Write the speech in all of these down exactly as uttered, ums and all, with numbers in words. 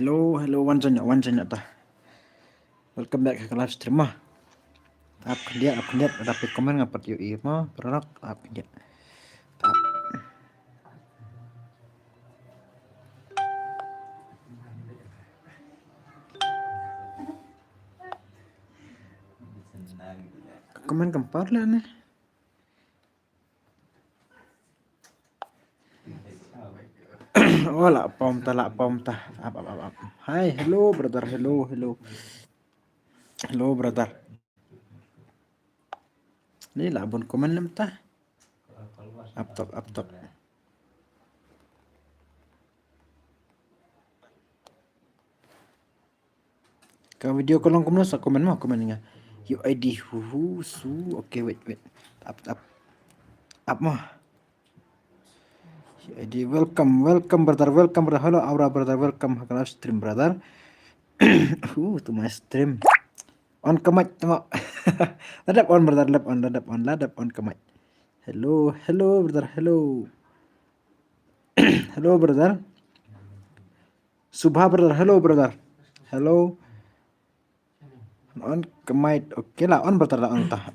Hello, hello, wan jong, wan jong ta. Welcome back ha ka live stream ma. Ap khyndiat, ap khyndiat, ap comment nga pat ïohi ma, paralok, ap khyndiat. Ap. Comment kam pat leh ne. Oh, la pom ta, la pom ta. Ap, ap, ap, ap. Hi, hello, brother. Hello, hello. Hello, brother. Ni la bun comment lem ta. Ap top, ap top. Ka video ka long kumno sa comment mo, comment nga. U I D hu hu su. Okay, wait, wait. Ap, ap. Ap mo. U I D, welcome, welcome brother, welcome brother. Hello, Aura brother, welcome ha ka live stream brother. Hu, to my stream. On ka mic, tama. Ladap on brother, ladap on, ladap on, ladap on ka mic. Hello, hello brother, hello. Hello brother. Subha brother, hello brother. Hello. On ka mic, okay la on brother la on ta.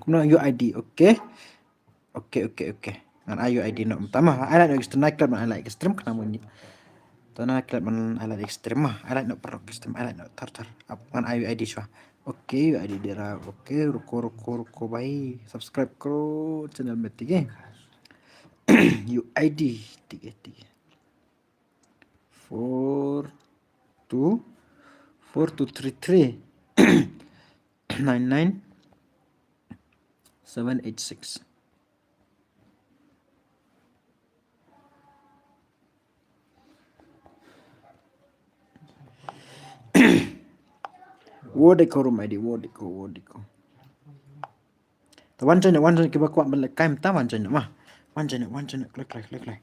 Kumno U I D, okay. Okay, okay, okay. Ngan ai U I D noh mynta ma. Ai lait noh ka stream, ngan ai lait ka stream khnang ba ngin. Tana klet man ai lait ka stream ma. Ai lait noh paralok ka stream, ai lait noh thar thar. Ap ngan ai U I D shuwa. Okay, U I D dera. Okay, ruko ruko ruko bhai. Subscribe karo channel Mythik eh. U I D, tik eh, tik eh. Four two, four two three three nine nine seven eight six. Wo dei ko room I D, wo dei ko, wo dei ko. Ta wan join, wan join kiba kwah ban lehkai mynta wan join ma. Wan join, wan join, klik, klik, klik, klik.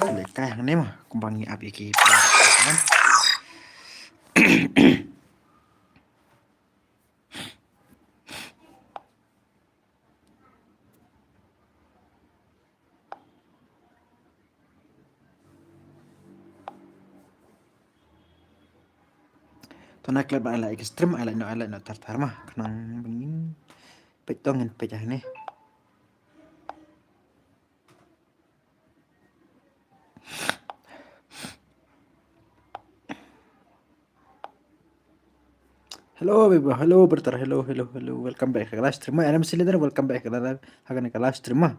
Lehkai hangne ma, kumba ngi ap ïa ki. To na klet ba ai lait ka stream, ai lait noh, ai lait noh thar thar ma. Khnang ba ngin peit, to ngin peit hangne. Hello, baby. Hello, brother. Hello, hello, hello. Welcome back ha ka live stream. Adam Silander, welcome back ha ka live, ha kane ka live stream ma.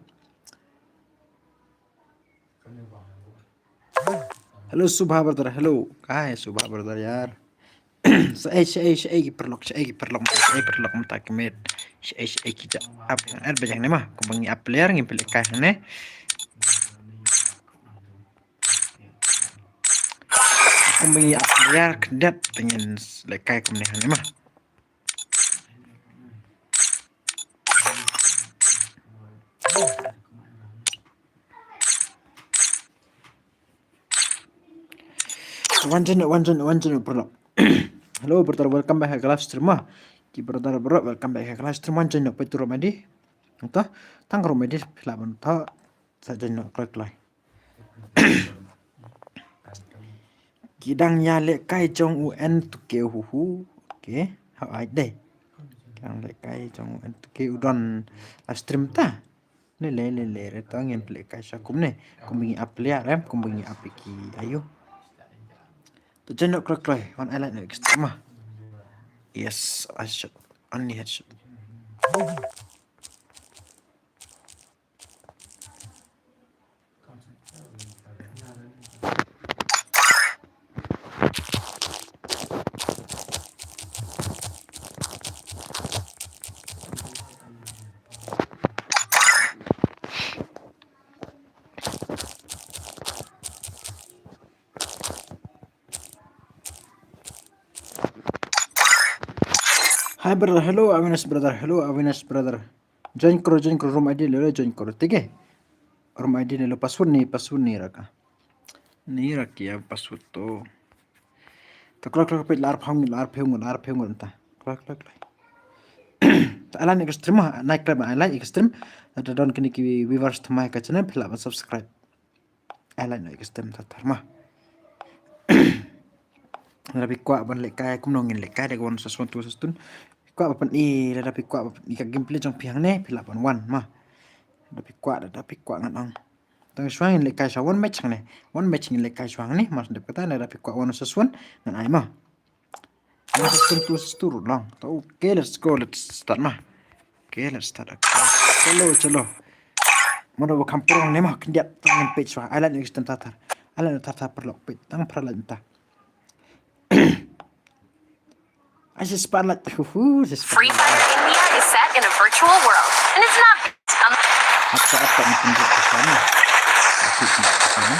Hello, Subha brother. Hello. Hi, Subha brother, yaar. Shaei, shaei, shaei ki paralok, shaei ki paralok, shaei paralok mynta ki met. Shaei, shaei ki ja ap, ap bajang ne ma. Kumba ngi ap player ngi pynlehkai ne. Kumba ngi ap player khyndiat te ngin lehkai kumne hangne ma. Wan join, wan join, wan join, bro. Hello, brother, welcome back ha ka live stream ma. Ki brother, bro, welcome back ha ka live stream. Wan join, peit tu room I D. Ento, tang room I D phi lah ban ento. Sa join noh kloi kloi. Ki dang ïa lehkai jong u N to K hu hu. Okay, ha ai dei. Ki dang lehkai jong u N to K u don live stream ta. Ne le le le re to ngin pynlehkai sha kumne. Kumba ngi ap player em, kumba ngi ap ki ayu. To join noh kloi kloi, wan ai lait noh ka stream ma. Yes, I shot. Only headshot. Hi brother, hello Avinash brother, hello Avinash brother. Join kro, join kro, room I D lelo join kro, ठीक है? Room I D lelo, password नहीं, password नहीं रखा। नहीं रखी है password तो। तो klo klo peit la arphew ngut, la arphew ngut, la arphew ngut ta. Klo klo klo. Te ai lait ïa ka stream ma, night club ai lait ïa ka stream. Te don kine ki viewers thymmai ka channel, phi lah ban subscribe. Ai lait noh ïa ka stream tar tar ma. Lada phi kwah ban lehkai kumno ngin lehkai da ka one versus one, two versus two. Phi kwah ban pyni, lada phi kwah ban pyni ka gameplay jong phi hangne, phi lah ban wan ma. Lada phi kwah, lada phi kwah ngan ong. Tang shuwa ngin lehkai shuwa one match hangne. One match ngin lehkai shuwa hangne, mar shu dep kata, lada phi kwah one versus one ngan ai ma. One versus two, two versus two ruh long. To, okay, let's go, let's start ma. Okay, let's start. Okay. Chalo, chalo. Mano ba kham pyrshang ne ma, khyndiat tang ngin peit shuwa. Ai lait ïa ka stream tar tar. Ai lait ïa tar tar paralok, peit tang phra lait mynta. Ai sa spotlight. Hu hu, sa spotlight. Free Fire India is set in a virtual world, and it's not. Apa, apa ni tunjuk ke sana? Apa ni tunjuk ke sana?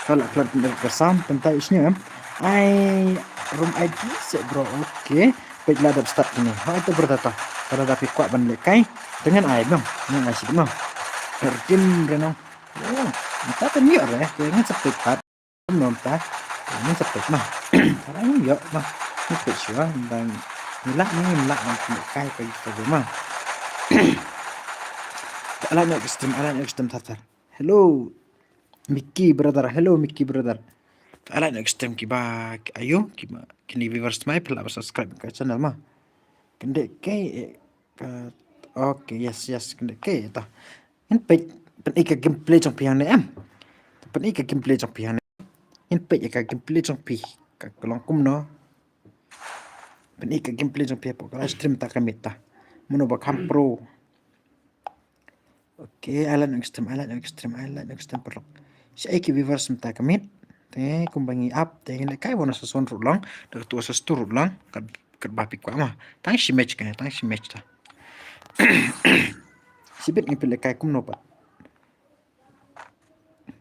Kalau keluar tunjuk ke sana, tentang isinya em. Ai, room I D seh bro, okay. Peit la dep start kine. Ha, ito brother ta. Kalau dah phi kwah ban lehkai, te ngan ai bang. Ngan ai sih bang. Terdim renong. Oh, mynta te ym ïoh re, te ngan sa peit pat. Kumno mynta? Ngan sa peit ma. Tara ym ïoh ma. Ngan peit shuwa, mynta ngi lah, ngi lah ngan peit kai kai kai ma. Te ai lait noh ka stream, ai lait noh ka stream tar tar. Hello Mickey brother, hello Mickey brother. Te ai lait noh ka stream kiba aïu, kiba kine viewers thymmai, phi lah ban subscribe ka channel ma. Kyndiat kei, eh, ka, okay, yes, yes, kyndiat kei ta. Ngin peit, pyni ka gameplay jong phi hangne em. Pyni ka gameplay jong phi hangne. Ngin peit ïa ka gameplay jong phi. Ka, ka long kumno. Pyni ka gameplay jong phi hapoh ka live stream mynta ka miet ta. Mano ba kham pro. Okay, ai lait noh ka stream, ai lait noh ka stream, ai lait noh ka stream paralok. Shaei ki viewers mynta ka miet. Te kumba ngi ap, te ngin lehkai one versus one ruh long, da ka two versus two ruh long. Kat, katba phi kwah ma. Tang shi match kane, tang shi match ta. Shibit ngin peit lehkai kumno pat.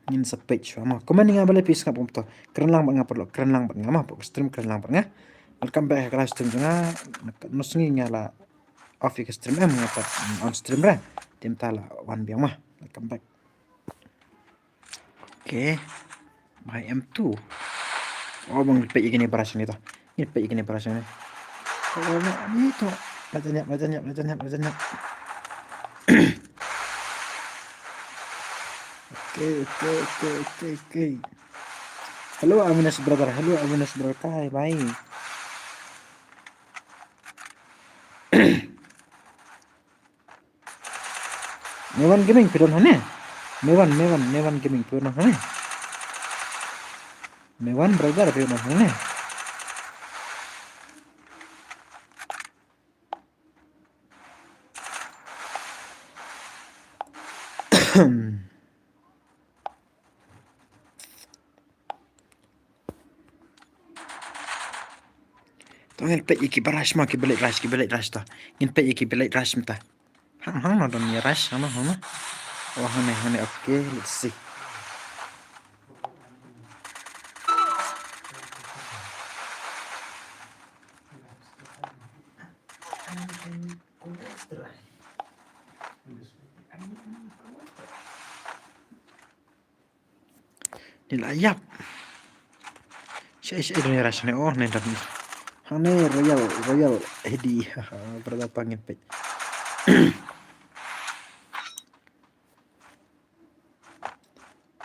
Ngin sa peit shuwa ma. Comment ïa nga balei phi sngap kumto. Kren lang bad nga paralok, kren lang bad nga ma. Hapoh ka stream kren lang bad nga. Welcome back ha ka live stream jong nga. Nusngi nga la off ïa ka stream em, nga pat on stream re. Te mynta la wan biang ma. Welcome back. Okay. Bha em tu. Oh, bang peit ïa kine brush ni to. Ngin peit ïa kine brush ni. Oh, ni to. La jan ïap, la jan ïap, la jan ïap, la jan ïap. Okay, okay, okay, okay, okay. Hello, Avinash brother. Hello, Avinash brother. Kai, bye. Mewan Gaming, phi don hangne? Mewan, Mewan, Mewan Gaming, phi don hangne? Mewan brother, phi don hangne? To ngin peit ïa ki ba rush ma, ki ba leit rush, ki ba leit rush to. Ngin peit ïa ki ba leit rush mynta. Hang, hang no don ïa rush, hang no, hang no. Oh, hangne, hangne, okay, let's see. Ni la ïap. Shaei, shaei don ïa rush ne, oh, ne don. Hangne Royal, Royal Hedi. Brother, tang ngin peit.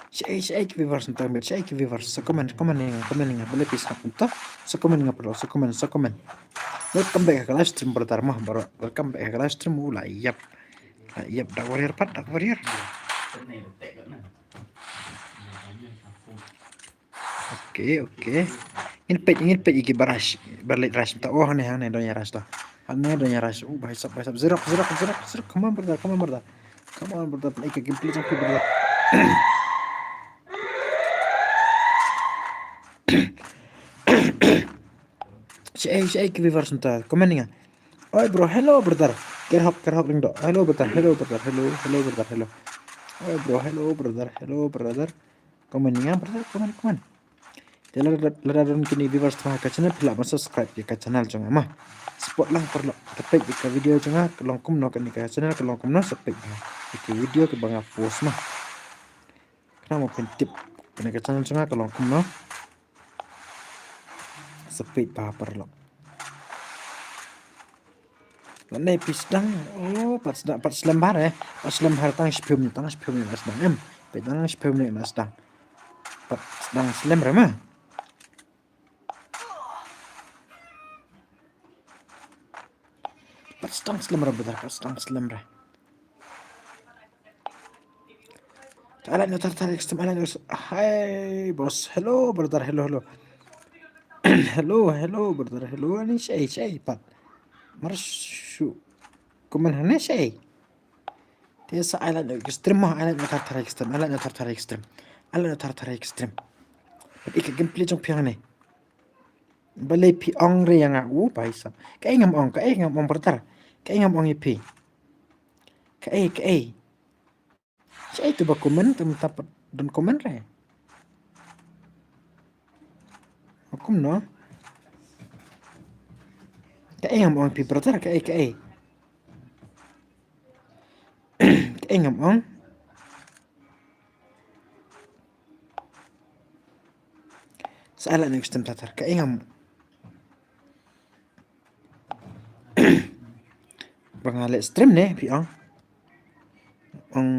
Shaei, shaei ki viewers mynta ka miet, shaei ki viewers. Sa comment, comment ïa nga, comment ïa nga. Balei phi sngap kumto. Sa comment ïa nga paralok, sa comment, sa comment. Welcome back ha ka live stream brother ma, bro. Welcome back ha ka live stream. U la ïap. La ïap Dark Warrior pat, Dark Warrior. Okay, okay. Ngin peit, ngin peit ïa ki ba rush, ba leit rush mynta. Oh, hangne, hangne don ïa rush to. Hangne don ïa rush. Oh, bhai sab, bhai sab. Zerok, zerok, zerok, zerok. Come on brother, come on brother. Come on brother. Peit ïa ka gameplay jong phi brother. Shaei, shaei ki viewers mynta. Comment ïa nga. Oi bro, hello brother. Kerhok, kerhok ring do. Hello brother, hello brother, hello, hello brother, hello. Oi bro, hello brother, hello brother. Comment ïa nga brother, comment, comment. Te lada, lada don kine viewers ma ha ka channel, phi lah ban subscribe ïa ka channel jong nga ma. Support lang paralok. Te peit ïa ka video jong nga ka long kumno, kane ka channel ka long kumno, sa peit bha ïa ki video kiba nga post ma. Khnang ba phin tip kane ka channel jong nga ka long kumno. Sa peit bha paralok. Lane phi sdang, oh, pat sdang, pat slem bha re, pat slem bha re, tang shiphew minit, tang shiphew minit la sdang em. Peit tang shiphew minit la sdang. Pat sdang slem re ma. Pat sdang slem re brother, pat sdang slem re. Alan Notar Tarik Stem, Alan Notar. Hi boss. Hello brother. Hello, hello. Hello, hello brother. Hello. Ani shaei, shaei pat. Mar shu comment hangne shaei. Te sa Alan Notar Tarik Stem, Alan Notar Tarik Stem, Alan Notar Tarik Stem. Pat ïa ka gameplay jong phi hangne. Balei phi ong re ïa nga, u bhai saheb. Kaei ngam ong, kaei ngam ong brother. Kaei ngam ong ïa phi. Kaei, kaei. Shaei tu ba comment, te mynta pat don comment re. Kumno? Kaei ngam ong ïa phi brother, kaei, kaei. Kaei ngam ong. Sa Alan Notar Tarik Stem, kaei ngam. Ba nga leh stream ne phi ong. Ong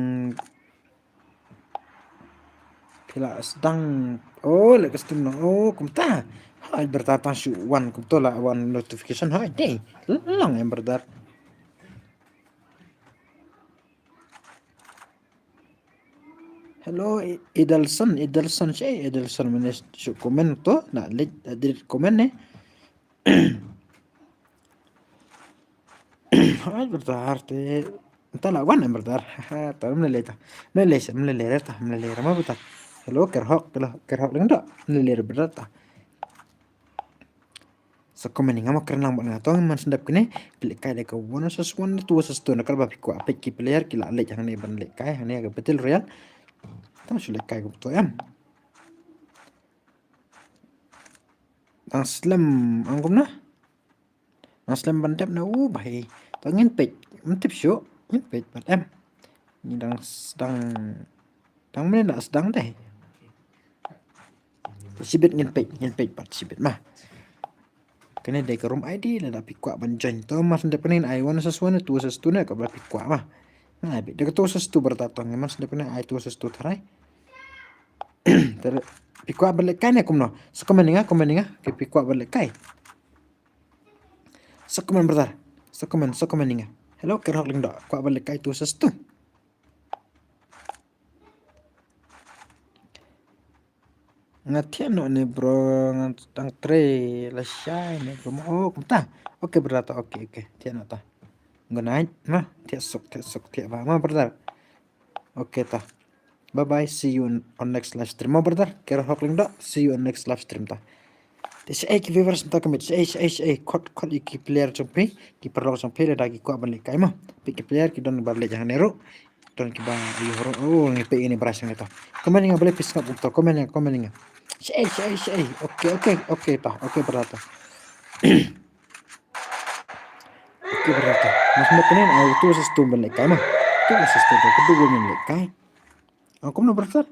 phi la sdang. Oh, leh ka stream noh. Oh, kumta. Hooid brother, tang shu wan kumto la wan notification. Hooid dei. Long em brother. Hello, I-, Idelson, Idelson, shaei Idelson, mynne shu comment to, la leit, la delete comment ne. Hooid brother, te mynta la wan em brother. Ha, te ym lei lei ta. Ym lei lei, ym lei lei re ta, ym lei lei re ma brother. Hello, Kerhok, hello, Kerhok Lyngdoh. Ym lei lei re brother ta. Sa comment ïa nga ma, kren lang bad nga to, man shu dep kine, phi lehkai da ka one versus one, two versus two, na kaba phi kwah, peit ki player ki la leit hangne ban lehkai hangne ha ka Battle Royale. Tang shu lehkai kumto em. Tang slem, ong kumno? Tang slem ban dep na u bhai. To ngin peit, ym tip shuh, ngin peit pat em. Ngi dang sdang, dang mynne la sdang dei. Shibit ngin peit, ngin peit pat shibit ma. Kane dei ka room I D, lada phi kwah ban join to, mar shu dep kane ai one versus one, two versus two ne, kaba phi kwah ma. Nga ai beit da ka two versus two brother to, mar shu dep kane ai two versus two tharai. Te phi kwah ban lehkai ne kumno? Sa comment ïa nga, comment ïa nga, ki phi kwah ban lehkai. Sa comment brother. Sa comment, sa comment ïa nga. Hello, Kerhok Lyngdoh. Kwah ban lehkai two versus two. Nga thiah noh ne bro, nga dang trei lashai ne bro. Oh, kumta. Okay brother ta, okay, okay. Thiah noh ta. Good night. Ma, thiah suk, thiah suk, thiah bha ma brother. Okay ta. Bye bye, see you on, on next live stream. Ma brother, Kerhok Lyngdoh, see you on next live stream ta. Te shaei ki viewers mynta ka miet, shaei, shaei, shaei, khot, khot ïa ki player jong phi, ki paralok jong phi lada ki kwah ban lehkai ma. Peit ki player ki don ba leit hangne ruh. Don kiba ïoh ruh. Oh, ngi peit ïa kane ba rai sha ngi ta. Comment ïa nga balei phi sngap kumta, comment ïa nga, comment ïa nga. Shaei, shaei, shaei. Okay, okay, okay ta, okay brother ta. Okay brother ta. Mas mat kane, ah, two versus two ban lehkai ma. Two versus two, ka dei ban lehkai. Ah, kumno brother?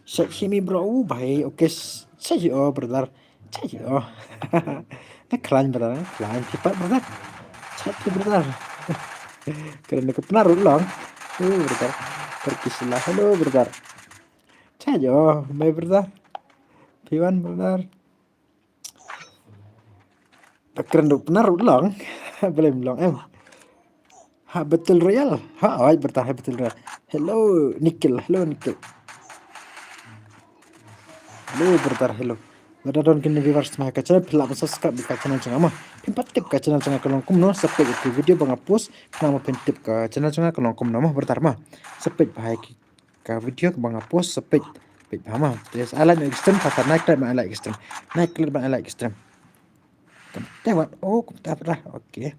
Shake me bro, u bhai, okay, s-, shake you, oh, brother. Shake you, oh. Na khlaiñ brother, na khlaiñ, phi pat brother. Shake you brother. Kren na ka Pnar ruh long. Oh, brother. Perkisla, hello, brother. Shake you, oh, my brother. Phi wan, brother. Kren ruh Pnar ruh long. Balei ym long em. Ha Battle Royale. Ha, oi, brother, ha Battle Royale. Hello, Nikhil. Hello, Nikhil. Hello, brother, hello. Lada don kine viewers ma ha ka channel, phi lah ban subscribe ïa ka channel jong nga ma. Phin pat tip ka channel jong nga ka long kumno, sa peit ïa ki video ba nga post, khnang ba phin tip ka channel jong nga ka long kumno ma, brother ma. Sa peit bha ïa ki ka video ba nga post, sa peit, peit bha ma. Te sa ai like extreme, kata nai klet ban ai like extreme. Nai klet ban ai like extreme. Te wat, oh, kumta pat. Okay.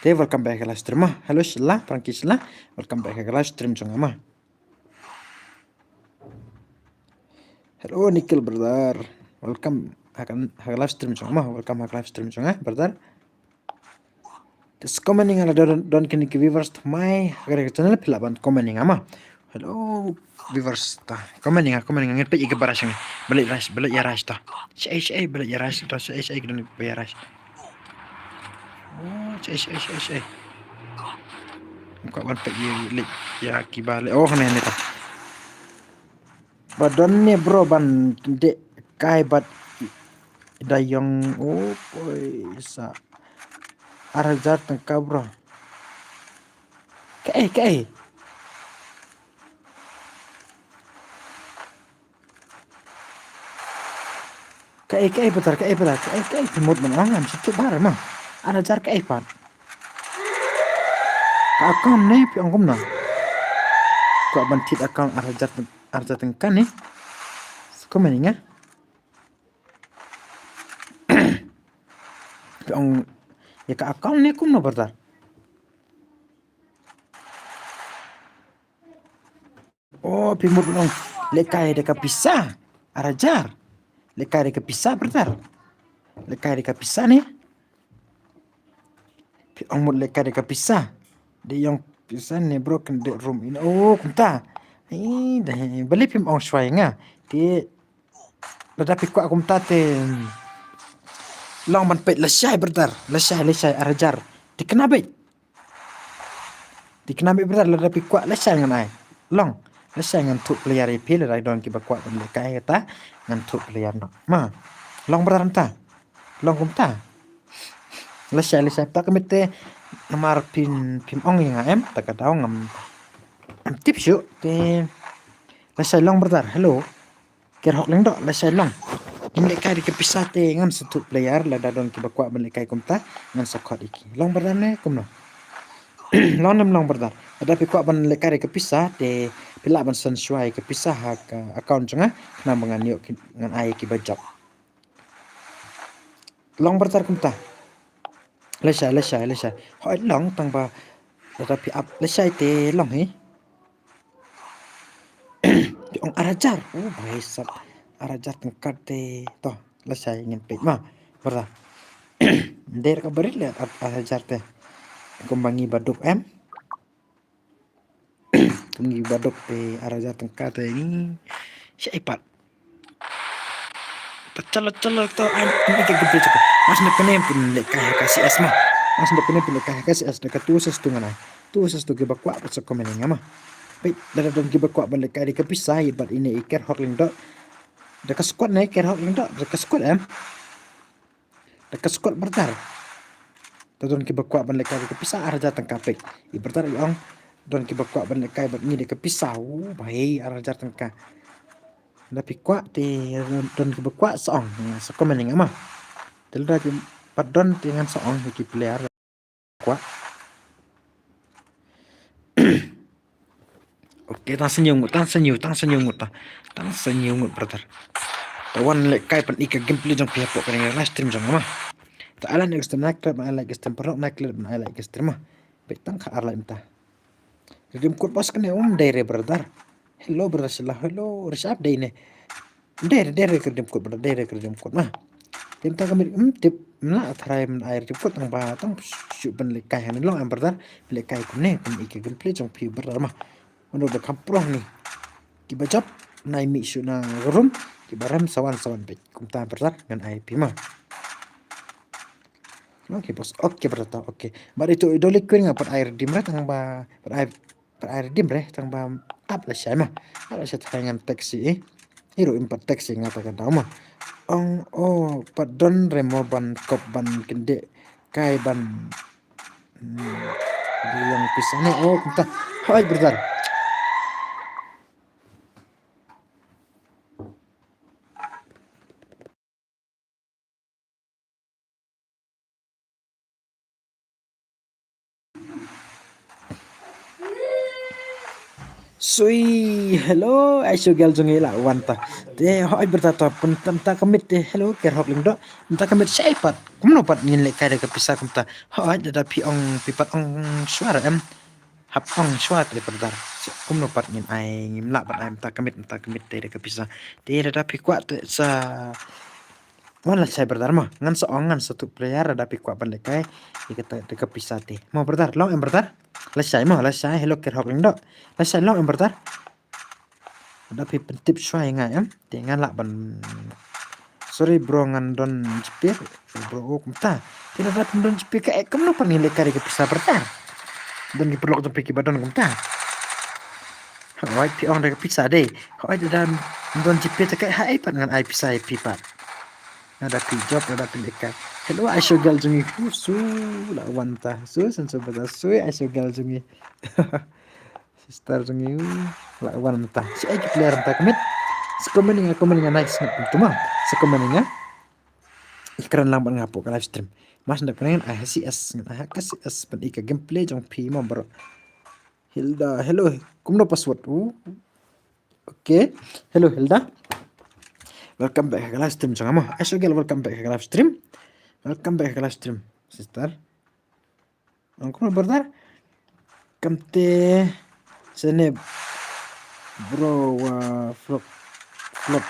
Te welcome back ka live stream ma. Hello Sheila, Frankie Sheila. Welcome back ka live stream jong nga ma. Hello, Nikhil brother. Welcome ha ka, ha ka live stream jong ma. Welcome ha ka live stream jong nga, brother. Te sa comment ïa nga lada don, don kine ki viewers thymmai ha ka channel, phi lah ban comment ïa nga ma. Hello, viewers ta. Comment ïa nga, comment ïa nga, ngin peit ïa ki ba rush ïa nga. Balei rush, balei ïa rush ta. Shaei, shaei, balei ïa rush ta, shaei, shaei ki don ba ïa rush. Oh, shaei, shaei, shaei, shaei. Nga kwah ban peit ïa, leit ïa ki ba leit. Oh, hangne, hangne ta. Ba don ne bro ban kyndit kai bad i-, da ïong, oh boy, sa ar hajar tyngka bro. Kaei, kaei. Kaei, kaei, brother, kaei, brother, kaei, kaei, phi mut ban ong ngam sngewthuh bha ma. Ar hajar kaei pat. Ka account ne phi ong kumno? Kwah ban thied account ar hajar tyng-, ar hajar tyngka ne. Sa comment ïa nga. Phi ong ïa ka account ne kumno, brother? Oh, phi mut ban ong lehkai da ka pisa. Ar hajar. Lehkai da ka pisa, brother. Lehkai da ka pisa ne. Phi ong mut lehkai da ka pisa. Da ïong pisa ne bro, kyndit room ïa nga. Oh, kumta. Ai, da, balei phim ong shuwa ïa nga. Te lada phi kwah kumta te long ban peit lashai, brother. Lashai, lashai, ar hajar. Te kane beit. Te kane beit, brother, lada phi kwah lashai ngan ai. Long. Lashai ngan thoh player ïa phi, lada don kiba kwah ban lehkai kata ngan thoh player noh. Ma. Long, brother, mynta. Long kumta. Lashai, lashai, ta ka mynta namar phim, phim ong ïa nga em, ta ka daw ngam, ngam tip shuh te. Lashai, long, brother. Hello. Ker Hok Lyngdoh, lashai, long. Ngin lehkai da ka pisa te ngan sa thoh player, lada don kiba kwah ban lehkai kumta ngan sa khot ïa ki. Long, brother, ne kumno? Long ne ym long, brother? Lada phi kwah ban lehkai da ka pisa te phi lah ban send shuwa ïa ka pisa ha ka account jong nga, khnang ba ngan ïoh ki, ngan ai ïa kiba jop. Long, brother, kumta. Lashai, lashai, lashai. Hooid, long, tang ba lada phi ap lashai te long hi. Te ong ar hajar. Oh, bhai sab. Ar hajar tyngka te. To, lashai, ngin peit ma, brother. Dei ka barit leh ar, ar hajar te. Kumba ngi ba duk em. Kum ngi ba duk te ar hajar tyngka te ngi. Shaei pat. Te chalo, chalo, to, ai, ai, ai, ai, ai, ai. Mas ne pynne pynlehkai ha ka C S ma. Mas ne pynne pynlehkai ha ka C S, da ka tu sa stu ngan ai. Tu sa stu kiba kwah pat sa comment ïa nga ma. Peit, lada don kiba kwah ban lehkai da ka pisa, ïa bad ine i Ker Hok Lyngdoh. Da ka squad ne, Ker Hok Lyngdoh, da ka squad em. Da ka squad, brother. Te don kiba kwah ban lehkai da ka pisa ar hajar tyngka, peit. I brother i ong don kiba kwah ban lehkai bad ngi da ka pisa. Oh, bhai, ar hajar tyngka. Da phi kwah te don kiba kwah sa ong, sa comment ïa nga ma. Te lada phi pat don te ngan sa ong ïa ki player. Kwah. Ok, tang sa hynñiew ngut, tang sa hynñiew, tang sa hynñiew ngut, tang, tang sa hynñiew ngut, brother. Te wan lehkai, pyni ka gameplay jong phi hapoh kane ka live stream jong nga ma. Te ai like, next time, like, ban ai like, next time, paralok, like, ban ai like, next time ma. Peit, tang khatar like mynta. Redeem code boss kane um dei re, brother. Hello, brother Shala, hello, Rishabh, dei ne. Dei re, dei re ka redeem code, brother, dei re ka redeem code ma. Te mynta ka miet, hmm, tip, mla tharai mla ai redeem code tang ba tang shu ban lehkai hangne, long em, brother. Lehkai kumne, pyni ka gameplay jong phi, brother ma. Mano ba kham pyrshah ne. Kiba jop, nai mih shuh na room, kiba rem sa wan, sa wan beit. Kumta, brother, ngan ai phi ma. Ok, boss. Ok, brother, ok. Bad itu i Dolly Queen nga pat ai redeem re tang ba, pat ai, pat ai redeem re tang ba ap lashai ma. Ap lashai, tharai ngan text ïa i. I ruh im pat text ïa nga ta ka daw ma. Ong, oh, pat don re mo ban kop ban kyndit kai ban, hmm, biang pisa ne, oh, kumta. Hooid, brother. Sui, hello, ai shu gel jong i la wan ta. Te hooid, brother, to pyn, mynta ka miet te, hello, Ker Hok Lyngdoh. Mynta ka miet shaei pat, kumno pat ngin lehkai da ka pisa kumta? Hooid, lada phi ong, phi pat ong shuwa em. Hap ong shuwa te brother. Kumno pat ngin ai, ngim lah ban ai mynta ka miet, mynta ka miet te da ka pisa. Te lada phi kwah te sa wan lashai brother mo. Ngan sa ong, ngan sa tuh player lada phi kwah ban lehkai ïa kata da ka pisa te. Mo brother, long em brother? Lashai mo, lashai, hello Kerhok Lyngdoh. Lashai long em brother? Lada phi pyntip shuwa ïa nga em. Te ngan lah ban, sorry bro, ngan don jingpyrkhat bro, oh kumta. Te lada phim don jingpyrkhat kaei, kumno pat ngin lehkai da ka pisa brother? Don ki paralok jong phi kiba don kumta. Hooid, phi ong da ka pisa dei. Hooid, lada phim don jingpyrkhat kaei, haei pat ngan ai pisa ïa phi pat? Lada phi jop, lada phi lehkai. Hello, Aisha girl jong ngi. Hu su, la wan ta. Su, san su bata. Su, Aisha girl jong ngi. Sister jong ngi, la wan mynta. Shi ai ki player mynta ka miet. Sa comment ïa nga, comment ïa nga, nice nga kumta mo. Sa comment ïa nga. Ïa kren lang bad nga hapoh ka live stream. Mas nda kren ai ha C S, ngan ai ha ka C S ban ïa ka gameplay jong phi mo bro. Hilda, hello. Kumno password? Uh. Okay. Hello Hilda. Welcome back ha ka live stream jong nga mo. Aisha girl, welcome back ha ka live stream. Welcome back ha ka live stream, sister. Ong kumno brother? Kamte sene bro wa vlog, vlog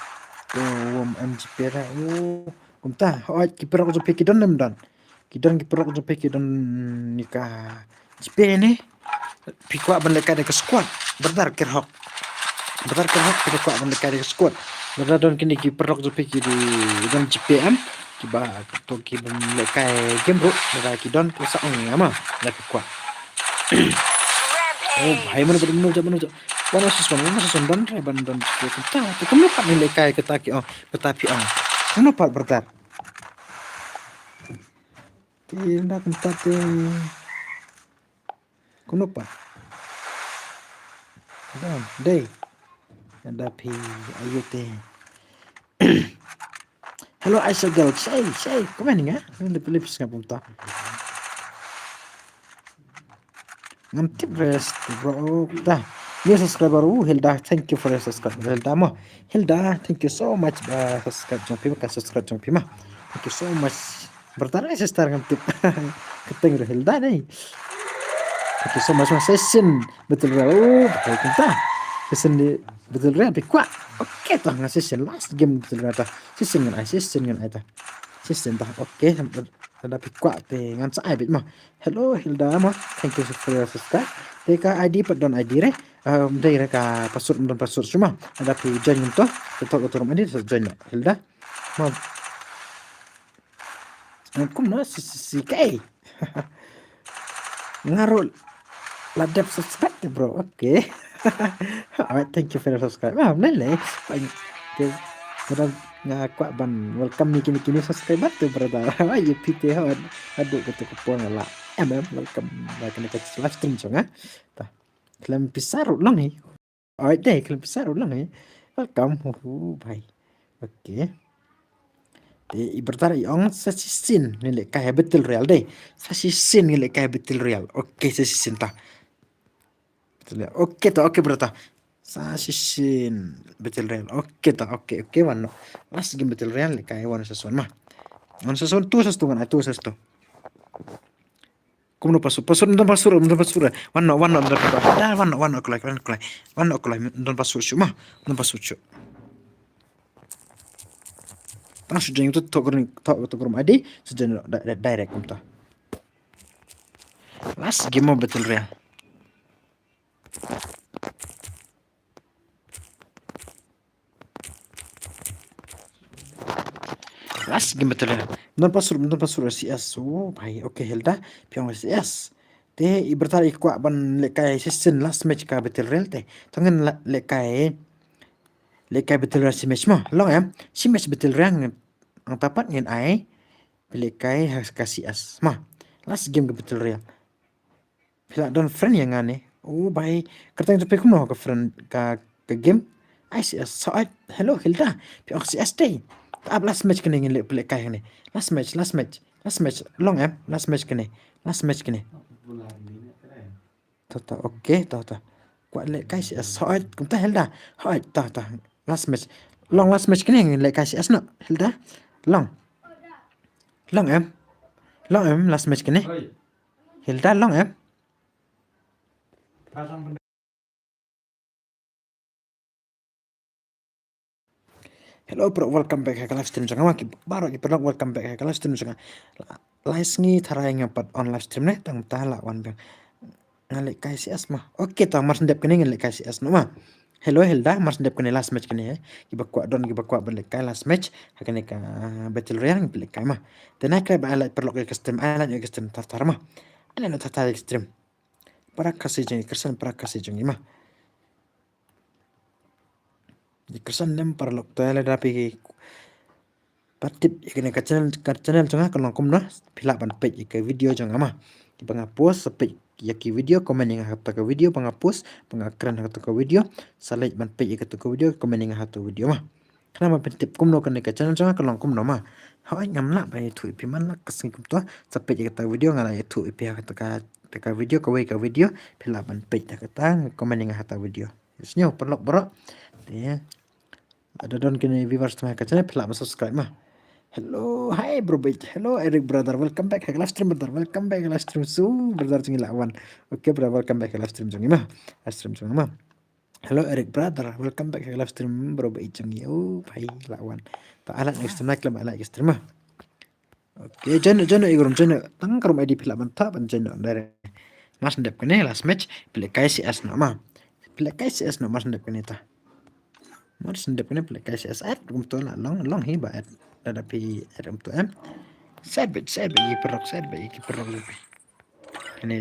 ko wom em jingpyrkhat ra. Oh, kumta, hooid ki paralok jong phi ki don ne ym don? Ki don ki paralok jong phi ki don ïa ka jingpyrkhat ne? Phi kwah ban lehkai da ka squad, brother Kerhok. Brother Kerhok, phi kwah ban lehkai da ka squad. Lada don kine ki paralok jong phi ki don jingpyrkhat em, kiba to ki ban lehkai game ruh, lada ki don, to sa ong ïa nga mo, lada phi kwah. Oh bhai, mano mano mano mano. Wan assist, wan assist, don re ban don jingpyrkhat kumta. Te kumno pat ngin lehkai kata ki ong, kata phi ong? Kumno pat brother? Te nda kumta te. Kumno pat? Dei. Ada phi ayu te. Hello Aisha girl, shei shei, kumne nga. Nda phi lip sngap kumta. Ngam tip rest bro ta. New subscriber, uh, Hilda, thank you for your subscribe. Hilda mo. Hilda, thank you so much ba subscribe jong phi, ka subscribe jong phi ma. Thank you so much. Brother, eh, sister ngam tip. Keteng ruh Hilda dei. Thank you so much ma, session Battle Royale. Oh, betul kita. Session di Battle Royale phi kwah. Okay, tah nga session last game Battle Royale tah. Session ngan ai, session ngan ai tah. Session tah. Okay, sampai ada phi kwah te ngan sa ai bit ma. Hello Hilda ma. Thank you for your subscribe. Te ka I D pat don I D re. Um, dei re ka password don password shuh ma. Ada phi join to. Te to to rum I D join Hilda. Ma. Kumno si si si kai. Nga ruh la dep subscribe te bro. Okay. Alright, thank you for the subscribe. Ah, mlei lei. Te, te nga kwah ban welcome ïa kine kine subscriber te brother. Ïa phi te hon. Aduh, kata ka por nga la. Em em, welcome ba kane ka live stream jong nga. Ta. Khlem pisa ruh long hi. Alright dei, khlem pisa ruh long hi. Welcome. Hu hu, bhai. Okay. Te i brother i ong sa shisien ngin lehkai Battle Royale dei. Sa shisien ngin lehkai Battle Royale. Okay, sa shisien ta. Battle Royale. Okay ta, okay brother. Sa shisien Battle Royale. Okay ta, okay, okay, wan noh. Last game Battle Royale lehkai one versus one ma. One versus one, two versus two ngan ai, two versus two. Kumno password, password, ym don password, ym don password. Wan noh, wan noh, ym don password. Da, wan noh, wan noh, kulai, wan noh, kulai. Wan noh, kulai, ym don password shuh ma, ym don password shuh. Tang shu join to, to group, to, to group I D, shu join di-, di-, direct kumta. Last game mo Battle Royale. Last game Battle Royale. Ym don password, ym don password C S. Oh, bhai. Okay, Hilda. Phi ong C S. Te, i brother i kwah ban lehkai shisien last match ka Battle Royale te. To ngin la-, lehkai, lehkai Battle Royale shi match mo. Long em. Shi match Battle Royale ngin, nangta pat ngin ai. Phi lehkai ha ka C S. Ma. Last game ka Battle Royale. Phi lah don friend ïa nga ne. Oh, bhai. Kyrteng jong phi kumno ka friend ka, ka game? Ai C S, sa ai. Hello, Hilda. Phi ong C S dei. Ta ap last match kane ngin leh, phi lehkai kane. Last match, last match. Last match. Long em, last match kane. Last match kane. Ta ta, okay, ta ta. Kwah lehkai C S. Sa ai, kumta Hilda. Hai, ta ta. Last match. Long last match kane ngin lehkai C S noh, Hilda. Long. Long em. Long em, last match kane. Hilda, long em. Hello, bro, welcome back ha ka live stream jong nga. Ki baroh ki paralok, welcome back ha ka live stream jong nga. Lai sngi tharai nga pat on live stream ne, tang ta la wan biang. Nga leh kai C S ma. Okay, ta mar sndep kane nga leh kai C S noh ma. Hello Hilda, mar sndep kane last match kane. Kiba kwah don, kiba kwah ban leh kai last match ha kane ka Battle Royale ngi leh kai ma. Te na kre ba ai like paralok ïa ka stream, ai like ïa ka stream tar tar ma. Ai like tar tar ïa ka stream. Para Khasi jong ngi, kyrshan para Khasi jong ngi ma. Ïa kyrshan nem paralok, te lada phi pat tip ïa kane ka channel, ka channel jong nga ka long kumno, phi lah ban peit ïa ka video jong nga ma. Kiba nga post, sa peit ïa ki video, comment ïa nga ha kata ka video ba nga post, ba nga kren ha kata ka video, sa leit ban peit ïa kata ka video, comment ïa nga ha kata ka video ma. Khnang ba phin tip kumno kane ka channel jong nga ka long kumno ma. Hooid, ngam lah ban ïathuh ïa phi man la ka sngi kumto, sa peit ïa kata ka video, nga la ïathuh ïa phi ha kata ka, kata ka video, kawei ka video phi lah ban peit ha kata, comment ïa nga ha kata ka video. Ïa sngewbha paralok baroh. Te lada don kine viewers thymmai ha ka channel, phi lah ban subscribe ma. Hello, hi bro Beit. Hello Eric brother, welcome back ha ka live stream brother. Welcome back ha ka live stream. So brother jong ngi la wan. Okay brother, welcome back ha ka live stream jong ngi ma. Live stream jong ngi ma. Hello Eric brother, welcome back ha ka live stream bro Beit jong ngi. Oh bhai, la wan. Ta ai like next time, like lam ai like stream ma. Okay, join noh, join noh ïa ka room, join noh. Tang ka room I D phi lah ban tap ban join noh direct. Mar sndep kane last match phi leh kai C S noh ma. Phi leh kai C S noh mar sndep kane ta. Mar sndep kane phi leh kai C S, add kumto la long, long hi ba add. Lada phi add kumto em. Savage, savage ïa ki paralok, savage ïa ki paralok. Kane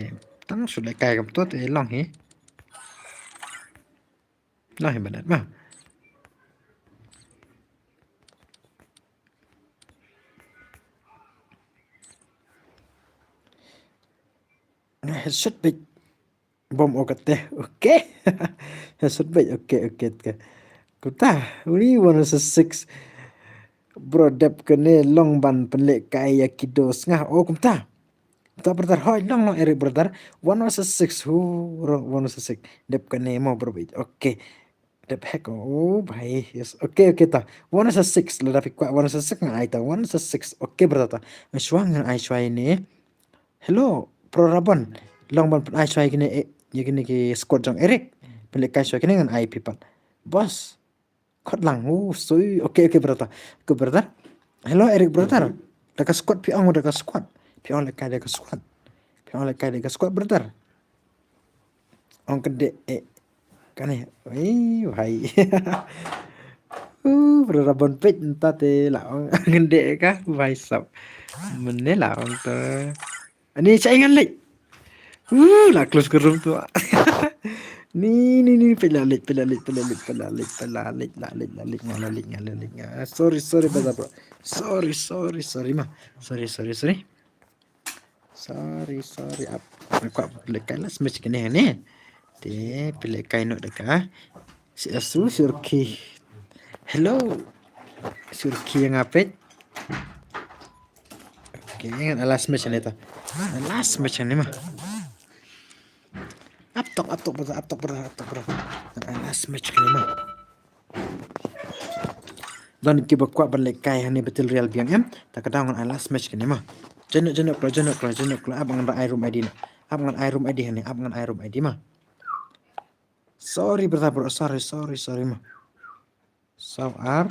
tang shu leh kai kumto te long hi. Long hi ban add ma. Nga headshot beit. Bom o kate. Okay. Headshot beit. Okay, okay, okay. Kumta, uni one versus six. Bro, dep kane long ban pynleh kai ïa ki dos nga. Oh, kumta. Kumta brother, hooid long long Eric brother. One versus six. Hu, ro-, one versus six. Dep kane mo bro beit. Okay. Dep hack. Oh bhai, yes. Okay, okay ta. One versus six. Lada phi kwah one versus six nga ai ta. One versus six. Okay brother ta. Nga shuwa ngan ai shuwa ïa ne. Hello, Pro Rabon. Long ban pyn ai shuwa ïa kine, eh, ïa kine ki squad jong Eric. Pynleh kai shuwa kine ngan ai phi pat. Boss. Khot lang. Oh, sui. Okay, okay brother. Okay brother. Hello Eric brother. Da ka squad phi ong, da ka squad. Phi ong leh kai da ka squad. Phi ong leh kai da ka squad brother. Ong kyndit eh. Kane. Oi bhai. Uh, brother Rabon peit nta te la ong kyndit ka bhai sab. Mynne la ong to. Ani cha ngan leit. Uh, la close ka room tu. Ni ni ni peit la leit, peit la leit, peit la leit, peit la leit, peit la leit, la leit, la leit, nga la leit, nga la leit, nga. Sorry, sorry brother bro. Sorry, sorry, sorry ma. Sorry, sorry, sorry. Sorry, sorry. Ap, nga kwah pynleh kai last match kane ne. Te pynleh kai noh da ka. Si asu surki. Hello. Surki ïa nga peit. Okay, ngan last match ne ta. Last match ne ma. Ap tok, ap tok brother, ap tok brother, ap tok brother. Ngan last match kane ma. Don kiba kwah ban leh kai ha ne Battle Royale biang em. Ta ka daw ngan ai last match kane ma. Join noh, join noh kloi, join noh kloi, join noh kloi. Ap ngan ai room I D noh. Ap ngan ai room I D ha ne, ap ngan ai room I D ma. Sorry brother bro, sorry, sorry, sorry ma. Saw ar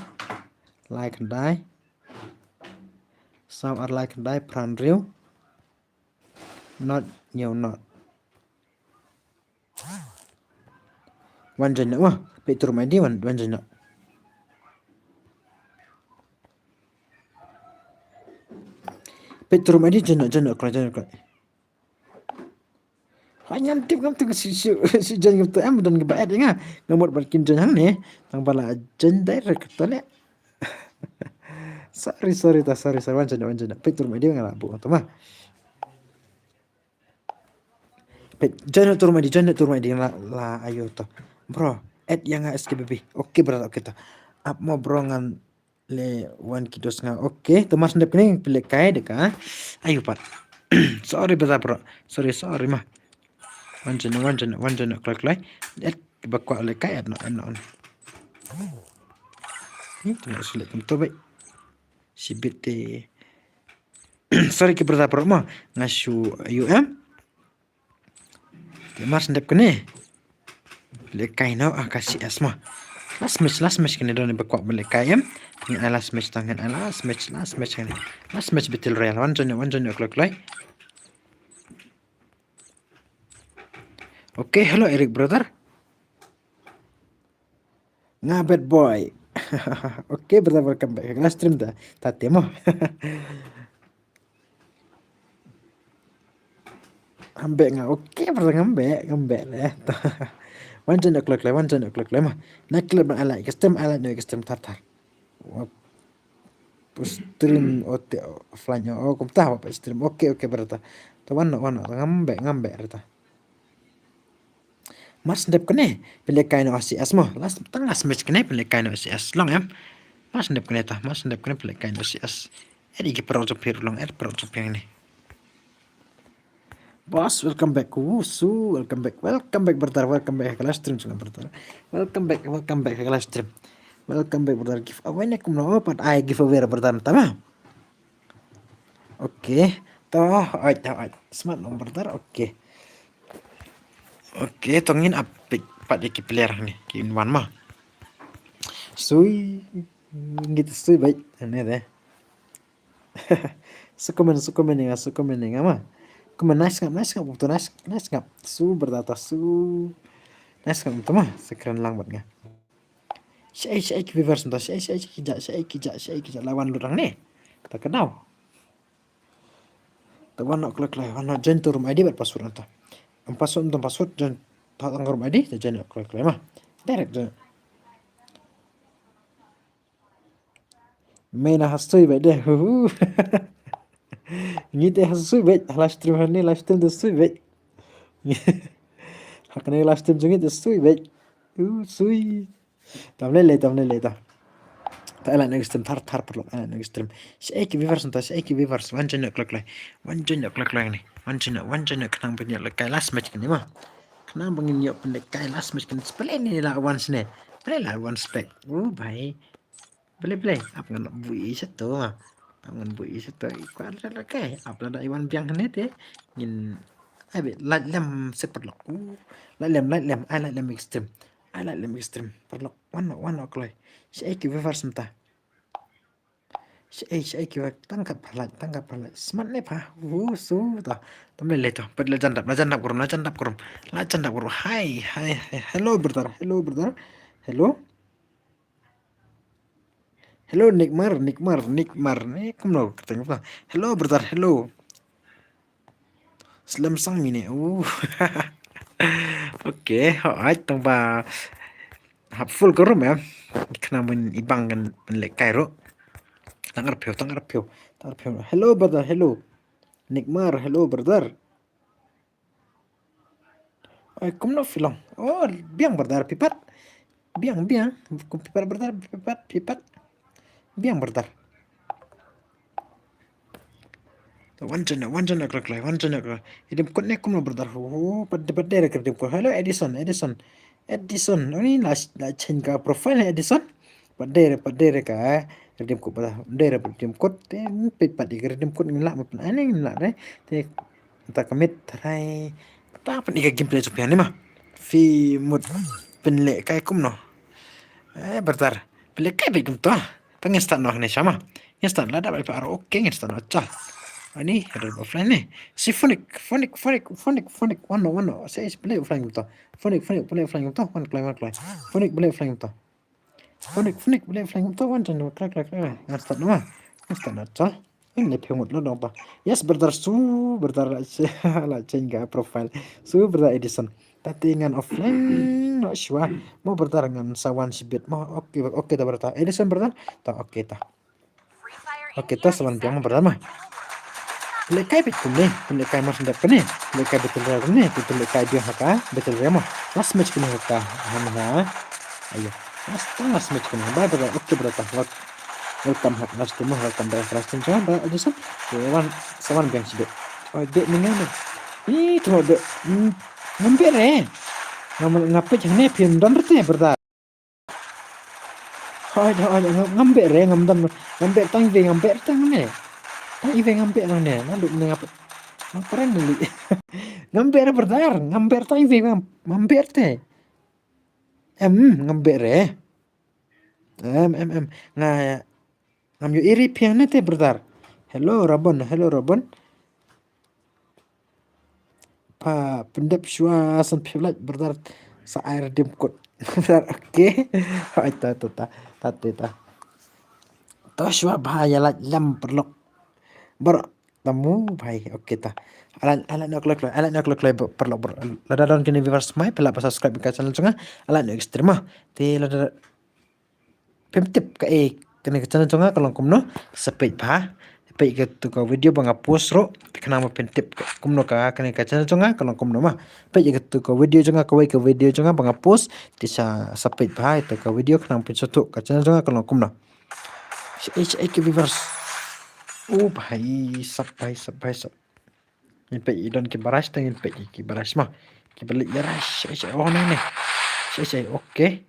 lai khyndai. Saw ar lai khyndai phra hynriew. Not, ñiew not. Wan join noh, wah, peit tu room I D wan, wan join noh. Peit tu room I D, join noh, join noh kloi, join noh kloi. Ha, ngam tip, ngam tip shu, shu, shu join kumto em, don kiba add ïa nga. Nga mut ban kin join hangne. Tang ba la join direct to leh. Sorry, sorry ta, sorry, sorry. Wan join, wan join. Peit tu room I D nga la buh to ma. Peit, join tu room I D, join tu room I D la, la ayo to. Bro, add ïa nga S K B B. Okay brother, okay ta. Ap mo bro ngan leh wan ki dos nga. Okay, to mar sndep kane pynleh kai da ka. Ayo pat. Sorry brother bro. Sorry, sorry ma. Wan join, wan join, wan join kloi kloi. Add ba kwah leh kai add noh, add noh. Hmm, to ma select kumto beit. Shibit te. Sorry ki brother bro ma. Nga shu U M. Mar shen dep kane. Lehkai noh, ah, ka C S mo. Last match, last match kane don ba kwah ba lehkai em. Ngin ai last match tang, ngin ai last match, last match kane. Last match Battle Royale. Wan join, wan join kloi kloi. Okay, hello Eric brother. Nga bad boy. Okay brother, welcome back. Nga stream da. Tate mo. Ngam beh nga, okay brother, ngam beh, ngam beh le. Wan join kloi kloi, wan join kloi kloi mo. Na clip ban alai ka stream, alai no ka stream thar thar. Wa-, stream o te offline o, kumta wa stream. Okay, okay brother. To wan noh, wan noh, ngam beh, ngam beh brother. Mar shen dep kane, pynlehkai noh C S mo. Last, tang last match kane, pynlehkai noh C S. Long em. Mar shen dep kane ta, mar shen dep kane, pynlehkai noh C S. Eri ki paralok jong phi ruh long, eri paralok jong phi ne. Boss, welcome back. Woo, Su, welcome back. Welcome back brother, welcome back ha ka live stream jong nga brother. Welcome back, welcome back ha ka live stream. Welcome back brother. Giveaway ne kumno, pat ai giveaway brother mynta ma. Okay. To, oi, to, oi. Smart long brother, okay. Okay, to ngin ap pick pat ïa ki player hangne, ki in wan ma. Sui, ngit sui beit, ne de. Su comment, su comment ïa nga, su comment ïa nga ma. Comment nice ngap, nice ngap, to nice, nice ngap. Su brother ta su. Nice ngap to ma, sa kren lang bad nga. Shaei, shaei ki viewers mynta, shaei, shaei ki ja, shaei ki ja, shaei ki ja, la wan lut hangne. Ta ka daw. Ta wan noh kloi kloi, wan noh join to room I D bad password mynta. Em password mynta password, join to tang room I D, ta join noh kloi kloi ma. Direct join. Mena ha sui beit de, hu hu. Ngi te ha sui beit, ha live stream hangne, live stream te sui beit. Ha kane live stream jong ngi te sui beit. U sui. Tam lei lei, tam lei lei ta. Ta ela next stream, thar thar paralok, ela next stream. Shaei ki viewers mynta, shaei ki viewers, wan join noh kloi kloi. Wan join noh kloi kloi ne. Wan join noh, wan join noh khnang ban ïoh lehkai last match kane ma. Khnang ban ngin ïoh pynlehkai last match kane. Balei ne la wan sne. Balei la wan spek. U bhai. Balei balei. Ap ngan buh ïa shato ma. Ap ngan buh ïa shato. Kwah lada lehkai. Ap lada i wan biang hangne te. Ngin. Ai beit, lait lem seh paralok. U. Lait lem, lait lem. Ai lait lem extreme. Ai lait lem extreme. Paralok. Wan noh, wan noh kloi. Shaei ki viewers mynta. Shaei, shaei ki viewers. Tang kat phalait, tang kat phalait. Smat ne pha. Wu, su, ta. Tam lei lei to. Pat la jan dap, la jan dap ka room, la jan dap ka room. La jan dap ka room. Hi, hi, hi. Hello, brother. Hello, brother. Hello. Hello, Nick Mar, Nick Mar, Nick Mar. Eh, kumno kyrteng pha. Hello, brother. Hello. Slem sang mine. Uh. Okay, hooid, tang ba hap full ka room, eh. Khnang ban i bang kan ban lehkai ruh. Tang arphew, tang arphew, tang arphew. Hello, brother, hello. Nick Mar, hello, brother. Ai, kumno phi long? Oh, biang brother, phi pat. Biang, biang. Kum phi pat brother, phi pat, phi pat. Biang brother. Wan jana, wan jana kloi kloi, wan jana kloi. Ïa dei kut ne kumno brother. Oh, pat, pat dei re ka ïa dei kut. Hello, Edison, Edison. Edison, oh, ni la, la change ka profile ne Edison. Pat dei re, pat dei re ka, eh, ïa dei kut, pat dei re, ïa dei kut. Te, pit pat ïa ka ïa dei kut ngi la, ma pyn, ani ngi la re. Te, ta ka miet, tharai. Ta pyn ïa ka gameplay jong phi ne ma. Phi mut pynlehkai kumno. Eh, brother. Pynlehkai beit kumto. Ta ngin start noh ne shama. Ngin start lada ba phi ar okay ngin start noh cha. Ani, ada offline ne. Si Phonik, Phonik, Phonik, Phonik, Phonik. Wan noh, wan noh. Si, si pynleh offline kumto. Phonik, Phonik, pynleh offline kumto. Wan kloi, wan kloi. Phonik, pynleh offline kumto. Phonik, Phonik, pynleh offline kumto. Wan jan, kloi, kloi, kloi. Ngin start noh ma. Ngin start noh cha. Ngin leh phi ngut lo dong to. Yes, brother, su, brother, la change ka profile. Su, brother Edison. Ta te ngan offline noh shuwa. Mo brother ngan sa wan shibit. Mo, okay, okay ta brother. Edison brother. Ta okay ta. Okay ta sa wan biang mo brother ma. Pynlehkai beit kumne, pynlehkai mar shen dep kane. Pynlehkai beit kumne, pynlehkai biang ha ka, beit biang mo. Last match kane ha ka, ha, ha. Ayo. Last, last match kane. Bye brother. Okay brother. Wel-, welcome ha ka last match, welcome back ha ka last match. Bye Edison. Sa wan, sa wan biang shibit. Oh, beit mynne. Ih, tu beit. Hmm, ngam beit re. Ngam, ngam peit hangne phim don rete brother. Hooid, hooid, ngam, ngam beit re, ngam don, ngam beit tang iwei, ngam beit tang ne. Tang iwei ngam beit tang ne, naduh ne ngam beit. Ngam pyrshang lei. Ngam beh re brother, ngam beh tang iwei, ngam, ngam beh te. Em, ngam beh re. Em, em, em. Nga, ngam ïohi re phi hangne te brother. Hello Rabon, hello Rabon. Pha pyndep shuwa san phi lait brother, sa ai redeem code. Brother, okay. Ai ta ta ta ta ta ta. To shuwa bha ïa lait lem paralok. Baroh. Tamu bhai, okay ta. Ala, ala noh kloi kloi, ala noh kloi kloi, paralok, paralok. Lada don kine viewers mai, phi lah ba subscribe ka channel jong nga. Ala noh stream ma. Te lada phim tip kaei kane ka channel jong nga ka long kumno, sa peit bha. Peit katu ka video ba nga post ruh, te khnang ba phin tip ka, kumno ka, kane ka channel jong nga ka long kumno ma. Peit katu ka video jong nga, kawei ka video jong nga ba nga post, te sa, sa peit bha ïa ka video khnang phin sngewthuh ka channel jong nga ka long kumno. Shaei, shaei ki viewers. Oh, bhai sab, bhai sab, bhai sab. Ngin peit i don kiba rush, te ngin peit i kiba rush ma. Kiba leit ïa rush, shaei, shaei, oh, ne, ne. Shaei, shaei, okay.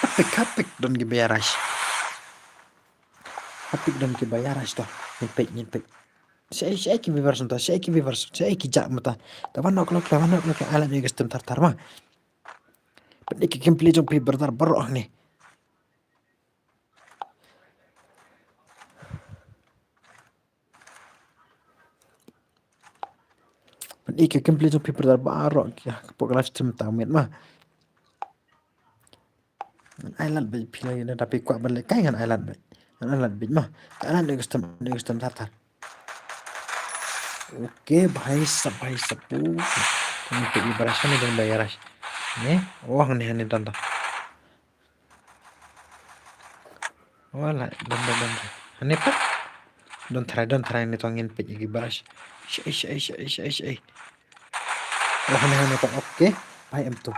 Hapik, hapik, don kiba ïa rush. Hapik don kiba ïa rush to. Ngin peit, ngin peit. Shaei, shaei ki viewers to, shaei ki viewers, shaei ki jah mynta. Te wan noh kloi kloi, wan noh kloi kloi, ala noh ïa ka stem thar thar ma. Peit ïa ka gameplay jong phi brother baroh hangne. Peit ïa ka gameplay jong phi brother baroh ki ha ka pok live stream ta miet ma. Ngan ai lad beit phi lei, lada phi kwah ban lehkai ngan ai lad beit. Ngan ai lad beit ma. Te ai lad ïa ka stem, ïa ka stem thar thar. Okay, bhai sab, bhai sab. Kane te i ba rush ne, don ba ïa rush. Ne? Oh, hangne, hangne don ta. Wala, don, don, don. Hangne pat. Don tharai, don tharai, ne to ngin peit ïa ki ba rush. Shaei, shaei, shaei, shaei, shaei. Oh, hangne, hangne pat. Okay. Bhai em to.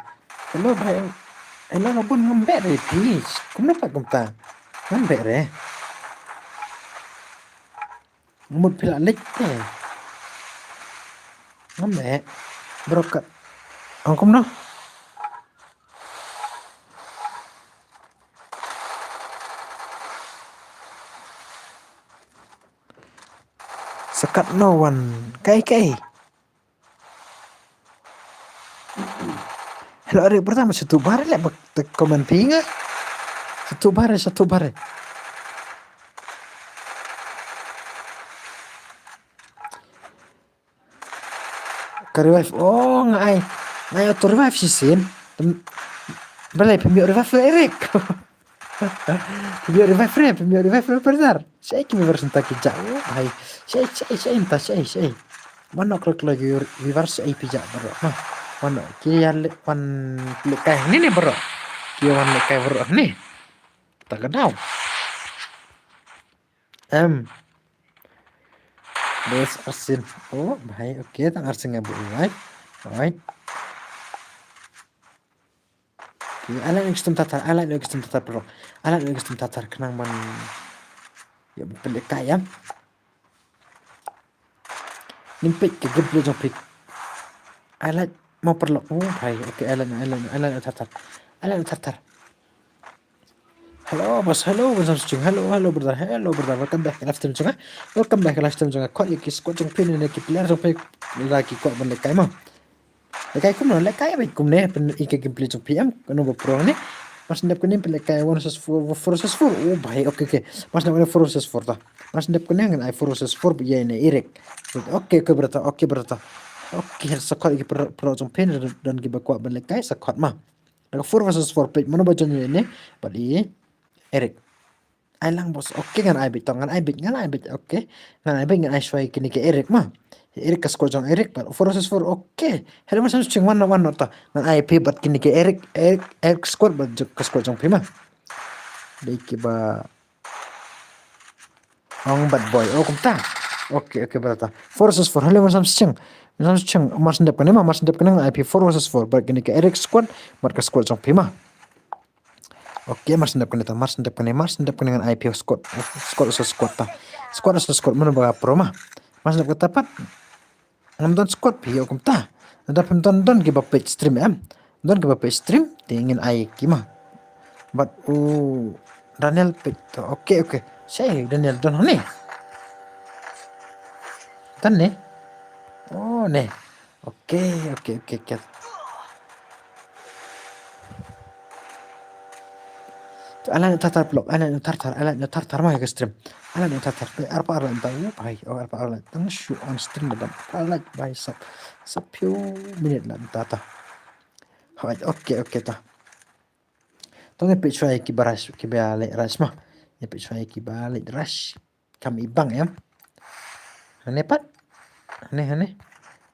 Hello, bhai em. Hello, Rabon, ngam beh re, please. Kumno pat kumta? Ngam beh re. Mut phi la leit te. Ngam beh. Bro ka. Ong kumno? Sa katno wan. Kaei, kaei. Hello, Eric, pertama satu bare leh bak te comment phi nga. Satu bare, satu bare. Ka revive, oh, nga ai. Nga ai auto revive shisien. Tem-, balei phim ïoh revive re, Eric? Phim ïoh revive re, phim ïoh revive re, brother. Shaei ki viewers mynta ki jah, oh, bhai. Shaei, shaei, shaei mynta, shaei, shaei. Wan noh kloi kloi ki viewers, shaei phi jah baroh. Noh. Wan noh, ki ïa leh, wan lehkai ne ne baroh. Ki ïa wan lehkai baroh ne. Ta ka daw. Em. Best arsien. Oh, bhai, okay, tang arsien nga buh revive. Alright. Okay, ai lad ïa ka stem thar thar, ai lad ïa ka stem thar thar, bro. Ai lad ïa ka stem thar thar, khnang ban ïa ban pynlehkai ïa. Ngin peit ka gameplay jong phi. Ai lad mo paralok. Oh, bhai. Okay, ai lad, ai lad, ai lad thar thar. Ai lad thar thar. Hello, boss. Hello, boss. Hello, hello, brother. Hello, brother. Welcome back to live stream jong nga. Welcome back to live stream jong nga. Khot ïa ki squad jong phi ne, ki player jong phi. Lada ki kwah ban lehkai mo. Lehkai kumno, lehkai beit kumne, peit ïa ka gameplay jong phi em, kano ba pro ne. Mar shu dep kane pynlehkai one versus four, four versus four. Oh, bhai, okay, okay. Mar shu dep kane four versus four ta. Mar shu dep kane ngan ai four versus four ïa ine Eric. Okay, okay, brother, okay, brother. Okay, sa khot ïa ki pro, pro jong phi ne, don kiba kwah ban lehkai, sa khot ma. Lada four versus four peit, mano ba join ïa ine, bad i Eric. Ai lang, boss. Okay, ngan ai beit to, ngan ai beit, ngan ai beit. Okay. Ngan ai beit, ngan ai shuwa ïa kine ki Eric ma. Eric ka squad jong Eric, bad four versus four. Okay. Hello, Mas Ching, wan noh, wan noh to. Ngan ai phi bad kine ki Eric, Eric, Eric squad bad jo-, ka squad jong phi ma. Dei kiba ong bad boy. Oh, kumta. Okay, okay, brother. Four versus four. Hello, Mas Ching. Mas Ching, mar shu dep kane ma, mar shu dep kane ngan ai phi four versus four. Bad kine ki Eric squad, bad ka squad jong phi ma. Okay, mar shu dep kane to, mar shu dep kane, mar shu dep kane ngan ai phi squad, squad sa squad ta. Squad sa squad, mano ba pro ma. Mar shu dep kata pat. Ngam don squad phi, ïoh kumta. Lada phim don, don kiba peit stream em. Don kiba peit stream, te ngin ai ki ma. Bad u Daniel peit to. Okay, okay. Shaei Daniel don hangne. Don ne. Oh, ne. Okay, okay, okay, okay. Ai lait noh thar thar paralok, ai lait noh thar thar, ai lait noh thar thar ma ha ka stream. Ai lait noh thar thar, eh, arphew ar lait mynta, oh bhai, oh arphew ar lait. Tang shu on stream ba dang. Ar lait bhai sap. Sa phew minit lait mynta ta. Hooid, okay, okay ta. To ngi peit shuwa ïa kiba rush, kiba leit rush ma. Ngi peit shuwa ïa kiba leit rush. Kam i bang em. Hangne pat. Hangne, hangne.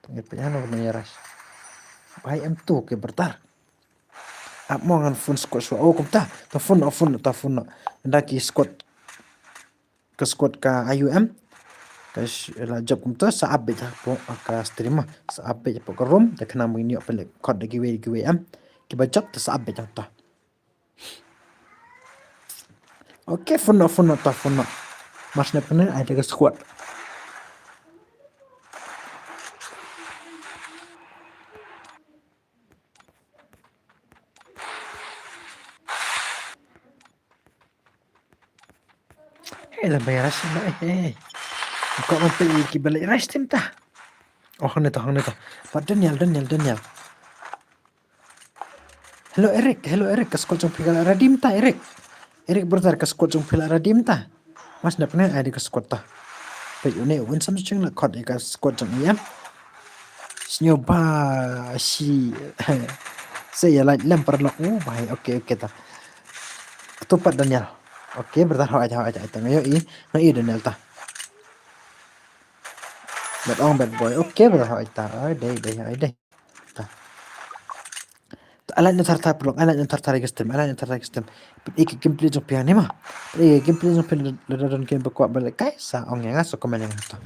To ngi peit hano ba ïa rush. Bhai em tu ki brother. Ap mo ngan phone squad shuwa. Oh kumta. To phone noh, phone noh, to phone noh. Nda ki squad. Ka squad ka I U M. Ka sh-, la jop kumta sa update hapoh ka stream ma. Sa update hapoh ka room. Da khnang ba ngin ïoh pynleit khot da kiwei da kiwei em. Kiba jop te sa update hangta. Okay, phone noh, phone noh, to phone noh. Mar shu dep kane ai da ka squad. Hei, la ba ïa rush, eh, eh. Ko ban peit kiba leit rush team ta. Oh, hangne to, hangne to. Pat Daniel, Daniel, Daniel. Hello Eric, hello Eric, ka squad jong phi ka la ready mynta Eric. Eric brother, ka squad jong phi la ready mynta. Mar shu dep kane ai da ka squad ta. Peit une u Winsome Sing la khot ïa ka squad jong i em. Sngewbha shi. Sa ïa lait lem paralok. Oh bhai, okay, okay ta. Katu pat Daniel. Okay brother, hooid, hooid, hooid ta. Nga ïohi, nga ïohi Daniel ta. Bad ong bad boy. Okay brother, hooid ta. Hooid dei, dei, hooid dei. Ta. Ai lait noh thar thar paralok, ai lait noh thar thar ïa ka stream, ai lait noh thar thar ïa ka stream. Peit ïa ka gameplay jong phi hangne ma. Peit ïa ka gameplay jong phi, lada don ki ba kwah ban lehkai sa ong ïa nga, sa comment ïa nga to.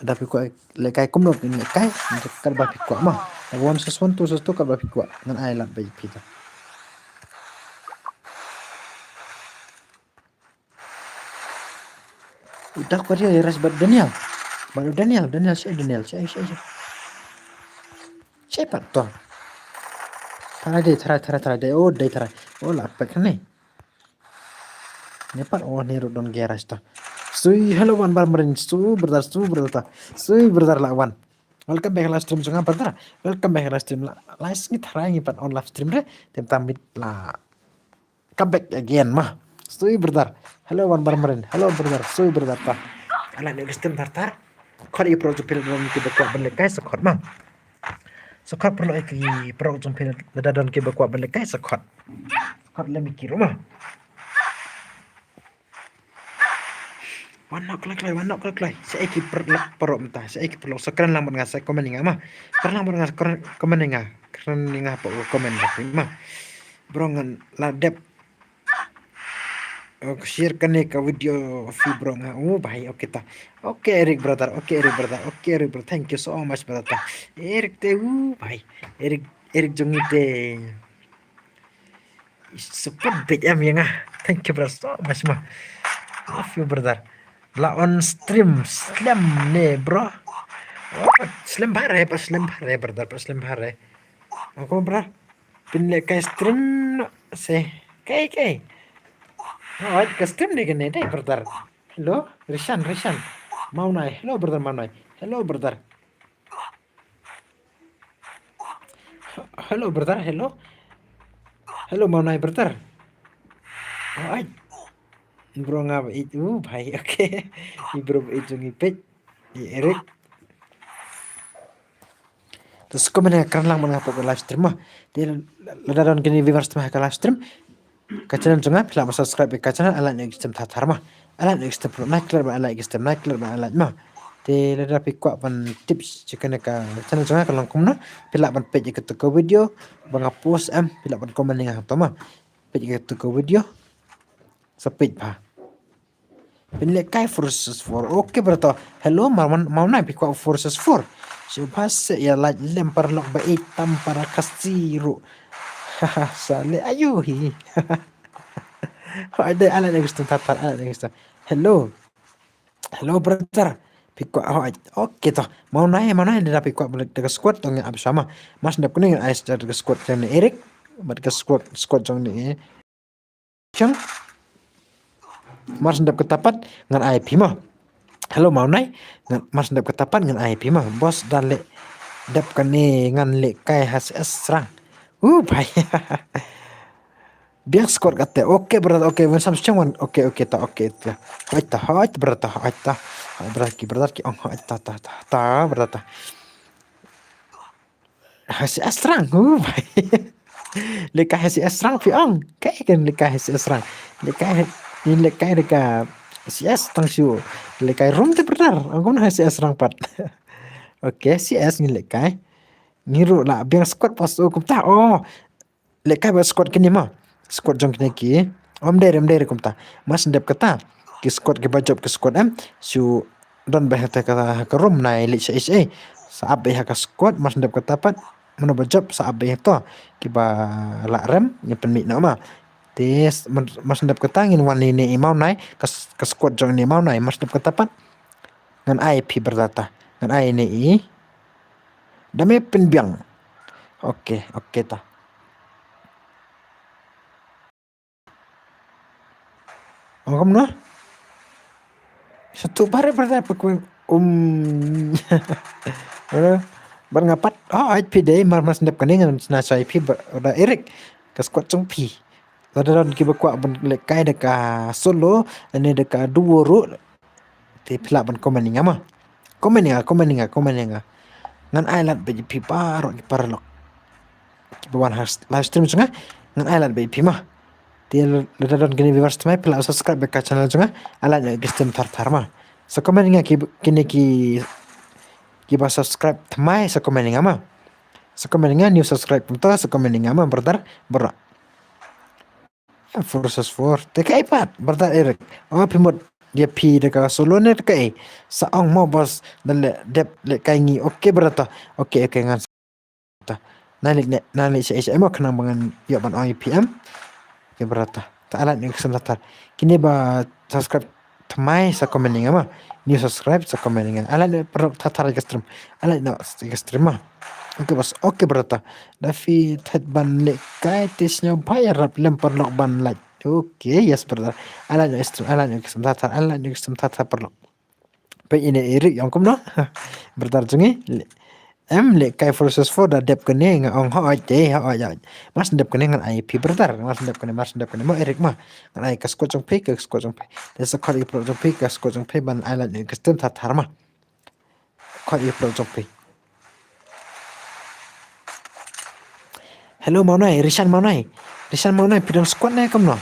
Lada phi kwah lehkai kumno phin lehkai, katba phi kwah ma. One versus one, two versus two katba phi kwah. Ngan ai lad bad phi to. Uta ka ri rush bad Daniel. Bad Daniel, Daniel, shaei Daniel, shaei, shaei, shaei. Shaei pat to. Tharai dei, tharai, tharai, tharai dei. Oh, dei tharai. Oh, la pek hangne. Ne pat, oh, ne ruh don ki rush to. Sui, hello Wan Barmarin, sui brother, sui brother to. Sui brother la wan. Welcome back live stream jong nga brother. Welcome back live stream la. Live ngi tharai ngi pat on live stream re. Tem tam mit la. Come back again ma. Sui brother. Hello Wan Barmarin. Hello brother. Sui brother ta. Ai lait noh ka stream thar thar. Khot ïa ki paralok jong phi lada don ki ba kwah ban lehkai sa khot ma. Sa khot paralok ïa ki paralok jong phi lada don ki ba kwah ban lehkai sa khot. Sa khot lem ïa ki ruh ma. Wan noh kloi kloi, wan noh kloi kloi. Shaei ki paralok mynta, shaei ki paralok. Sa kren lang bad nga, sa comment ïa nga ma. Kren lang bad nga, comment ïa nga. Kren ïa nga hapoh comment bad ma. Bro ngan la dep. Oh, share kane ka video phi bro nga. Oh bhai, okay ta. Okay Eric brother, okay Eric brother, okay Eric brother. Thank you so much brother ta. Eric te, oh bhai. Eric, Eric jong ngi te. Support bad em ïa nga. Thank you brother so much ma. Love you brother. La on stream slem ne bro. Oh, slem bha re, pat slem bha re brother, pat slem bha re. Ako brother. Phin lehkai stream noh se. Kai kai. Oh, ka stream ne kane dei brother. Hello, Rishan, Rishan. Mawnai. Hello brother Mawnai. Hello brother. Hello brother, hello. Hello Mawnai brother. Oh, ai. Bro nga ba ïeit, uh bhai, okay. I bro ba ïeit jong ngi peit. I Eric. Te shu comment ïa nga, kren lang bad nga hapoh ka live stream ma. Te lada don kine viewers te ma ha ka live stream. Ka channel jong nga phi lah ban subscribe ïa ka channel, ai lait noh ïa ka stream thar thar ma. Ai lait noh ïa ka stream, nai klet ban ai lait ïa ka stream, nai klet ban ai lait ma. Te lada phi kwah ban tips ïa kane ka channel jong nga ka long kumno, phi lah ban peit ïa katu ka video ba nga post em, phi lah ban comment ïa nga hangto ma. Peit ïa katu ka video. Sa peit bha. Phin lehkai four versus four. Okay brother. Hello, Mawnai, phi kwah four versus four? Sngewbha sa ïa lait lem paralok ba ïeit tam para Khasi ruh. Haha, sa leh ayu hi. Hooid dei, ai lait ïa ka stream thar thar, ai lait ïa ka stream. Hello. Hello brother. Phi kwah, hooid. Okay to. Mawnai, Mawnai, lada phi kwah ban leit da ka squad to ngan ap shuwa ma. Mar shu dep kane ngan ai da ka squad jong i Eric. Bad ka squad, squad jong i Chang. Mar shu dep kata pat ngan ai phi ma. Hello Mawnai, ngan, mar shen dep kata pat ngan ai phi ma. Boss da leh dep kane ngan lehkai ha C S srang. Uh, bhai. Biang squad kata. Okay, brother, okay, wan sam shen wan. Okay, okay, ta, okay, ta. Hoi ta, hoi, brother, ta, hoi ta. Hoi, brother, ki, brother, ki, ong, hoi ta, ta, ta, ta, brother, ta. Ha C S srang, uh, bhai. Lehkai ha C S srang phi ong. Kai kan lehkai ha C S srang. Lehkai, ngin lehkai lehkai C S tang shu. Lehkai room te brother. Ong kumno ha C S srang pat. Okay, C S ngin lehkai. Ngi ruh la biang squad pas u kumta. Oh, lehkai bad squad kine ma. Squad jong kine ki. Ym dei re, ym dei re kumta. Mar shen dep kata. Ki squad kiba jop ki squad em. Shu don beit ha ka, ka room nai leit shaei shaei. Sa ap beit ha ka squad, mar shen dep kata pat. Mano ba jop sa ap beit ha to. Kiba lah rem, ngin pynmih noh ma. Te s-, mar, mar shen dep kata ngin wan ïa ine i Mawnai, ka s-, ka squad jong ine i Mawnai, mar shen dep kata pat. Ngan ai phi brother ta. Ngan ai ine i. Da me pynbiang. Okay, okay ta. Ong kumno? Satu bare brother pa kuen, um. Eh, ban nga pat. Oh, ai phi dei mar, mar shen dep kane ngan sa ai phi ba, da Eric. Ka squad jong phi. Lada don kiba kwah ban lehkai da ka solo, ne da ka duo ruh. Te phi lah ban comment ïa nga ma. Comment ïa nga, comment ïa nga, comment ïa nga. Ngan ai lad beit ïa phi baroh ki paralok. Kiba wan ha live stream jong nga, ngan ai lad beit ïa phi ma. Te lada don kine viewers thymmai, phi lah subscribe beit ka channel jong nga, ai lad ïa ki stream thar thar ma. Sa comment ïa nga ki, kine ki, kiba subscribe thymmai, sa comment ïa nga ma. Sa comment ïa nga, new subscribe kumta, sa comment ïa nga ma, brother, brother. Four versus four. Te kaei pat, brother Eric. Oh, phi mut ïa phi da ka solo ne da kaei. Sa ong mo boss, da leh dep lehkai ngi. Okay, brother. Okay, okay, ngan sa. Nang leit ne, nang leit shaei shaei mo khnang ba ngan ïoh ban ong ïa phi em. Okay, brother. Ta ai lad ïa ki stream thar thar. Kine ba subscribe thymmai sa comment ïa nga ma. New subscribe sa comment ïa nga. Ai lad noh paralok thar thar ïa ka stream. Ai lad noh ïa ka stream ma. Okay boss. Okay brother. Da phi thied ban lehkai te sngewbha ïarap lem paralok ban like. Okay, yes brother. Ai lad noh ïa ka stream, ai lad noh ïa ka stream thar thar, ai lad noh ïa ka stream thar thar paralok. Peit ine i Eric ong kumno. Brother jong ngi. Em, lehkai four versus four da dep kane, nga ong hooid te, hooid, hooid. Mar shen dep kane ngan ai phi brother, mar shen dep kane, mar shen dep kane mo Eric ma. Ngan ai ka squad jong phi, ka squad jong phi. Te sa khot ïa ki paralok jong phi, ka squad jong phi ban ai lad ïa ki stream thar thar ma. Khot ïa ki paralok jong phi. Hello Mawnai, Rishan Mawnai. Rishan Mawnai, phi don squad ne kumno?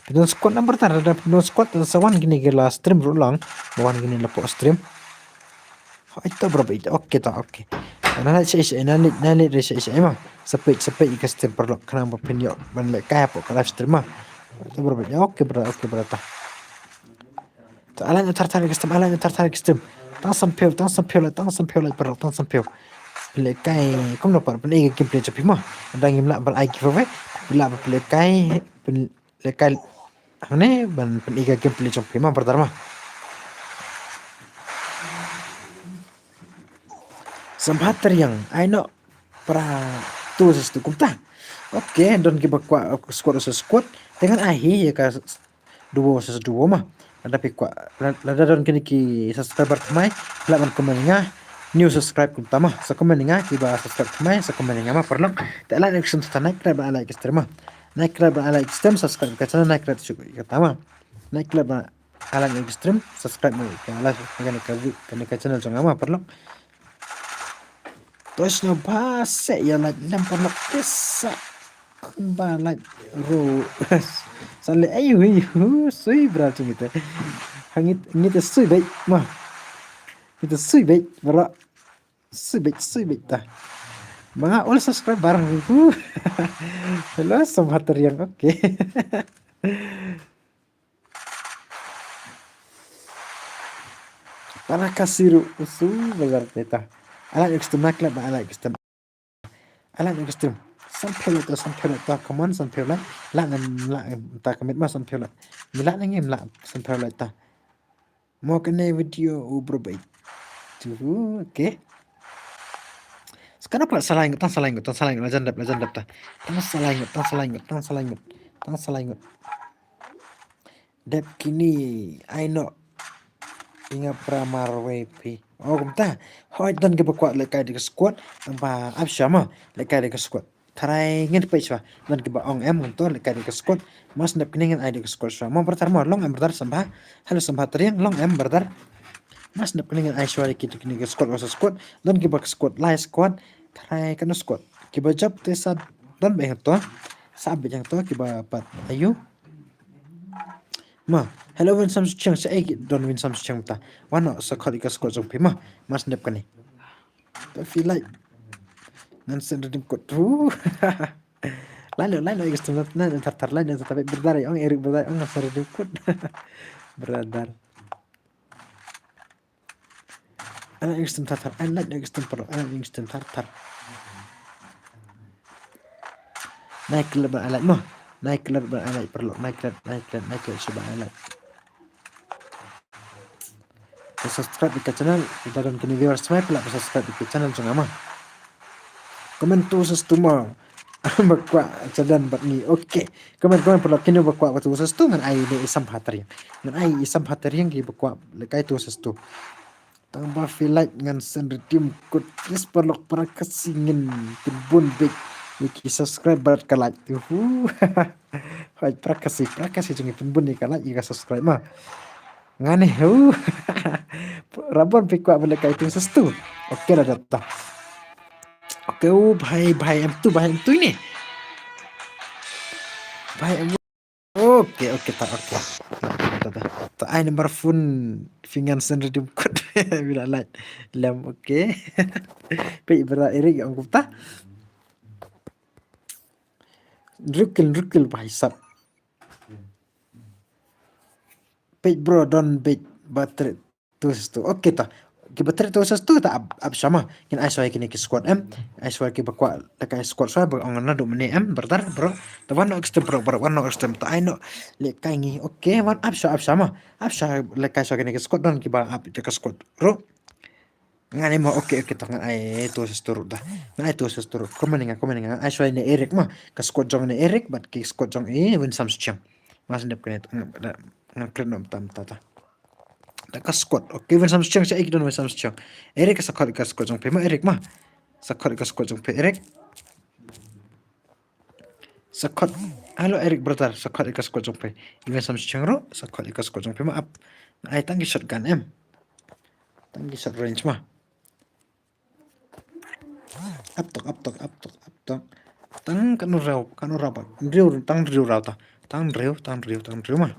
Phi don squad ne brother, lada phi don squad sa wan kine ki la stream ruh lang, ba wan kine la pok stream. Hooid to bro, bro, okay to, okay. Nang leit shaei shaei, nang leit, nang leit shaei shaei ma. Sa peit, sa peit ïa ka stream paralok khnang ba phin ïoh ban lehkai hapoh ka live stream ma. To bro, bro, okay bro, okay bro ta. To ai lad noh thar thar ïa ka stream, ai lad noh thar thar ïa ka stream. Tang sanphew, tang sanphew lait, tang sanphew lait paralok, tang sanphew. Phi lehkai kumno pat, pyn-i ka gameplay jong phi ma. Lada ngim lah ban ai giveaway, phi lah ban phi lehkai, phi lehkai hangne ban pyn-i ka gameplay jong phi ma brother ma. Sngewbha tyrïang, ai noh para tu sa stu kumta. Okay, don kiba kwah squad sa squad. Te ngan ai hi ïa ka duo sa duo ma. Lada phi kwah, la-, lada don kine ki subscriber thymmai, lah ban comment ïa nga, new subscribe kumta ma. Sa comment ïa nga, kiba subscribe thymmai, sa comment ïa nga ma paralok. Te ai lad noh ïa ka stream thar thar, nai klet ban ai lad ïa ka stream ma. Nai klet ban ai lad ïa ka stream, subscribe ïa ka channel, nai klet shuh ïa kata ma. Nai klet ban ai lad noh ïa ka stream, subscribe noh ïa ka live, kane ka vi-, kane ka channel jong nga ma paralok. To sngewbha seh ïa lait lem paralok te sa kumba lait ruh. Sa leh ai hui hu sui bra tu ngi te. Ha ngi, ngi te sui beit ma. Ngi te sui beit bra. Sui beit, sui beit ta. Ba nga ol subscriber hu hu. Hello, sngewbha tyrïang, okay. Para ka siru usu bazar teta. Ai lad ïa ka stream, nai klet ban ai lad ïa ka stream. Ai lad ïa ka stream. Sanphew lait to, sanphew lait to, come on, sanphew lait. Lah ngam, lah ngam ta commit ma sanphew lait. Ngi lah ne ngim lah sanphew lait ta. Mo kane video u bro bait. Tu, okay. Sekarang pula salah ingat, tang salah ingat, tang salah ingat, lajan dap, lajan dap ta. Tang salah ingat, tang salah ingat, tang salah ingat, tang salah ingat. Dep kine, ai noh. Inga pramar wei phi. Oh, kumta. Hoi, don kiba kwah lehkai da ka squad. Ba ap sha ma lehkai da ka squad. Tharai ngin peit shuwa. Don kiba ong em ngan to lehkai da ka squad. Mas nep kini ngan ai da ka squad shuwa. Mo brother mo long em brother sambha. Hello sambha Tariang long em brother. Mas nep kini ngan ai shuwa ki kini ka squad wasa squad. Don kiba ka squad lai squad. Tharai kano squad. Kiba jop te sa don ba hangto. Sa ba hangto kiba pat ayu. Ma, hello Winsam Schiang, sa ai don Winsam Schiang ta. Wano sa khot ika squad jong phi ma. Mas nep kani. Ba phi like. Ngan send redeem code tu. Lain lain ika stem na thar thar lain thar thar brother ong Eric brother ong ngan send redeem code. Brother. Ana ing stem thar thar, ana ing stem pro, ana ing stem thar thar. Nai klet ba alai mo. Nai klet ba alai perlu, nai klet, nai klet, nai klet shuwa ba alai. Subscribe ika channel, ita don kini viewers mai pula subscribe ika channel jong ama. Comment tu sesatu mo. Ba kwah jadan bad ngi. Okay. Comment comment paralok kino ba kwah tu sesatu ngan ai ne i Sam Hateriang. Ngan ai i Sam Hateriang ki ba kwah lehkai tu sesatu. Tang ba phi like ngan send redeem code please paralok para Khasi ngin pynbun beit ïa ki subscribe bad ka like. Uhu. Hoi para Khasi, para Khasi jong ngi pynbun ïa ka like ïa ka subscribe ma. Ngan ne hu. Rabon phi kwah ba lehkai tu sesatu. Okay la data. Okay, u bhai bhai em tu bhai em tu ini. Bhai em. Okay, okay ta okay. Ta ta. Ta ai number phone phi ngan send redeem code. Bila like. Lem okay. Peit brother Eric ong kumta. Rukil rukil bhai sab. Peit bro don beit battery tu sesatu. Okay ta. Ki battery tu sesatu ta ap ap sha ma. Ngin ai shuwa kine ki squad em. Ai shuwa ki ba kwah lehkai squad shuwa ba ong na du mane em brother bro. Ta wan no extreme bro bro wan no extreme ta ai no lehkai ngi. Okay wan ap shuwa ap sha ma. Ap shuwa lehkai shuwa kine ki squad don ki ba ap ka squad bro. Ngan ai mo okay okay ta ngan ai tu sesatu ruh ta. Ngan ai tu sesatu ruh. Comment nga comment nga ai shuwa ne Eric ma. Ka squad jong ne Eric bad ki squad jong i Winsam Schiang. Mas ndep kane ngan kren nom tam ta ta. Da ka squad. Okay, Winsam Schiang sa ik don Winsam Schiang. Eric sa khot ka squad jong phi ma Eric ma. Sa khot ka squad jong phi Eric. Sa khot. Hello Eric brother, sa khot ka squad jong phi. Winsam Schiang ro, sa khot ka squad jong phi ma ap. Ai tang ki shotgun em. Tang ki short range ma. Ap tok, ap tok, ap tok, ap tok. Tang kano rew, kano rew ba. Rew, tang rew rew ta. Tang rew, tang rew, tang rew ma.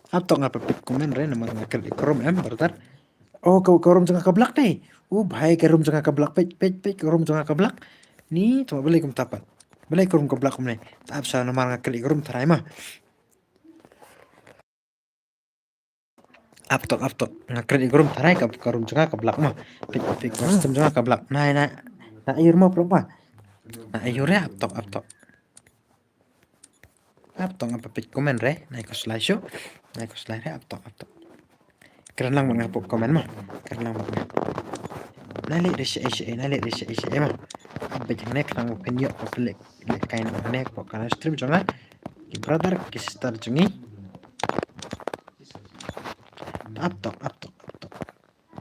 Ap tok nga pepit comment re namar nga kali ka room em brother. Oh ka room jong nga ka black dei. Oh bhai ka room jong nga ka black peit peit peit ka room jong nga ka black. Ni to balei kumta pat. Balei ka room ka black kumne. Ta ap sha namar nga kali ka room tharai ma. Ap tok ap tok. Nga kren i ka room tharai ka room jong nga ka black ma. Pik pik ka room jong nga ka black. Nai nai. Na ayur ma pro ma. Na ayur ya ap tok ap tok. Ap tok apa pik comment re. Nai ko slide show. Nai ko slide re ap tok ap tok. Kren lang ma nga pok comment ma. Kren lang ma nga. Nai le re shi ai shi ai nai le re shi ai shi ai ma. Apa jong ne kren ma pin yok ko plik. Lehkai na ne pok ka stream jong nga. Ki brother ki sister jong ngi. Ap tok ap tok ap tok.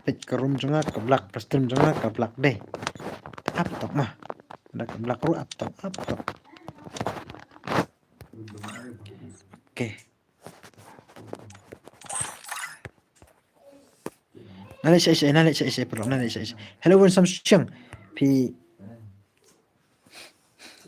Peit ka room jong nga ka black, ka stream jong nga ka black dei. Ap tok ma. Da ka black ruh ap tok ap tok. Okay. Nale shi shi nale shi shi pro nale shi shi. Hello Winsam Schiang. Phi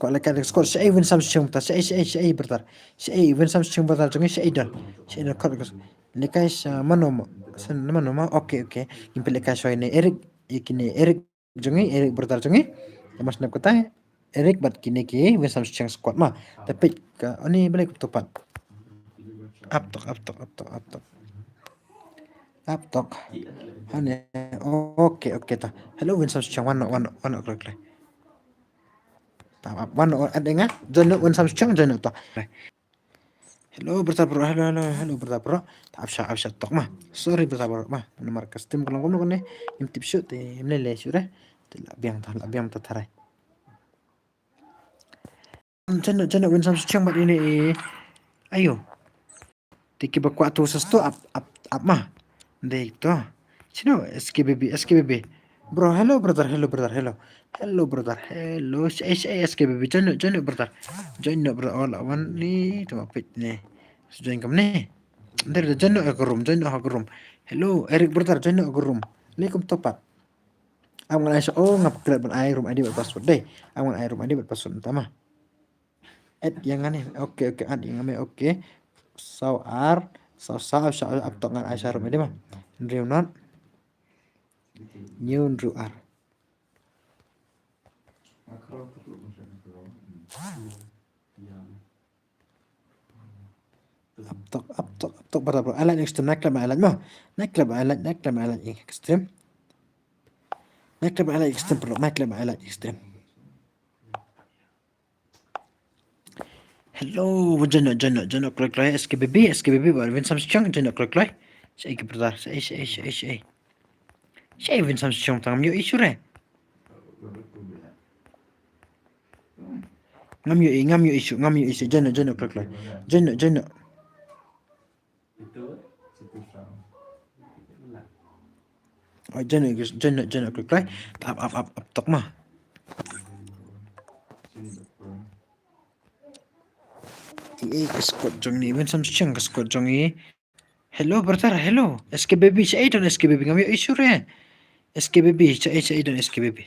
Kwah lehkai da ka squad, shaei Winsam Schiang ta, shaei, shaei, shaei brother. Shaei Winsam Schiang brother jong ngi, shaei don. Shaei don khot da ka squad. Lehkai sha mano ma, sha mano ma, okay, okay. Ngin peit lehkai sha ne Eric, ïa kine Eric jong ngi, Eric brother jong ngi. Ïa mas nep kata, Eric bad kine ki Winsam Schiang squad ma. Ta peit ka, ani balei kumto pat. Ap tok, ap tok, ap tok, ap tok. Ap tok. Hane, okay, okay ta. Hello Winsam Schiang, wan no, wan no, wan no, klik, klik. Ta ap wan no at enga. Join no Winsam Schiang, join no ta. Hello brother bro, hello hello hello brother bro. Ta ap sha ap sha tok ma. Sorry brother bro ma. Namar ka stream ka long kumno kane. Im tip shu te im lele shu re. Te la biang ta la biang ta tharai. Join no join no Winsam Schiang bad ine i. Ayo. Te kiba kwah tu sesatu ap ap ap ma. Dei to. Sino S K B B, S K B B. Bro, hello brother, hello brother, hello. Hello brother, hello. Shaei, shaei S K B B. Join no, join no brother. Join no brother. Oh, la wan ni, to ma pit ni. Join kam ni. Dei, dei, join no ha ka room, join no ha ka room. Hello, Eric brother, join no ha ka room. Alaikum topat. Am ngan ai sha, oh, ngap klet ban ai room I D bad password dei. Am ngan ai room I D bad password mynta ma. Add ïa nga ne. Okay, okay, add ïa nga me. Okay. Saw ar, saw saw, saw ap tok ngan ai sha room I D ma. Hynriew not. Hynñiew hynriew ar. Ap tok, ap tok, ap tok, brother, bro. Ai like next time, nai klet ba ai like mo. Nai klet ba ai like, nai klet ba ai like ïa ka stream. Nai klet ba ai like ïa ka stream, bro. Nai klet ba ai like ïa ka stream. Hello, join no, join no, join no, kloi kloi, S K B B, S K B B, ba Vincent Schiang, join no, kloi kloi. Shaei ki brother, shaei, shaei, shaei, shaei. Shaei Vincent Schiang tang ngam ïohi shuh re. Ngam ïohi, ngam ïohi shuh, ngam ïohi shuh, join no, join no, kloi kloi. Join no, join no. Oh, join no, join no, join no, kloi kloi. Ap, ap, ap, ap tok ma. Ei, ei, ka squad jong ngi, Vincent Schiang ka squad jong ngi. Hello, brother, hello. S K B B, shaei don S K B B, ngam ïohi shuh re. S K B B, shaei, shaei don S K B B.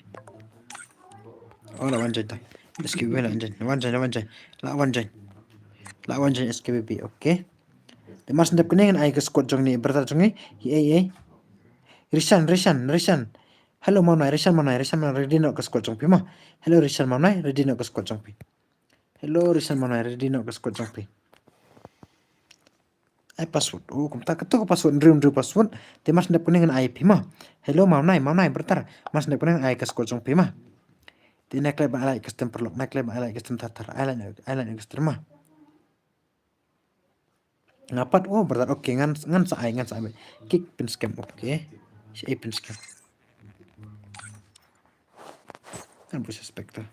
Oh, la wan join ta. S K B B la wan join, la wan join, la wan join. La wan join. La wan join S K B B, okay. Te mar shu dep kane ngan ai ka squad jong ngi, brother jong ngi. Ei, ei. Rishan, Rishan, Rishan. Hello, Mawnai, Rishan, Mawnai, Rishan, Mawnai, ready noh ka squad jong phi ma. Hello, Rishan, Mawnai, ready noh ka squad jong phi. Hello, Rishan, Mawnai, ready noh ka squad jong phi. Ai password. Oh, kumta kato ka password, hynriew hynriew password. Te mar shu dep kane ngan ai phi ma. Hello, Mawnai, Mawnai, brother. Mar shu dep kane ngan ai ka squad jong phi ma. Te nai klet ba ai like ka stream paralok, nai klet ba ai like ka stream tar tar. Ai like, ai like ka stream ma. Nga pat, oh, brother, okay, ngan, ngan sa ai, ngan sa ai. Kick pin scam, okay. Shaei pin scam. Ngan buh suspect to.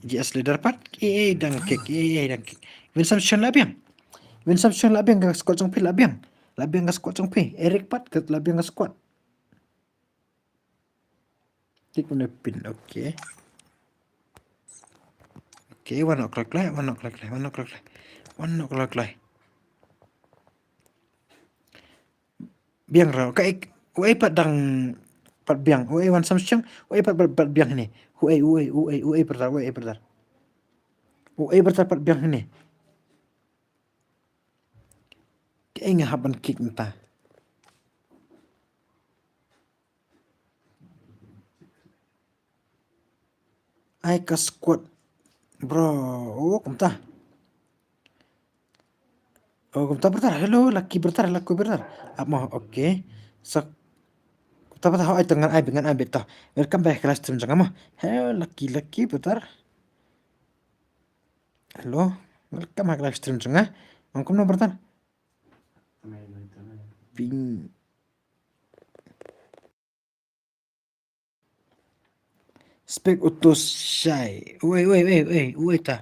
G S leader pat, eh, eh, dang kick, eh, eh, dang kick. Vincent Schiang la biang. Vincent Schiang la biang ka squad jong phi la biang. La biang ka squad jong phi. Eric pat ka la biang ka squad. Tik une pin, okay. Okay, wan noh kloi kloi, wan noh kloi kloi, wan noh kloi kloi. Wan noh kloi kloi. Biang ra, kaei, uei pat dang pat biang, uei wan samshiang, uei pat, pat, pat biang hini. Uei, uei, uei, uei brother, uei brother. Uei brother pat biang hini. Kaei nga hap ban kick mynta. Ai ka squad. Bro, oh, kumta. Oh, kumta brother. Hello, lucky brother, lucky brother. Ap mo, okay. So, kumta brother, ho ai to ngan ai bit, ngan ai bit to. Welcome back ka live stream jong nga mo. Hello, lucky, lucky brother. Hello, welcome back ka live stream jong nga. Ong kumno brother? Ping. Spek utus shai. Uei, uei, uei, uei, uei ta.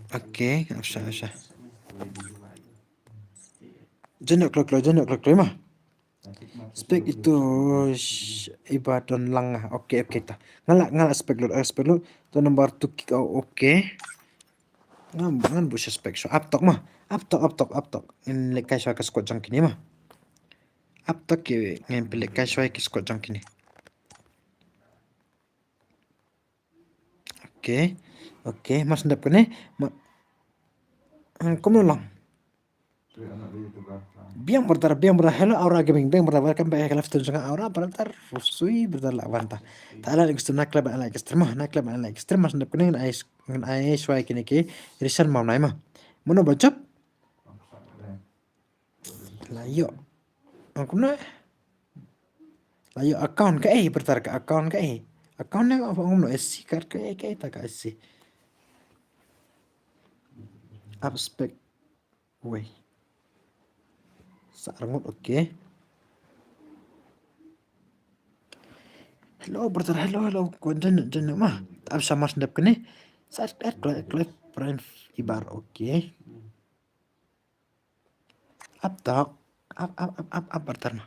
Okay, usha, usha. Janok kloi kloi, janok kloi kloi ma. Spek itu sh-, iba don lang ah. Okay, okay ta. Nga la, nga la spek lut, eh, spek lut. To number two kick out, okay. Ngan, ngan buh spek shuh. Ap tok ma. Ap tok, ap tok, ap tok. Ngin leh kai shuh ka squad jong kine ma. Ap tok ki ngin pynleh kai shuh ki squad jong kine. Okay. Okay, mar shen dep kane. Ma-, hmm, kumno lang. Biang brother, biang brother. Hello, Aura Gaming. Biang brother, welcome back. Hello, stream jong nga Aura, brother. Usui, brother, la wan ta. Ta la like stream, na klep ba like stream, na klep ba like stream. Mar shen dep kane ngan ai, ngan ai shuwa kine ki. Rishan Mawnai ma. Mano ba jop? La ïoh. Ong kumno? La ïoh account kaei, brother, ka account kaei. Account ne ong kumno, S C card kaei, kaei ta ka S C. Ap spek. Wei. Sa arngut, okay. Hello, brother. Hello, hello. Ko jan, jan ma. Ap sama sendap kene. Sat et klep klep prime ibar. Okay. Ap tak. Ap, ap, ap, ap, ap, brother ma.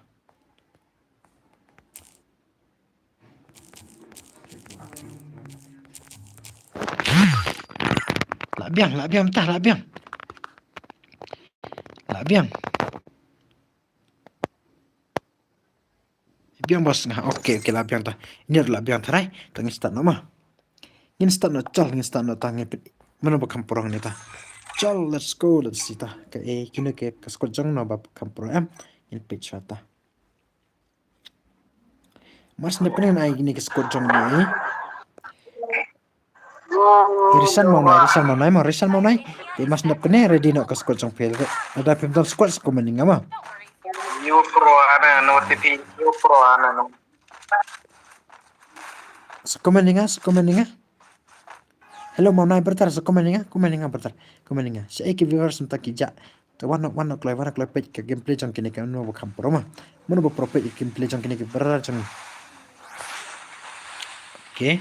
La biang, la biang, tah, la biang. La biang. Biang bos nga. Okay, okay, la biang ta. Ini la biang ta, right? Ta ngin start noh ma. Ngin start noh, chal, ngin start noh ta, ngin peit mano ba kham pura ngi ta. Chal, let's go, let's see ta. Ka, eh, kine ke, ka squad jong no ba kham pura em. Ngin peit shuwa ta. Mas ne penen ai kine ke squad jong ni. Irisan mau nai, irisan mau nai, mau irisan mau nai. Te mas ne penen ready noh ka squad jong phi. Ada phi dal squad sa comment ning ma. New pro ana no tipi new pro ana no. Sa comment ning, sa comment ning. Hello mau nai brother, sa comment ning, comment ning brother. Comment ning. Sa ek viewers mynta ki ja. Te wan, wan kloi, wan kloi peit ka gameplay jong kine ka mano ba kham pro ma. Mano ba pro peit ka gameplay jong kine ka brother jong. Okay.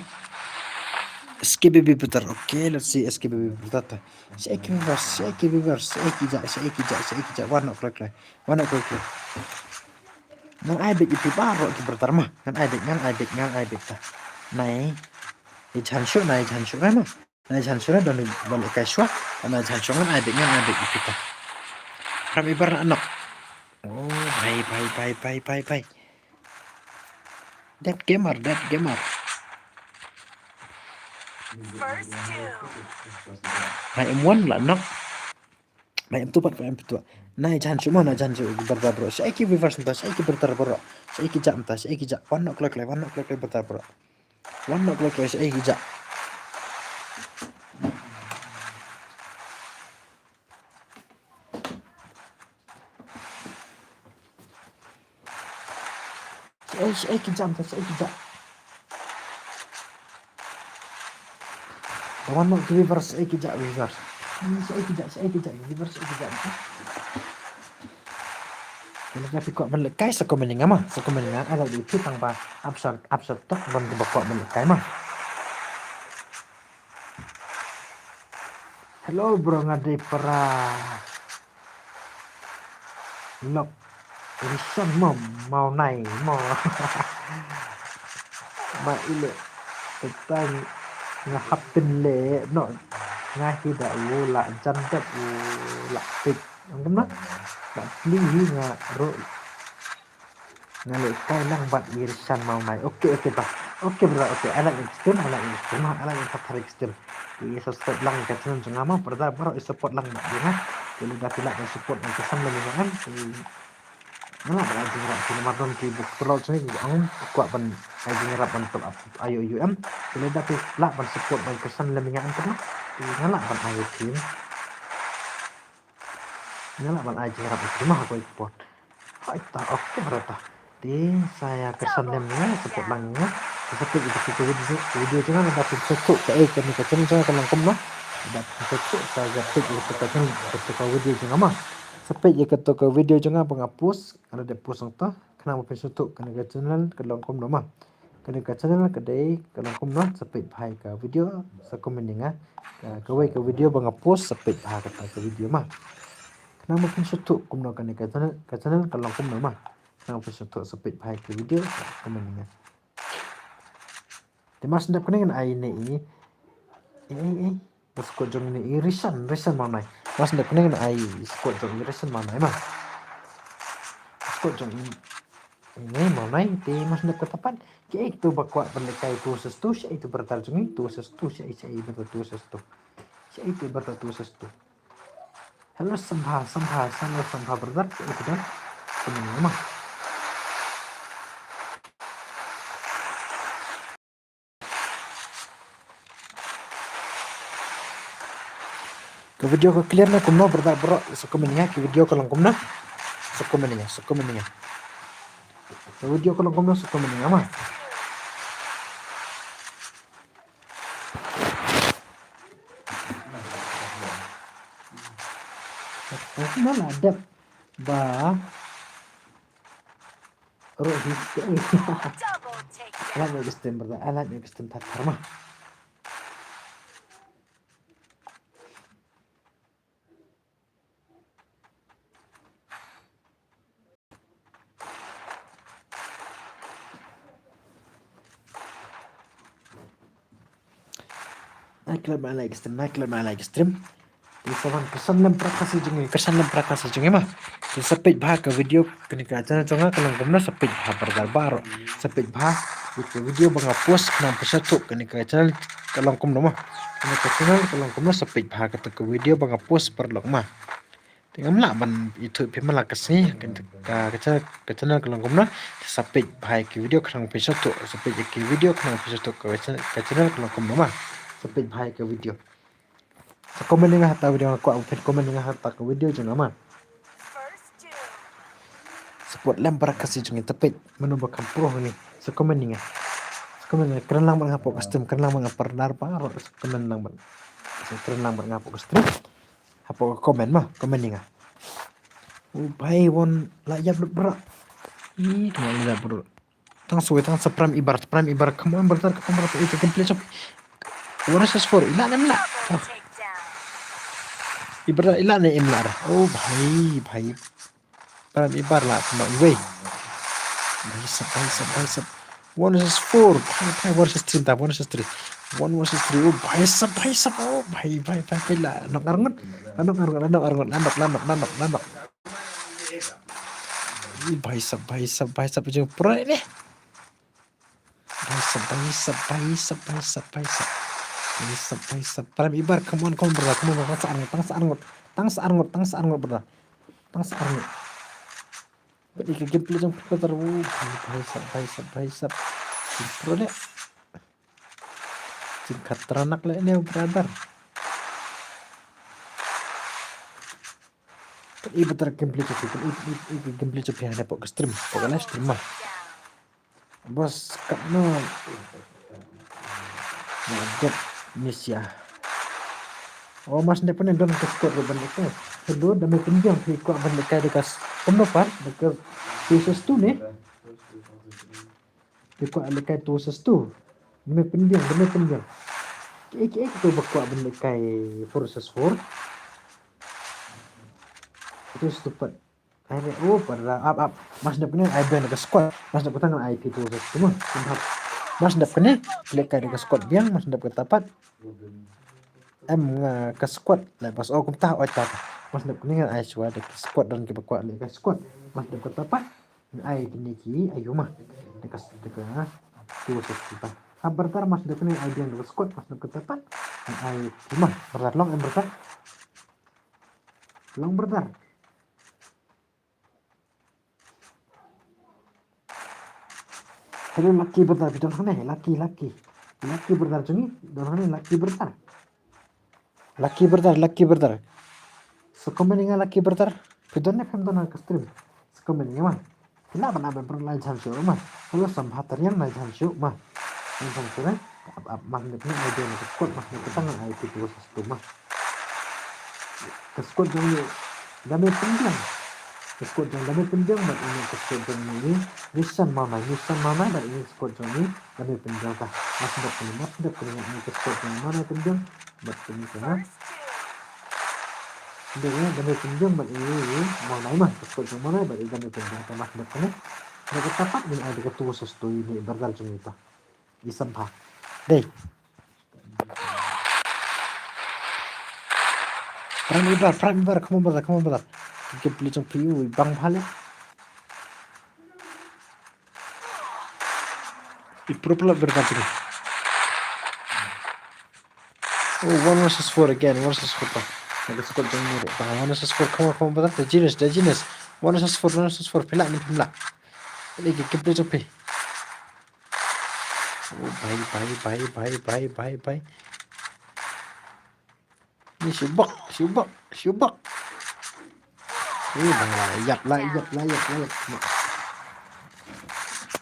S K B B brother. Okay, let's see S K B B brother ta. Sa ek viewers, sa ek viewers, sa ek ja, sa ek ja, sa ek ja. Wan kloi kloi. Wan kloi kloi. Ngan ai beit ïa phi baroh ki brother ma. Ngan ai beit, ngan ai beit, ngan ai beit ta. Nai. Jan shu, nai jan shu ma. Nai jan shu don, don kai shuwa. Nai jan shu ngan ai beit, ngan ai beit ïa phi ta. Ram ibar na nok. Oh, bye, bye, bye, bye, bye, bye. Dead gamer, dead gamer. First kill. Nai em wan la nok. Nai em tu pat, nai em tu. Nai jan shu ma, nai jan shu brother bro. Sa ek viewers mynta, sa ek brother bro. Sa ek ja mynta, sa ek ja. Wan nok kloi kloi, wan nok kloi kloi brother bro. Wan nok kloi kloi sa ek ja. Sa ek, sa ek ja mynta, sa ek ja. Da wan noh ki viewers, sa ek ja viewers. Sa ek ja, sa ek ja viewers, sa ek ja. Lada phi kwah ban lehkai sa comment ning ma, sa comment ning, ai lada phi tang ba ap sa, ap sa tok ban ba kwah ban lehkai ma. Hello bro, nga dei para lok. Irisan mo, mau nai mo. Ma ile tetang nga hap pynleh noh, nga hi da u la jan dep u la peit. Ngam na la pli hi nga ro. Nga lehkai lang bad irisan mau nai. Okay, okay, ta. Okay, brother, okay. Anak extreme, anak extreme, anak extreme. Te subscribe lang ka channel jong nga ma, brother, baroh i support lang bad nga. Te lada phi lah ban support ban kyrsan lem ïa nga. Te nga lah ban ai jingïarap, te namar don ki bok pynlong jong nga, ki ong kwah ban ai jingïarap ban top up ayu ayu em. Te lada phi lah ban support ban kyrsan lem ïa nga, te nga lah ban ai ïa phi. Nga lah ban ai jingïarap ïa phi ma ha kawei ka por. Hai ta, okay brother. Te sa ïa kyrsan lem ïa nga, support lang ïa nga. Sa peit ïa kata ka video, video jong nga, lada phi sngewthuh kaei kane ka channel jong nga ka long kumno. Lada phi sngewthuh sa ïa peit ïa kata ka channel, kata ka video jong nga ma. Sa peit ïa kata ka video jong nga ba nga post, nga la dep post hangta. Khnang ba phin sngewthuh kane ka channel ka long kumno ma. Kane ka channel ka dei ka long kumno, sa peit bha ïa ka video, sa comment ïa nga. Ka, kawei ka video ba nga post, sa peit bha kata ka video ma. Khnang ba phin sngewthuh kumno kane ka channel, ka channel ka long kumno ma. Khnang ba phin sngewthuh, sa peit bha ïa ka video, sa comment ïa nga. Te mas dep kane ngan ai ne i. Ei, ei, ei. Ba squad jong ine i Risan, Risan Mawnai. Mas dep kane ngan ai squad jong i Risan Mawnai ma. Squad jong i ine Mawnai te mas dep kata pat. Kiei kitu ba kwah ban lehkai two versus two, shaei tu brother jong i two versus two, shaei, shaei brother two versus two. Shaei tu brother two versus two. Hello Sambha, Sambha, hello Sambha brother, shaei tu da. Kumne ma. Ka video ka clear ne kumno brother bro, sa comment ïa nga, ka video ka long kumno. Sa comment ïa nga, sa comment ïa nga. Ka video ka long kumno, sa comment ïa nga ma. Kumno la dep ba Ruh hi. I like ne ka stream brother. I like ne ka stream tat tar ma. Ai khlem ai like stream, ai khlem ai like stream. Te sa wan kyrshan lem para Khasi jong ngi, kyrshan lem para Khasi jong ngi ma. Te sa peit bha ka video kane ka channel jong nga ka long kumno, sa peit bha brother baroh. Sa peit bha ka video ba nga post khnang phin sngewthuh kane ka channel ka long kumno ma. Kane ka channel ka long kumno, sa peit bha kata ka video ba nga post paralok ma. Te ngam lah ban ïathuh phi man la ka sngi ka, ka, ka channel, ka channel ka long kumno. Sa peit bha ïa ki video khnang phin sngewthuh, sa peit ïa ki video khnang phin sngewthuh ka channel, ka channel ka long kumno ma. Sa peit bha ïa ki video. Sa comment ïa nga ha ta video, nga kwah phin comment ïa nga ha ta ka video jong nga ma. Support lem para Khasi jong ngi, te peit mano ba kham pro hangne. Sa comment ïa nga. Sa comment ïa nga, kren lang bad nga hapoh ka stream, kren lang bad nga, partner baroh. Sa comment lang bad, sa kren lang bad nga hapoh ka stream. Hapoh ka comment ma, comment ïa nga. Oh bhai, wan la ïap lut bro. Ih, tang la ïap lut. Tang soi, tang sa Prime Ibar, Prime Ibar. Come on brother, come on brother. Ih, ka gameplay jong. One versus four, ila ne em lah. Oh. Ibar ila ne em lah. Oh bhai, bhai. Prime Ibar lah, no way. Bhai sab, bhai sab, bhai sab. One versus four. Bhai, bhai, one versus three, ta, one versus three. One versus three. Oh bhai sab, bhai sab. Oh bhai, bhai, bhai, bhai, la nok arngut. La nok arngut, la nok arngut, la nok, la nok, la nok, la nok. Ih, bhai sab, bhai sab, bhai sab, jong pro ne. Bhai sab, bhai sab, bhai sab, bhai sab, bhai sab. Bhai sab, bhai sab. Prime Ibar, come on, come on, brother, come on, brother. Tang sa arngut, tang sa arngut, tang sa arngut, tang sa arngut, brother. Tang sa arngut. Bad ïa ka gameplay jong brother. Oh, bhai, bhai sab, bhai sab, bhai sab. Jing pro ne. Jing khatranak leh ne, brother. Peit brother gameplay jong phi, peit, peit, peit gameplay jong phi hangne hapoh ka stream, hapoh ka live stream ma. Bos, katno nga dep miss ïa. Oh, mas ne pyndonkam ka squad ruh ban lehkai. Hello, da me pynbiang phi kwah ban lehkai da ka s-, kumno pat, da ka two versus two ne? Phi kwah lehkai two versus two. Da me pynbiang, da me pynbiang. Kiei kiei kito ba kwah ban lehkai four versus four. Itu stupid. Ai re, oh, para ap ap. Mas dep kane ai biang da ka squad. Mas dep kata ngan ai phi two versus two ma. Mas dep kane lehkai da ka squad biang, mas dep kata pat. Em nga ka squad leh bas, oh kumta, oh ta. Mas dep kane ngan ai shuwa da ka squad don kiba kwah lehkai squad. Mas dep kata pat. Ngan ai kine ki ayu ma. Da ka, da ka two versus two ta. Ap brother, mas dep kane ai biang da ka squad, mas dep kata pat. Ngan ai ki ma. Brother long em brother. Long brother. Hello, Lucky brother, phi don hangne, Lucky, Lucky. Lucky brother jong ngi, don hangne, Lucky brother. Lucky brother, Lucky brother. Sa comment ïa nga, Lucky brother. Phi don ne phim don ha ka stream? Sa comment ïa nga ma. Phi lah ban ap brother, lai jan shuh ma. Hello, Sambha Tariang, lai jan shuh ma. Lai jan shuh ne. Ap, ap, mas ne kane ai biang da ka squad, mas ne kata ngan ai phi two versus two ma. Ka squad jong ngi da me pynbiang. Ka squad jong da me pynbiang bad ine ka squad jong ngi. Nissan Mawnai, Nissan Mawnai bad ine ka squad jong ngi da me pynbiang ta. Mas dep kane, mas dep kane ine ka squad jong Mawnai pynbiang bad ine ka ma. Dep kane da me pynbiang bad ine Mawnai ma, ka squad jong Mawnai bad ine da me pynbiang ta, mas dep kane. Da kata pat ngin ai da ka two versus two ine brother jong ngi ta. I Sambha. Dei. Prime Ibar, Prime Ibar, come on brother, come on brother. Gameplay jong phi u bang bha leh. I pro player brother jong. Oh, one versus four again, one versus four pa. Ada squad jong ni, pa, one versus four, come on, come on brother, the genius, the genius. One versus four, one versus four, phi lah ne phim lah. Ini gameplay jong phi. Oh, bhai, bhai, bhai. Ni shu bok, shu bok, shu bok. Ni bang la ïap, la ïap, la ïap, la ïap.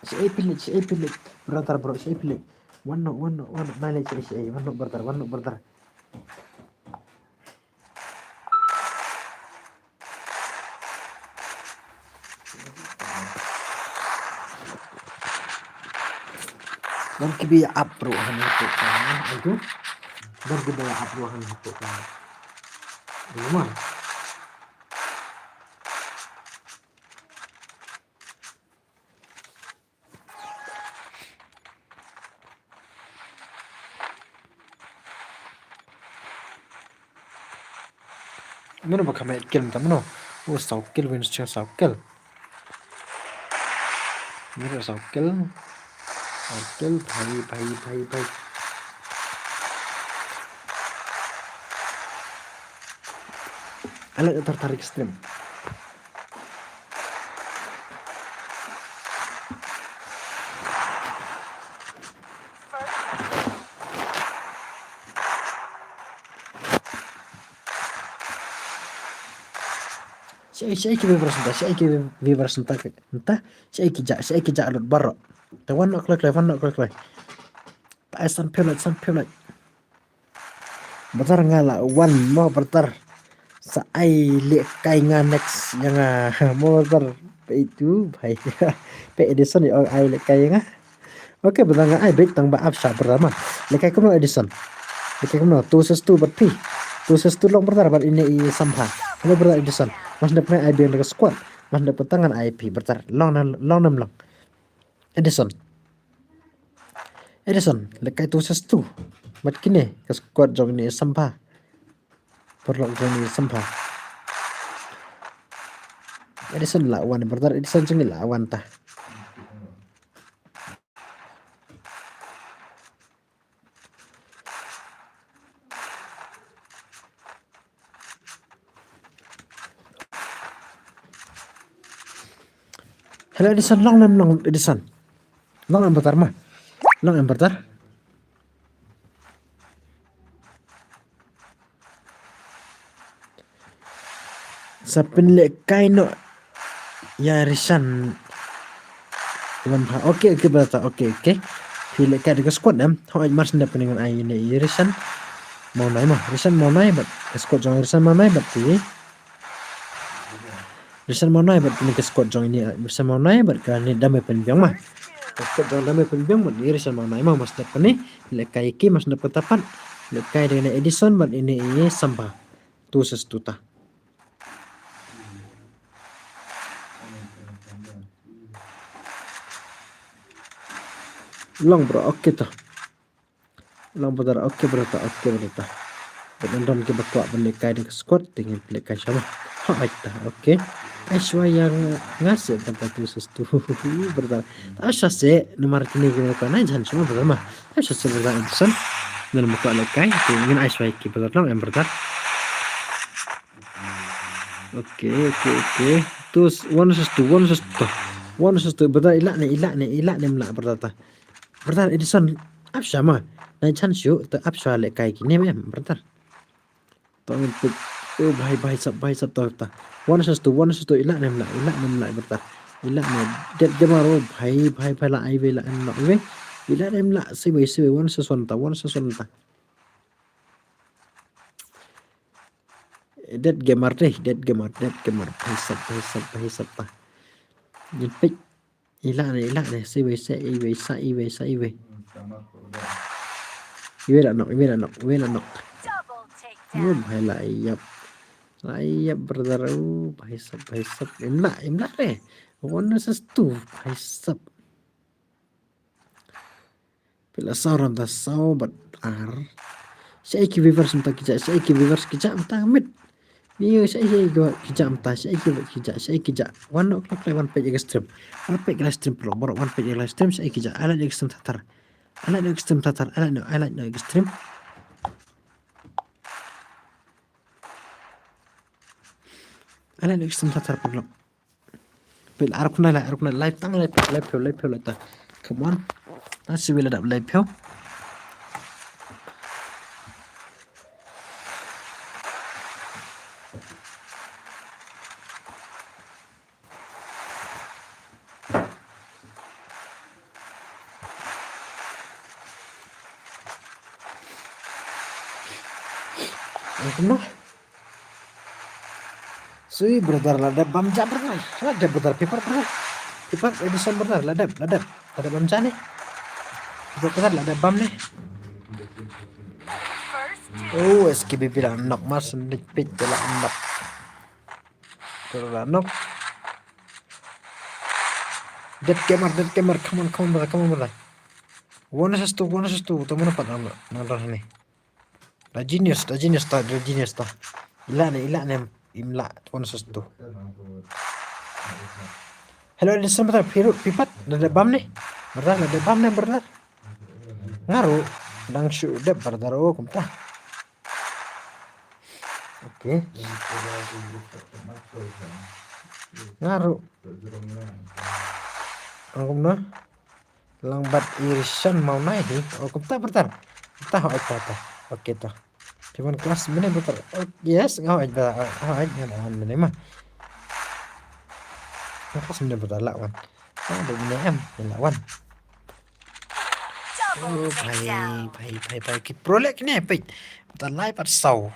Shi ai phi leh, shi ai phi leh. Brother bro, shi ai phi leh. One no, one no, one no. Nai leh shi ai, shi ai. One no brother, one no brother. Don kiba ïa ap ruh hangne hapoh ka, ai tu. Don kiba ïa ap ruh hangne hapoh ka. Ai tu ma. Mano ba kham eight kill mynta mano? Oh, saw kill, Winston saw kill. Mano saw kill? Saw kill, bhai, bhai, bhai, bhai. Ala tar tar stream. Shaei, shaei ki viewers nta, shaei ki viewers nta, nta, shaei ki jah, shaei ki jah lut baroh. Te wan noh kloi kloi, wan noh kloi kloi. Te ai san phew lait, san phew lait. Brother nga la wan mo brother. Sa ai lehkai nga next ïa nga mo brother. Peit tu bhai. Peit Edison ïa ong ai lehkai ïa nga. Okay brother nga ai beit tang ba ap sha brother ma. Lehkai kumno Edison? Lehkai kumno? Two versus two bad phi. Two versus two long brother bad ine i Sambha. Hello brother Edison. Mas dep ne ai biang da ka squad. Mas dep tang ngan ai phi brother. Long ne, long ne em long? Edison. Edison, lehkai two versus two. Bad kine, ka squad jong ine i Sambha. Paralok jong ine i Sambha. Edison la wan, brother Edison jong ngi la wan ta. Hello Edison, long ne em long Edison? Long ne em brother ma? Long ne em brother? Sa pynlehkai noh ïa Rishan. Wan bha. Okay, okay, brother. Okay, okay. Phi lehkai da ka squad em. Hooid, mar shen dep pynlehkai ïa ine i Rishan Mawnai ma. Rishan Mawnai bad ka squad jong Rishan Mawnai bad phi. Rishan Mawnai bad ine ka squad jong ine Rishan Mawnai bad kane Dame Pynbiang ma. Ka squad jong Dame Pynbiang bad ine Rishan Mawnai ma. Mar shen dep kane lehkai ki, mar shen dep kata pat lehkai da ine Edison bad ine i Sambha. Two versus two ta. Long bro, okay ta. Long brother, okay brother, okay brother. Bad don kiba kwah ban lehkai da ka squad, te ngin lehkai sha ma. Ha, ai ta, okay. Ai shuwa ïa nga, nga seh brother two versus two brother. Ta shuwa seh, namar kine kiba kwah na jan shuwa brother ma. Ta shuwa seh brother Edison. Ngan ba kwah lehkai, te ngin ai shuwa ïa ki brother long em brother. Okay, okay, okay. Two, one versus two, one versus two. One versus two, brother, i lah ne, i lah ne, i lah ne em lah, brother ta. Brother Edison, ap sha ma. Nai chan shu, te ap sha lehkai kine em, brother. To ngin peit. Oh, bhai, bhai sab, bhai sab, to ta. One versus two, one versus two, i lah ne em lah, i lah ne em lah, brother. I lah ne, Dead Gamer, oh, bhai, bhai, bhai, lah, ai wei, lah, em, lah, wei. I lah ne em lah, siwei, siwei, one versus one ta, one versus one ta. Dead Gamer deh, Dead Gamer, Dead Gamer. Bhai sab, bhai sab, bhai sab ta. Ngin peit. I lah ne, i lah ne, siwei, sa iwei, sa iwei, sa iwei. Iwei la nok, iwei la nok, iwei la nok. Oh, bhai la ïap. La ïap brother, oh, bhai sab, bhai sab. Im lah, im lah re. One versus two, bhai sab. Phi la saw ram ta saw bad ar. Shaei ki viewers mynta ki jah, shaei ki viewers ki jah mynta mit. Ni shaei shaei ki jah mynta, shaei ki ki jah, shaei ki jah. Wan noh, klik, klik, wan peit ïa ka stream. Wan peit ïa ka live stream paralok, baroh wan peit ïa ka live stream, shaei ki jah. Ai like ïa ka stream ta tar. Ai like noh, ai like noh ïa ka stream ta tar. Ai like noh, ai like noh ïa ka stream. Ai like noh ïa ka stream ta tar paralok. Peit, ar khyndai lai, ar khyndai lai, tang lai, lai phew, lai phew, lai ta. Come on. Ta siwei la dap lai phew. Ar khyndai. Sui brother, la dep bam ja brother. La dep brother, Pipar brother. Pipar Edison brother, la dep, la dep. La dep bam ja ne. Ba ka la da bam ne. Oh, S K B B la knock, mar shen dik pit la knock. Ka la knock. Dead gamer, dead gamer, come on, come on, brother, come on, brother. One assist to, one assist to, to mana pat na na ni. Da genius, da genius ta, da genius ta. Ila ne, ila ne, im la, one assist to. Hello, listen, brother, piru, pipat, da da bam ne. Brother, da da bam ne, brother. Nga ruh dang shu dep, brother, oh, kumta. Okay. Nga ruh. Ang kumno? Lang bat irisan mau nai hi. Oh, kumta, brother. Kumta, oh, ta, ta. Okay, ta. Phi wan class mynne, brother? Oh, yes, nga wan, brother. Nga wan mynne ma. Nga class mynne, brother, la wan. Nga ba mynne em, la wan. Oh, bhai, bhai, bhai, bhai. Ki pro leh kine, peit. Brother, lai pat saw.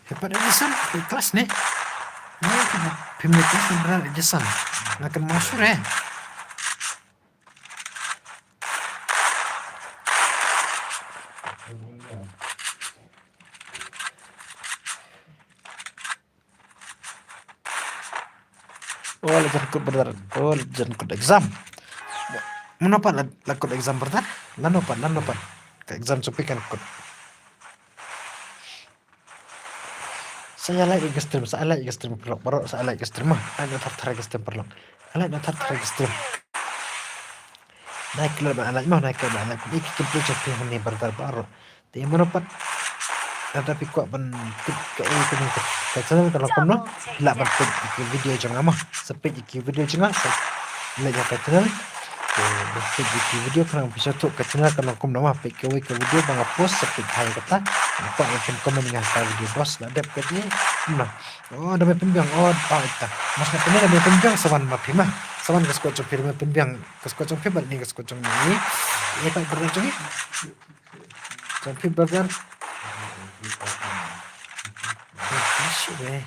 Hebat Edison, ikut kelas nih. Ini kita pemilik kelas beneran Edison. Makin masuk ya. Oh, la jan kut, brother. Oh, la jan kut exam. Mano pat la, la kut exam, brother? Lano pat, lano pat? Ka exam jong phi kan kut. Sa ïa like ïa ka stream, sa ïa like ïa ka stream paralok, paralok, sa ïa like ïa ka stream ma. Ai na thar thar ïa ka stream paralok. Ai na thar thar ïa ka stream. Nai klet ban like ma, nai klet ban like. Ïa ki kyntu jong phi hangne, brother, paralok. Te mano pat lada phi kwah ban tip kaei kane ka channel ka long kumno, phi lah ban peit ïa ki video jong nga mo. Sa peit ïa ki video jong nga, sa leit ïa ka channel. Te peit ïa ki video, khnang phi sngewthuh ka channel ka long kumno mo. Peit kawei ka video ba nga post, sa peit ha kata. Nga kwah ban phin comment ïa nga ha ka video, boss, la dep ka dei kumno. Oh, da me pynbiang, oh, oh, ita. Mas nga pynbiang, da me pynbiang, sa wan ma phi ma. Sa wan ka squad jong phi, da me pynbiang ka squad jong phi bad ni ka squad jong ni. Ïa ka brother jong ni. Jong phi brother. Ïa ka shu eh.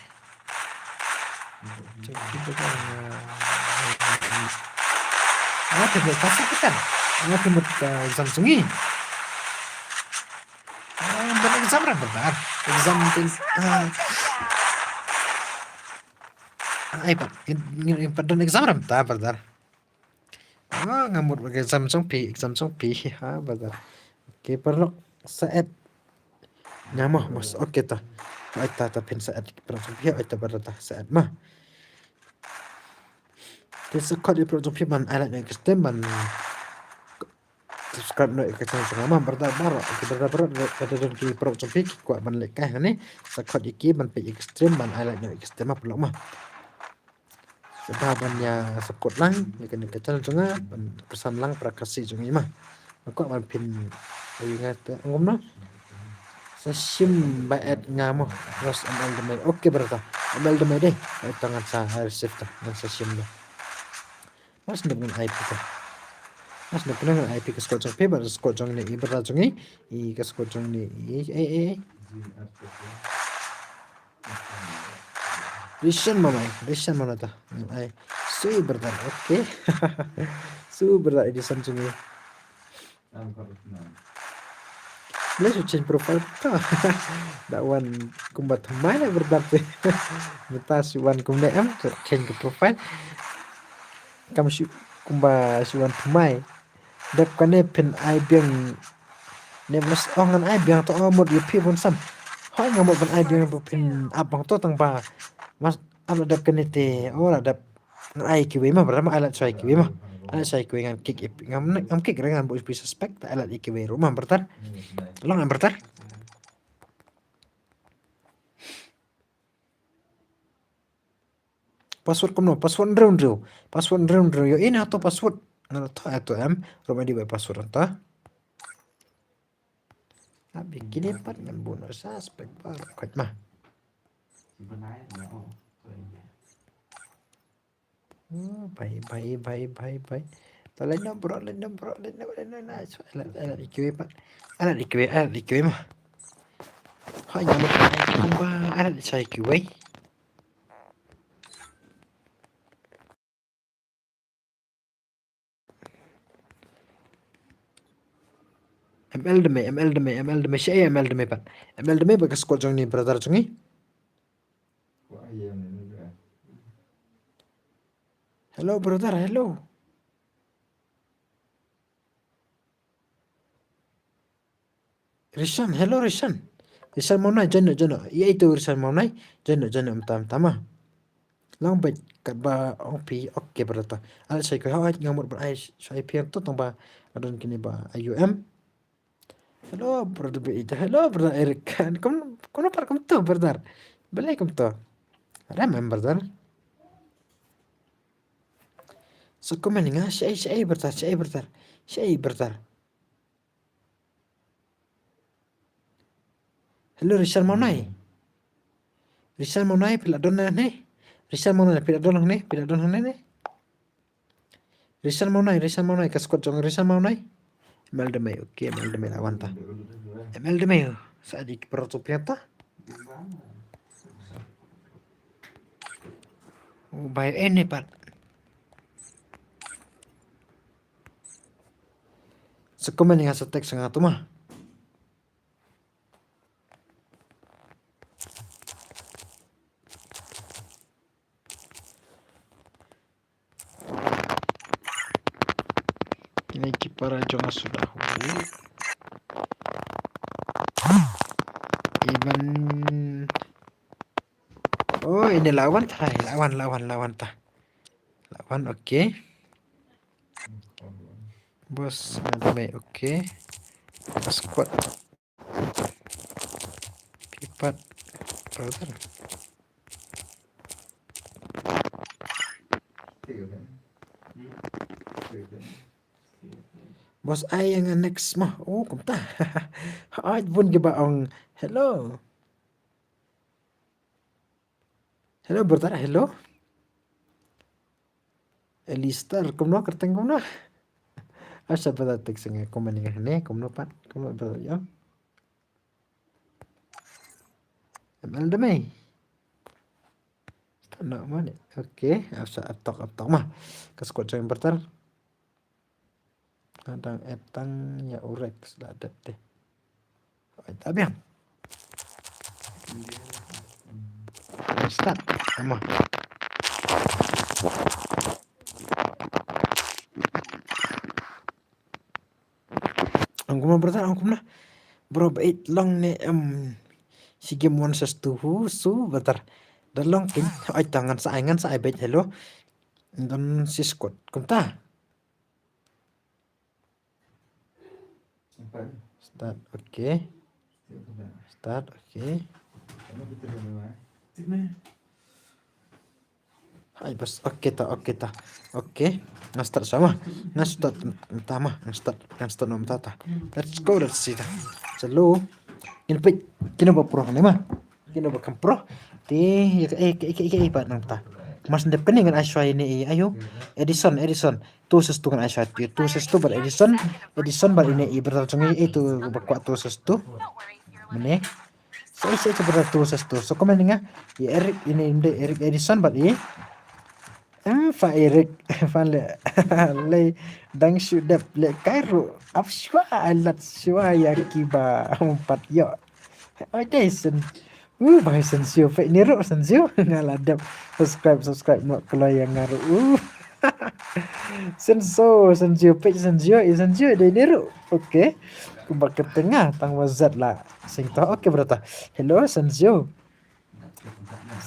Jong phi brother. Nga phi mut ka sa kita. Nga phi mut ka exam jong ni. Ah, ban exam ram brother. Exam tin. Ah. Ai pat, ngin, ngin, ngin pat don exam ram ta brother. Ah, nga mut ba ka exam jong phi, exam jong phi, ha, brother. Okay, paralok, sa add. Nya mo, mo, okay ta. Ai ta, ta phin sa add, paralok jong phi, ai ta, brother, ta sa add ma. Te sa khot ïa paralok jong phi ban ai like na ka stream, ban subscribe noh ïa ka channel jong nga ma, brother, baroh, okay, brother, baroh, lada don ki paralok jong phi ki kwah ban lehkai hangne, sa khot ïa ki ban peit ïa ka stream, ban ai like noh ïa ka stream ma, paralok ma. Sngewbha ban ïa support lang ïa kane ka channel jong nga, ban pyrshang lang para Khasi jong ngi ma. Nga kwah ban phin ïa nga te ngam na. Sa shim ba add nga mo. Ros M L Dmai. Okay brother. M L Dmai dei. Ai ta ngan sa receive ta. Ngan sa shim dei. Mas nep ngan I P ta. Mas nep ngan I P ka squad jong phi, ba squad jong ni, i brother jong ni, i ka squad jong ni, i, eh, eh. Rishan mamai, Rishan manata. Ai, su brother, okay. Su brother, Edison jong ni. Let's change profile. Da wan kumba thymmai na brother te. Mynta shu wan kumne em, change ka profile. Kam shu kumba shu wan thymmai. Dep kane phin ai biang. Ne mas ong ngan ai biang to, oh, mut ïa phi bun sam. Hoi nga mut ban ai biang ba phin ap bang to tang ba. Mas ap la dep kane te, oh, la dep. Ngan ai kiwei ma, brother ma, ai la choi kiwei ma. Ai la choi kiwei ngan kick ip, ngam, ngam kick re ngan buh ip suspect, ai la kiwei ruh ma, brother. Long em, brother. Password kumno, password hynriew hynriew. Password hynriew hynriew. Ïoh ina to password. Ngan to, to em. Ruh ma dei ba password to. Abi kine pat ngan buh noh suspect ba kwat ma. Oh, bye, bye, bye, bye, bye. To leit noh bro, leit noh bro, leit noh, leit noh, nice. Alat, alat I Q pat. Alat I Q, alat I Q ma. Hai, nyamuk kumba, alat I Q. M L de me, M L de me, M L de me, shaei M L de me pat. M L de me bad ka squad jong ngi brother jong ngi. Hello brother, hello. Rishan, hello Rishan. Rishan Mawnai, join noh, join noh. Ïa ito Rishan Mawnai, join noh, join noh mynta mynta ma. Lang bad katba ong phi, okay brother. Ala shai ko ha nga mut ban ai shai phi to tang ba adon kine ba I U M. Hello brother Beit. Hello brother Eric. Kum kum par kum to brother. Balei kum to. Remember brother. So comment nga shaei shaei brother, shaei brother. Shaei brother. Hello Rishan Mawnai. Rishan Mawnai phi la don hangne. Rishan Mawnai phi la don hangne, phi la don hangne ne. Rishan Mawnai, Rishan Mawnai ka squad jong Rishan Mawnai. M L de me, okay, M L de me la wan ta. M L de me. Sa di ki pro tu piata. Oh, bai ene pat. Sa comment nga sa text nga tu ma. Ini ki para jong sudah. Even oh ini lawan ta, lawan lawan lawan ta. Lawan okay. Bos ada mai okay. Squad. Pipat brother. Bos ai ïa nga next ma. Oh kumta. Ai bun ki ba ong hello. Hello brother, hello. Elister kumno, kyrteng kumno. Asa brother text nga comment nga ne kumno pat, kumno brother yo. M L de me. Tano ma ne. Okay, asa atok atok ma. Ka squad jong brother. Nga dang add tang ïa u Rex la dep te. Oi ta biang. Start. Ama. Ang kumna brother, ang kumna. Bro, bait long ne em. Si game one ses tu hu su brother. Da long kin. Oi ta ngan sa ai, ngan sa ai bait hello. Don si squad. Kumta. Start, okay. Start, okay. Hai bos, okay ta, okay ta. Okay. Nga start sama. Nga start tama, nga start, nga start nom tata. Let's go, let's see ta. Selalu. Ini pik, kino ba pro ni ma. Kino ba kam pro. Te ïa ka eh ka eh ka eh pat nangta. Mas ndep kane ngan ai shwa ine i ayo. Edison, Edison. Tu ses tu ngan ai shwa tu ses tu bad Edison. Edison bad ine i brother jong i tu ba kwah tu ses tu. Mane. So ise tu brother tu ses tu. So komen nga i Eric ine inde Eric Edison bad i. Em fa Eric fan le le dang shu dep le Cairo ap shwa alat shwa ïa kiba um pat ïoh. Oi dei sen. Uh bai sen sio pek ni ru sen sio nga la dep subscribe subscribe no kloi ïa nga ru. Uh sen so sen sio pek sen sio i sen sio dei ni ru. Okay. Kumba ketengah tang wazat la sing to. Okay brother. Hello sen sio.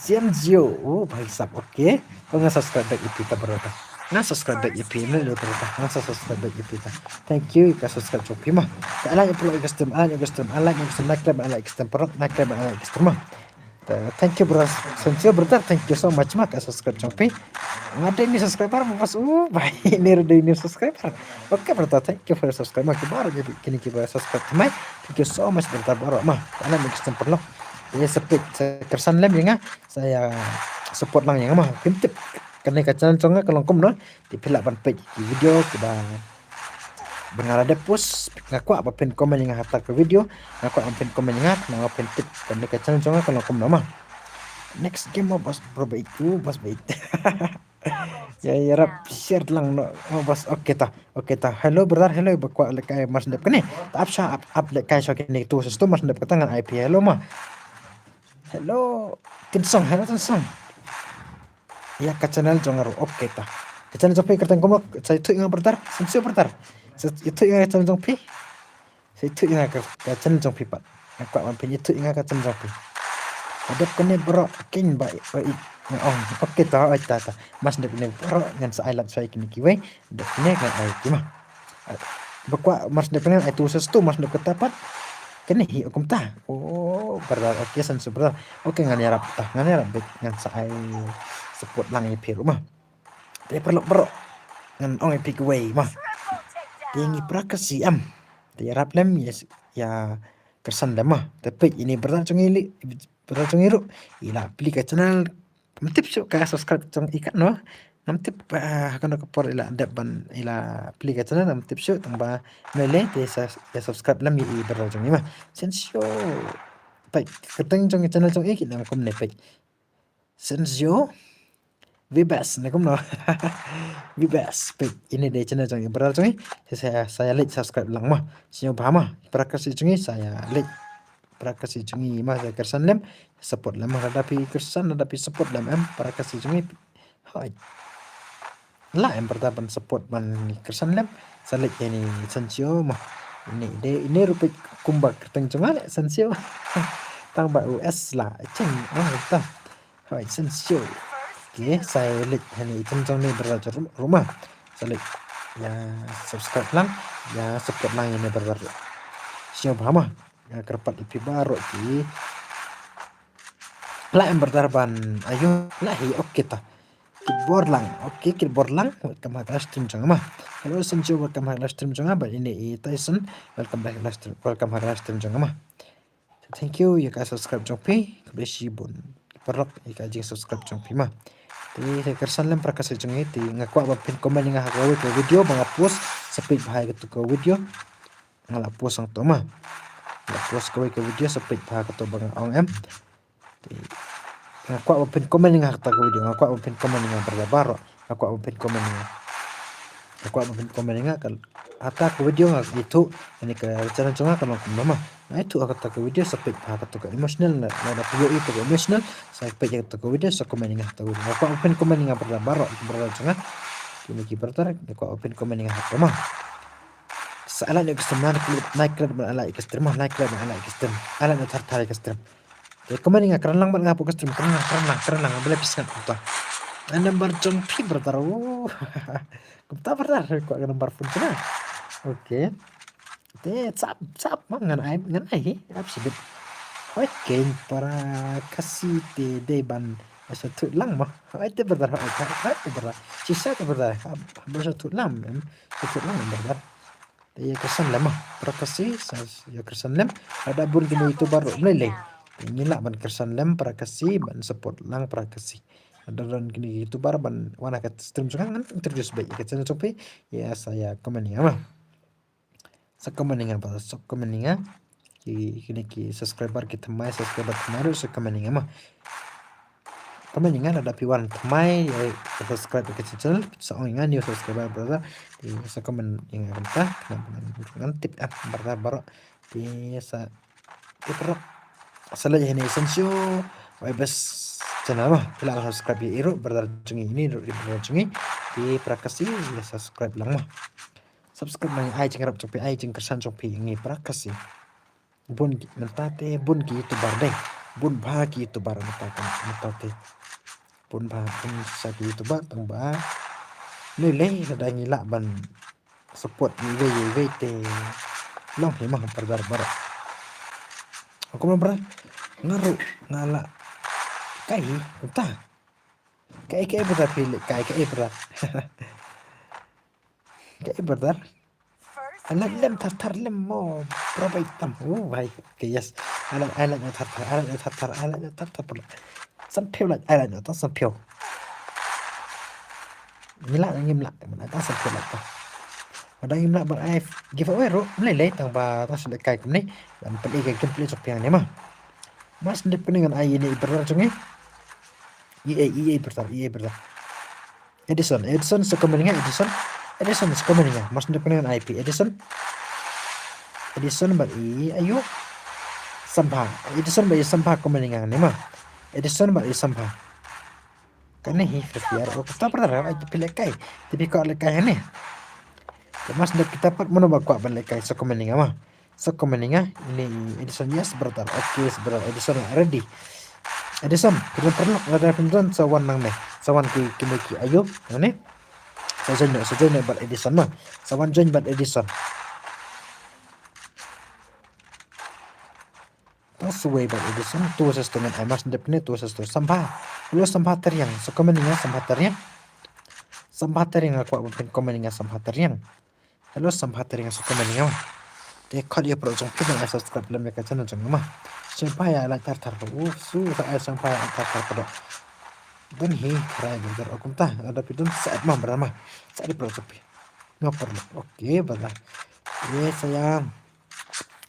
Sian Zio, oh bhai sab, okay. Ko nga subscribe back ïa phi ta brother. Nga subscribe back ïa phi ne brother. Nga subscribe back ïa phi ta. Thank you ka subscribe jong phi ma. Ka like phi like stream, like stream, like stream, like stream, like stream, like stream ma. Thank you brother. Thank you brother. Thank you so much ma ka subscribe jong phi. Nga dei ni subscriber ma bas. Oh bhai ni dei ni subscriber. Okay brother, thank you for your subscribe ma ki brother kini ki brother subscribe mai. Thank you so much brother brother ma. Ka like stream phi. Ïa sa peit sa kyrsan lem ïa nga sa ïa support lang ïa nga ma phin tip kane ka channel jong nga ka long kumno te phi lah ban peit ki video kiba ba nga la dep post nga kwah ba phin comment ïa nga ha ta ka video nga kwah ba phin comment ïa nga khnang ba phin tip kane ka channel jong nga ka long kumno ma. Next game ma bos bro bait tu bos bait. Ïa, ïarap share lang noh. Oh, bas, okay ta. Okay ta. Hello brother, hello, ba kwah lehkai mar sngewdep kane. Ta ap sha, ap, ap lehkai sha kine tu, sa tu mar sngewdep kata ngan ai phi hello ma. Hello Tinsong, hello Tinsong. Ïa ka channel jong nga ruh, okay ta. Ka channel jong phi kyrteng kumno, sa ïathuh ïa nga brother, sa ïathuh brother. Sa ïathuh ïa nga ka channel jong phi. Sa ïathuh ïa nga ka, ka channel jong phi pat. Nga kwah ban phin ïathuh ïa nga ka channel jong phi. Ka dep kane baroh keiñ ba, ba i, nga ong. Okay ta, oi ta ta. Mar sngewdep kane baroh ngan sa ai lad sha kine kiwei. Dep kane ngan ai ki ma. Ba kwah mar sngewdep kane ai tu sa stu, mar sngewdep kata pat. Kane hi kumta. Oh, brother, okay, sa stu brother. Okay, ngan ïarap ta, ngan ïarap beit, ngan sa ai support lang ïa phi ruh ma. Te paralok baroh ngan ong ïa phi kawei ma. Te ngi para Khasi em. Te ïarap lem ïa, ïa kyrsan lem ma. Te peit ine brother jong ngi, brother jong ngi ruh. I la plie ka channel. Ngam tip shuh ka subscribe jong i katno. Ngam tip, ah, ha kano ka por i la dep ban, i la plie ka channel, ngam tip shuh, tang ba ngi lei te sa, ïa subscribe lem ïa i brother jong ngi ma. Shen shuh. Peit, kyrteng jong i channel jong i ki nang kumne peit. Shen shuh. Vibes, ne kumno. Vibes, peit, ine dei channel jong i brother jong i. Sa, sa, sa ïa leit subscribe lang ma. Shen shuh bha ma. Para Khasi jong i sa ïa leit. Para Khasi jong i ma sa kyrsan lem. Support lem ma, lada phi kyrsan, lada phi support lem em, para Khasi jong i. Hoi. La em brother ban support ban kyrsan lem. Sa leit ïa ine shen shuh ma. Ine dei, ine ruh peit kumba kyrteng jong nga leh shen shuh. Tang ba U S la cheng, oh, ta. Hoi, shen shuh. Okay, sa leit ha ine i channel jong ine brother jong ruh ma. Sa leit ïa subscribe lang, ïa support lang ïa ine brother. Shen shuh bha ma. Ïa kyrpad ïa phi baroh ki. La em brother ban, ayo, la hi, okay ta. Kit bor lang, okay, kit bor lang. Welcome ha ka live stream jong nga ma. Hello shen shuh, welcome ha ka live stream jong nga ma. Bad ine i Tyson, welcome back live stream, welcome ha ka live stream jong nga ma. Thank you ïa ka subscribe jong phi. Khublei shibun paralok ïa ka jing subscribe jong phi ma. Te sa kyrsan lem para Khasi jong i, te nga kwah ba phin comment ïa nga ha kawei ka video ba nga post, sa peit bha ïa katu ka video. Nga la post hangto ma. Nga la post kawei ka video, sa peit bha katu ba nga ong em. Te nga kwah ba phin comment ïa nga ha kata ka video, nga kwah ba phin comment ïa nga brother baroh. Nga kwah ba phin comment ïa nga. Nga kwah ba phin comment ïa nga ka, ha kata ka video nga ïathuh, ine ka channel jong nga ka long kumno ma. Nga ïathuh ha kata ka video, sa peit bha katu ka emotional, lada phi ïohi katu ka emotional, sa peit ïa katu ka video, sa comment ïa nga ha kata ka video. Nga kwah ba phin comment ïa nga brother baroh, ki brother jong nga. Kine ki brother, nga kwah ba phin comment ïa nga ha kata ma. Sa ai lad ïa ka stream, nai klet, nai klet ban ai lad ïa ka stream, nai klet ban ai lad ïa ka stream. Ai lad ïa thar thar ïa ka stream. Te comment ïa nga, kren lang bad nga hapoh ka stream, kren lang, kren lang, kren lang, bele phi sngap kumta. Ai number jong phi brother. Oh. Kumta brother, kwah ka number phone jong nga. Okay. Te sap, sap ma ngan ai, ngan ai hi, ap sibit. Hoi keiñ para Khasi te dei ban sngewthuh lang ma. Hoi te brother, hoi te, hoi te brother. Shisha te brother, hap, hap sngewthuh lang em. Sngewthuh lang em brother. Te ïa kyrsan lem ma, para Khasi, sa ïa kyrsan lem. Lada bun kine YouTuber ruh ym lei lei. Te ngi lah ban kyrsan lem para Khasi, ban support lang para Khasi. Lada don kine YouTuber ban wan ha ka stream jong nga ngan introduce beit ïa ka channel jong phi. Ïa sa ïa comment ïa nga ma. Sa comment ïa nga ba, sa comment ïa nga. Ki, kine ki subscriber ki thymmai, subscriber thymmai ruh sa comment ïa nga ma. Comment ïa nga lada phi wan thymmai, eh, subscribe ïa ka channel, sa ong ïa nga new subscriber brother. Te sa comment ïa nga kumta, ngan tip ah brother baroh. Te sa, te baroh. Sa leit ha ine Sensio, Wai Best channel ma. Phi lah ban subscribe ïa i ruh brother jong ngi, ine ruh i brother jong ngi. Te para Khasi ïa subscribe lang ma. Subscribe lang, ai jingïarap jong phi, ai jingkyrshan jong phi ïa ngi para Khasi. Bun ki, mynta te bun ki YouTuber dei. Bun bha ki YouTuber mynta te, mynta te. Bun bha, bun sa ki YouTuber tang ba. Ngi lei lada ngi lah ban support iwei iwei te long hi ma brother baroh. Kumno brother? Nga ruh nga la kai hi kumta. Kai kai brother phi leh kai kai brother. Kai brother. Alat lem thar thar lem mo. Bro bai tam. Oh bhai. Okay, yes. Alat alat thar thar, alat thar thar, alat thar thar. San phew lait, alat ta san phew. Ngi lah ngim lah, mana ta san phew lait ta. Lada ngim lah ban ai giveaway ruh, ym lei lei tang ba ta shu leh kai kumne. Ban pynlong ka gameplay jong phi hangne ma. Mas ndep kane ngan ai ine i brother jong ngi. Ïa ïa brother, ïa brother. Edison, Edison sa comment ïa nga, Edison. Edison sa comment ïa nga. Mas nda kane ngan ai phi Edison. Edison bad i ayu. Sambha. Edison bad i Sambha comment ïa nga ne ma. Edison bad i Sambha. Kane hi phi phi ar. Oh, kita pernah ai phi lehkai. Te phi kwah lehkai ne. Te mas nda kita pat mano ba kwah ban lehkai sa comment ïa nga ma. Sa comment ïa nga, ini Edison, yes brother. Okay, yes brother. Edison ready. Edison, kita pernah ada Edison sa wan nangne. Sa wan ki kine ki ayu, nangne. Sa join, sa join bad Edison ma. Sa wan join bad Edison. Tang suwei bad Edison, tu sa stone ai mas dep ne tu sa stone Sambha. Hello Sambha Tariang. Sa comment ïa nga Sambha Tariang. Sambha Tariang, nga kwah ban pyn comment ïa nga Sambha Tariang. Hello Sambha Tariang, sa comment ïa nga. Te khot ïa pyrshah jong phi ban ai subscribe lem ïa ka channel jong nga ma. Sngewbha ïa like tar tar. Uh, su sa ai sngewbha ïa like tar tar pyrshah. Don hi tharai ban jar o kumta. Lada phi don sa add ma brother ma. Sa add pyrshah jong phi. No problem. Okay brother. Yes sayang.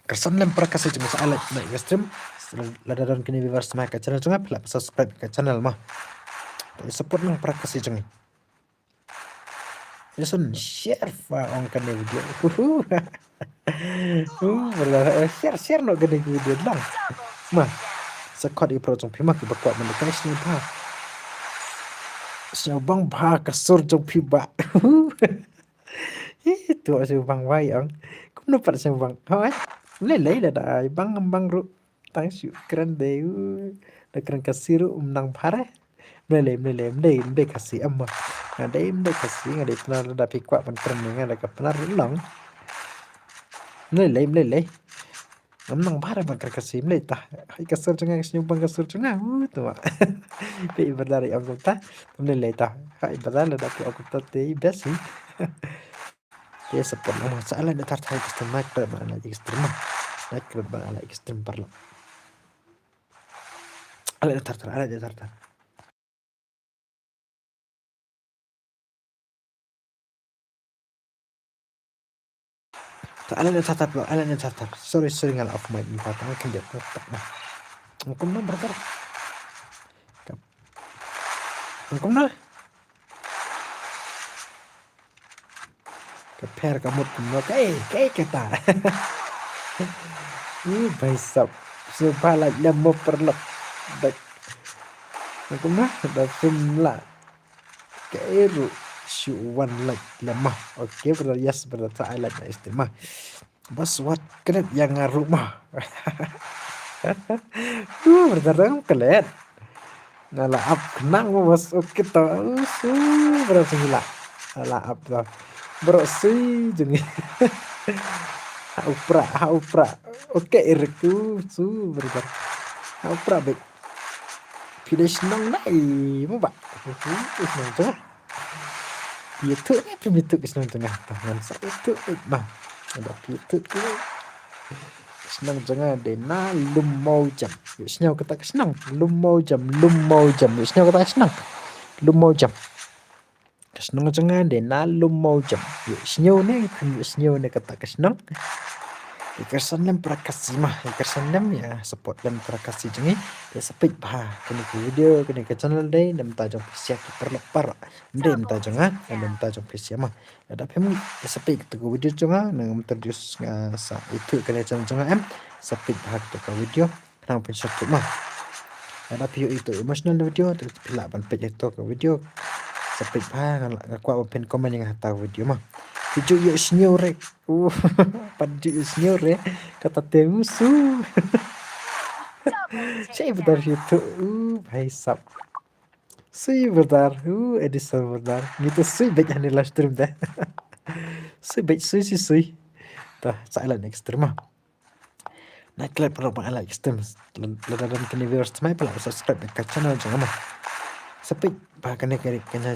Kyrsan lem para Khasi jong nga sa ai like na ka stream. Lada don kine viewers ma ka channel jong nga phi lah subscribe ka channel ma. Support nang para Khasi jong nga. Jason, share pa ong kane video. Huhu. Uh, brother, eh, share, share noh kane video lang. Ma, sa khot ïa pyrshah jong phi ma kiba kwah ban lehkai sngewbha. Sngewbang bha ka sur jong phi ba. Ih, tu sngewbang wai ong. Kumno pat sngewbang. Hoi. Lei lei da da bang bang ruh. Tang shu kren dei, uh, da kren Khasi ruh ym nang bha re. Mlei lei, mlei lei, mdei, mdei Khasi em ma. Nga dei mdei Khasi, nga dei Pnar, da phi kwah ban kren ïa nga da ka Pnar ruh long. Mlei lei, mlei lei. Ym nang bha re ban kren Khasi, mlei ta. Hai ka sur jong nga, sngewbang ka sur jong nga, uh, tu ma. Phi ba da ri am ta. Mlei lei ta. Hai ba da le da phi ok ta te best hi. Te support lang ma, sa ai like na tar tar ka stream, like ban ai like ka stream ma. Like ban ai like ka stream paralok. Ai like na tar tar, ai like na tar tar. Ai like na tar tar paralok, ai like na tar tar. Sorry, sorry, nga la off mic mynta, tang kan dia tak na. Kumno brother? Kumno? Ka pher ka mut kumno kaei, kaei kata. Ih, bhai sab. Sngewbha like lem mo paralok. Dak. Kumno da sum la. Kaei ruh shu wan like lem ma. Okay brother, yes brother, sa ai like na stream ma. Bas wat klet ïa nga ruh ma. Uh, brother, dang klet. Nga la ap khnang ma bas, okay to. Uh, su, brother, sngila. Nga la ap to. Bro sui jong ngi. Ha u pra, ha u pra. Okay, irik tu su, brother. Ha u pra bek. Phi dei shnong nai mo ba. Phi dei shnong jong nga. Phi ïathuh ne phim ïathuh ka shnong jong nga. Tang ngan sa ïathuh beit ma. Lada phi ïathuh ka shnong jong nga dei na Lum Mawjam. Ïohsngew kata ka shnong. Lum Mawjam, Lum Mawjam. Ïohsngew kata ka shnong. Lum Mawjam. Ka shnong jong nga dei na Lum Mawjam. Ïohsngew ne, phim ïohsngew ne kata ka shnong. Ïa kyrsan lem para Khasi ma, ïa kyrsan lem, ïa support lem para Khasi jong ngi. Ïa sa peit bha kane ka video, kane ka channel dei na bynta jong phi sha ki paralok baroh. Ym dei na bynta jong nga, na bynta jong phi sha ma. Lada phim ïa sa peit kata ka video jong nga, nang introduce nga sa ïathuh kane ka channel jong nga em. Sa peit bha kata ka video. Khnang phin sngewthuh ma. Lada phi ïohi ïa tu emotional na video, te phi lah ban peit ïa tu ka video. Sa peit bha, nga, nga kwah ban phin comment ïa nga ha ta video ma. Phi ju ïohsngew re. Uh, pat ju ïohsngew re. Kata te musu. Sha brother ïa tu. Uh, bhai sab. Sui brother. Uh, Edison brother. Ngi te sui beit ha ne live stream te. Sui beit, sui, sui, sui. Tah, sa ïa la next stream ma. Na klet paralok ban ai like ka stream. Lada don kine viewers thymmai phi lah subscribe ïa ka channel jong nga ma. Sa peit bha kane ka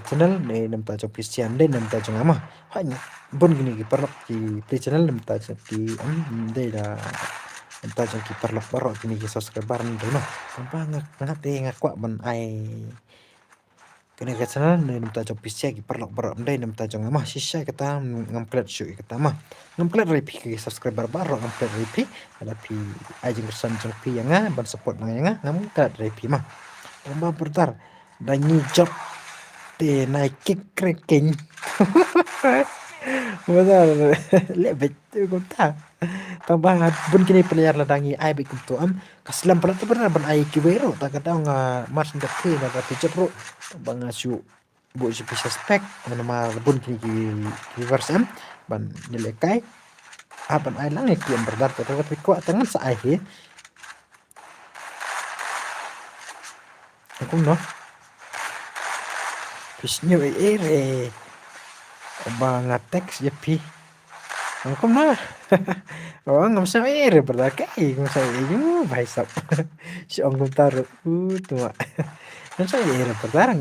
channel ne na bynta jong phi sha, ym dei na bynta jong nga ma. Hooid bun kine ki paralok ki plie channel na bynta jong ki, em, ym dei da na bynta jong ki paralok baroh kine ki subscriber, ym dei ma. Tangba nga, nga te nga kwah ban ai kane ka channel ne na bynta jong phi sha ki paralok baroh, ym dei na bynta jong nga ma. Shisha kata ngam klet shuh ïa kata ma. Ngam klet re phi ki subscriber baroh, ngam klet re phi. Lada phi ai jingkyrsan jong phi ïa nga ban support ma nga ïa nga, ngam klet re phi ma. Tangba brother, da ngi jop Te nai kick cracking. Masa le bet kumta. Tang ba bun kine player la dang ïa ai bet kumto em. Ka slem pala te ban ai kiwei ruh ta ka dang, ah, match nda te na ka te jep ruh. Tang ba nga shu buh shu pi suspect namar bun kine ki viewers em ban ïalehkai. Ah, ban ai lang ïa ki em brother, te ka te kwah tang ngan sa ai hi. Kumno? Phi sniew ei ei re ba nga text ïa phi. Kumno? Oh, ngam sniew ei ei re brother, kaei ngam sniew ei ei, yu bhai sab. Shu ong kumta ruh, u tuma. Ngam sniew ei ei re brother.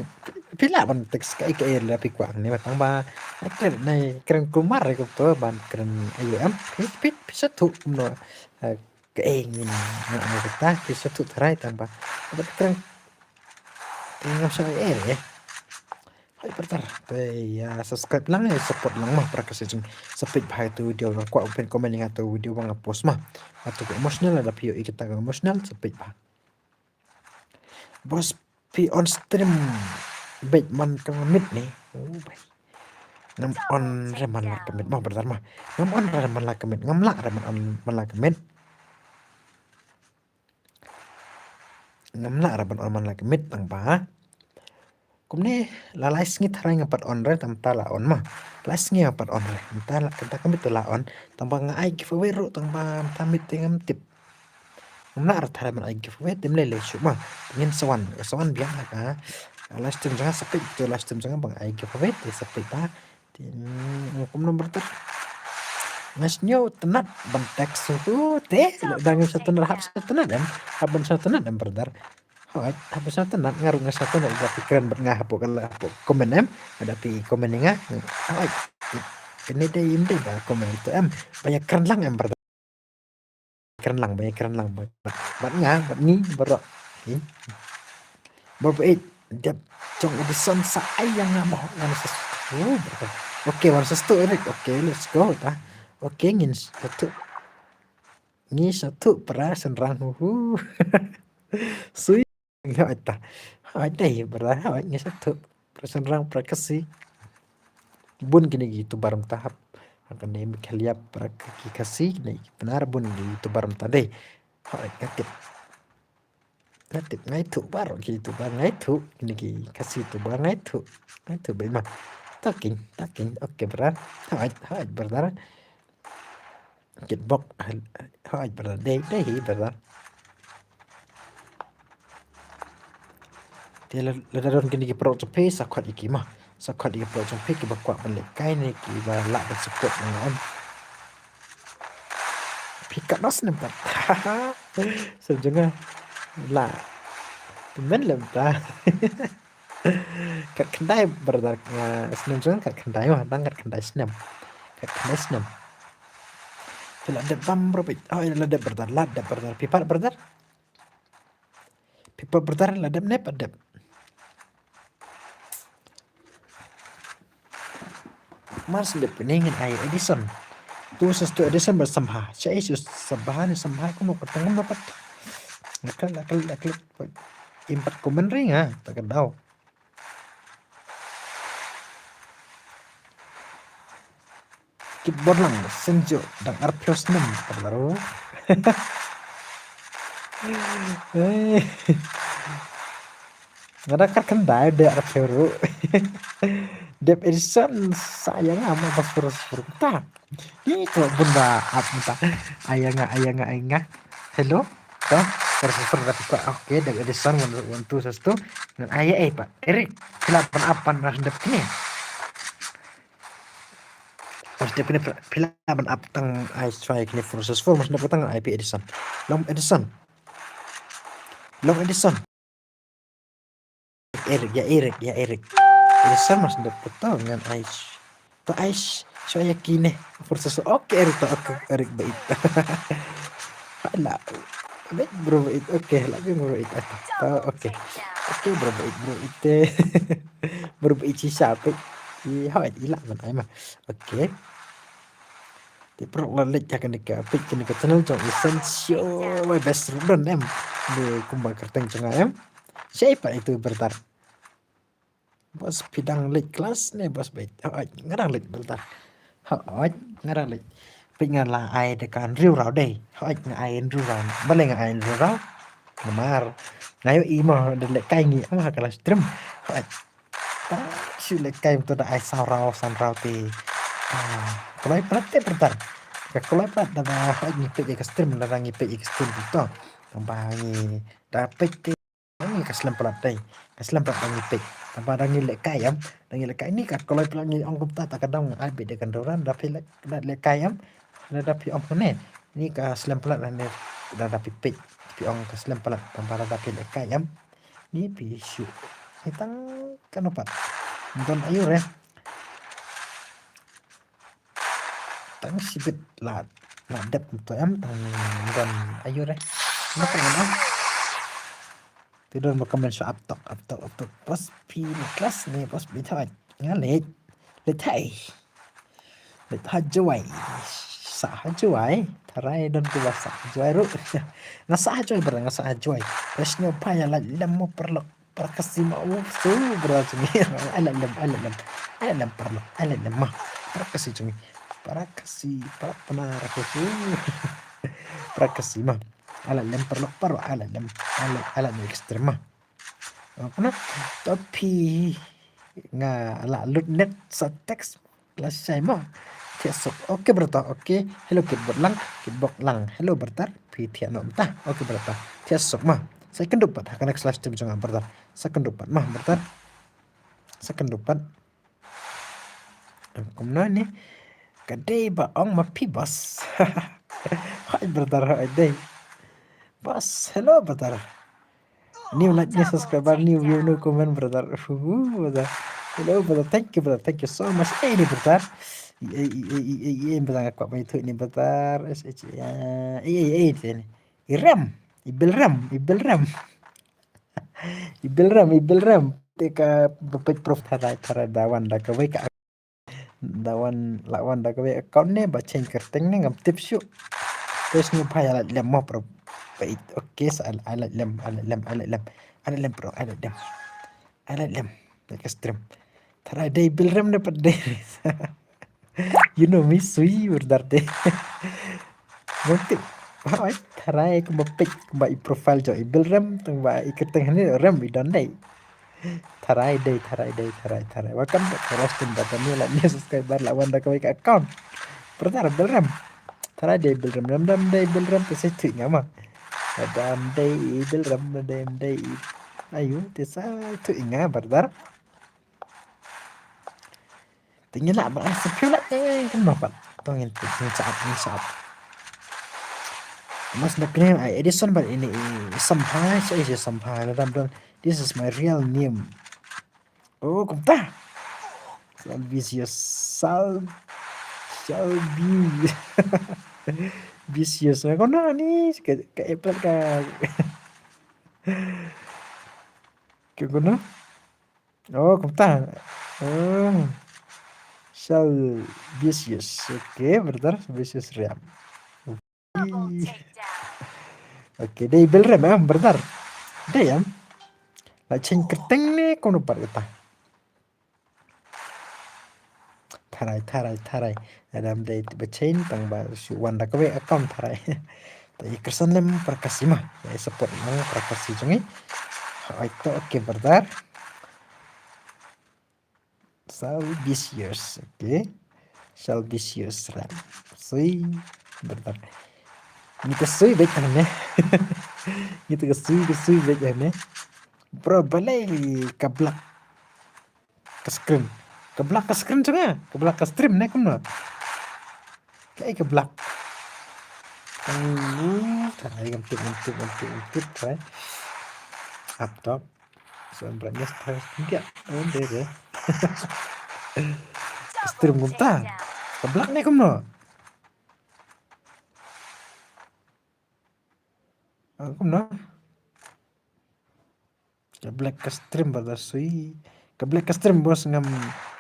Phi lah ban text kaei kaei la phi kwah ne, tang ba nai kren, nai kren kulmar re kumto ban kren aïu em. Phi, phi, phi sngewthuh kumno. Eh, Kaei ngin nga ong kata, phi sngewthuh tharai tang ba. Ba kren. Te ngam sngewthuh ei ei re. Hai brother. Te ïa subscribe lang, ïa support lang ma para ka sejong. Sa peit bha ïa tu video, nga kwah phin comment ïa nga tu video ba nga post ma. Atu ka emotional, lada phi ïohi kata ka emotional, sa peit bha. Boss, phi on stream beit man ka miet ne? Oh, bai. Ngam on re man la ka miet ma brother ma. Ngam on re man la ka miet. Ngam lah re man on man la ka miet. Ngam lah re ban on man la ka miet tang ba. Kumne la lai sngi tharai nga pat on re, tang ta la on ma. Lai sngi nga pat on re. Tang ta la, kata ka miet ta la on. Tang ba nga ai giveaway ruh tang ba mynta miet te ngam tip. Ngam lah re tharai ban ai giveaway, te ym lei lei shuh ma. Ngin sa wan, sa wan biang ha ka live stream jong nga, sa peit to live stream jong nga ba nga ai giveaway, te sa peit ta. Te, mm, kumno brother? Nga sngewtynnat ban text suhu te, lada ngim sngewtynnat hap sngewtynnat em, hap ban sngewtynnat em brother. Hooid, hap ban sngewtynnat, nga ruh nga sngewtynnat lada phi kren bad nga hapoh ka, hapoh comment em, lada phi comment ïa nga. Hooid. Kane dei ym dei ba comment to em, ba ïa kren lang em brother. Kren lang, ba ïa kren lang bad, bad nga, bad ngi baroh. Ïa. Baroh ba ïeit, dep jong Edison sa ai ïa nga mo, wan sa stu. Okay, wan sa stu Eric. Okay, let's go ta. Okay, ngin sa tu. Ngi sa tu para shynrang, hu hu. Sui. Hooid ta. Hooid dei brother, hooid ngi sa tu. Para shynrang, para Khasi. Bun kine ki YouTuber mynta hap. Kane Meghalaya para ki Khasi, kine ki Pnar, bun ki YouTuber mynta dei. Hooid, nga tip. Nga tip, nga ithuh baroh ki YouTuber, nga ithuh. Kine ki Khasi YouTuber, nga ithuh. Nga ithuh beit ma. Talking, talking. Okay brother. Hooid, hooid brother. Kitbok, hooid brother, dei, dei hi brother. Te la, lada don kine ki paralok jong phi, sa khot ïa ki ma. Sa khot ïa ki paralok jong phi kiba kwah ban lehkai ne kiba lah ban support ïa nga em. Phi katno snem pat? Snem jong nga la tymmen lem ta. Kat khyndai brother, nga snem jong nga kat khyndai ma, dang kat khyndai snem. Kat khyndai snem. Phi la dep bam bro, phi, oh, la dep brother, la dep brother. Phi pat brother? Phi pat brother, la dep ne pat dep? Mar shu dep ne ngin ai Edison. Tu sa stu Edison ba sambha. Sha ai shu sambha ne sambha kumno ka tang kumno pat. Nakal, nakal, nakal. Im pat comment ring ha, ta ka daw. Kit bor lang, Senjo, dang arphew snem, ka daw. Eh. Nga dang kat khyndai, dep arphew ruh. Dep Edison sa ïa nga ma ba spur spur ta. Ni to bun ba ap mynta. Ai ïa nga, ai ïa nga, ai nga. Hello. To, spur spur da ko. Okay, dep Edison one, one two sastu. Ngan ai ïa ei pat. Eric, phi lah ban ap ban ras dep kine. Ras dep kine phi lah ban ap tang ai shuwa kine four sastu. Mas dep tang ai phi Edison. Long Edison. Long Edison. Eric, ïa Eric, ïa Eric. Eric sa mas dep to ngan ai. To ai shuwa ïa kine. Four sastu. Okay, Eric to, okay, Eric bait. Hala. Bait bro bait. Okay, hala bait bro bait. To, okay. Okay, bro bait, bro bait. Bro bait shisha bait. Ïa, hooid, ïa lah ban ai ma. Okay. Te paralok la leit ha kane ka page, kane ka channel jong Essential Way Best Rudon em. Dei kumba kyrteng jong nga em. Shaei pat itu brother? Boss phi dang late class ne boss beit? Hooid, nga dang late brother. Hooid, nga dang late. Peit nga la ai da ka hynriew raw dei. Hooid, nga ai hynriew raw. Balei nga ai hynriew raw? Namar nga ïohi mo da lehkai ngi ym ha ka live stream. Hooid. Tang shu lehkai mynta da ai saw raw san raw te. Ah, kloi palat te brother. Ka kloi palat da ba hooid ngi peit ïa ka stream, da ngi peit ïa ka stream to. Tang ba ngi da peit te. Ngi ka slem palat dei. Ka slem palat da ngi peit. Tang ba da ngi lehkai em. Da ngi lehkai ni ka kloi palat ngi ong kumta ta ka dang ai beit da ka hynriew raw da phi leh, da lehkai em. Da da phi ong ne. Ni ka slem palat da ne da da phi peit. Phi ong ka slem palat tang ba da da phi lehkai em. Ni phi shu. Ni tang kano pat. Don ayu re. Tang shibit la, la dep to em tang don ayu re. Napa ngan am? Te don ba comment sha up tok, up tok, up tok. Boss phi ni class ne, boss phi thai. Nga late. Late thai. Late ha jwai. Sa ha jwai. Tharai don ku ba sa ha jwai ruh. Nga sa ha jwai, bra nga sa ha jwai. Rasnyo pa ïa la lem mo paralok. Para Khasi ma u su bra jong ngi. Ai la lem, ai la lem. Ai la lem paralok, ai la lem ma. Para Khasi jong ngi. Para Khasi, para Pnar Khasi. Para Khasi ma. Ai la lem paralok, para ai la lem. Ai la, ai la lem extreme ma. Apa na? Tapi nga la lut net sa text. Lashai mo. Thiah suk. Okay brother. Okay. Hello keyboard lang. Keyboard lang. Hello brother. Phi thiah noh mynta. Okay brother. Thiah suk mo. Sa kyndup pat ha ka next live stream jong nga brother. Sa kyndup pat mo brother. Sa kyndup pat. Kumno ni? Ka dei ba ong ma phi boss. Hi brother, hi dei. Boss, hello brother. New like, new subscriber, new view, new comment, brother. Uhuh, brother. Hello, brother. Thank you, brother. Thank you so much. Eh, ni, brother. Eh, eh, eh, eh, eh, eh, brother, nga kwah mai tu ni, brother. Eh, eh, eh, eh, eh, eh, eh, ni. Irem. Ibilrem. Ibilrem. Ibilrem. Ibilrem. Te ka bapet prof tharai, tharai da wan da kawei ka Da wan, la wan da kawei account ne ba change kyrteng ne ngam tip shuh. Te sngewbha ïa lait lem mo pro. Peit, okay, sa ai lait lem, ai lait lem, ai lait lem. Ai lait lem pro, ai lait lem. Ai lait lem. Lait ka stream. Tharai dei Bilrem ne pat dei. You know me, sui ur dar dei. Ngam tip. Hooid, tharai kumba peit, kumba i profile jong i Bilrem, tang ba i kyrteng hangne Rem i don dei. Tharai dei, tharai dei, tharai, tharai. Welcome back to Rustin Badani, la new subscriber, la wan da kawei ka account. Brother, Bilrem. Tharai dei Bilrem, dam dam dei Bilrem, te sa thuh nga ma. Dam dei Bilrem, dam dei. Ayu, te sa thuh nga, brother. Te ngi lah ban ai sa phew lah, eh, kumno pat. To ngin peit, ngin sa up, ngin sa up. Mas nickname ai Edison bad ini i Sampha, sa i Sampha, na dam dam. This is my real name. Oh, kumta. Salvicious, Sal, Salvi. Vicious. Kumno ni, ka, ka Apple ka. Ka kumno? Oh, kumta. Oh. Salvicious. Okay, brother. Vicious Riam. Okay, dei Bilrem em, brother. Dei em. La change kyrteng ne kumno pat kata. Tharai, tharai, tharai. Adam dei ba change tang ba shu wan da kawei account tharai. Ta i kyrsan lem para Khasi ma. I support ma para Khasi jong i. Hooid to, okay, brother. Salvicious, okay. Salvicious ran. Sui, brother. Ngi ta sui beit hangne. Ngi ta sui, ka sui beit hangne. Bro, balei ka black ka screen. Ka black ka screen jong nga. Ka black ka stream ne kumno. Kaei ka black. Hmm, tharai ngam tip, ngam tip, ngam tip, ngam tip, tharai. Up top. So, brightness tharai stingkiat. Oh, dei, dei. Ka stream kumta. Ka black ne kumno. Ah, kumno. Ka black ka stream brother sui. Ka black ka stream boss ngam,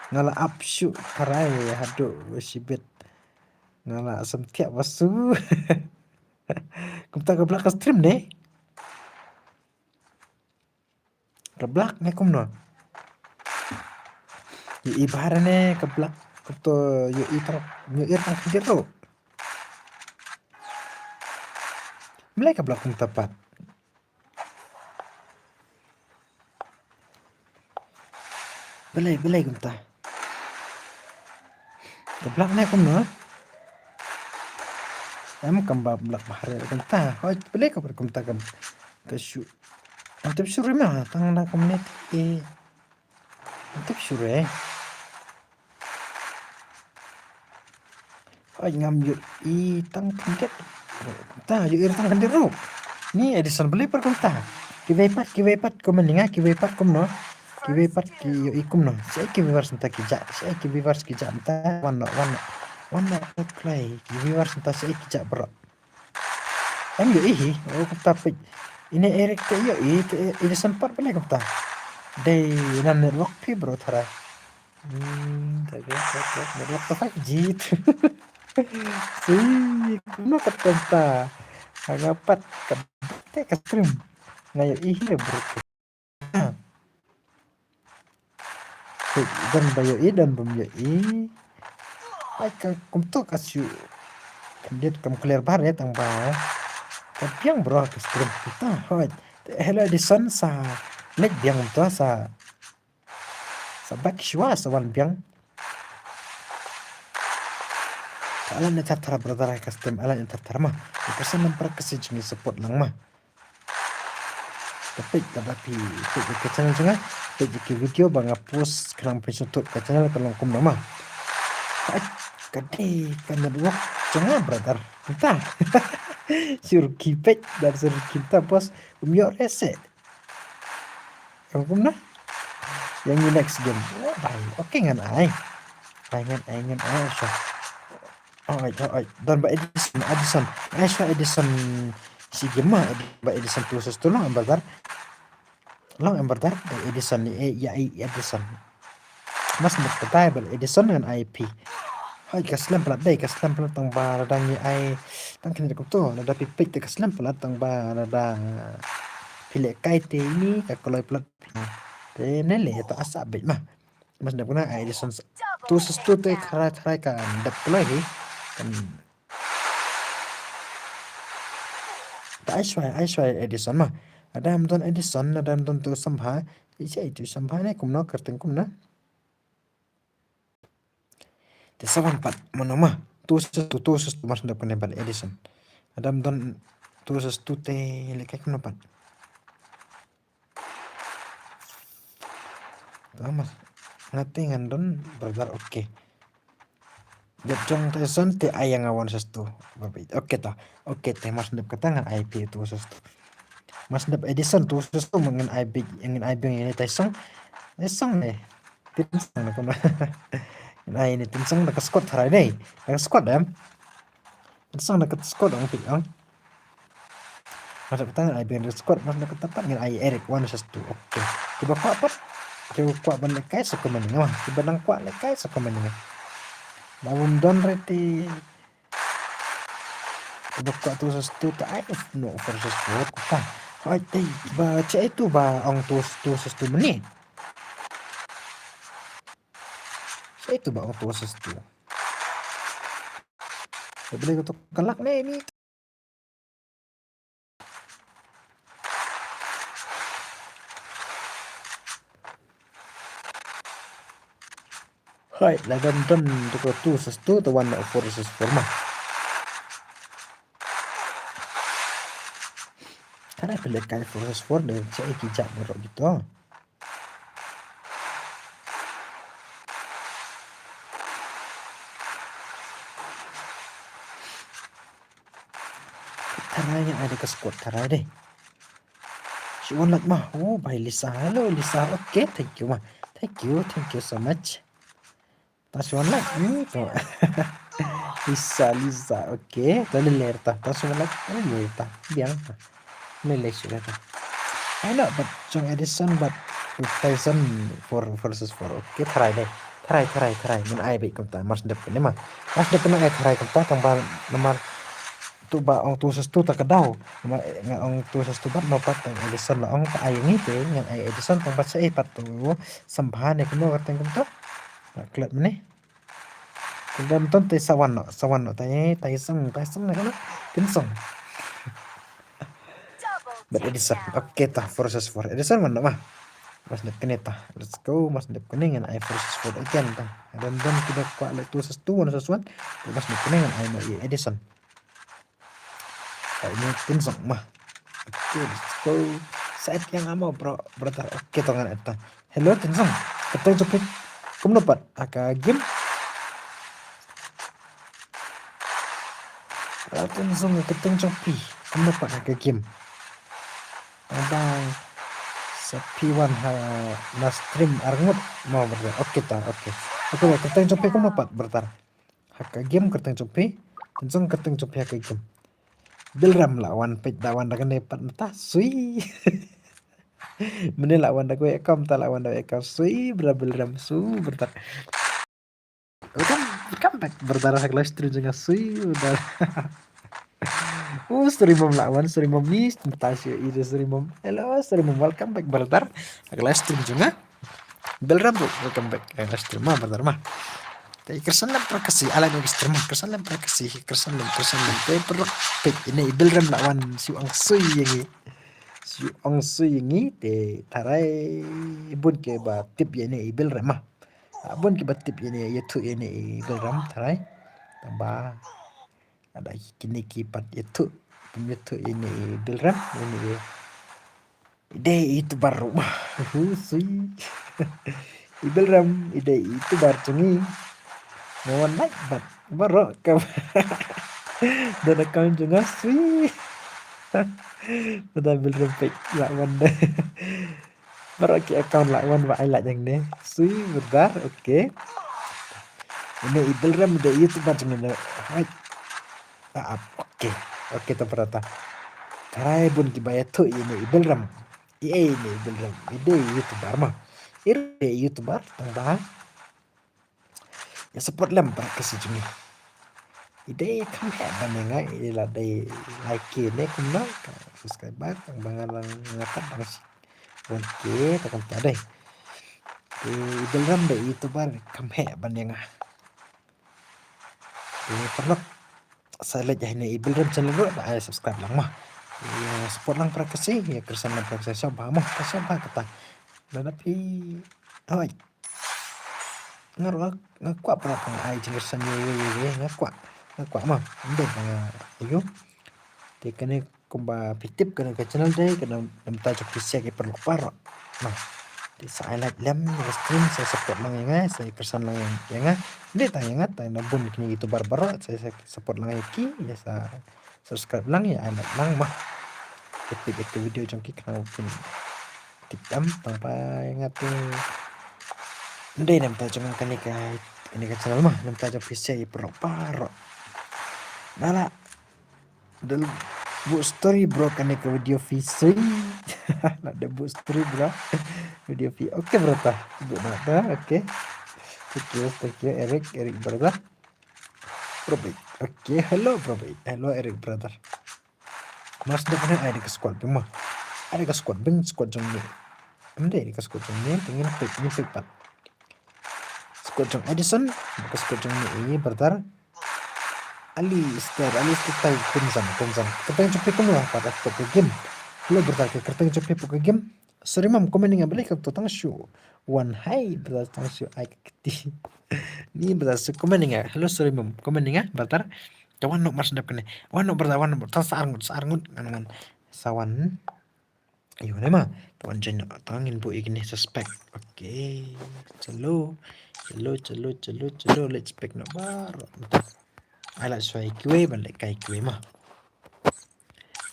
nga la up shuh tharai haduh shibit. Nga la sam thiah basu. Kumta ka black ka stream ne. Ka black ne kumno. Ïohi bha ne ka blak kumto, ïohi tang, ïohi tang khyndiat ruh. Balei ka blak kumta pat? Balei, balei kumta? Ka blak ne kumno? Em, kam ba blak bha re kumta. Hoi, balei ka blak kumta ka, ka shu. Antep shu re ma, tang na kumne te. Antep shu re. Hoi, ngam ïohi tang khyndiat. Ta ïohi tang khyndiat ruh. Ni Edison, balei pat kumta? Kiwei pat, kiwei pat kum mynne nga, kiwei pat kumno? Kiwei pat ki ïohi kumno? Shaei ki viewers mynta ki jah, shaei ki viewers ki jah mynta, wan noh, wan noh. Wan noh, kloi, ki viewers mynta shaei ki jah baroh. Em ïohi hi, oh kumta peit. Ine Eric te ïohi, te Edison pat balei kumta? Dei na network phi bro tharai. Hmm, ta ka, ta ka, network ka five G. Si, kumno ka kumta? Nga pat ka te ka stream. Nga ïohi hi bro. Don ba ïohi, don bym ïohi. Ai ka kumto ka shu. Khyndiat kam clear bha re tang ba. Ka biang bro ka stream. Ta hoi. Hello Edison, sa leit biang kumto sa. Sa back shuwa sa wan biang. Alan ne thar thar brother ka stream, alan ne thar thar ma. Ka sa namar ka sa jingïa support lang ma. Ka peit ka da phi, peit ka channel jong nga, peit ki video ba nga post khnang phin sngewthuh ka channel ka long kumno ma. Ai, ka dei ka network jong nga brother. Mynta. Shu rkhie peit, da shu rkhie mynta boss, um ïoh re se. Ïa kumno? Ïa ngi next game. Oh, bhai. Okay ngan ai. Bhai ngan ai, ngan ai, sure. Oi, oi, oi. Don ba Edison, Edison. Ai sha Edison. Shi game ma, Edi-, ba Edison tu sus tu long, em brother. Long, em brother. Dei Edison ni, eh, ïa, eh, Edison. Mas nek petai bal Edison ngan I P. Hai, ka slem palat dei, ka slem palat tang ba lada ngi ai. Tang kini kum tu, lada pipik te ka slem palat tang ba lada phi leh kai te ni, ka kloi palat. Te ne le ta asa bit ma. Mas dep kuna ai Edison s-, tu sus tu te khrai khrai ka dep kloi hi. Kan ta ai shwai, ai shwai Edison ma. Adam don Edison, adam don tu sambha. Isi ai tu sambha ne kumno kerteng kumno. Te sa wan pat mano ma. Tu sus tu, tu sus tu mas dep kuna bal Edison. Adam don tu sus tu te leh kai kumno pat. Thomas. Nga te ngan don brother, okay. Dep jong te son te ai ïa nga one sus two. Okay ta. Okay te mas dep kata ngan ai phi two sus two. Mas dep Edison two sus two ngan ai big, ngan ai big ini tai song. Ai song ne. Tin song ne kumno. Ngan ai ini tin song da ka squad tharai dei. Da ka squad em. Song da ka squad ong phi ong. Mas da kata ngan ai big da ka squad, mas da kata pat ngan ai Eric one sus two. Okay. Kiba kwah pat. Kiba kwah ban leh kai sa comment ïa nga. Kiba nang kwah leh kai sa comment ïa nga. Ba bym don re te. Kiba kwah two sus two ta ai no four sus four. Ka. Hai te ba che itu ba ong two, two sus two mane. Sa itu ba ong two sus two. Te beli ko to kalak ne ni. Hai, la dam dam tu ko two sus two, tu one four sus four ma. Kana pele kai four sus four de, sa iki jak ni ro gitu. Tharai ngan ai da ka squad tharai deh. Shi wan lak ma. Oh, bhai Lisa. Hello, Lisa. Okay, thank you ma. Thank you, thank you so much. Ta shi wan lak. Hmm, to. Lisa, Lisa. Okay, ta le ler ta. Ta shi wan lak. Le ler ta. Biang ta. Lele shuh kata. Ai noh bad jong Edison bad Tyson four versus four. Okay, tharai deh. Tharai, tharai, tharai. Ngan ai beit kumta. Mars dep kane ma. Mars dep kane ai tharai kumta tang ba namar tu ba ong tu sus tu ta ka daw. Namar nga ong tu sus tu bad no pat tang Edison la ong ta ai ngi te ngan ai Edison tang ba sa ai pat tu sambha ne kano ka teng kumta. Nga klet mynne. Klet mynta tai sa wan noh, sa wan noh tai, tai song, tai song ne kano. Tin song. Bad Edison. Okay ta, four versus four. Edison wan noh ma. Mas dep kane ta. Let's go, mas dep kane ngan ai four versus four again ta. Don don kita kwah le two versus two, one versus one. Mas dep kane ngan ai noh ïa Edison. Ai noh Tin Song ma. Okay, let's go. Sa et ïa nga mo bro, brother. Okay, to ngan et ta. Hello Tin Song. Kyrteng jong phi kumno pat ha ka game? Hello Tin Song, kyrteng jong phi kumno pat ha ka game? Bye bye. Sa phi wan ha na stream arngut mo brother. Okay ta, okay. Okay, kyrteng jong phi kumno pat brother? Ha ka game kyrteng jong phi. Tin Song, kyrteng jong phi ha ka game. Bilrem la wan peit, da wan da kane pat mynta. Sui. Mynne la wan da kawei account, mynta la wan da kawei account. Sui, brother Bilrem, su, brother. Welcome, welcome back, brother, ha ka live stream jong nga. Sui, brother. Oh, Suri Mom la wan, Suri Mom ni, mynta shu ïa i Suri Mom. Hello, Suri Mom, welcome back, brother. Ha ka live stream jong nga. Bilrem ruh, welcome back. Eh, live stream ma, brother ma. Te kyrshan lem para Khasi, ala no stream ma, kyrshan lem para Khasi, kyrshan lem, kyrshan lem. Te paralok peit, ine i Bilrem la wan shu ong sui ïa ngi. Shu ong sui ïa ngi, te tharai bun kiba tip ïa ine i Bilrem ma. Ah, bun kiba tip ïa ine, ïathuh ïa ine i Bilrem, tharai. Tangba. Ada kine ki pat ïathuh, pynïathuh ïa ine i Bilrem, ïa ine i I dei i YouTuber ruh. Uhu, sui. I Bilrem, i dei i YouTuber jong ngi. Nga wan like bad baroh ka. Don account jong nga, sui. Brother Bilrem peit la wan. Baroh ki account la wan ba ai like hangne. Sui, brother, okay. Ine i Bilrem i dei i YouTuber jong ngi. Hai. Ah, ah, okay. Okay, to brother. Tharai bun kiba ïathuh ïa ine i Bilrem. Ïa ine i Bilrem. I dei YouTuber ma. I dei YouTuber tang ba. Ïa support lem para Khasi jong ngi. I dei kham heh ban ïa nga, i la dei lai K ne kumno ka subscriber tang ba nga la nga kat dang shi. One K ta kumta dei. I Bilrem dei YouTuber kham heh ban ïa nga. Te paralok sa leit ïa ine i Bilrem channel ruh, ai subscribe lang ma. Ïa support lang para Khasi, ïa kyrshan lang para Khasi, sha ba ma, sha ba kata. Lada phi, hoi. Nga ruh nga kwah para, para ai jingkyrshan ïa, ïa, ïa, ïa, nga kwah, nga kwah ma. Ym dei ba nga, aiu. Te kane kumba phi tip kane ka channel dei ka namta jong phi sha ki paralok baroh. Nah, te sa ai like lem ïa ka stream, sa support lang ïa nga, sa kyrshan lang ïa nga. Ym dei tang ïa nga, tang na bun kine YouTuber baroh, sa, sa support lang ïa ki, ïa sa subscribe lang, ïa ai like lang ma. Te peit ïa ki video jong ki khnang ba kin tip em, tang ba ïa nga te ym dei namta jong nga kane ka, kane ka channel ma, namta jong phi sha ki paralok baroh. Nah la. Dal buh story bro kane ka video fee sui. Nak da buh story bro. Video fee. Okay bro ta. Buh na ta. Okay. Thank you, thank you Eric, Eric brother. Bro Big. Okay, hello bro Big. Hello Eric brother. Mas da kane ai da ka squad bing ma. Ai da ka squad bing, squad jong ni. Ym dei da ka squad jong ni, te ngin pick, ngin pick pat. Squad jong Edison, da ka squad jong ni, eh, brother. Ali Ster, Ali Ster tai Crimson, Crimson. Kyrteng jong phi kumno pat ha ka game. Hello brother, ka kyrteng jong phi ha ka game. Sorry mam, comment ïa nga balei ka to tang shu. Wan hai brother tang shu ai ka kti. Ni brother shu comment ïa nga. Hello sorry mam, comment ïa nga brother. Ka wan noh mar sdep kane. Wan noh brother, wan noh. Tang sa arngut, sa arngut ngan ngan. Sa wan. Ïa ne ma, tang wan join noh, tang ngin buh ïa kine suspect. Okay. Chalo. Chalo, chalo, chalo, chalo. Let's pick noh baroh. Ai lad shuwa ïa kiwei ban leh kai kiwei ma.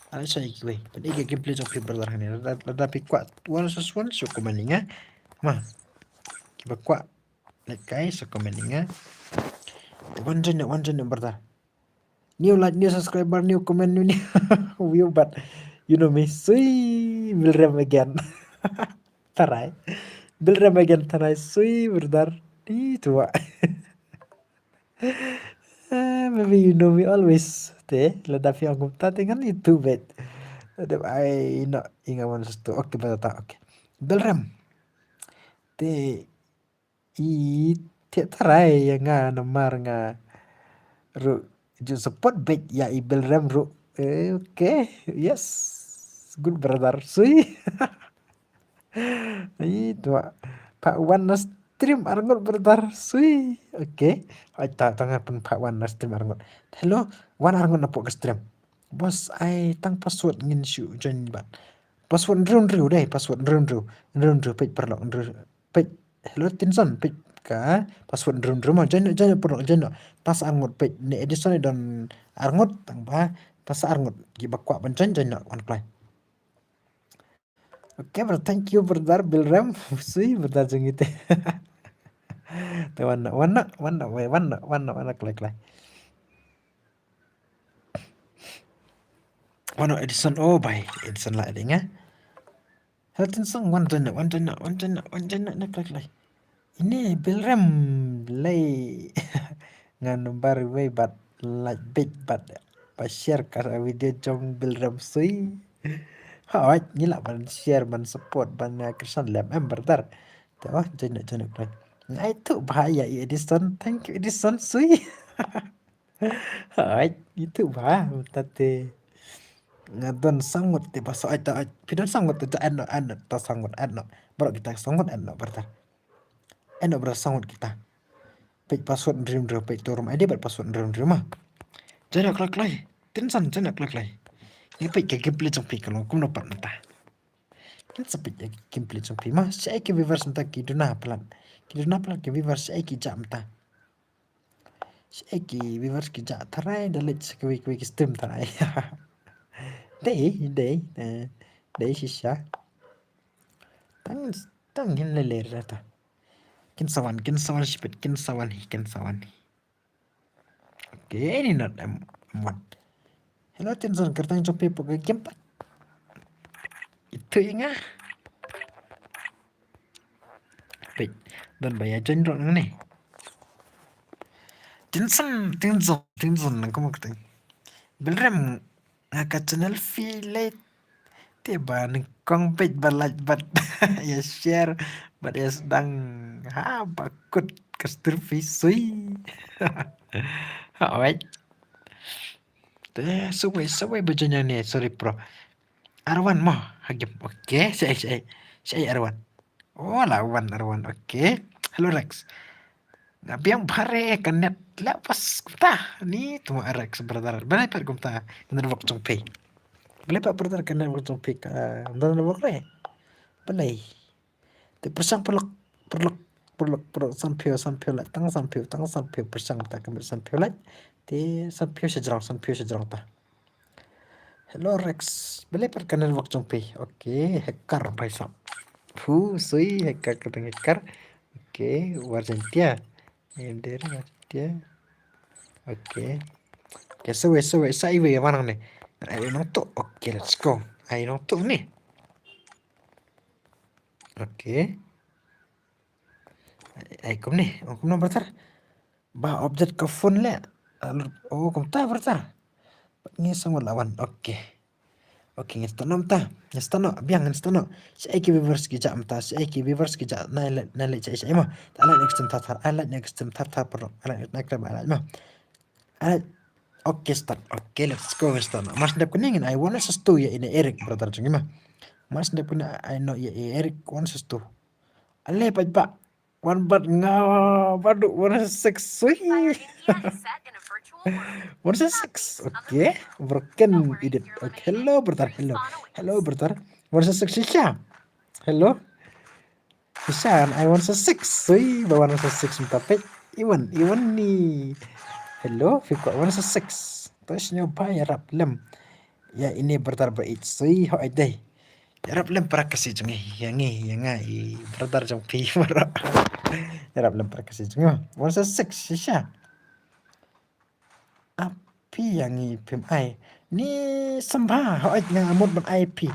Ai lad shuwa ïa kiwei. Ban ïa ka gameplay jong phi brother hangne. Lada, lada phi kwah one versus one shu comment ïa nga. Ma. Kiba kwah leh kai shu comment ïa nga. Wan join noh, wan join noh brother. New like, new subscriber, new comment, new, new view, but you know me, sui, Bilrem again. Tarai. Bilrem again, tarai, sui, brother. Ih, tua. Eh, maybe you know me always. Te, lada phi ong kumta te ngan itu bet. Lada ai no, inga wan sustu. Okay, brother, okay. Bilrem. Te, i Te tharai ïa nga namar nga ruh ju support beit ïa i Bilrem ruh. Eh, okay. Yes. Good brother. Sui. Ai, tu. Part one na stream arngut brother. Sui. Okay. Ai, ta ta nga pynphah wan na stream arngut. Hello, wan arngut na pok ka stream. Boss, ai tang password ngin shu join bad. Password hynriew hynriew dei, password hynriew hynriew. Hynriew hynriew, peit paralok, hynriew, peit. Hello Tinson, peit ka password hynriew hynriew mo, join noh, join noh paralok, join noh. Tang sa arngut, peit ne Edison i don arngut, tang ba tang sa arngut. Kiba kwah ban join, join noh, wan kloi. Okay, brother, thank you, brother Bilrem. Sui, brother jong ngi te. Te wan noh, wan noh, wan noh, wei, wan noh, wan noh, wan noh, kloi, kloi. Wan noh, Edison, oh, bye. Edison lah ding, eh. Hello, Tinson, wan join noh, wan join noh, wan join noh, wan join noh, na kloi, kloi. Ine Bilrem lei. Nga number wei bad like beit bad ba share ka video jong Bilrem sui. Hooid, ngi lah ban share, ban support, ban, uh, kyrshan lem em brother. Te oh, join noh, join noh, kloi. Ngai tu ba ïa i Edison, thank you Edison sui. Hooid, itu ba mynta te. Nga don sangut te ba sa, hooid, hooid. Phi don sangut te, add noh, add noh, ta sangut, add noh. Baroh kita sangut, add noh brother. Add noh brother, sangut kita. Peit password hynriew hynriew, peit tu room I D bad password hynriew hynriew mo. Join noh kloi kloi. Tinson, join noh kloi kloi. Ngi peit ka gameplay jong phi ka long kumno pat mynta. Ngin sa peit ka gameplay jong phi mo. Shaei ki viewers mynta ki duna palat. Ki duna palat ki viewers, shaei ki jah mynta. Shaei ki viewers ki jah, tharai da leit sha kiwei kiwei ki stream tharai. Dei, dei, eh, dei shisha. Tang, tang ngin lei lei rata. Kin sa wan, kin sa wan shipit, kin sa wan hi, kin sa wan hi. Okay, ni not em, em wan. Hello Tinson, kyrteng jong phi pok ka game pat. Itu ïa nga. Peit, don ba ïa join ruh nangne. Tinson, Tinson, Tinson, nang kumno kyrteng. Bilrem, nga ka channel phi lei. Te ba nyngkong peit ba like bad ïa share bad ïa sdang, ha ba kut ka stur phi sui. Hooid. Te sawei, sawei ba join hangne, sorry bro. Arwan mo, ha game. Okay, shaei, shaei, shaei Arwan. Oh, la wan Arwan. Okay. Hello Rex. Nga biang bha re ka net la pas kumta. Ni tu Rex brother. Balei pat kumta ka network jong phi? Balei pat brother ka network jong phi ka, uh, network re? Balei? Te pyrshang paralok, paralok, paralok, paralok, sanphew, sanphew lait, tang sanphew, tang sanphew, pyrshang ta ka mit sanphew lait. Te sanphew sha jrong, sanphew sha jrong ta. Hello Rex. Balei pat ka network jong phi? Okay, hacker bhai sab. Phu, sui, hacker, ka dang hacker. Okay, Warjentia. Ender Warjentia. Okay. Okay, sawei, sawei, sa iwei wan hangne. Ai nangtu. Okay, let's go. Ai nangtu ni. Okay. Ai kumne, ong kumno brother. Ba update ka phone leh. Oh, kumta brother. Ngi sa ngut la wan. Okay. Okay, ngin start noh mynta. Ngin start noh, biang ngin start noh. Shaei ki viewers ki jah mynta, shaei ki viewers ki jah. Nai leh, nai leh shaei shaei mo. Ai leh next time thar thar, ai leh next time thar thar paralok. Ai leh next time, ai leh mo. Ai leh. Okay, start. Okay, let's go, ngin start noh. Mar shu dep kane ngin ai one versus two ïa ine Eric brother jong ngi mo. Mar shu dep kane ai noh ïa Eric one versus two. Ale pat ba. Wan bad nga bad one six. Sui. One six. Okay. Broken edit. Okay. Hello brother. Hello. Hello brother. One six shisha. Hello. Shisha, ai one six. Sui ba one six mynta peit. Iwan, Iwan ni. Hello, phi kwah one six. To sngewbha ïarap lem. Ïa ine brother ba ïeit sui ho ai dei. Ïarap lem para ka si jong ngi, ïa ngi, ïa nga i brother jong phi baroh. Ïarap lem para ka si jong ngi. One six six, shisha. Ap phi ïa ngi phim ai. Ni sngewbha, hooid nga mut ban ai phi.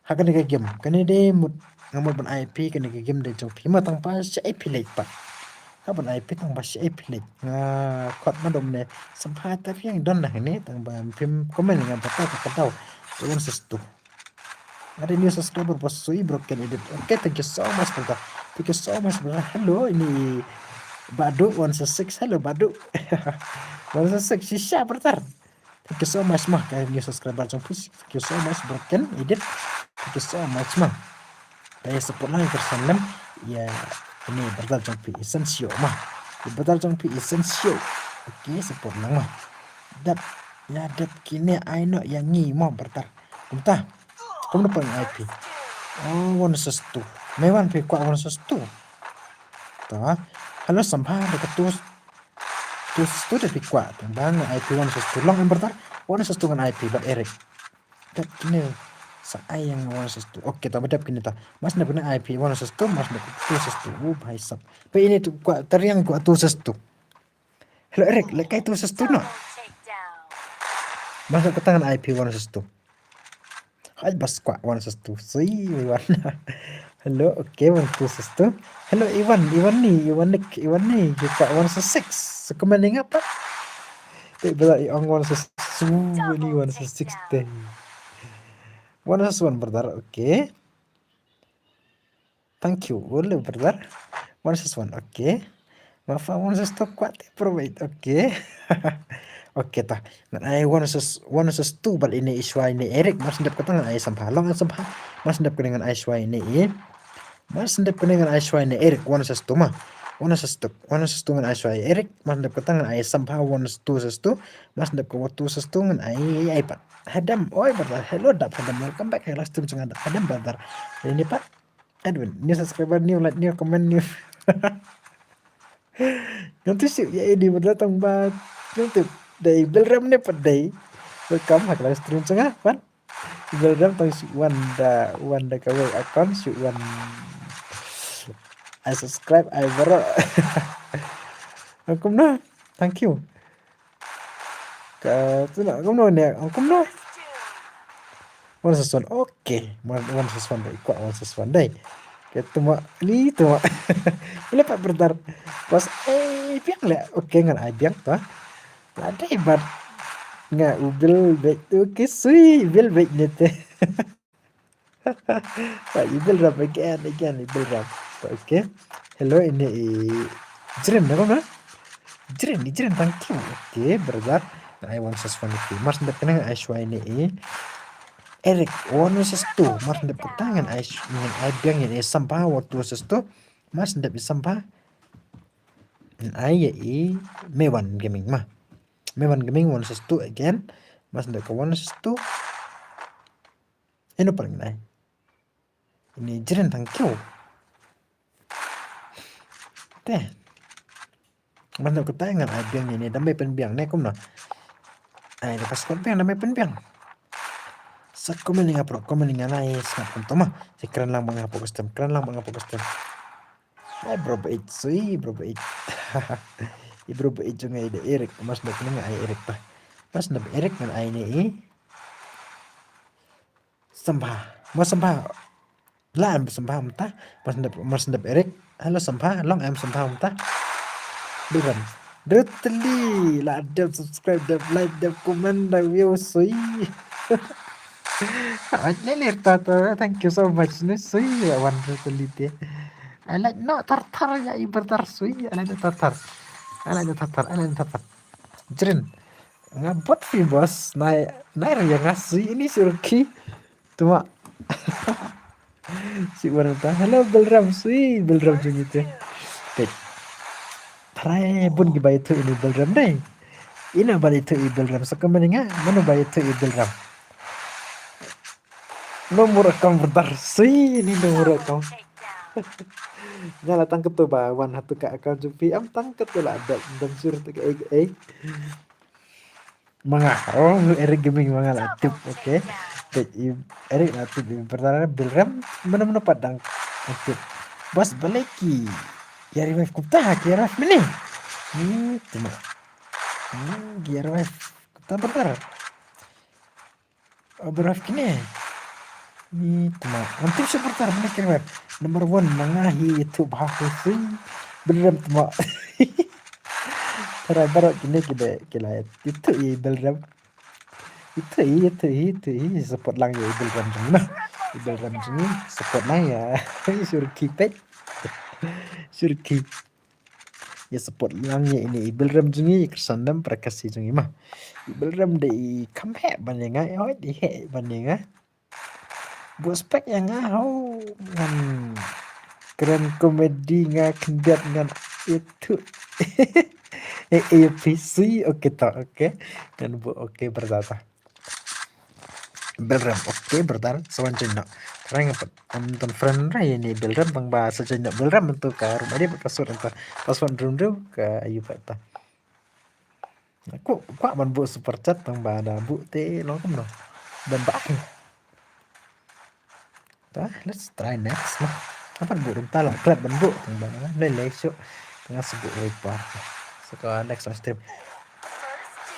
Ha kane ka game, kane dei mut nga mut ban ai phi, kane ka game dei jong phi. Ma tang ba shaei phi leit pat. Nga ban ai phi tang ba shaei phi leit. Nga khot ma dom ne sngewbha ta phi ïa ngi don na kane tang ba phim comment nga ba ta ka daw. One six two. Ada new subscriber ba sui broken edit. Okay, thank you so much brother. Thank you so much brother. Hello, ini Badu one six six, hello Badu. One six six, shisha brother. Thank you so much ma, ka new subscriber jong phi. Thank you so much Broken Edit. Thank you so much ma. Ka support lang ka channel ïa ini brother jong phi Essential ma. Brother jong phi Essential. Okay, support lang ma. Dap ïa dap kine ai noh ïa ngi ma brother. Kumta. Kumno pang I P. Oh, one versus two. Me wan phi kwah one versus two. Ta. Hello Sambha, da ka two, two versus two da phi kwah. Tang ba ngan I P one versus two. Long em brother. One versus two ngan I P bad Eric. Dep kine sa ai ïa nga one versus two. Okay, ta ba dep kine ta. Mas dep kine I P one versus two, mas dep two versus two. Oh, bhai sab. Ba ini tu kwah tariang kwah two versus two. Hello Eric, leh kai two versus two noh. Mas dep kata ngan I P one versus two. Hai bas kwah one versus two. Sui, Iwan. Hello, okay, one two versus two. Hello Iwan, Iwan ni, Iwan ni, Iwan ni. Kwah one versus six. Sa comment ïa nga pat. Te bela i ong one versus two, ini one versus six te. One versus one brother, okay. Thank you. Hello brother. One versus one, okay. Mafa one versus two kwah te provide, okay. Okay ta. Ngan ai one versus, one versus two bad ini i shuwa ini Eric, mar shen dep kata ngan ai Sambha. Long ai Sambha. Mar shen dep kane ngan ai shuwa ini i. Mar shen dep kane ngan ai shuwa ini Eric, one versus two ma. One versus two. One versus two ngan ai shuwa i Eric. Mar shen dep kata ngan ai Sambha one two versus two. Mar shen dep ka two versus two ngan ai ai pat. Hadam, oi brother. Hello dap Hadam. Welcome back. Hello stream jong nga dap Hadam brother. Ini pat. Edwin, new subscriber, new like, new comment, new. Ngam tip shuh ïa i dei bad la tang ba ngam tip. Dei Bilram ne pat dei. Welcome ha ka live stream jong nga pat. Bilram tang shu wan da, wan da kawei account shu wan. I subscribe, I baroh. Kumno? Thank you. Ka tu na kumno ne? Kumno? One versus one. Okay. One, one versus one dei. Kwah one versus one dei. Ka tu ma ni tu ma. Boleh pat brother. Pas eh biang leh. Okay ngan ai biang tu. La dei bad nga u Bil beit tu. Okay sui Bil beit ne te. Sa i Bilram again, again i Bilram. Okay. Hello ini i Jrin na kumno? Jrin, i Jrin thank you. Okay brother. Ngan ai one versus one. Okay. Mar shen dep kane ngan ai shuwa ini i Eric one versus two. Mar shen dep kata ngan ai shu-, ngan ai biang ini i Sambha two versus two. Mar shen dep i Sambha. Ngan ai ïa i Mewan Gaming ma. Mewan Gaming one versus two again. Mar shen dep ka one versus two. Ino pat ngan ai. Ini Jrin thank you. Te. Mar shen dep kata ngan ai biang ini dang bai pynbiang ne kumno. Ai da ka squad biang dang bai pynbiang. Sa comment ïa nga bro, comment ïa nga nai sngap kumto ma. Sa kren lang ma nga hapoh ka stream, kren lang ma nga hapoh ka stream. Ai bro bait sui, bro bait. I bro bait jong nga i da Eric, mar shen dep kane ngan ai Eric ta. Mar shen dep Eric ngan ai ne i. Sambha. Mo Sambha. La em Sambha mynta. Mar shen dep, mar shen dep Eric. Hello Sambha. Long em Sambha mynta. Bilram. Rutli. La dep subscribe, dep like, dep comment, dep view sui. Ai le le ta ta. Thank you so much. Ni sui wan Rutli te. Ai like no tar tar ïa i brother sui. Ai like no tar tar. Ai like no tar tar. Ai like no tar tar. Jrin. Nga bot phi boss, nai, nai ruh ïa nga sui ini shu rukhi. Tuma. Shu wan ta. Hello Bilram sui, Bilram jong ite. Peit. Trai bun ki ba ïathuh ini Bilram dei. Ina ba ïathuh i Bilram sa comment ïa nga, mano ba ïathuh i Bilram. Nomor account brother sui ini nomor account. Nga la tang katu ba wan ha tu ka account jong phi, am tang katu la da dang sur tu ka ei ei. Ma nga, oh, Eric Gaming ma nga la tip, okay. Peit i Eric la tip i brother Bilram, mano mano pat dang tip. Bas balei ki ïa revive kumta, ki ïa revive mini. Hmm, tuma. Hmm, ki ïa revive kumta brother. Oh, revive kine. Ni tuma. Ngam tip shuh brother, mano ki revive. Number one ma nga hi ïathuh bha shisha. Bilram tuma. Tara baroh kine ki dei ki la ïathuh i Bilram. Ïathuh i, ïathuh i, ïathuh i. Support lang ïa i Bilram jong nga. I Bilram jong nga support lang ïa. Shu rukhi peit. Shu rukhi. Ïa support lang ïa ine i Bilrem jong ngi, i Krishandem Prakasi jong ngi ma. I Bilrem de i kham heh ban ïa nga, i hoi de heh ban ïa nga. Buh spek ïa nga ho ngan kren komedi nga khyndiat ngan itu. Eh, eh, P C, okay to, okay. Ngan buh okay brother ta. Bilrem, okay brother, sa wan join noh. Trai nga pat, am, don friend ra ïa ine i Bilrem tang ba sa join noh Bilrem tu ka room edit password tu. Password room tu ka ayu pat ta. Ku, kwah ban buh super chat tang ba da buh te long kumno. Ban ba ai. Ta, let's try next ma. Apa buh dum ta la klet ban buh tang ba lei lei shuh. Tang sa buh wei pa. So ka next live stream.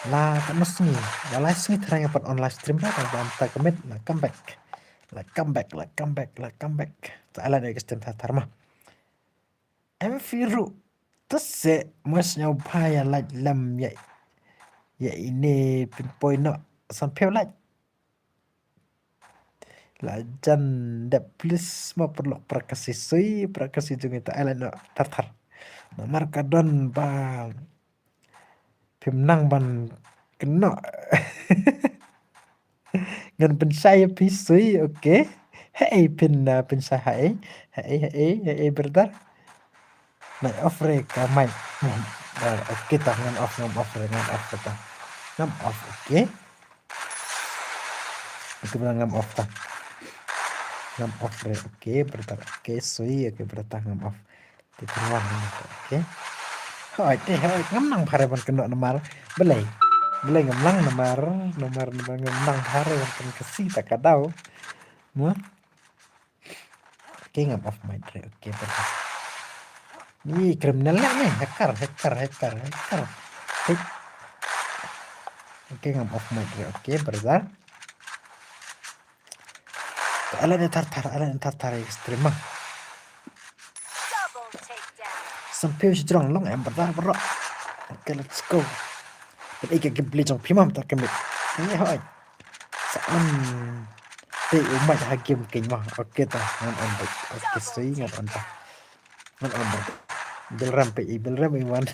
La ka no sngi, la live sngi thrang pat on live stream ba tang ba ta commit la come back. La come back, la come back, la come back. Ta ala ne ka stream thar thar ma. Em fi ruh. Te se mo sñiaw bha ïa lait lem ïa, ïa ine pynpoi noh san phew lait. La jan dep please mo paralok Prakasi sui, Prakasi jong ngi ta ai lait noh thar thar. Namar ka don ba phim nang ban kynnoh. Ngan pynshai ïa phi sui, okay. Hei phin, ah, pynshai hei. Hei, hei, hei brother. Nai off re ka mic. Hmm. Ah, okay ta, ngan off, ngam off re, ngam off re ta. Ngam off, okay. Okay, brother, ngam off ta. Ngam off re, okay brother. Okay sui, okay brother, ngam off. Te tyrwa hynne, okay. Hooid, te hooid, ngam nang bha re ban kynnoh namar. Balei? Balei ngam nang namar, namar, namar ngam nang bha re ban kynnoh Khasi ta ka daw. Mo? Okay, ngam off mic re, okay, perfect. Ni criminal lah ni, hacker, hacker, hacker, hacker. Hei. Okay, ngam off mic re, okay, brother. Ala ne thar thar, ala ne thar thar ïa ka stream ma. San phew shi jrong long em brother bro. Okay, let's go. Peit ïa ka gameplay jong phi ma mynta ka miet. Ni hoi. Sa on. Te u mic ha game keiñ ma. Okay ta, ngan on beit. Okay, sui ngan on ta. Ngan on beit. Bilrem peit i Bilrem i wan.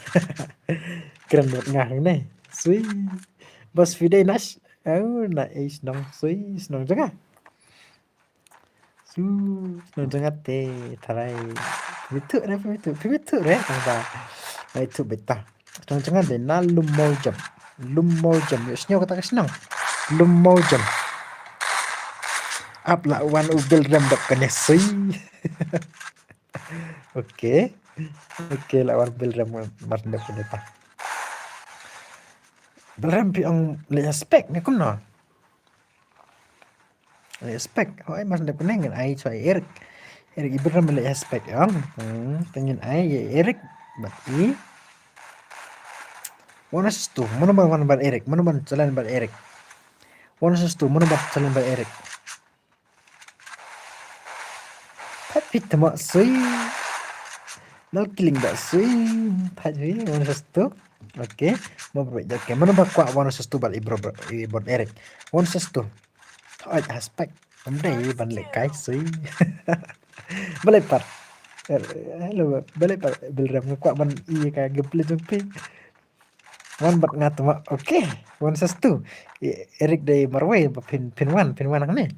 Kren bad nga hangne. Sui. Bas phi dei Nash. Au, na ei shnong sui, shnong jong nga. Su, shnong jong nga te tharai. Phi ithuh re, phi ithuh, phi ithuh re, tang ba. Ba ithuh beit ta. Shnong jong nga te na Lum Mawjam. Lum Mawjam, ïoh sñiaw kata ka shnong. Lum Mawjam. Ap la wan u Bilrem dap kane sui. Okay. Okay, la wan Bilrem mar dap kane ta. Bilrem phi ong leh spek ne kumno? Respect. Hooid, mas dep kane ngan ai shuwa Eric. Eric i Bilrem leh respect ong. Hmm, te ngan ai ïa Eric bad i. One versus two. Mano ban wan bad Eric? Mano ban challenge bad Eric? One versus two. Mano ban challenge bad Eric? Pat pit tama sui. Nal killing da sui. Pat pit one versus two. Okay. Mo bro, okay. Mano ba kwah one versus two bad i bro, bro, i bro Eric? One versus two. Hooid, respect. Ym dei ban leh kai sui. Balei pat? Hello, balei pat Bilrem, nga kwah ban ïa ka gameplay jong phi. Wan bad nga tama. Okay. One versus two. Eric dei marwei ba phin, phin wan, phin wan hangne.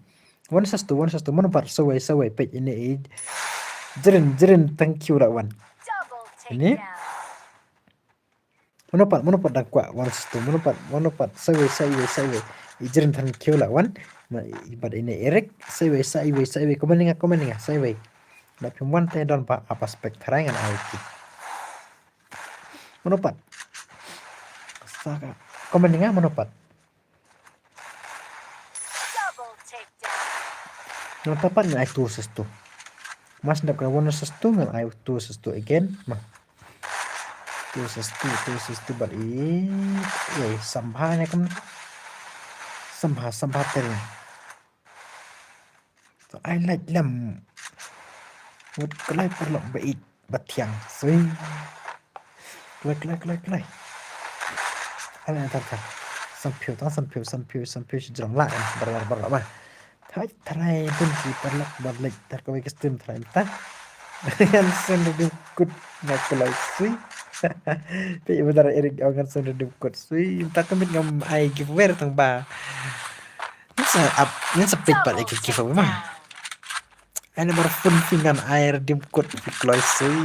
One versus two, one versus two. Mano pat sawei, sawei peit ine i. Jrin, Jrin, thank you la wan. Ini. Mano pat, mano pat dang kwah one versus two, mano pat, mano pat, sawei, sawei, sawei. I Jrin thank you la wan. Ma, i bad ine Eric, sawei, sawei, sawei. Comment nga, comment nga, sawei. Lada phim wan te don ba apa spek tharai ngan ai ki. Mano pat. Saka. Comment nga mano pat. Ngan tapat ngan ai two versus two. Mas dap ka one versus two ngan ai two versus two again. Ma. Two versus two, two versus two bad i. Ei, sambha ne kam. Sambha, sambha ter. To ai lait lem. Wat klai paralok ba it ba thiang. Sui. Klai, klai, klai, klai. Ai lait tar tar. San phew tang, san phew, san phew, san phew shi jrong la. Bar, bar, bar, bar. Thai, tharai bun ki paralok ba lait tar kawei ka stream tharai mynta. Yan sen du kut na klai sui. Peit i brother Eric, ong ngan send redeem code. Sui, mynta ka miet ngam ai giveaway tang ba. Ngan sa ap, ngan sa peit pat ïa ka giveaway ma. Ai nambar phone phi ngan ai redeem code phi kloi sui.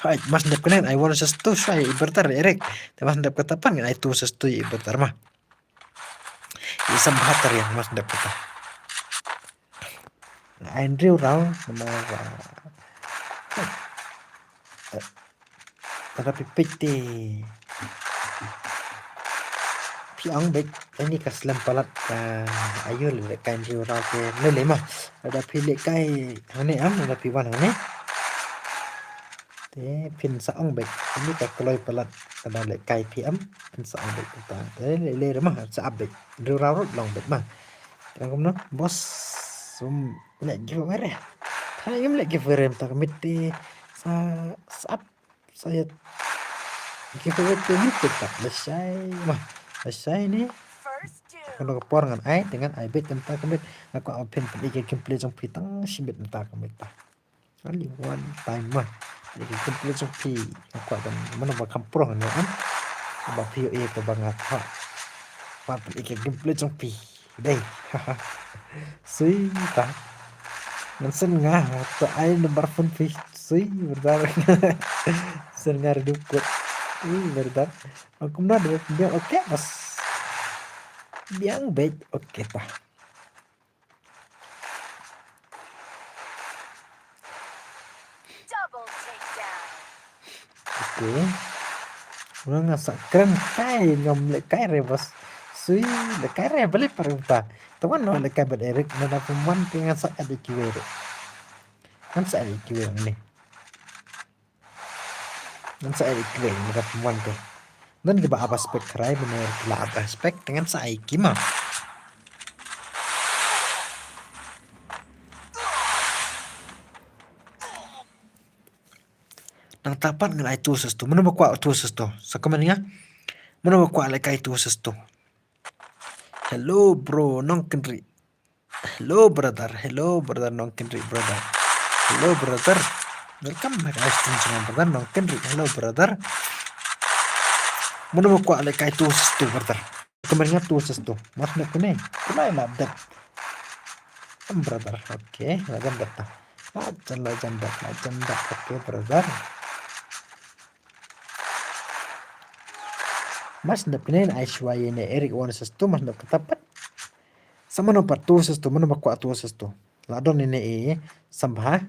Hai, mas dep kane ai one versus two shuwa ïa i brother Eric. Te mas dep kata pat ngan ai two versus two ïa i brother ma. I Sambha tariang mas dep kata. Ai hynriew round namar, ah, lada phi peit te phi ong beit, ini ka slem palat ka ayu lehkai hynriew round te leh leh ma. Lada phi lehkai hangne em, lada phi wan hangne. Te phin sa ong beit, ini ka kloi palat lada lehkai phi em, phin sa ong beit kumta. Te leh leh re ma, sa ap beit. Hynriew round ruh long beit ma. Te kumno, boss, um, leh giveaway re. Tharai ngim leh giveaway re mynta ka miet te sa, sa ap, sa ïa giveaway te ngim tip pat lashai ma. Lashai ne. Kano ka por ngan ai, te ngan ai beit mynta ka miet. Nga kwah ban pyn-i ka gameplay jong phi tang shi miet mynta ka miet ta. Only one time ma. Ïa ka gameplay jong phi. Nga kwah ban, mano ba kham pyrshang ne em. Ba phi ïohi kaba nga kwah. Ba phi ïohi ka gameplay jong phi. Dei. Sui ta. Ngan send nga. To ai number phone phi. Sui, brother. Send nga redeem code. Ui, brother. Aku mna dua biang, okay, bas. Biang beit, okay ta. Double takedown. Okay. Nga sa kren kai ngam lehkai re bas. Sui lehkai re balik par uta. Tawan no lehkai bad Eric na da pemwan ke ngan sa ada kiwe re. Ngan sa ada kiwe ni. Ngan sa ai ki leng na ka pynwan te. Don kiba ap aspect tharai, bynta ki la ap aspect, te ngan sa ai ki ma. Nangta pat ngan ai two versus two. Mano ba kwah two versus two? Sa comment nga. Mano ba kwah lehkai two versus two? Hello bro, Nongkynrih. Hello brother, hello brother, Nongkynrih brother. Hello brother. Welcome back, I stream channel brother, Nongkynrih. Hello brother. Mano ba kwah lehkai two versus two brother? Comment nga two versus two. Mas ne kune. Kune la update. Em brother. Okay, la jan data. La jan, la jan data, la jan data. Okay brother. Mas dep kine ai shuwa ïa ne Eric one versus two, mas dep kata pat. Sa mano pat two versus two, mano ba kwah two versus two? La don ine i Sambha.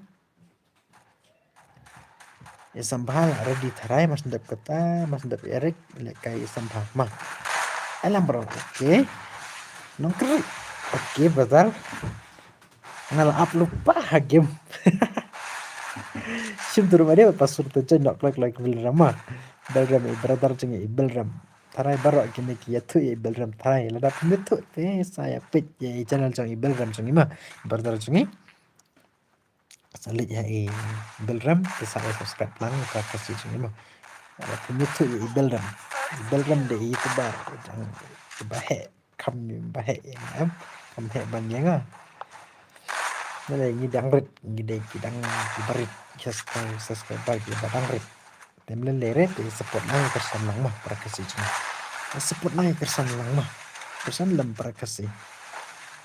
I Sambha la ready tharai, mas dep kata, mas dep Eric, lehkai i Sambha. Ma. Alam bro, okay. Nongkynrih. Okay, brother. Nga la ap lypa ha game. Shim tu ruh ma dei, pat sur tu join noh kloi kloi ki Bilrem ma. Bilrem i brother jong i Bilrem. Tharai baroh kine ki ïathuh ïa i Bilrem tharai. Lada phim ïathuh te sa ïa peit ïa i channel jong i Bilrem jong i ma. Brother jong i. Sa leit ïa i Bilrem te sa ïa subscribe lang para ka Khasi jong i ma. Lada phim ïathuh ïa i Bilrem. I Bilrem dei i YouTuber jong i ba heh. Kham ba heh ïa nga em, kham heh ban ïa nga. Nalei ngi dang rit, ngi dei ki dang ki barit, ki subscribe, subscriber ki ba dang rit. Te ym lei lei re te support lang, kyrshan lang ma para Khasi jong ngi. Support lang, kyrshan lang ma. Kyrshan lem para Khasi.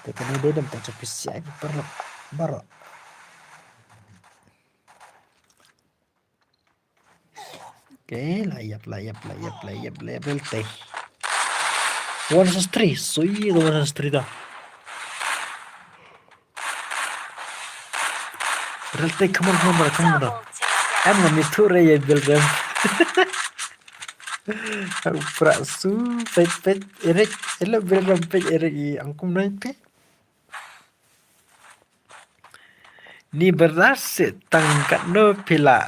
Te kane dei dam ta jong phi sha ki paralok baroh. Okay, la ïap, la ïap, la ïap, la ïap, la ïap, la ïap. One versus three, sui, one versus three da. Real take, come on, come on, come on. Em ngam ïathuh re ïa Bilrem. Pra su, peit, peit, Eric. Hello, Bilrem, peit, Eric, i angkum nai, peit. Ni brother, seh tang katno phi la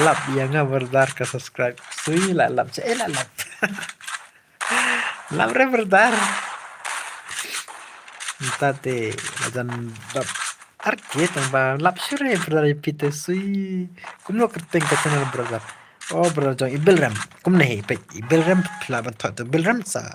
lap ïa nga brother ka subscribe. Sui la lap, seh la lap. Lap re brother. Mynta te la jan dap. Ar ke tang ba lap shuh re brother ïa phi te sui. Kumno kyrteng ka channel brother? Oh brother jong i Bilrem. Kumne hi peit i Bilrem phi lah ban thoh tu Bilrem sa.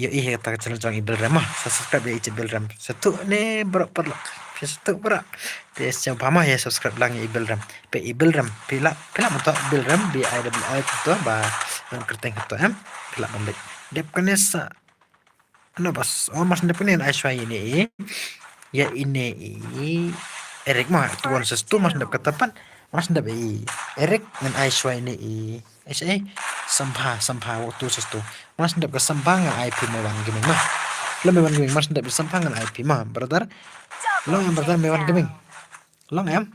Ïoh ïa kata ka channel jong i Bilrem ma. Sa subscribe ïa i Bilrem. Sa tu ne bro paralok. Satu pura. Te sngewbha mo ïa subscribe lang ïa i Bilrem. Peit i Bilrem. Phi lah, phi lah mynta Bilrem, B I double L mynta ba ngan kyrteng hato em. Phi lah ban leit. Dep kane sa. Ano bas. Oh, mar shu dep kane ngan ai shuwa ïa ine i. Ïa ine i. Eric mo, tu wan ses tu mar shu dep kata pat. Mar shu dep i. Eric ngan ai shuwa ïa ine i. Ai, ai, Sambha, Sambha, tu ses tu. Mar shu dep ka Sambha ngan ai phi Mewan Gaming mo. Lo Mewan Gaming, mar shu dep Sambha ngan ai phi mo, brother. Long em, brother, Mewan Gaming. Long em.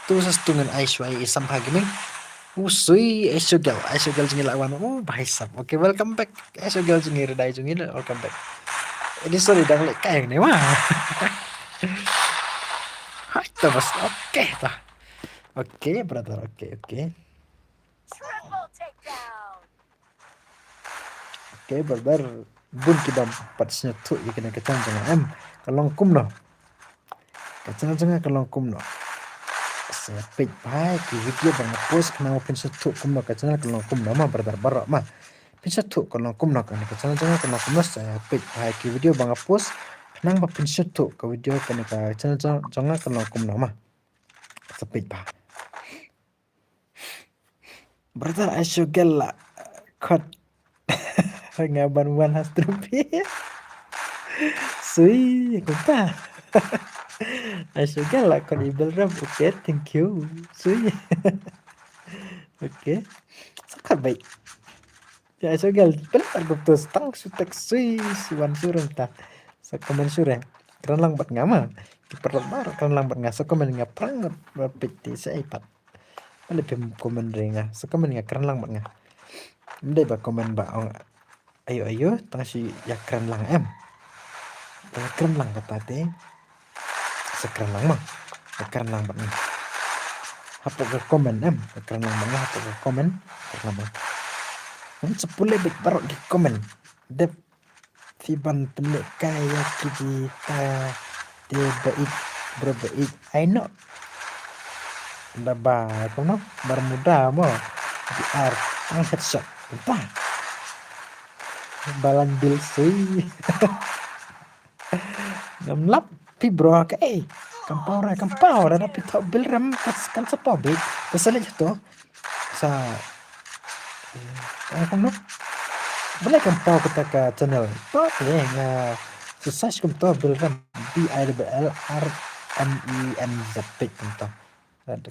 Tu ses tu ngan ai shuwa i Sambha Gaming. U sui, Aisogel, Aisogel jong ngi la wan. Oh, bhai sab. Okay, welcome back. Aisogel jong ngi, Redai jong ngi, welcome back. Ini sorry, dang leh kai ne mo. Hai, ta bas. Okay, ta. Okay, brother. Okay, okay. Triple takedown. Okay, brother. Bun ki bym pat sngewthuh ïa kane ka channel jong nga em. Ka long kumno? Ka channel jong nga ka long kumno? Sa peit bha ki video ba nga post khnang ba phin sngewthuh kumno ka channel ka long kumno mo, brother baroh mo. Phin sngewthuh ka long kumno kane ka channel jong nga ka long kumno, sa peit bha ki video ba nga post khnang ba phin sngewthuh ka video kane ka channel jong, jong nga ka long kumno mo. Sa peit bha. Brother, Aisogel la khot nga ban wan ha stream phi. Sui, kumta. Aisogel la khot i Bilrem. Okay, thank you. Sui. Okay. Sa khot bha. Ïa Aisogel, pynlait kumto, tang shu text sui, shu wan shuh ruh mynta. Sa comment shuh re. Kren lang bad nga mo. Ki paralok baroh kren lang bad nga. Sa comment nga pyrshang ngut ban peit te sa ai pat. Balei phim comment re nga. Sa comment nga kren lang bad nga. Ym dei ba comment ba ong ayo ayo, tang shu ïa kren lang em. Ïa kren lang kata te. Sa kren lang mo. Sa kren lang bad nga. Hapoh ka comment em. Sa kren lang bad nga hapoh ka comment. Kren lang bad nga. Ngan sa pule beit baroh ki comment. Dep phi ban pynlehkai ïa ki, kita te bait, bro bait. Ai noh. Da ba kumno? Bermuda mo. B R. Tang headshot. Kumta. Balang bil sui. Ngam lap phi bro, kaei. Kam paw re, kam paw re, da phi thoh Bilrem, kan, kan sa paw beit. Te sa leit hato. Sa, eh, kumno? Balei kam paw kata ka channel? Paw te nga sa search kumto Bilrem, B I double L R M E N Z, peit kumto.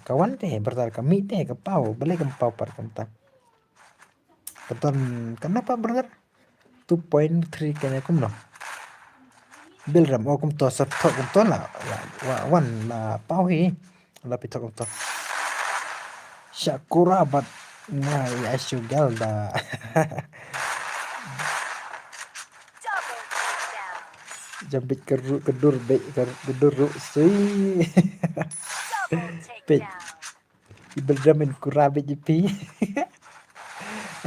Ka wan te, brother, ka mih te, ka paw, balei kam paw pat kumta. Ka don, kane pat, brother. Two point three kane kumno. Bilrem, oh, kumto, sa thoh kumto la, la, wa, wan la paw hi. La phi thoh kumto. Shakura bad nga ïa Aisogel da. Jam beit ka ru-, ka dur beit ka ru-, ka dur ruh sui. Peit. I Bilrem in kura beit ïa phi.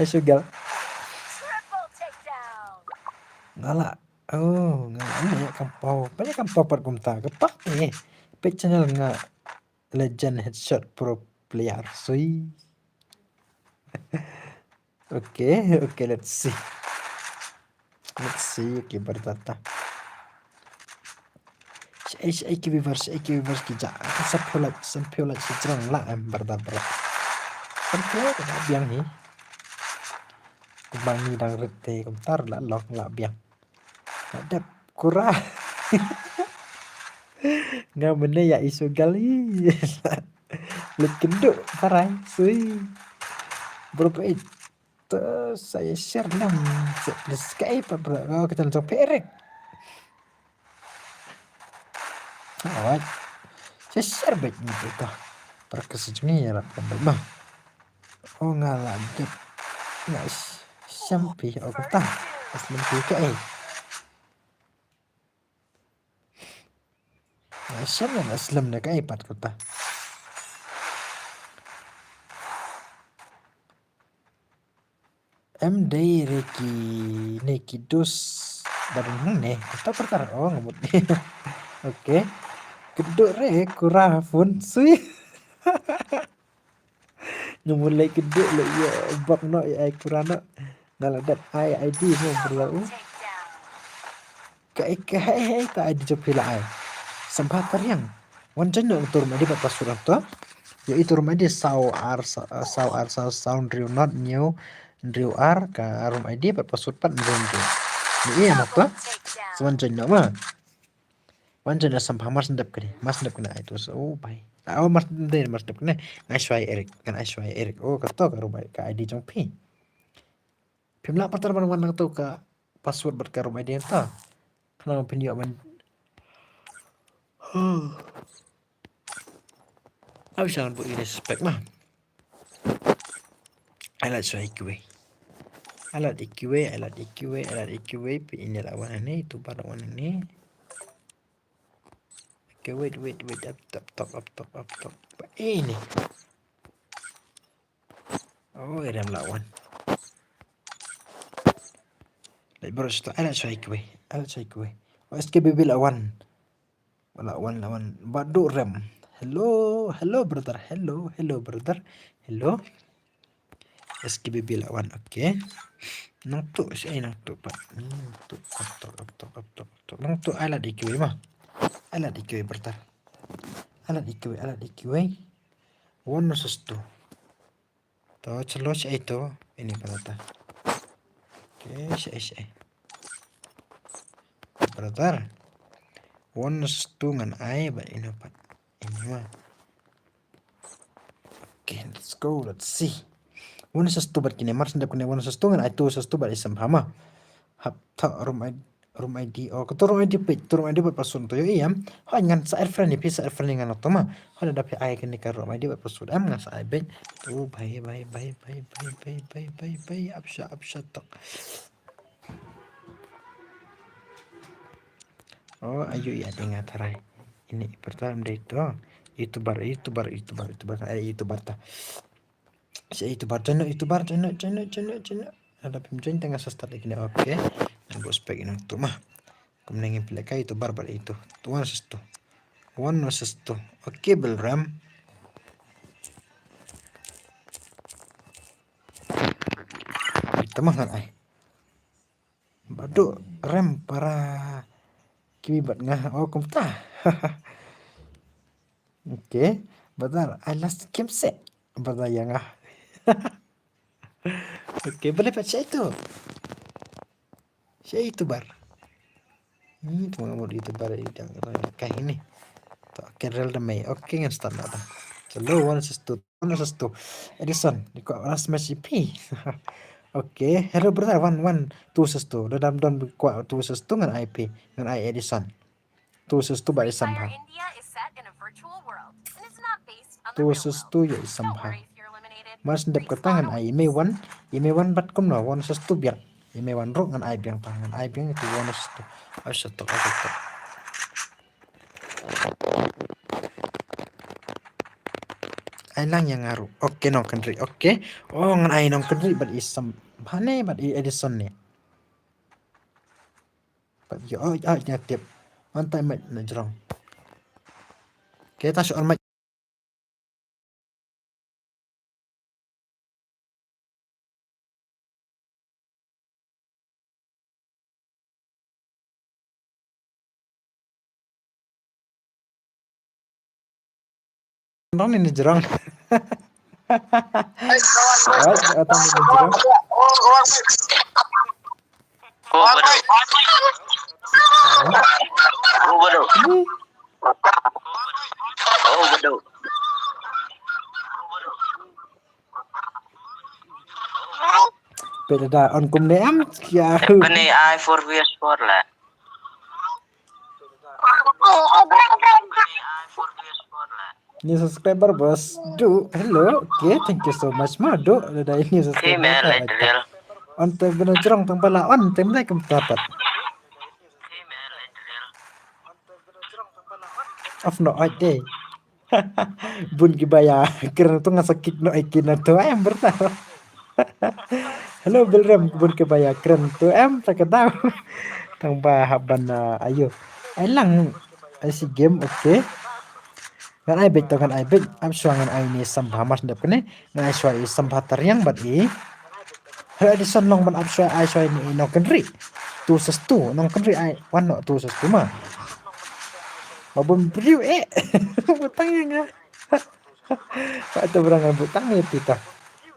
Aisogel. Nga la, oh, nga la leh kam paw. Peit kam paw pat kumta. Ka paw te. Peit channel nga Legend Headshot Pro Player. Sui. Okay, okay, let's see. Let's see, okay, brother ta. Shaei, shaei ki viewers, shaei ki viewers ki ja. Ka sa phew like, sa phew like shi jrong la em, brother, brother. Sa phew ka biang hi. Kumba ngi dang rit te kumta la long la biang. La dep kura. Nga mynne ïa Aisogel hi. Leit kynduh parai sui. Bro peit. To sa ïa share lang. Sa, sa kaei pat bro. Oh, ka channel jong phi Eric. Alright. Sa share beit ngi to. Para ka sa jong ngi ïa lap kan beit ma. Oh, nga la dep. Nga s-, shem phi, oh, kata. As lem phi kaei. Nga shem, nga slem ne kaei pat kata. Em dei re ki ne ki dos ba don hangne. Kata perkara, oh, nga mut. Okay. Kynduh re kura phone sui. Nga mut leit kynduh leit ïa bak noh ïa ai kura noh. Nga la dep ai ID mo bro u. Ka, ka, hei, hei, ka I D jong phi la ai. Sambha Tariang. Wan join noh to room I D bad password to. Ïohi to room I D saw ar, sa-, saw ar, saw, saw hynriew not hynñiew hynriew ar, ka room I D bad password pat hynriew hynriew. Ïohi ïa to. Sa wan join noh ma. Wan join noh Sambha, mar shu dep kane. Mar shu dep kane ai to. So, oh, bye. Ah, oh, mar shu dep, mar shu dep kane. Ngan ai shuwa ïa Eric. Ngan ai shuwa ïa Eric. Oh, kato ka room I D, ka I D jong phi. Phim lah pat ban wan nangto ka password bad ka room I D nangta. Khnang phin ïoh ban. Ai shuwa ngan buh ïa kine suspect ma. Ai lad shuwa ïa kiwei. Ai lad ïa kiwei, ai lad ïa kiwei, ai lad ïa kiwei. Phi ine la wan hangne, ito ba la wan hangne. Okay, wait, wait, wait. Up top, top, up top, up top. Ba ine. Oh, i Rem la wan. Leit baroh shuh to, ai lad shuwa ïa kiwei. Ai lad shuwa ïa kiwei. Oh, S K B B la wan. La wan, la wan. Ba duh Rem. Hello, hello brother. Hello, hello brother. Hello. S K B B la wan. Okay. Nangto, shaei nangto pat. Hmm, nangto, nangto, nangto, nangto, nangto. Nangto ai lad ïa kiwei ma. Ai lad ïa kiwei brother. Ai lad ïa kiwei, ai lad ïa kiwei. One versus two. To, chalo shaei to. Ine pat ata. Okay, shaei, shaei. Brother. One versus two ngan ai bad ine pat. Ine ma. Okay, let's go. Let's see. One versus two bad kine. Mar shu dep kine one versus two ngan ai two versus two bad i Sambha ma. Hap ta room I D, room I D. Oh, kato room I D peit, to room I D bad password to ïohi em. Hooid ngan sa add friend ïa phi, sa add friend ïa nga nangto ma. Hooid lada phi ai kane ka room I D bad password em ngan sa ai beit. Oh, bye, bye, bye. Ap sha, ap sha tok. Oh, ayu ïa dei nga tharai. Ine i brother em dei to. YouTuber, YouTuber, YouTuber, YouTuber, eh, YouTuber ta. Shaei YouTuber, join noh YouTuber, join noh, join noh, join noh, join noh. Lada phim join te nga sa start ïa kine, okay. Ngan buh spec ïa nangto ma. Kumne ngin pynlehkai YouTuber bad ito. One versus two. One versus two. Okay, Bill Ram. Ito ma ngan ai. Ba duh Rem para kiwei bad nga, oh, kumta. Okay, brother, ai last game se. Brother ïa nga. Okay, balei pat shaei to. Shaei YouTuber. Hmm, to nga mut YouTuber i dang kai ni. To, okay, rel da mei. Okay, ngan start na ta. Chalo, one versus two. One versus two. Edison, di kwah last match ïa phi. Okay, hello brother, one, one, two versus two. Lada dam don kwah two versus two ngan ai phi, ngan ai Edison. Two versus two bad i Sambha. Two versus two ïa i Sambha. Mar shu dep kata ngan ai i Meiwan, i Meiwan bad kumno, one versus two biang. I Meiwan ruh ngan ai biang ta, ngan ai biang ïa ki one versus two. Ai sha tok, ai sha tok. Ai lang ïa nga ruh. Okay, Nongkynrih. Okay. Oh, ngan ai Nongkynrih bad i Sambha ne bad i Edison ne. Bad ïa, oh, oh, ïa tip. Wan tai mait na jrong. Okay, ta shu on mait. Tang ni jrong. Wat, wat, tang ni jrong. Oh, bodoh. Oh, bodoh. Oh, bodoh. Peit da on kumne em, kya. Kane ai four vs four la. New subscriber bos. Du, hello. Okay, thank you so much ma. Du, da new subscriber. Hey man, like real. On te bena jrong tang bala on te mlai kum tapat. Of no, oi dei. Bun ki ba ïa kren to nga sa kick noh ïa ki na to em brother. Hello Bilrem, bun ki ba ïa kren to em ta ka daw. Tang ba hap ban, ah, ayo. Ai lang ai si game, okay. Ngan ai beit to, ngan ai beit. Ap shuwa ngan ai ni Sambha mas dep kane. Ngan ai shuwa i Sambha Tariang bad i. Hello Edison, long ban ap shuwa ai shuwa ni i Nongkynrih. Tu sastu, nongkynrih ai wan noh tu sastu ma. Ma bun briew eh. Butang ïa nga. Ba tu brang butang ïa phi ta.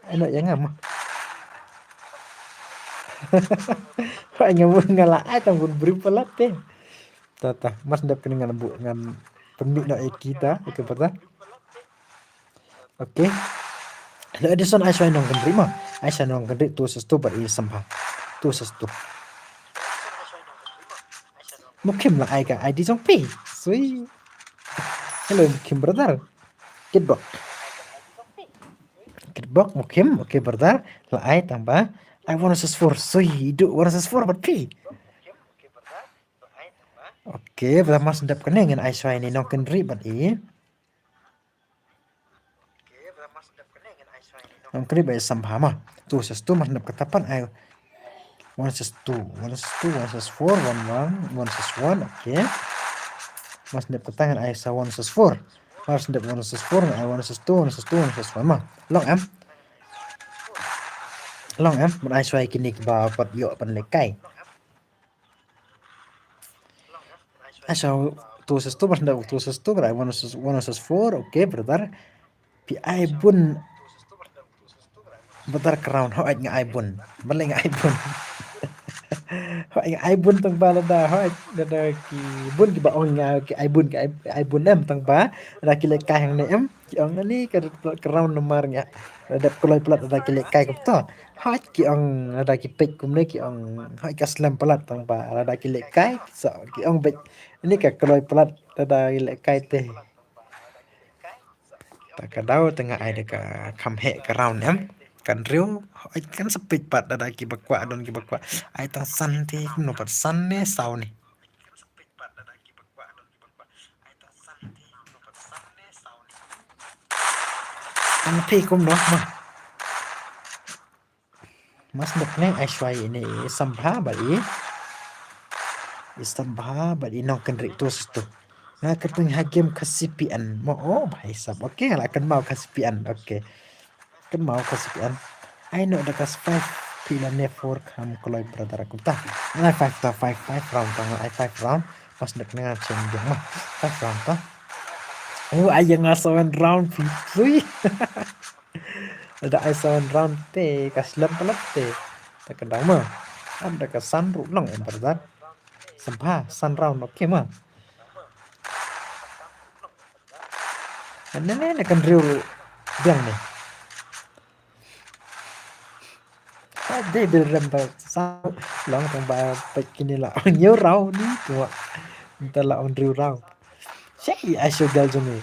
Ai noh ïa nga ma. Ba nga bun nga la ai tang bun briew palat te. Ta ta, mas dep kane ngan bu ngan pynmih noh ïa kita, ïa ka pyrta. Okay. Hello Edison, ai shuwa nongkynrih ma. Ai shuwa nongkynrih tu sastu bad i Sambha. Tu sastu. Mukhim la ai ka I D jong phi. Sweet. Hello Mukhim brother. Kitbok. Kitbok Mukhim, okay brother. La ai tang ba. Ai one S four. Sweet, du one S four bad phi. Okay, ba mas dep kane ngan ai shuwa ïa ine i nongkynrih bad i. Nongkynrih bad i Sambha ma. Tu sastu mas dep kata pat ai. One S two, one S two, one S four, one one, one S one, okay. Mas dep kata ngan ai sa one S four. Mas dep one S four ngan ai one S two, one S two, one S one ma. Long em. Long em, ban ai shuwa ïa kine kiba pat ïoh ban lehkai. Ai shuwa tu sastu, mas dep tu sastu, bad ai one S four, okay brother. Phi ai bun. Brother ka round, hooid nga ai bun. Balei nga ai bun. Hooid nga ai bun tang ba lada, hooid lada ki bun kiba ong nga ki ai bun, ki ai, ai bun em tang ba. Lada ki lehkai hangne em. Ki ong ani ka, ka round namar nga. Lada kloi palat lada ki lehkai kumta. Hooid ki ong lada ki peit kumne ki ong hooid ka slem palat tang ba lada ki lehkai sa ki ong beit. Ani ka kloi palat lada ki lehkai te. Ta ka daw te nga ai da ka kham heh ka round em. Ka hynriew hooid kan sa peit pat lada kiba kwah don kiba kwah. Ai tang san te kumno pat san ne saw ne. Tang phi kumno ma. Mas dep ne ai shuwa ïa ine i Sambha bad i. I Sambha bad i nongkynrih tu sastu. Nga kyrteng ha game Khasi P N. Mo oh bhai sab. Okay, la kynmaw Khasi P N. Okay. Kynmaw Khasi P N. Ai noh da ka five phi lane four kham kloi brother kumta. Ai five ta five, five round ta ai five round. Mas dep ne nga cheng biang ma. Five round ta. Oh ai ïa nga seven round phi. Phi. Lada ai seven round te ka slem palat te. Ta ka daw ma. Am da ka san ruh long em brother. Sambha san round okay ma. Ne ne ne ka hynriew ruh biang ne. Dei bil rem ba sa long tang ba peit kine la ong hynñiew round ni tu. Nta la ong hynriew round. Shei ai shuwa gal jong ngi.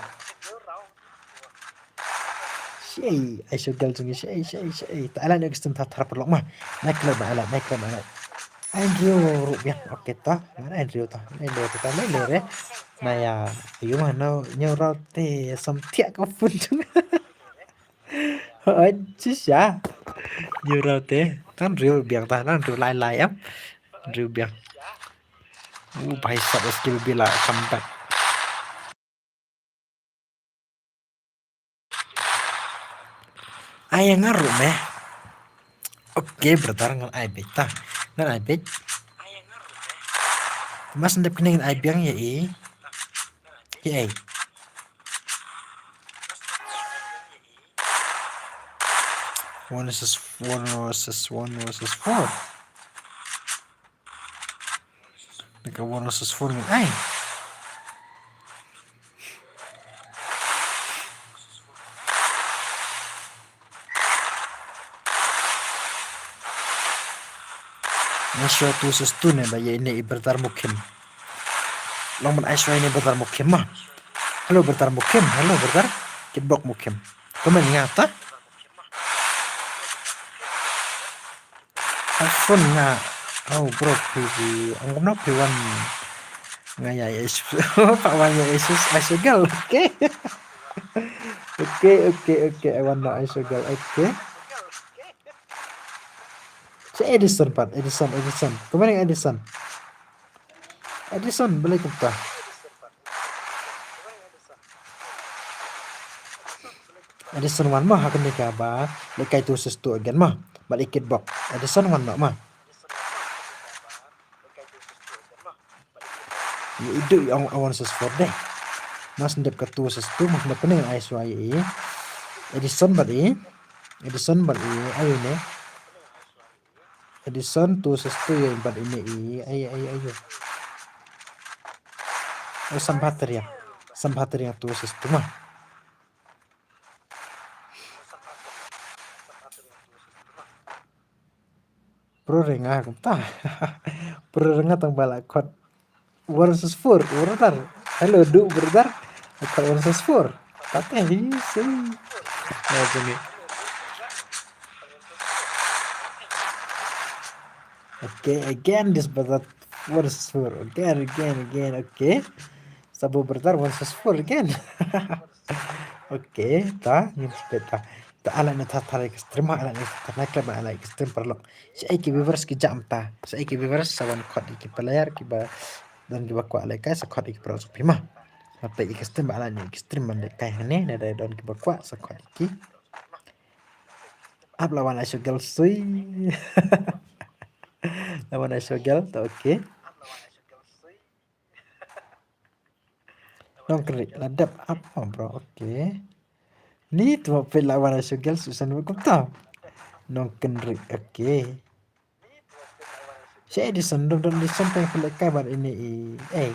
Shei ai shuwa gal jong ngi shei shei shei. Ta ai la ne extend ta thar paralok ma. Nai klep ma ai la nai klep ma ai la. Ai hynriew ruh biang. Okay ta. Ngan ai hynriew ta. Nai le ta nai le re. Na ïa ayu ma no hynñiew round te sam thiah ka phone jong nga. Oi, shisha. Hynñiew round te. Tan hynriew biang ta, tan hynriew lai lai em. Hynriew biang. Uh, bhai sab S K B B la comeback. Ai ïa nga ruh me. Okay brother ngan ai beit ta. Ngan ai beit. Mas dep kane ngan ai biang ïa i. Ïa i. One versus one versus one versus four. Naka one versus four ngan ai. Nga shuwa tu sa stu ne ba ïa ine i brother Mukhim. Long ban ai shuwa ine brother Mukhim ma. Hello brother Mukhim, hello brother. Kitbok Mukhim. Comment nga ta. Phone nga. Oh bro, phi phi ong kumno phi wan. Nga ïa Asus. Phi wan ïa Asus, Asus girl. Okay. Okay, okay, okay. I want no Asus girl. Okay. Sa Edison pat, Edison, Edison. Kumne Edison. Edison, balei kumta? Edison wan ma ha kane kaba lehkai tu sa stu again ma. Bad i Kitbok. Edison wan ma. Ïa i duh i ong one versus four de. Mas ndep ka two versus two, mas ndep kane ai shuwa ïa i Edison bad i. Edison bad i, ayu ne. Edison two versus two ïa i bad ine i, ayu, ayu, ayu. Oh, Sambha Tariang. Sambha Tariang two versus two ma. Pro renga kumta. Pro renga tang ba la khot one versus four, brother. Hello, duh, brother. Khot one versus four. Pate hi si. Ya, sini. Okay, again, this brother one versus four. Again, again, again. Okay. Sabo brother one versus four again. Okay, ta, ngin sipet ta. Ta ala na ta ta like stream, ala na ta ta like, ala like stream paralok. Sa ai ki viewers ki jam ta. Sa ai ki viewers sa wan khot ki player ki ba don ki ba kwah like sa khot ki pro sa pima. Apa ki stream ala ni ki stream man de kai hane na da don ki ba kwah sa khot ki. Ap lawan ai shugal sui. Lawan ai shugal ta okay. Nongkynrih la dep ap ma bro, okay. Ni tu ma phi la wan ai shugal Susan kumta. Nongkynrih, okay. Sa Edison, don don Edison tang phi la kai bad ini i. Eh.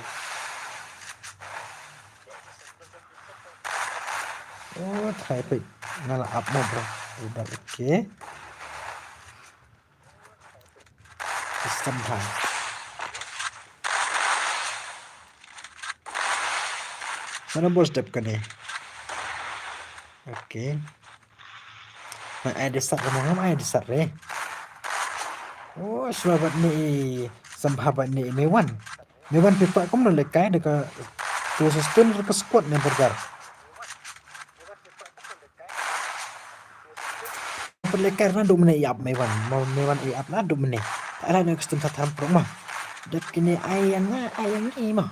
Oh, try phi. Nga la ap ma bro. Udah, okay. Sambha. Mana bos dep kane. Okay. Mai ai desat re, ngam ai desat re. Oh, shuwa bad ni Sambha bad ni Mewan. Mewan phi kwah kumno lehkai da ka two versus two da ka squad ne brother. Pynlehkai na duh mynne i ap Mewan. Mo Mewan i ap na duh mynne. Ta ala ne ka stem sa tham pro ma. Dep kine ai yang nga, ai yang i ma.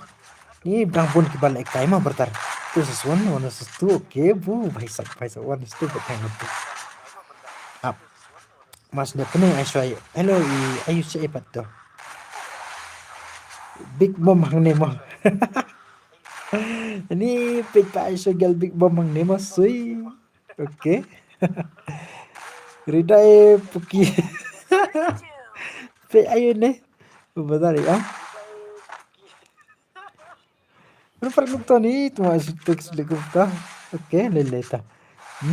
Ni dang bun ki ba lehkai ma brother. Two versus one, one versus two. Okay, bu, bhai sab, bhai sab, one versus two, but thank you. Ap. Mas dep kine ai shuwa. Hello, i, ayu shuwa pat to. Big Mom hangne ma. Ni peit pa ai shuwa gal Big Mom hangne ma sui. Okay. Ridai puki. Pe ayu ne. Badari ah. Berapa nuk toni tu masih teks lagi ta. Okay, lele ta.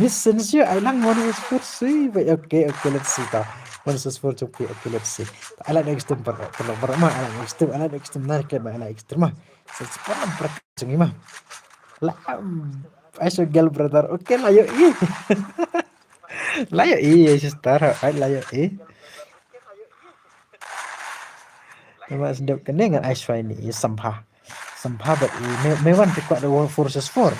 Miss Sensio, ai lang one versus four sui. Baik, okay, okay, let's see ta. One versus four cukup, okay, let's see. Ala next time per per per ma, ala next time, ala next time nar ke ala next time ma. Sensio per per cungi ma. La, um, ai shuwa gal brother. Okay, la yo i. La yo i, sister. Ai la yo i. Nama sendep kene ngan ai shuwa ini i Sambha. Sambha bad i Mewan phi kwah da four versus four.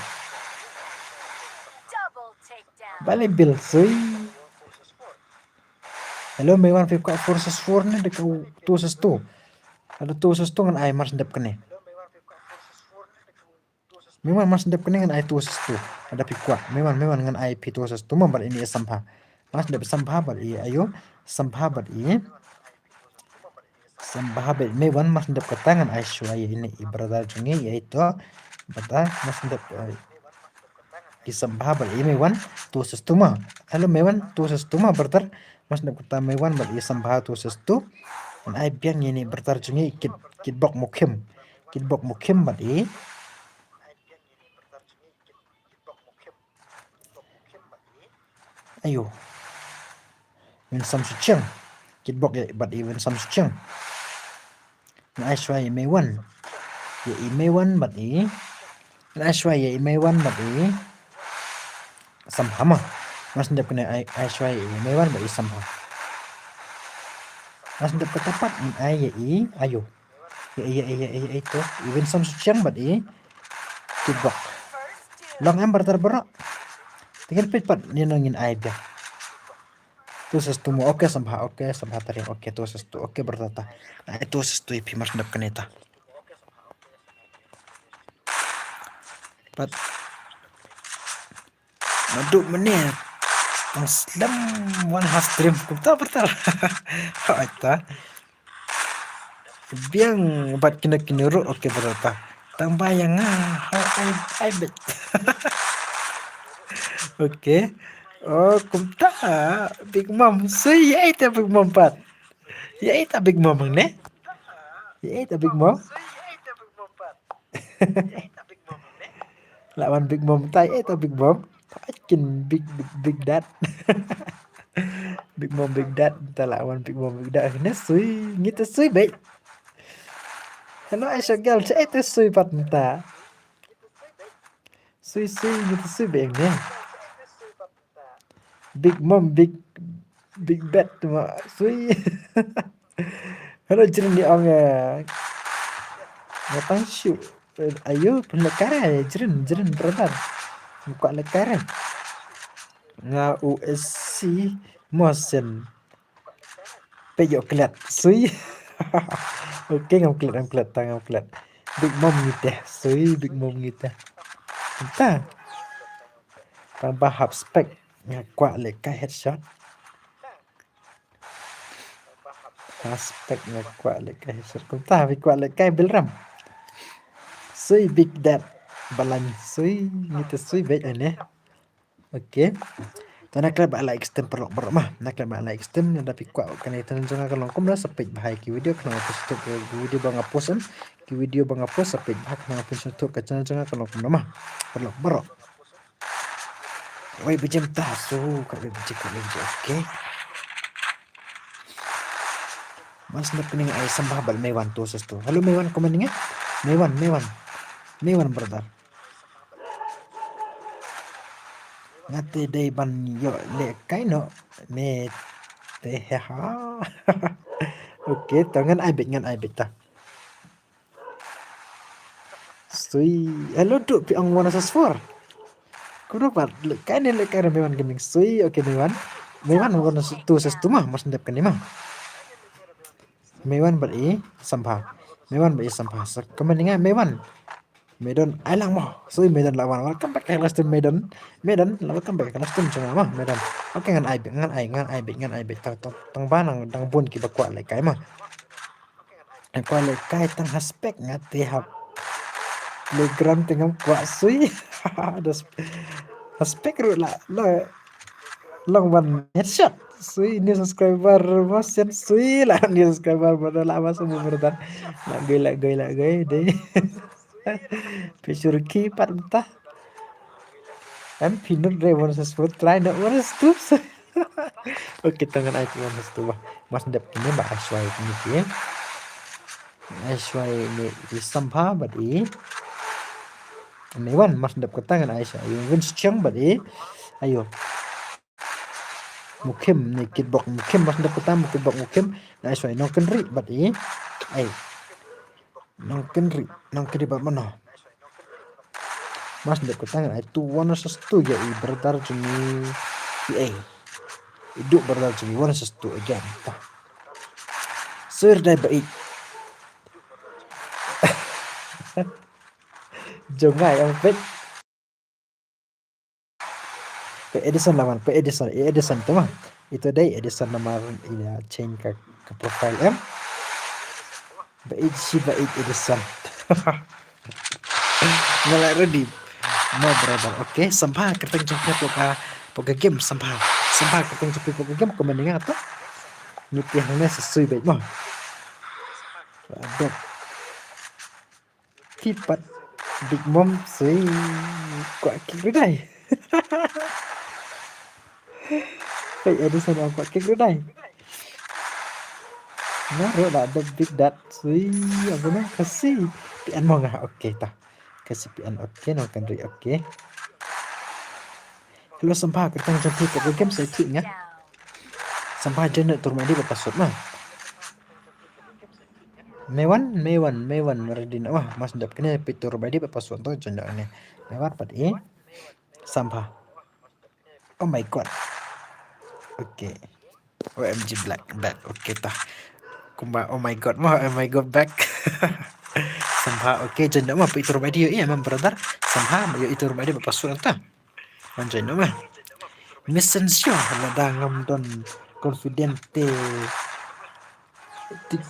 Bale bil sui. Hello Mewan phi kwah four versus four ne da ka two versus two. Ada two versus two ngan ai mar sendep kene. Mewan mas dep kene ngan ai two versus two. Ada phi kwah. Mewan, Mewan ngan ai phi two versus two ma bad ini Sambha. Mas dep Sambha bad i ayo. Sambha bad i. Sambha bad Mewan mas dep kata ngan ai shuwa ini i brother jong i ai to. Brother mas dep i Sambha bad i Mewan two versus two ma. Hello Mewan two versus two ma brother. Mas dep kata Mewan bad i Sambha two versus two. Ngan ai biang ini brother jong i kit kit bok mukhim. Kit bok mukhim bad i Ayo. Win Sam Suchiang. Kitbok ya bad i Win Sam Suchiang. Ngan ai shuwa ya Mewan. Ya i Mewan bad i. Ngan ai shuwa ya i Mewan bad i. Sambha ma. Mas dep kene ai shuwa ya i Mewan bad i Sambha. Mas dep kata pat ngan ai ya i. Ayo. Ei ei ei ei to. Even Sam Suchiang bad i. Tibok. Long em barter bro. Tinggal pit pat ni nangin ai bia. Tu ses tu mo oke Sambha oke Sambha tari oke tu ses tu oke barter ta. Ai tu ses tu ipi mas ndap kaneta. Pat. Naduh mynne tang slem one half stream kumta barter. Hoi ta. Biang bad kino kino ruh, okay, brother. Tang ba ïa nga, ha, ai, ai, bet. Okay. Oh, kumta, Big Mom. Sui, ïa ita Big Mom pat. Ïa ita Big Mom ne? Ïa ita Big Mom. La wan Big Mom tai, eh, ta Big Mom. Akin Big, Big, Big Dad. Big Mom, Big Dad, ta la wan Big Mom, Big Dad. Ne sui, ngi ta sui beit. Hello, Aisha girl, cha, eh, ta sui pat mynta. Sui, sui, ngi ta sui beit ne. Big Mom, Big, Big Bad, ma, sui. Hello, Jrin, ni ong, eh, nga tang shu. Ayu, pynleh kai, Jrin, Jrin, brother. Nga kwah leh kai. Nga U S C Mosen. Peit ïoh klet, sui. Okay, ngam klet, ngam klet, ta ngam klet. Big Mom ngi te, sui, Big Mom ngi te. Ta. Tang ba hap spec, nga kwah leh kai headshot. Hap spec, nga kwah leh kai headshot. Kumta, phi kwah leh kai Bilram. Sui Big Dad. Balan sui, ngi te sui beit ane. Okay. To na klet ba like stem paralok baroh ma. Na klet ba like stem, nada phi kwah kane channel jong nga ka long kumno sa peit bha ïa ki video khnang ba phin sngewthuh ki video ba nga post em. Ki video ba nga post sa peit bha khnang ba phin sngewthuh ka channel jong nga ka long kumno ma. Paralok baroh. Wei bejim ta su ka wei bejim ka wei bejim. Okay. Mas na pening ai sambah bal Mewan tu ses tu. Hello Mewan, comment ninga. Mewan, Mewan. Mewan brother. Nga te dei ban ïoh leh kai noh. Me te ha. Okay, to ngan ai beit, ngan ai beit ta. Sui. Hello, Duk, phi ong one versus four. Kumno pat, leh kai ne, leh kai ne Mewan Gaming. Sui, okay, Mewan. Mewan, one versus two, versus two ma, mas ndep kane ma. Mewan bad i Sambha. Mewan bad i Sambha. So, comment ninga Mewan. Medon, ai lang mo. Sui Medon la wan. Welcome back ka live stream Medon. Medon, la welcome back ka live stream jong nga ma, Medon. Okay, ngan ai beit, ngan ai, ngan ai beit, ngan ai beit. Tang, tang, tang ba nang dang bun kiba kwah leh kai ma. Nga kwah leh kai tang ha spec nga te ha playground te ngam kwah sui. Ha spec ruh la, la long ban headshot. Sui new subscriber, Mosen sui la new subscriber, brother la mas brother. La goi, la goi, la goi dei. Phi shu rkhie pat mynta. Em phi nud re one versus four, try noh one versus two. Okay, to ngan ai phi one versus two ba. Mas ndep kine ba ai shwai kine phi. Ai shwai ne i Sambha bad i Mewan, mas ndep kata ngan ai shwai. Win Cheng bad i. Ayo. Mukhim ne Kitbok Mukhim, mas ndep kata Kitbok Mukhim. Ngan ai shwai Nongkynrih bad i. Ai. Nongkynrih, Nongkynrih bad mano. Mas ndep kata ngan ai two one versus two ïa i brother jong ngi. I ai. I Duk brother jong ngi one versus two again. Ta. Sir dai ba i. Jong ngai ong peit. Peit Edison la wan, peit Edison, eh, Edison tu ma. Ito dei Edison namar ïa change ka, ka profile em. Ba i shi ba i Edison. Nga la ready. My brother. Okay, Sambha kyrteng jong phi hapoh ka, hapoh ka game Sambha. Sambha kyrteng jong phi hapoh ka game, comment ninga to. Ngi te hangne sa sui beit mo. Adep. Ki pat Big Mom sui kwah kick ruh dai. Peit Edison ong kwah kick ruh dai. Nga ruh la dep Big Dad sui, ong kumno Khasi. Phi an mo nga, okay ta. Khasi phi an, okay, Nongkynrih, okay. Hello Sambha, kyrteng jong phi hapoh ka game sa ïathuh ïa nga. Sambha join noh, ïathuh ruh ma I D bad password ma. Mewan, Mewan, Mewan, ready noh ma. Mas ndep kane phi, ïathuh ruh ma I D bad password to join noh ne. Mewan pat i Sambha. Oh my god. Okay. O M G Black, back. Okay ta. Kumba, oh my god, ma, oh my god, back. Sambha, okay, join noh ma, phi, ïathuh ruh ma I D ïoh i, ma brother. Sambha, ïoh, ïathuh ruh ma I D bad password ta. Wan join noh ma. Messenger, lada ngam don confident te. Tik.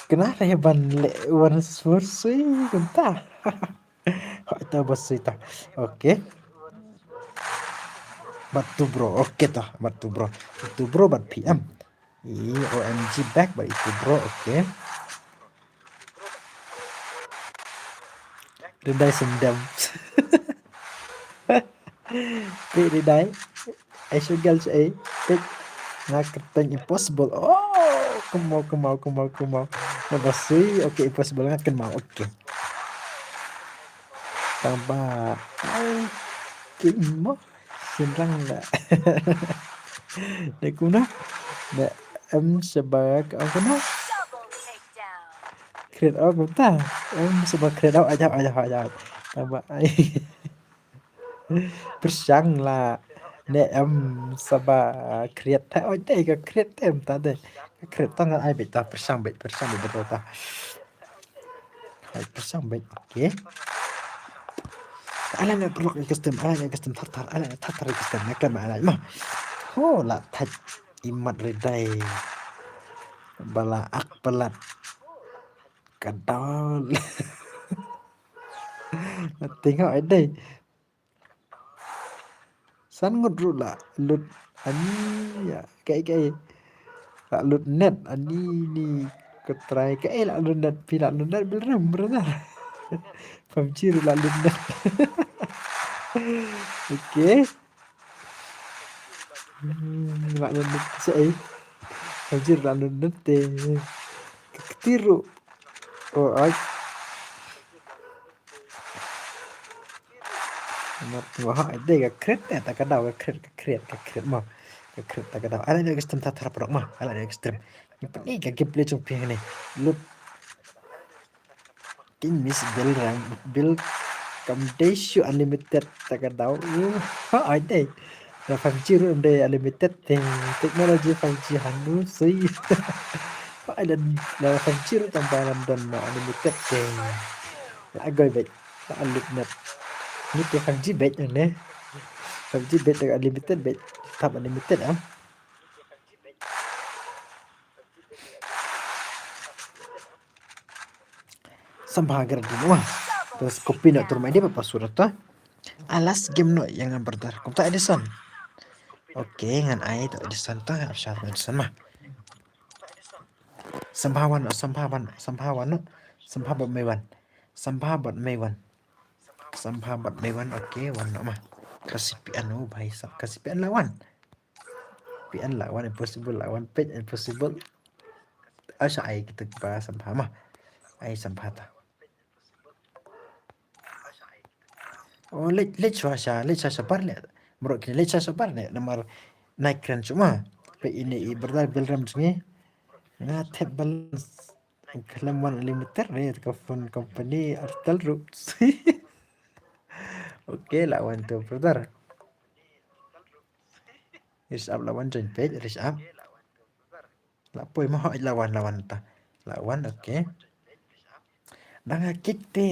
Kena re ban le wan sur sui kumta. Hoi ta ba sui ta. Okay. Bad tu bro. Okay ta. Bad tu bro. Tu bro bad P M. I O M G back bad itu bro. Okay. Redai sendam. Peit Redai. Ai shu gal shu ai. Peit. Nga kyrteng impossible. Oh, kemau, kemau, kemau, kemau. Nga ba sui, okay, impossible nga kynmaw, okay. Tang ba. Ai, kynmaw. Sien rang da. Dei kumno? Da em sha ba ka ong kumno? Create out kumta. Em sha ba create out aja, aja, aja. Tang ba ai. Pyrshang la. Ne em sha ba create. Tha oi dei ka create em ta dei. Ka create tang ai beit ta pyrshang beit, pyrshang beit bro ta. Hai pyrshang beit. Okay. Ala ne perlok custom, ala ne custom thar thar, ala ne thar thar custom. Ne klem ala ma. Ho la thach imat Redai. Bala ak palat. Kadal. Tengok ai dei. San ngut ruh la lut ani ya kai kai. La lut net ani ni ka trai kai la lut net pi la lut net bil ram brother. Pam chiru la lut net. Okay. Hmm, la lut net sa ai. Pam chiru la lut net te. Ketiru. Oh ai. Mat mo ha dei ka create ta ka daw ka create ka create ka create mo. Ka create ta ka daw. Ala dei ka stream ta thar prok mo. Ala dei ka stream. Ni pynni ka gameplay jong phi ne. Lut. King miss bill ram bill kam dei shu unlimited ta ka daw. Ha ai dei. Da five G ruh dei unlimited te technology five G hanu sui. Ai dan da five G ruh tang ba lam don unlimited te. La goi beit. La unlimited. Ni tu five G beit ne. Five G beit da unlimited beit. Tap unlimited am. Sambha gar di wa. Terus copy na turma dia apa surat ta? Alas game no yang brother. Kumta Edison. Okay, ngan ai to Edison to, ap shar Edison ma. Sambha wan, sambha wan, sambha wan no. Sambha bad Mewan. Sambha bad Mewan. Sambha bad Mewan, okay, wan no ma. Kasi pian oh bhai sab, kasi pian la wan. Pian la wan impossible la wan page impossible. Asha ai kita ba sambha ma. Ai sambha ta. Oh, lech lech shuwa sha, lech shuwa sha bar ne. Mrok kine lech shuwa sha bar ne. Namar nai kren shu ma. Pe ine i brother Bilram jngi. Nga tep balance. Khlem wan unlimited re ka phone company Airtel ruh. Okay, la wan to brother. Reach up la wan join page, reach up. La poi ma hoi la wan, la wan ta. La wan, okay. Dang a kick te.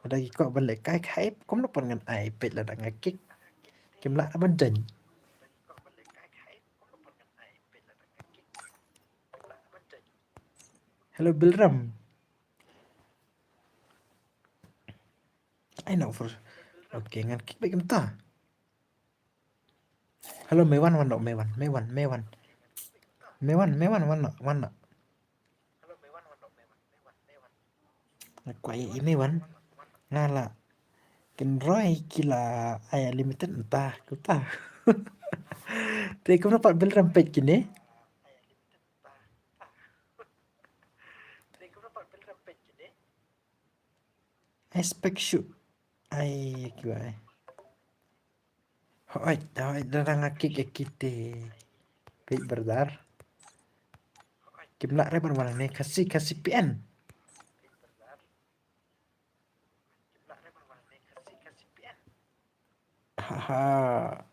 Ada ki kok ban leh kai kai kum no pon ngan ai page la dang a kick. Kim la ban join. Hello Bilram. Ai no for. Okay, ngan kick back kumta. Hello Mewan wan no Mewan, Mewan, Mewan. Mewan, Mewan wan no, wan no. Nga kwah ïa i Mewan. Nga la kin roi ki la ai unlimited nta kumta. Te kumno pat Bilram page kine. Expect shu. Ai ki wai. Hoi, hoi, da dang a kick a kick te. Peit berdar. Kim lah re ban wan ne kasi kasi P N. Haha.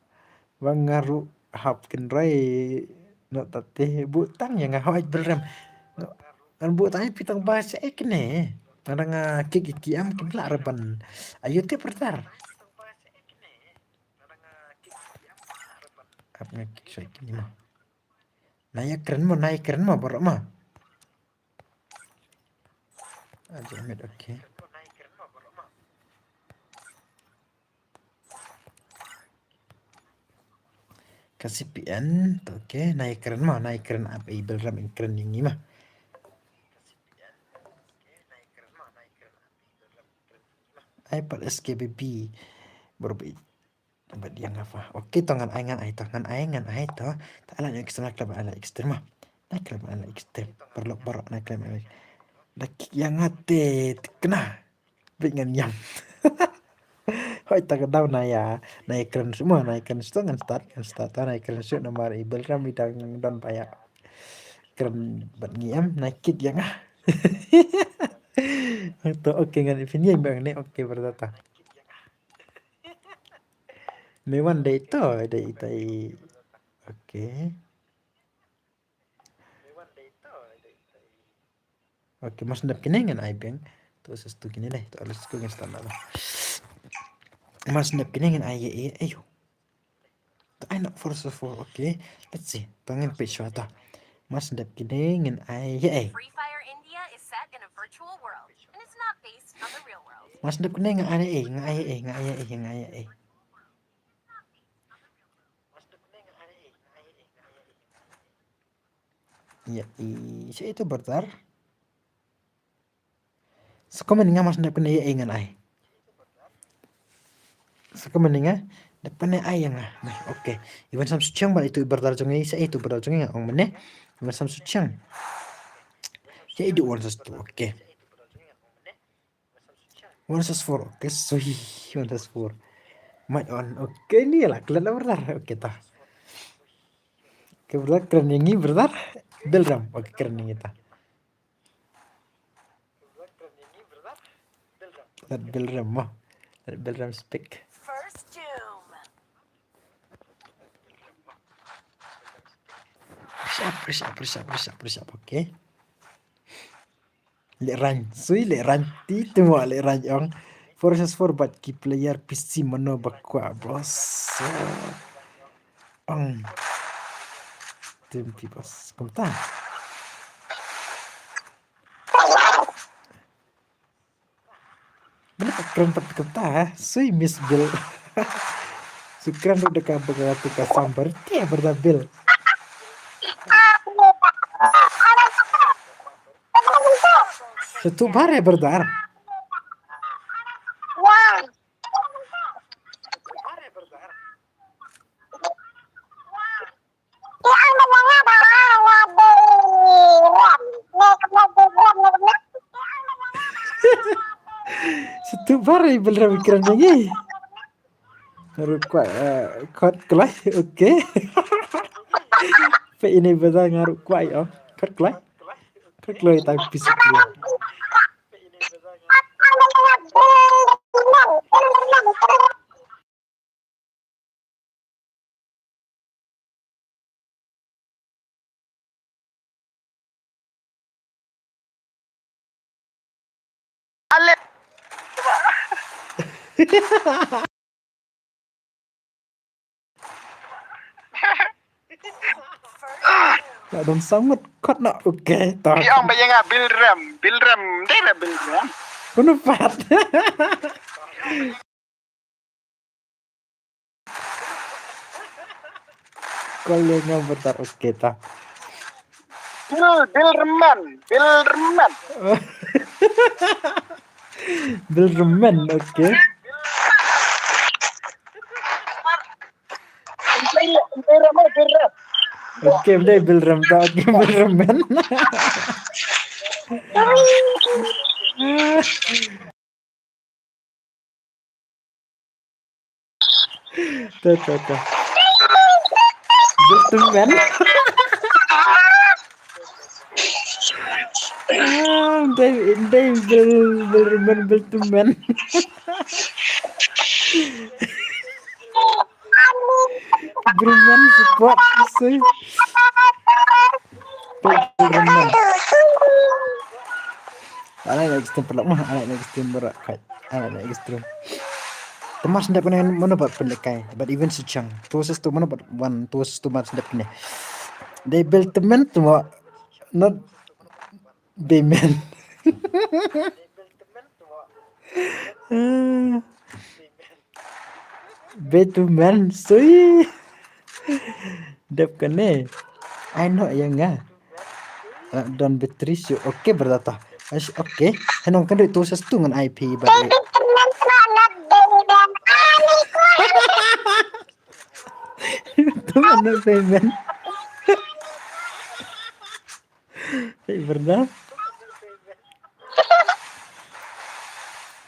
Bang nga ruh hap kynrei. Not tate bu tang ïa nga hoi Bilram. Ngan bu tang ïa phi tang ba sha ek ne. Nga dang a kick ki am kim lah re ban. Ayu te berdar. Hap nga kick shoi kini mo. Na ïa kren mo, na ïa kren mo baroh mo. Damn it, okay. Ka C P N, to okay, nai kren ma, nai kren ap i Belram in kren ïa ngi ma. Ai pat S K B B. Baroh. Bad ïa nga fa. Okay, to ngan ai, ngan ai, to ngan ai, ngan ai, to. Ta ala extreme, nai kren, ala extreme ma. Nai kren, ala extreme. Paralok baroh, nai kren, ala. Da kick ïa nga te, te kena. Bit ngan ïam. Hoi, ta ka daw na ïa, na ïa kren shuh ma, na ïa kren shuh, ngan start, ngan start, ta na ïa kren shuh namar i Belram i dang don ba ïa kren bad ngi em, na ïa kick ïa nga. To, okay, ngan i phin ïa bang ne, okay, brother ta. Me wan dei to, dei tai. Okay. Okay, mas dep kine ngan ai biang. To, sus tu kine deh. To, let's go, ngan start na. Mas dep kine ngan ai, eh, ayo. To ai na four four, okay. Let's see. To ngan page shwa ta. Mas dep kine ngan ai, eh. Free Fire India is set in a virtual world, and it's not based on the real world. Mas dep kine ngan ai, eh, ngan ai, eh, ngan ai, eh, ngan ai, eh. Ya, i, siapa itu, brother? Sa comment nga mas dep kane ai ngan ai. Sa comment nga dep kane ai ïa nga. Nah, okay. Iwan Sam Suchiang bad itu brother jong ngi, sa itu brother jong ngi nga ong mane. Iwan Sam Suchiang. Ya, itu one six two. Okay. One six four. Okay, sorry. One six four. Mic on. Okay, ni lah kalian lah, brother. Okay, ta. Okay, brother, kren ïa ngi, brother. Belram. Okay, kren ïa ngi ta. Let Belram mo. Let Belram speak. First Doom. Push up, push up, push up, push up, push up, okay. Lek Rang, sui Lek Rang, ti tu mo Lek Rang ong. Four versus four bad ki player P C mano ba kwah, boss. Ong. Tim pi boss. Kumta. Mana ka kren pat kumta, ha? Sui Miss Bill. Su kren ruh da ka ba ka tu ka sambar. Te brother Bill. Satu bare brother. Satu bare Belram kren lagi. Rukwai, eh, kot kelai, okay. Pe ini beza ngaruh kwai, oh. Kot kelai. Kot kelai tak pisik dia. Ale. Ladon sangut kot na, okay, ta. Ki ong ba ïa nga Bilram, Bilram, dei la Bilram. Kuno pat. Kol ïa nga brother, okay ta. Bil, Bilremen, Bilremen. Bilremen, okay. Bilremen, Bilremen. Okay, Bilremen ta, okay, Bilremen. Tuh, tuh, tuh. Bilremen. Ah, dei, dei, Bil, Bilremen, Bilremen. Bilremen support, sih. Bilremen. Ala na extreme pala mah, ala na extreme berak kai. Ala na extreme. Temas ndak kena mana buat pendek kai. But even Suchang. Tuh ses tu mana buat one, tuh ses tu mas ndak kena. They build the man tu ma, not the man. Ah. Betumen sui. Dep kane. Ai no ïa nga. Ah, don Beatrice ïa. Okay, brother ta. Ash, okay. Hanong kan ri tu ses tu ngan I P ba. Tu mana payment? Hey, brother.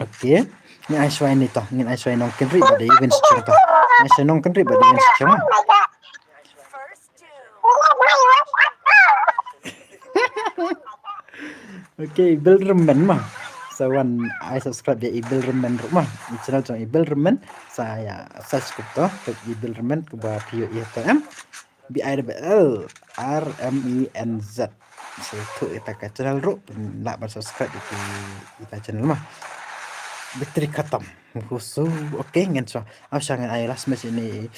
Okay. Ngin ai shwa ni to. Ngin ai shwa nong kynri ba dei win sejong to. Ngin ai shwa nong kynri ba dei win sejong. Okay, Ibil Remen ma. Sa wan ai subscribe ïa Ibil Remen ruh ma. I channel jong Ibil Remen. Sa ïa search kumto, Ibil Remen kaba phi ïohi to em. B I double L R M E N Z. Sa ïathuh ïa kata ka channel ruh, lah ban subscribe ïa kita channel ma. Battery khatam. Khusu, okay, ngan sa. Aw sha ngan ai last match ini.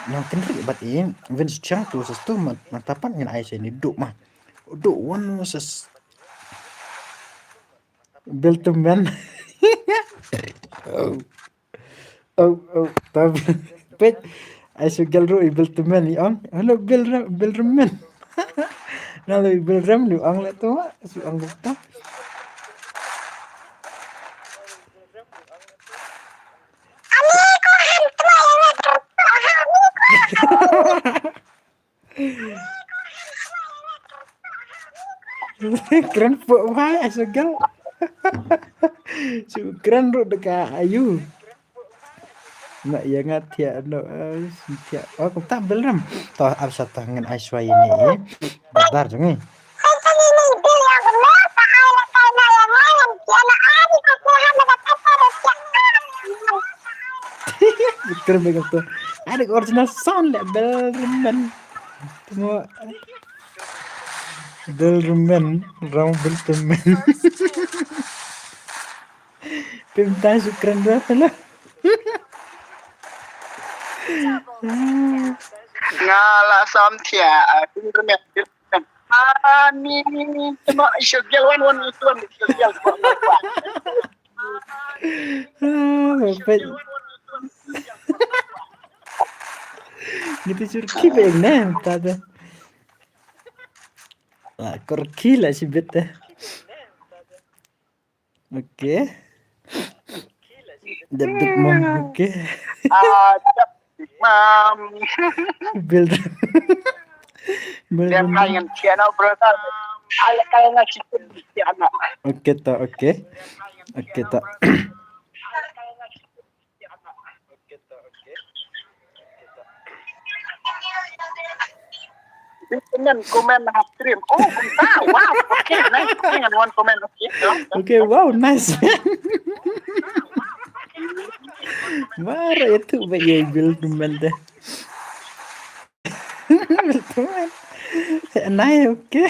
Nong kynri bad i Vince Chang tu sestu ma, ma tapan ngan ai sha ini duk ma. Duk one versus Biltumen. Oh, oh, tapi pet ai su gel ru i Biltumen i ong. Halo Bil Bil Remen. Halo i Bil Rem ni ong le tu. Su ong ta. Kren pu wai ai su gel. Su kren ru deka ayu. Nga ïa nga thiah no, eh, thiah. Oh, kumta Bil Rem. To ap sa to ngan ai shwa ïa ni, eh. Badar jong i. Betul betul. Ada original sound le Bil Remen. Tengok. Bil Remen, rong Biltumen. Pim tai su kren dah lah. Nga la sam thiah, ah, Bil Remen, Bil Remen. Ani, tengok, isu gel wan, wan, isu wan, isu gel. Ah, perfect. Gitu sur ki beng ne, tata. Lah, kor ki lah si bet eh. Okay. The big mom, okay. Ah, the big mom. Bil Bil Remen. Kaya ngan channel, brother. Ala kaya ngan channel. Okay to, okay. Okay to. Comment, comment ha stream. Oh, kumta. Wow. Okay, nice. Hang on, one comment. Okay, no? Okay, wow, nice. Mara itu ba ye Bil Remen deh. Bil Remen. Nice, okay.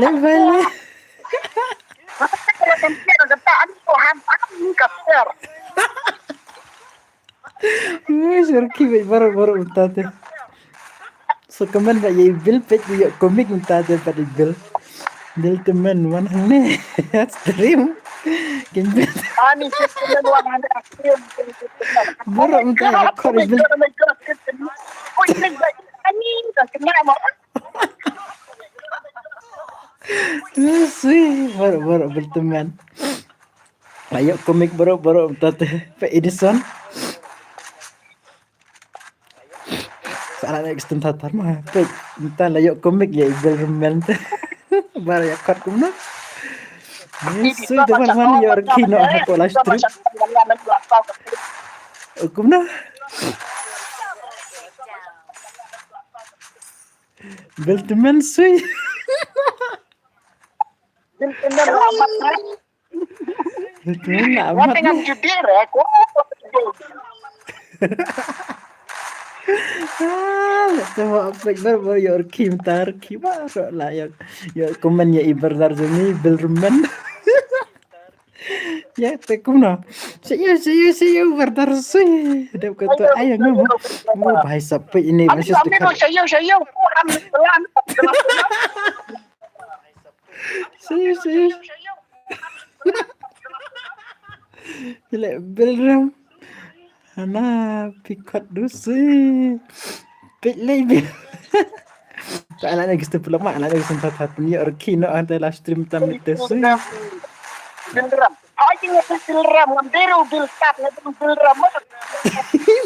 Le bale. Wih, sur ki baik baru baru utate. So comment ba ye Bil pet ye comic utate ba Bil. Biltumen wan hangne. Stream. Kin bet. Ani Biltumen wan hangne stream. Baru utate kor Bil. Ani dah kenal mau. Sui, baru, baru Biltumen. Ayo comic baru, baru tata Pak Edison. Salah nak extend tatar mah. Pak, entah lah yuk comic ya Ibil Remen. Baru ya kat kumno. Sui tu mana mana ya Riki nak aku live stream. Kumno. Biltumen sui. Biltumen amat. Biltumen amat. Wah, dengan jubir, eh, kok. Ah, tengok apa baru baru your kim tar kim baru lah your your komen ya Ibil Remen. Ya, te kumno. Sayo, sayo, sayo, Bardar sui. Dep kata ayo ngam. Ngam bahai sape ini masih dekat. Sayo, sayo. Sayo, sayo. Phi leh Bilrem. Hana phi khot du sui. Peit lei Bil. Ta la ne gis te pula ma la ne gis te pula pula pula or kino ante la stream tam te sui. Bilrem. Ai ki ngi Bilrem ngam deru Bilsat ngi Bilrem.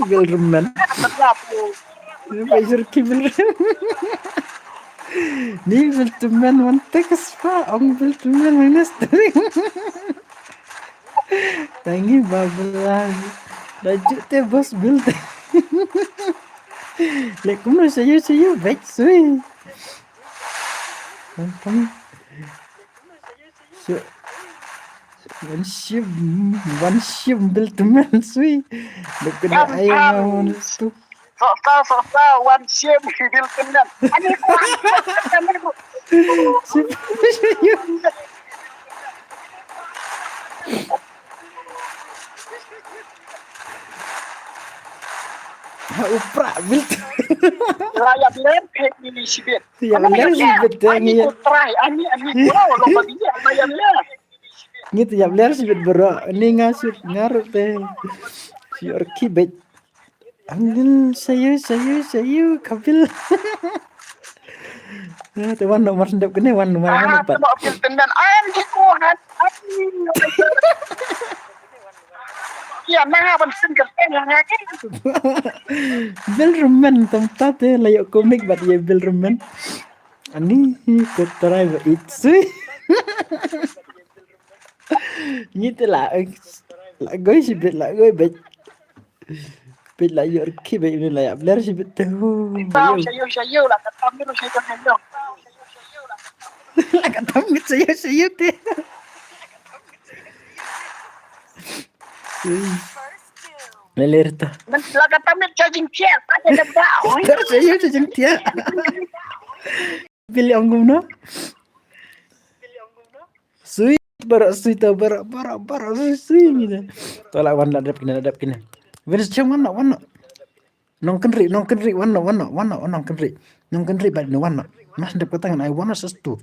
Bilrem man. Ba jur ki Bilrem. Ni Biltumen wan text pa ong Biltumen minister. Tangi babla. Laju te bos Bilt. Lek kumno sayu sayu bek sui. Pam pam. So, wan shim, wan shim Biltumen sui. Dok kena ayam wan tu. Sok sa, sok sa, wan shim Biltumen. Ani ko. Ha upra Biltumen. La ya bilen pek ni shibit. Ya bilen shibit. Ani ko try, ani ani ko lo ba dia ba ya bilen. Ngi te yap ler sibit bro. Ni nga sut nga rut te. Si or kibet. Angin sayu sayu sayu kabil. Te wan nomor sendep kene wan nomor mana pat. Am di ko han. Ya na ban sin ka pen ha ke. Bilremen tempat te layo komik bat ye Bilremen. Ani ko try ba it sui. Ngi te la la goi sibit la goi bet. Bet la yor ki bet ni la ya bler sibit te. Sayu sayu la ka tam ni sayu sayu. La ka tam ni sayu sayu te. Leler ta. La ka tam ni charging chair ta ke da. Sayu charging chair. Billy ong kumno? Sui bara sui ta bara bara bara sui sui ni. To la wan la dep kine la dep kine. Win sejeng wan no wan no. Nong kenri nong kenri wan no wan no wan no nong kenri. Nong kenri bad ni wan no. Mas dep kata ngan ai one versus two.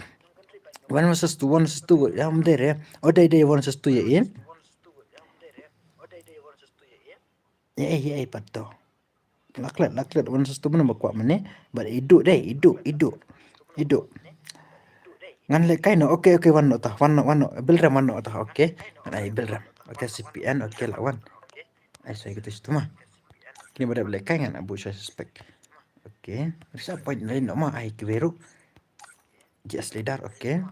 One versus two one versus two ya um dere. O dai dai one versus two ya in. Ya eh ya eh pat to. Laklet laklet wan sestu mana ba kwah mane. Bad idu deh idu idu idu. Ngan leh kai no. Okay okay wan no ta wan no wan no Bilrem wan no ta okay. Ngan ai Bilrem. Okay C P N okay la wan. Ai sai gitu situ mah. Kini bada leh kai ngan abu saya suspek. Okay. Risa point lain no mah ai kiweru. G S leader okay.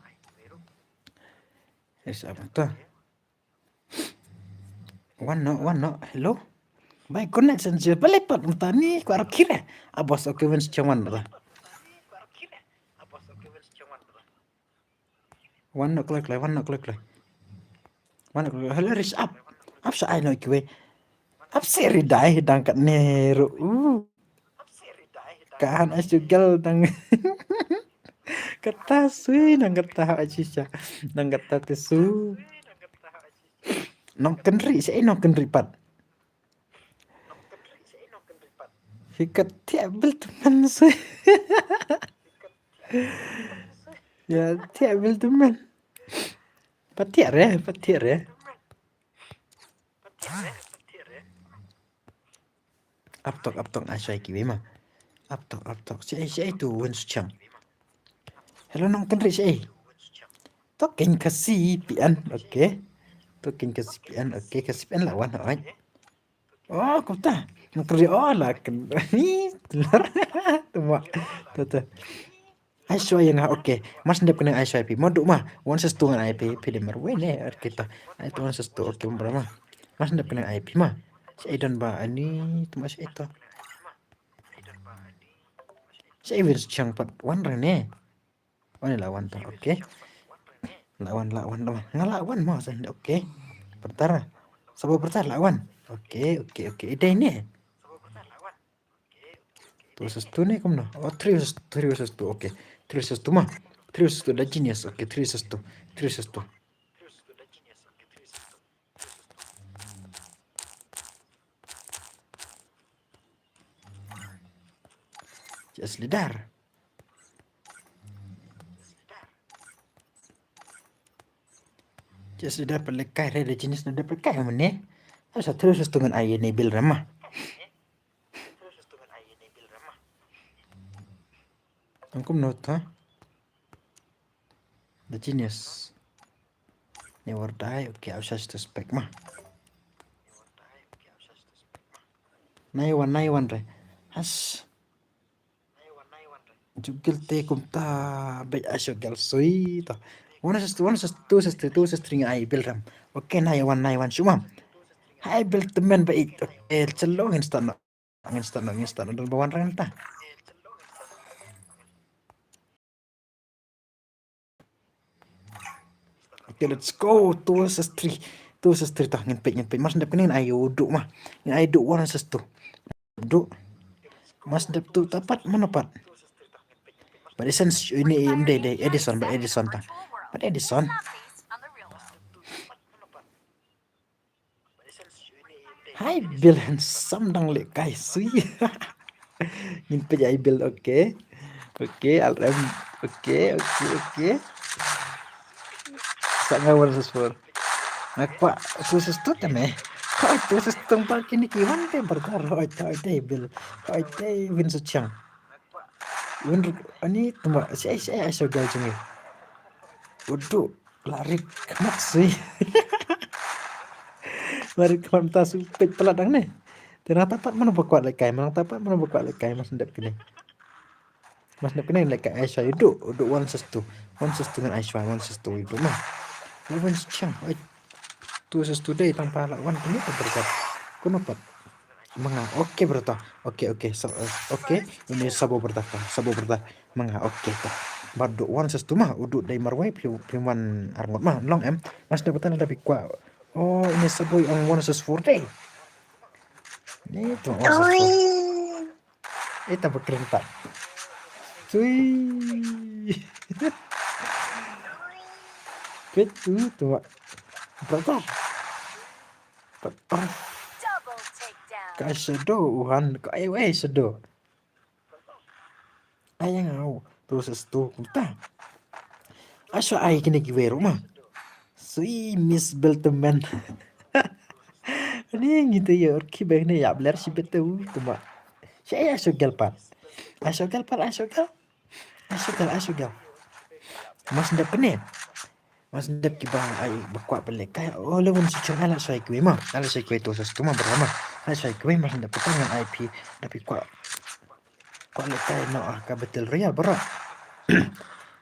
Risa apa tu? Wan no wan no hello. Bai connection je bale pat mata ni kwar kire. Abos okay win sejeng wan no. Wan no kloi kloi wan no kloi kloi. Wan no kloi hello ris up. Up sa ai no kiwe. Up seri dai dang kat ne ru. Kan asu gel dang. Kata sui dang kata asu sa. Dang kata te su. Nong kenri si nong kenri pat. Hikat tiap bel teman sui. Ya tiap bel teman. Patiar ya patiar ya. Aptok aptok ai shai kiwi ma. Aptok aptok si ai si ai tu win suchang. Hello nong kenri si ai. Tokin kasi pian okay. Tokin kasi pian okay kasi pian lawan oi. Oh kuta. Nong kenri oh la ken. Ni telur. Tuma. Tata. Ai shwa yang ha okay. Mas ndep kena ai shwa pi. Modu ma. One ses tu ngan ai pi pi de mer wene er kita. Ai tu one ses tu okay bra ma. Mas ndep kena ai pi ma. Si ai don ba ani tu mas ai tu. Si ai win chang pat wan rene. Wan la wan tu okay. La wan la wan la wan. Nga la wan ma sen okay. Pertara. Sabo pertara la wan. Okay okay okay. Idai ne. Two versus two ne kumno? Oh, three versus three versus two. Okay. Three versus two ma. Three versus two da genius. Okay, three versus two. Three versus two. Just leader. Yes, da pele kai re, da genius da pele kai mane. Asa terus tu ngan ai ne bil rama. Angkum not ha. Da genius. Ne wardai, okay, au shas tu spek ma. Nai wan, nai wan re. Has. Jugil te kumta, bej asho gal sui ta. One assist, one assist, two assist, two assist ring ai bil ram. Okay, nai wan, nai wan shuma. Hai bil temen ba ik. Okay, chalo ngin start no. Ngin start no, ngin start no. Don ba wan rang ta. Okay, let's go. Two assist three. Two assist three ta, ngin peit, ngin peit. Mas ndep kene ngin ai u du ma. Ngin ai du one assist two. Du. Mas ndep tu ta pat, mana pat. But Edison ini im dei, dei Edison, but Edison ta. But Edison. Hai bil handsome dang leh kai sui. Ngin peit ai bil, okay. Okay, L M. Okay, okay, okay. Sa nga one assist four. Nga kwah two assist two te me. Kwah two assist two pa kini ki wan te berkar. Hoi te, hoi te bil. Hoi te win su chang. Win ani tuma si ai si ai so gal jing. Udu. Lari khmat sui. Lari khmat ta su peit palat dang ne. Te nang tapat mano ba kwah leh kai, mano tapat mano ba kwah leh kai, mas ndep kene. Mas ndep kene leh kai Aishwa, udu, udu one assist two. One assist two ngan Aishwa, one assist two udu ma. One assist chang, oi. Two assist two dei tang pa la one kene ta berkat. Kuno pat. Manga, okay brother. Okay, okay. So, uh, okay. Ini sabo brother ta. Sabo brother. Manga, okay ta. Bad du one assist two ma, udu dei marwei phi, phi wan arngut ma. Long em. Mas da batan da bi kwah. Oh, ini sabo ang one assist four dei. Ni tu one assist four. Eh, ta bakring ta. Tui. Pet tu, tu. Brother. Brother. Ka shadow, uhan, ka ai wei shadow. Ai yang au, tu ses tu kumta. Asha ai kini ki wei ruma. Sui Miss Belteman. Ni ngi te yor ki bek ni ya bler si betu kuma. Sha ya so gelpat. Ai so gelpat, ai so gel. Ai so gel, ai so gel. Mas ndep kene. Mas ndep ki ba ai ba kwah ba leh kai. Oh, le wun si chong ala sai kwe ma. Ala sai kwe tu ses tu ma berama. Ala sai kwe mas ndep petang ngan ai pi. Tapi kwah. Kwah leh kai no ah ka betul real bro.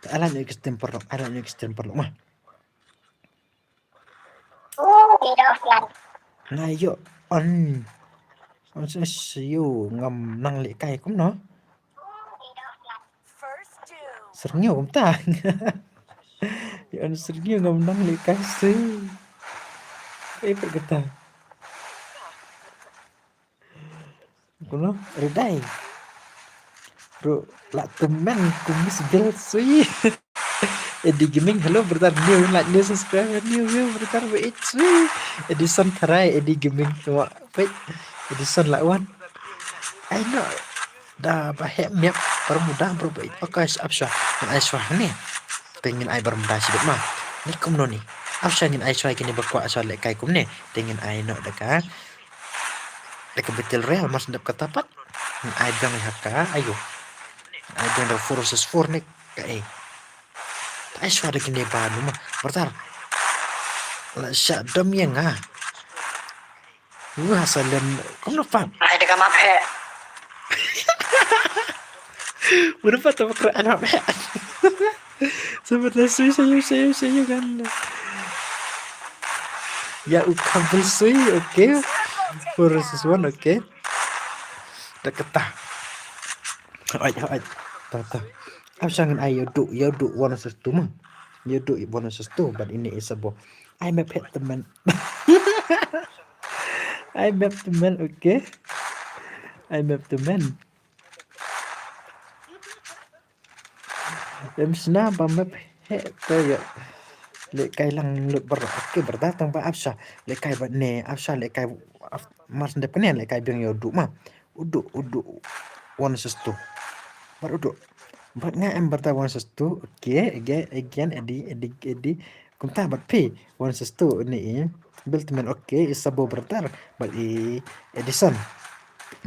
Ala ni extreme perlu, ala ni extreme perlu ma. Nga yo on. On ses yo ngam nang leh kai kumno. Srngyo kumta. Yo on srngyo ngam nang leh kai se. Eh, pet kata. Kuno, redai. Bro, la temen kumis bel sui. Eddie Gaming, hello brother, new, like, new subscriber, new, new brother, wait, sui. Edison Tharai, Eddie Gaming, tu, wait. Edison la wan. Ai no. Da ba heh miap, para muda, bro, wait. Pakai apsha, ngin ai shwa ni. Pengin ai para muda sibit ma. Ni kumno ni. Apsha ngin ai shwa kini ba kwah shwa leh kai kumne. Pengin ai no da ka. Da ka betul real mas ndep kata pat. Ai dang ha ka ayo. Ai dang da four versus four ne ka eh. Ta ai shwa da kine ba nu ma. Bertar. La sha dam ya nga. Wah, salen. Kumno pat. Ai da ka map he. Udah pat ta bakra anak he. Sebenarnya sui sayu sayu sayu kan. Ya u kabel sui, okay. Four versus one, okay. Da kata. Ai ai. Ta ta. Apsha ngin ai yodu yodu one versus two ma. Yodu one versus two, but ini isabo. Ai map het temen. Ai map temen, okay. Ai map temen. Em sna ba map he to ya. Leh kai lang lut bar. Okay, berda tang ba apsha. Leh kai ba ne apsha leh kai ap-, mas ndep ne leh kai biang yodu ma. Udu, udu. One versus two. Bar udu. Bar nga em berda one versus two. Okay, again, again, Eddie, Eddie, Eddie. Kumta bad phi, wan sa stu ni i. Build to men, okay, i Sabo brother, bad i Edison.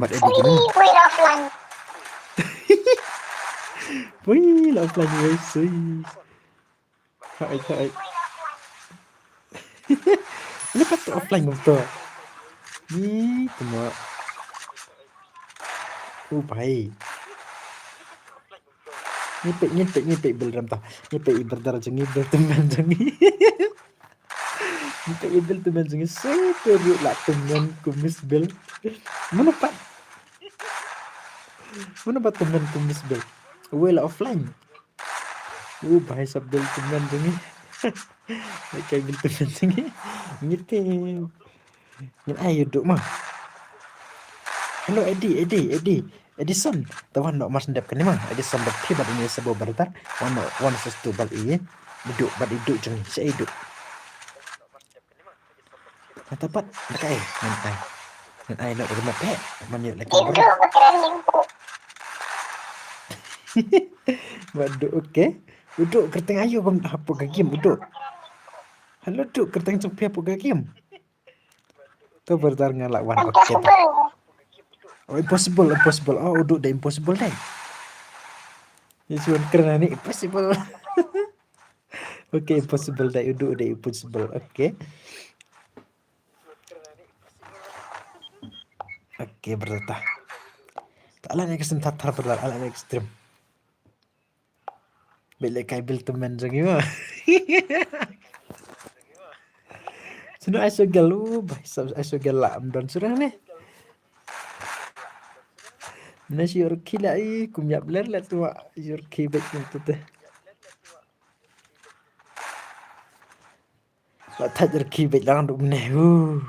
Bad Eddie Gaming. Wait offline. Wih, la offline, wih, sui. Hai, hai. Ni pat offline kumto. Ni tuma. Oh, bhai. Ngi peit, ngi peit, ngi peit Bilram ta. Ngi peit i brother jong ngi, Build to men jong ngi. Ngi peit i Build to men jong ngi. Sui te ruh la to men kum Miss Build. Mano pat? Mano pat to men kum Miss Build? Wei la offline. Uh, bhai sab Build to men jong ngi. Lehkai Build to men jong ngi. Ngi te. Ngin ai u Duh ma. Hello, Eddie, Eddie, Eddie. Edison. Te wan noh mar shen dep kane ma. Edison bad phi bad ine Sabo brother. Wan noh, wan sa stu bad i. I Duh, bad i Duh jong ngi. Sa i Duh. Kata pat, lehkai, ngan ai. Ngan ai noh da ka met, eh. Man ïoh lehkai. Bad Duh, okay. U Duh, kyrteng aïu kumne hapoh ka game, u Duh? Hello, Duh, kyrteng jong phi hapoh ka game. To brother nga la wan, okay. Oh, impossible, impossible. Oh, u Duh dei impossible dei. Ni shu wan kren ani impossible. Okay, impossible dei, u Duh dei impossible. Okay. Okay, brother ta. Ta lah ni ka sim thar thar, brother, lah ni ka stream. Bad lehkai Build to men jong ngi ma. Sino ai sugel, uh, bhai sab ai sugel la am don surang ne. Na shu rukhi la i kum ïap ler la tu ma, shu rukhi bad kum tu te. La thait rukhi bad lang dum ne. Uh.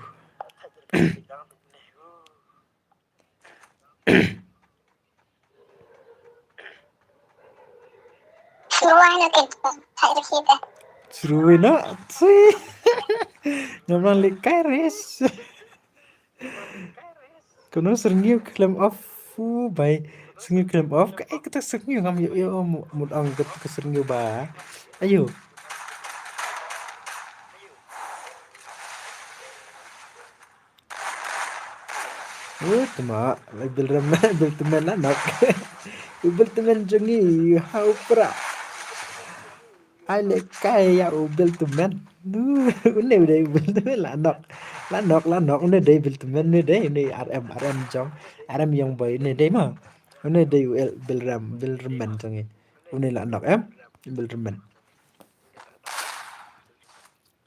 Shuruan na ke, thait rukhi bad. Shuruan na. Ngam nang lehkai res. Kano syrngiew khlem off, u bhai. Syrngiew khlem off, kaei kata syrngiew ngam ïoh ïoh mut ong kata ka syrngiew ba. Aïu. Uh, tuma, Bilram, Build to men la nok. Build to men jong ngi, ha u pra. Ai lehkai ïa u Build to men. Une u dei u Build to men la nok. La nok, la nok, une dei Build to men, une dei, une R M, R M jong. R M young boy, une dei ma. Une dei u Bilram, Bilram men jong ngi. Une la nok em, Bilram men.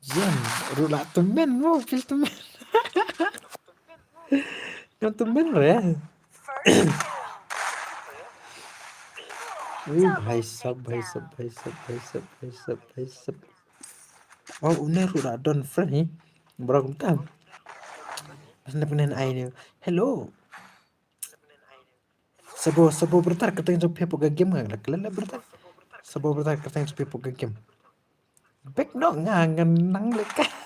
Jan, ruh la to men mo, Build to men. Ngam to men re. Uh, bhai sab, bhai sab, bhai sab, bhai sab, bhai sab, bhai sab. Oh, une ruh la don friend hi. Bro, kumta. Mas na penen ai ni. Hello. Sabo, Sabo brother, kyrteng jong phi hapoh ka game nga la klet brother. Sabo brother, kyrteng jong phi hapoh ka game. Bek noh nga ngan nang lehkai.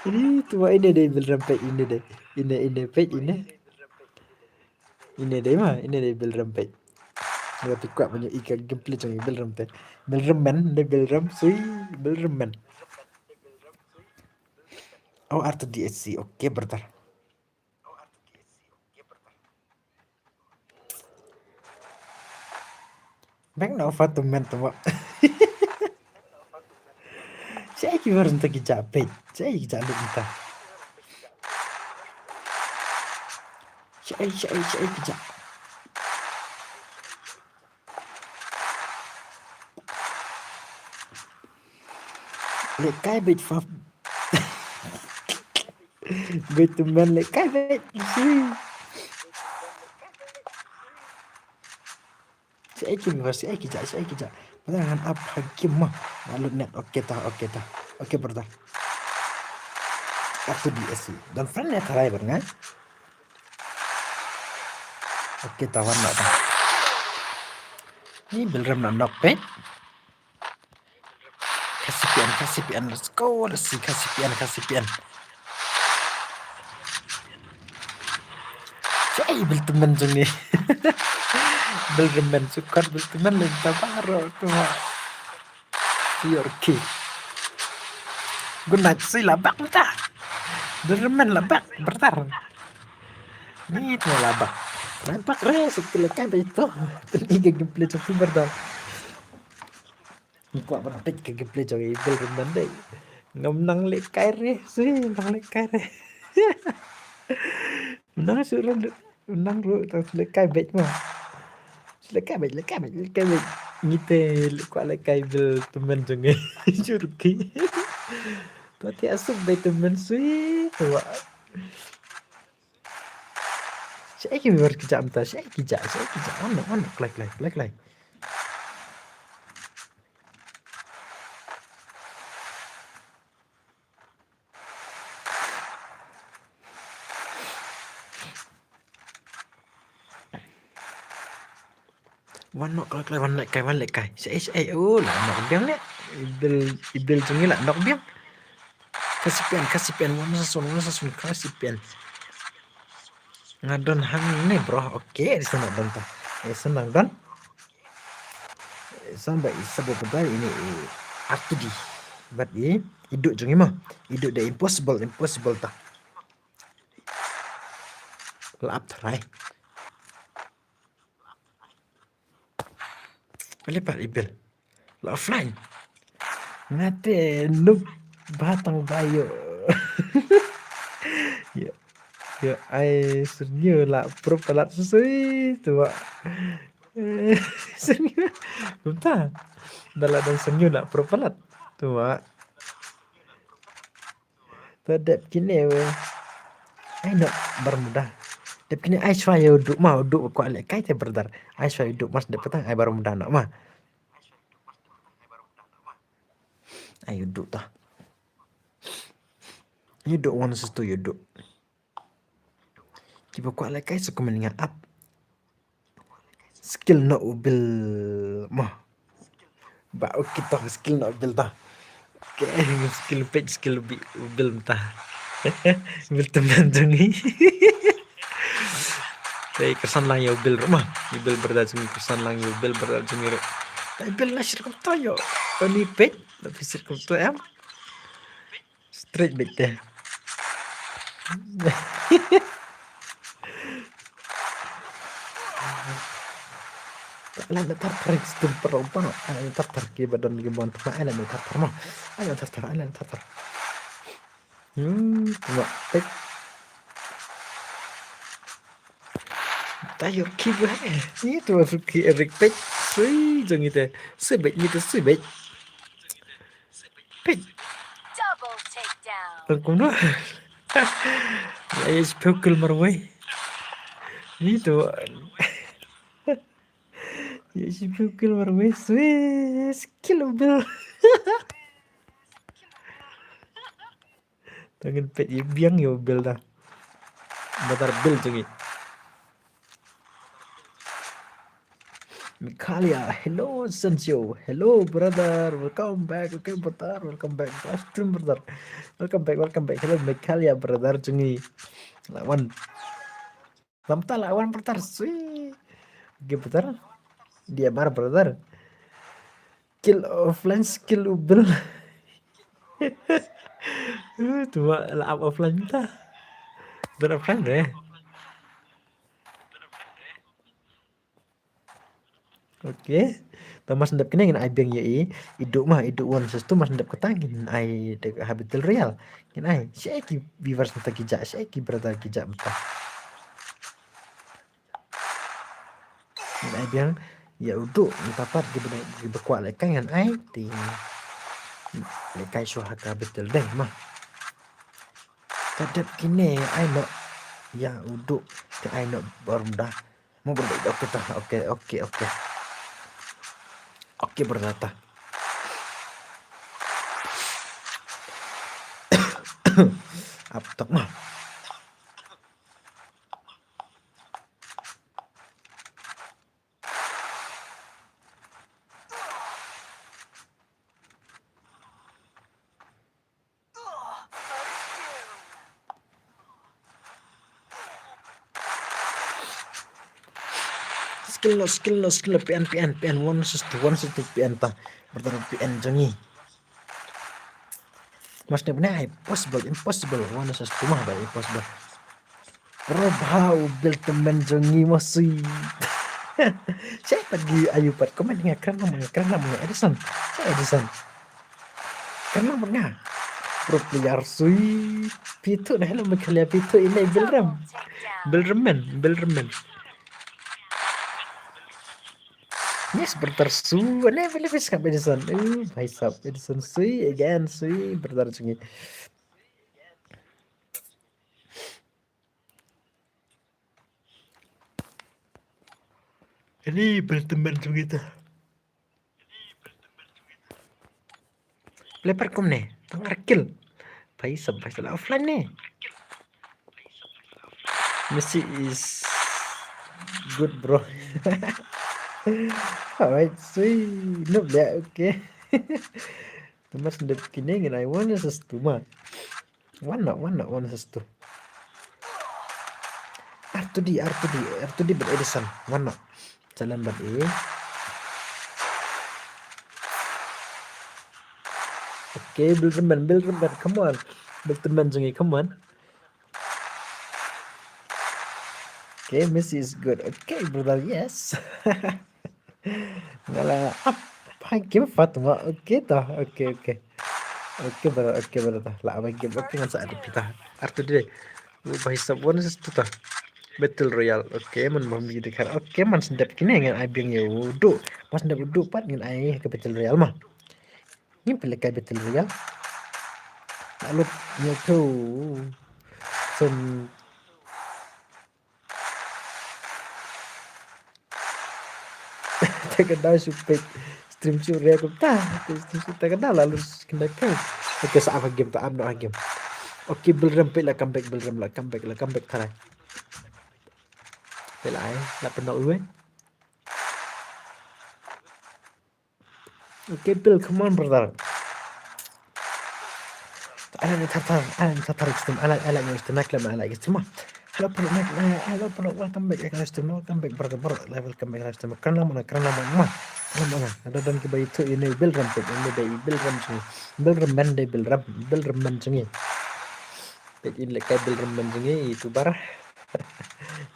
Ini tu ma, ini dei Bilram peit, ini dei. Ini, ini peit, ini. Ini dei ma, ini dei Bilram peit. Nga phi kwah ban ïohi ka gameplay jong i Bilram te. Bilram men, dei Bilram sui, Bilram men. Oh, R two D S C, okay brother. Bek noh pha to men to ma. Shaei ki bar nta ki jah peit. Shaei ki jah lut nta. Shaei, shaei, shaei ki jah. Lehkai beit pha. Beit to men lehkai beit. Shaei ki viewers, shaei ki jah, shaei ki jah. Brother ngan ap ha game ma. Nga lut net, okay ta, okay ta. Okay brother. Up to D S C. Don friend ne tharai bar nga. Okay ta wan na ta. Ni Bilram na nok peit. Khasi P N, Khasi P N, let's go, let's see, Khasi P N, Khasi P N. Shaei Build to men jong ngi. Bilram men, sukar Build to men lem ta baroh tu ma. Yorkie. Good night, sui la bak mynta. Dermen la bak, brother. Ni tu la bak. La bak re, suk tu la kai beit tu. Pynïaid ka gameplay jong tu, brother. Nga kwah ban peit ka gameplay jong i Bill Redmond dei. Ngam nang lehkai re, sui, nang lehkai re. Nang shu run, nang ru, tang shu lehkai beit mo. Shu lehkai beit, lehkai beit, lehkai beit. Ngi te leh kwah lehkai Bill tymmen jong ngi. Shu ruki. Pati asup dei tymmen sui, tu wa. Shaei ki viewers ki jah mynta, shaei ki jah, shaei ki jah. Wan noh, wan noh, klai, klai, klai, klai. Wan noh, klai, klai, wan lehkai, wan lehkai. Shaei, shaei, oh, la nok biang ne. I Bill, i Bill jong ngi la nok biang. Ka C P N, ka C P N, wan sa sun, wan sa sun, ka C P N. Nga don hangne, bro. Okay, di sa nang don ta. Eh, sa nang don. Eh, sa ba i sa ba ba ini, eh, R two D. Bad i, i Duh jong ngi mo. I Duh dei impossible, impossible ta. La ap tharai. Balei pat i Bill la offline? Nga te noob ba tang ba ïoh. Ïoh, ïoh ai syrngiew la pro palat shisha tu wa. Syrngiew. Kumta. Da la don syrngiew la pro palat tu wa. Te dep kine wei. Ai noh Bermuda. Dep kine ai shuwa ïa u Duh ma, u Duh kwah lehkai te brother. Ai shuwa ïa u Duh, mas dep kata ai Bermuda noh ma. Ai u Duh ta. Ïa u Duh, wan sa tu ïa u Duh. Kiba kwah lehkai sa comment, nga ap skill noh u Bill mo. Ba, okay, to skill noh u Bill ta. Okay, skill page, skill bi u Bill mynta. Bill tymmen jong ngi. Te kyrsan lang ïa u Bill ruh mo. U Bill brother jong ngi, kyrsan lang ïa u Bill brother jong ngi ruh. Te Bill la shit kumta ïoh. Tony page, la phi shit kumta em. Straight beit te. Ai lait na thar thar ki stum para u pang. Ai lait na thar thar kiba don ki mon tma. Ai lait na thar thar mo. Ai lait na thar thar, ai lait na thar thar. Hmm, tma peit. Tayo ki ba. Ni tu ki Eric peit. Sui jong ite. Sui beit ni tu sui beit. Peit. Double takedown. Ang kumno. Ai spokul marwei. Ni tu. Ai spokul marwei. Sui skill u Bill. Tangin peit ïa biang ïa u Bill ta. Brother Bill jong ngi. Mikalia, hello Sensio, hello brother, welcome back, okay brother, welcome back, live stream brother, welcome back, welcome back, hello Mikalia brother jong ngi. Lawan. Lamta lawan brother, sui. Okay brother. Dia bar brother. Kill offline, skill u Bill. Uh, tu la ap offline ta. Ber offline deh. Okay. Te mas ndep kine ngin ai biang ïa i, i Duh ma, i Duh wan sa tu mas ndep kata ngin ai de ha Battle Royale. Ngin ai, shaei ki viewers mynta ki jah, shaei ki brother ki jah mynta. Ngin ai biang ïa u Duh, mynta pat kiba, kiba kwah lehkai ngan ai, te lehkai shuwa ha ka Battle dei ma. Te dep kine ai noh ïa u Duh, te ai noh Bermuda. Mo Bermuda, okay ta, okay, okay, okay. Okay Bermuda ta. Ap tok ma. Skill noh, skill noh, skill noh, P N, P N, P N, one versus two, one versus two, P N ta. Brother P N jong ngi. Mas ne bna impossible, impossible. One is too much, impossible. Bro, bha u build tymmen jong ngi ma sui. Sha pat gi ayu pat comment nga kren nga kren nga Edison. Sha Edison. Kren nga. Pro player sui. Pitu na hello Meghalaya pitu ini Bilram. Bilraman, Bilraman. Yes, brother su. Ne bele bis ka Edison. Uh, bhai sab Edison sui again sui brother jong ngi. Ini berteman jong kita. Leopard kumne, tang arkil. Bhai sab, bhai sab offline ne. Messi is good, bro. Alright, sui. Noob dia, okay. Tuma sendep kine ngin ai one is tuma. One not, one not, one is two. R two D, R two D, R two D bad Edison. One not. Jalan bad E. Okay, Bilderman, Bilderman, come on. Bilderman jong ngi, come on. Okay, Messi is good. Okay, brother, yes. Ngala up. Hai kim Fatma. Okay ta. Okay, okay. Okay, brother, okay, brother ta. La apa game? Okay, ngan sa ada pita. Artu dia. Lu bhai sab one is two ta. Battle Royale. Okay, man bam di dekat. Okay, man sendep kine ngan ai biang ya. Wudu. Mas sendep wudu pat ngan ai ke Battle Royale mah. Ngim pele kai Battle Royale. Lalu nyetu. Sen. Teka da supek. Stream su re ko ta. Stream su teka da lalu kena kai. Okay, sa apa game ta, am no game. Okay, Bilram pele comeback, Bilram la comeback, la comeback tarai. Pele ai, la pernah uwe. Okay, Bill, come on, brother. Ala ni thar thar, ala ni thar thar extreme, ala ala ni extreme, nak lama ala extreme. Hello, bro, nak, eh, hello, bro, welcome back, eh, extreme, welcome back, brother, brother, like, welcome back, extreme. Kena mana, kena mana, mana, kena mana. Ada dan ke bayi tu ini Bill Ram, ini bayi Bill Ram sini, Bill Ram bende Bill Ram, Bill Ram sini. Baik ini lekai Bill Ram sini itu bar.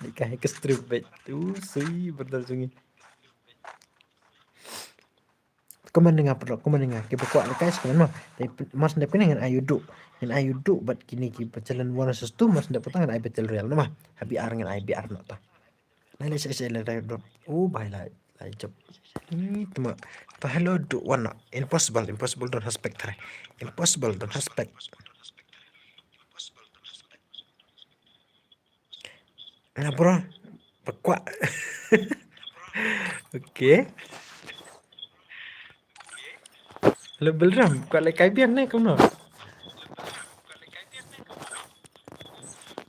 Lekai extreme baik tu sui brother sini. Kumne nga pynlong, kumne nga ki ba kwah lekai sha kumne ma. Te mas ndep kine ngan ai u duh. Ngan ai u duh bad kine ki ba challenge one versus two, mas ndep kata ngan ai battle royale ma. Ha B R ngan ai B R noh ta. Nai le sha sha le rai dot. Oh bhai lai lai jop. Ni tuma. Ta hello duh one noh. Impossible, impossible, don't suspect try. Impossible, don't suspect. Nga bro. Ba kwah. Okay. Hello Bilram, kwah leh kai biang ne kumno?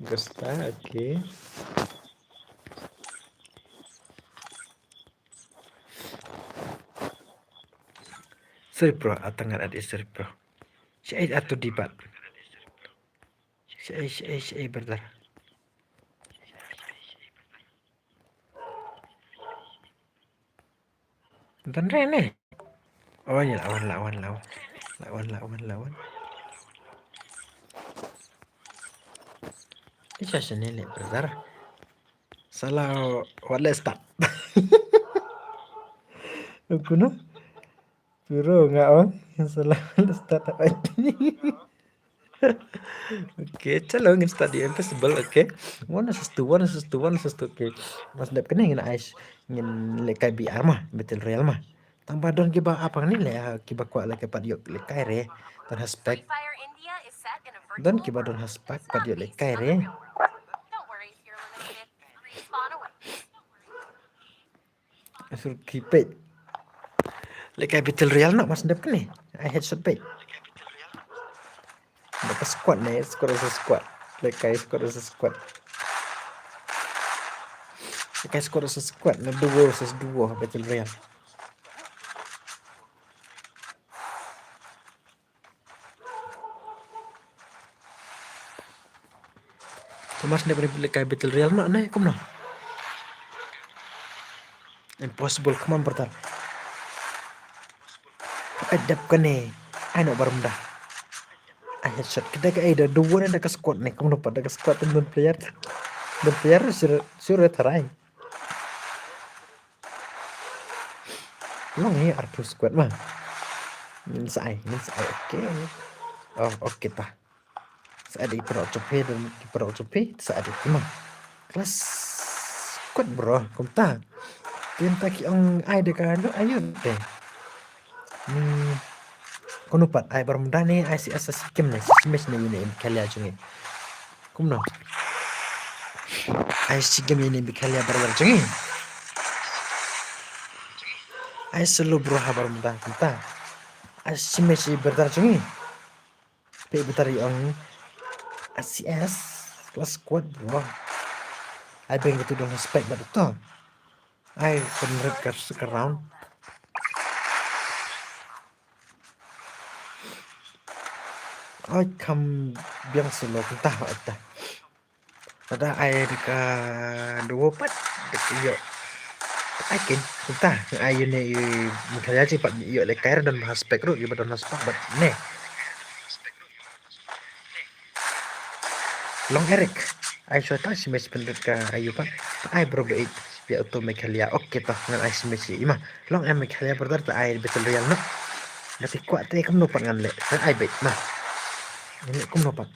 Gusta, okay. Sorry bro, atangan adi sorry bro. Syait atu dibat. Syait, syait, syait brother. Don re ne. Oh, ya lawan, lawan, lawan. Lawan, lawan, lawan. Isa sini le brother. Salah, what let's start. Aku no. Puro nga ong. Salah, let's start. Okay, chalo ngin start ïa impossible, okay. One versus two, one versus two, one versus two, okay. Mas dep kane ngin ais, ngin leh kai B R ma, battle royale ma. Tang ba don kiba apa ni leh, kiba kwah leh kai pat ïoh leh kai re. Don ha spec. Don kiba don ha spec pat ïoh leh kai re. Sur ki peit. Leh kai battle royale noh mas dep kane. Ai headshot peit. Leh kai squad ne, squad versus squad. Leh kai squad versus squad. Leh kai squad versus squad, na duo versus duo battle royale. Thomas ne beri leh kai battle royale noh ne kumno. Impossible, come on brother. Ai dep kane. Ai noh barum da. Headshot. Ka dei ka ai da duo ne da ka squad ne. Kumno pat da ka squad, ten don player. Don player sure, sure tharai. Long hi arphew squad ma. Ngin sa ai, ngin sa ai. Okay. Oh, okay ta. Sa ai da ki paralok jong phi, da ki paralok jong phi, sa ai da ki ma. Class squad bro, kumta. Kumta ki ong ai da ka, no, ayo te. Hmm. Kumno pat, ai baroh mynta ne, ai shi, ai shi game ne, shi match ne ïa ine i Meghalaya jong ngi. Kumno? Ai shi game ïa ine i Meghalaya brother jong ngi. Ai solo bro ha baroh mynta, kumta. Ai shi match brother jong ngi. Phi brother i ong. S C S, class squad bro. Ai beng ka tu don respect bad to. Ai pynrit ka, ka round. Ai kham biang solo kumta, ai ta. Lada ai da ka duo pat da ka ïoh. Ai kin kumta, ai ïa ine i Meghalaya jong ngi pat ïoh lehkai, don ba ha spec ruh, ïoh ba don ha spec bad ne. Long Eric. Ai shuwa ta shi match pynrit ka ayu pat. Ai bro ba ik. Ïa uto Meghalaya. Okay to ngan ai shi match ïa i ma. Long em Meghalaya brother, ta ai Battle Royale noh. Lada phi kwah te kumno pat ngan leh. Ta ai beit ma. Ngan leh kumno pat.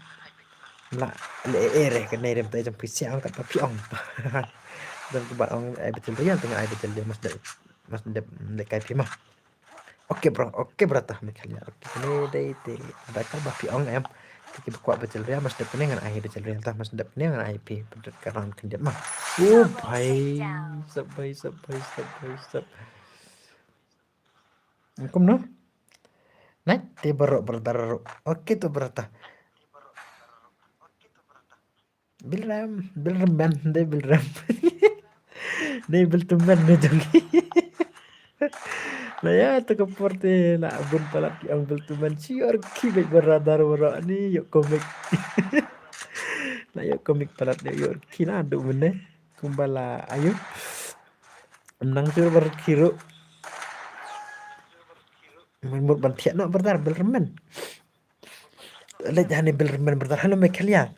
Lah leh eh eh re kane rem te jong phi, sha ong kat ba phi ong. Don kiba ong ai Battle Royale, te ngan ai Battle Royale, mas dep, mas dep lehkai phi ma. Okay bro, okay bro, ta Meghalaya. Okay, kane dei te da kaba phi ong em. Te kiba kwah Battle Royale, mas dep kane ngan ai Battle Royale, ta mas dep kane ngan ai phi, pynrit ka round khyndiat ma. Oh bhai sab, bhai sab, bhai sab, bhai sab. Kumno? Nai te baroh brother. Okay to brother. Bilrem, Bilrem man, dei Bilrem. Dei Biltumen ne jong ngi. La ïa to ka por te la bun palat ki ong Biltumen, shu ïoh rkhie beit brother baroh, ani ïoh comic. La ïoh comic palat, ïoh rkhie naduh mynne. Kumba la ayu. Nang jur bar khiro. Mut ban thiah noh brother, Bilrem man. Leit ha ine Bilrem man brother, hello Meghalaya.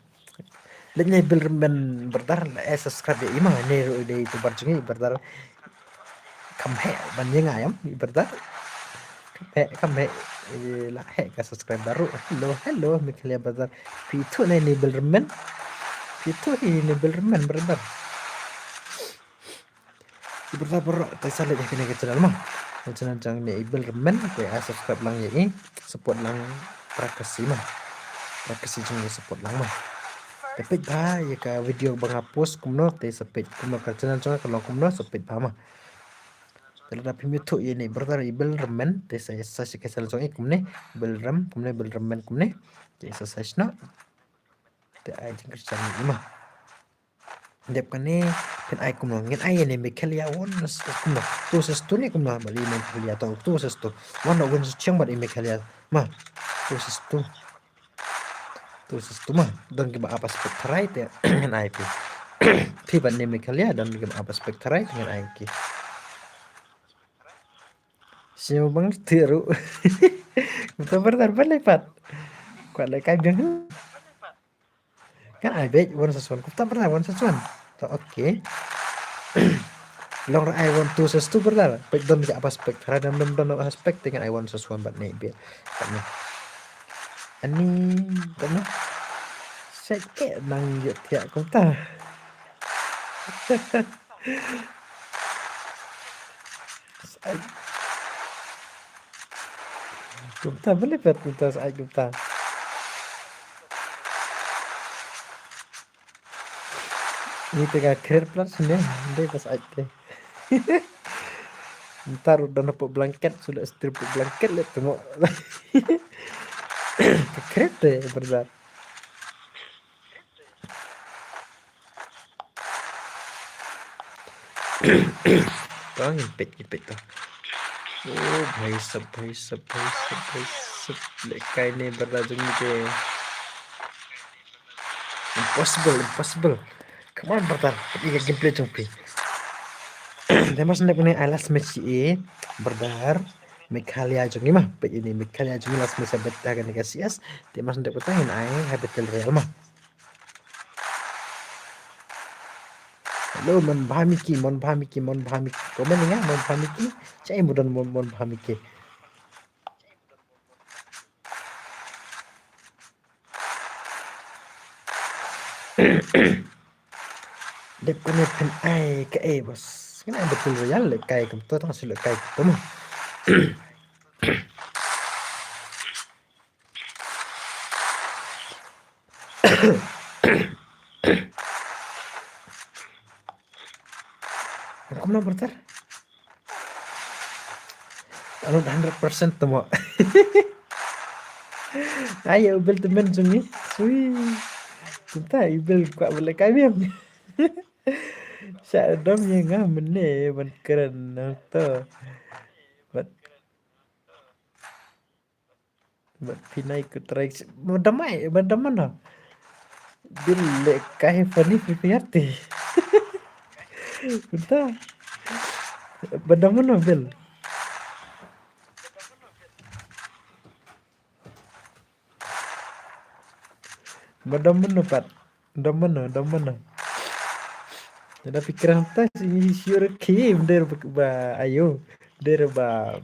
Leit ha ine Bilrem man brother, la eh subscribe ïa i ma, ine ruh dei YouTuber jong ngi brother. Kham heh ban ïa nga em i brother. Kham heh, kham heh. Eh, la heh ka subscribe baroh. Hello, hello Meghalaya brother. Phi ithuh ne ine Bilrem man? Phi ithuh hi ine Bilrem man brother? Ki brother baroh, te sa leit ha kane ka channel ma. Ka channel jong ine i Bilrem man, te ai subscribe lang ïa i, support lang para ka Khasi ma. Para ka Khasi jong ngi support lang ma. Te peit bha ïa ka video ba nga post kumno, te sa peit kumno ka channel jong nga ka long kumno, sa peit bha ma. Te lada phim ithuh ïa ine i brother i Bilrem man, te sa, sa search ka channel jong i kumne, Bilrem, kumne Bilrem man kumne. Te sa search noh. Te ai jingkyrshan ïa i ma. Dep kane phin ai kumno, ngin ai ïa ine Meghalaya one kumno, two versus two ne kumno, bad i Meghalaya to two versus two. Wan noh one versus two bad i Meghalaya. Ma, two versus two. Two versus two ma. Don kiba ap spec tharai te ngin ai phi. Phi bad ine Meghalaya don kiba ap spec tharai te ngin ai ki. Shu bang tiru. Betul brother, balei pat? Kwah lehkai biang. Kan ai beit one versus one. Kumta brother, one versus one. To okay. Long ra ai one two versus two brother. Peit don ki ap spec. Ra dam dam don ap spec, te ngan ai one versus one bad ne beit. Bad ne. Ani, bad ne. Sek ke nang ïoh thiah kumta. Sa ai. Kumta, balei pat kumta, sa ai kumta. Ni te ka kret plat sini, dei pas ai te. Ntar udah nampak blanket, sudah strip blanket lihat tengok. Ka kret deh, brother. To ngin peit, ngin peit to. Oh, bhai sab, bhai sab, bhai sab, bhai sab. Lehkai ne brother jong ngi te. Impossible, impossible. Come on brother, peit ïa ka gameplay jong phi. Te mas nep ne ai last match ïa i brother. Meghalaya jong ngi ma, peit ïa ini Meghalaya jong ngi la shu sa bet ha kane ka C S. Te mas ndep ka tang ïa ai ha Battle Royale ma. Hello, Mon Bhamiki, Mon Bhamiki, Mon Bhamiki. Comment ïa nga, Mon Bhamiki. Chai mudan Mon, Mon Bhamiki. Dep kane phin ai kaei bos. Kane Battle Royale lehkai kumto, tang shu lehkai kumto mo. Kumno brother? Ano hundred percent to mo. Ayo, u Bel te men jong ngi. Sui. Kumta u Bel kwah ba lehkai biang. Sha dom ïa nga mynne ban kren nangto. Bad, bad pynai ku trai, ba dom ai, ba dom mano? Bel lehkai funny prepare te. Kumta. Ba dom mano Bel? Ba dom mano pat? Dom mano, dom mano? Lada phi kren te shisha sure ki, ym dei ba, ayo, ym dei ba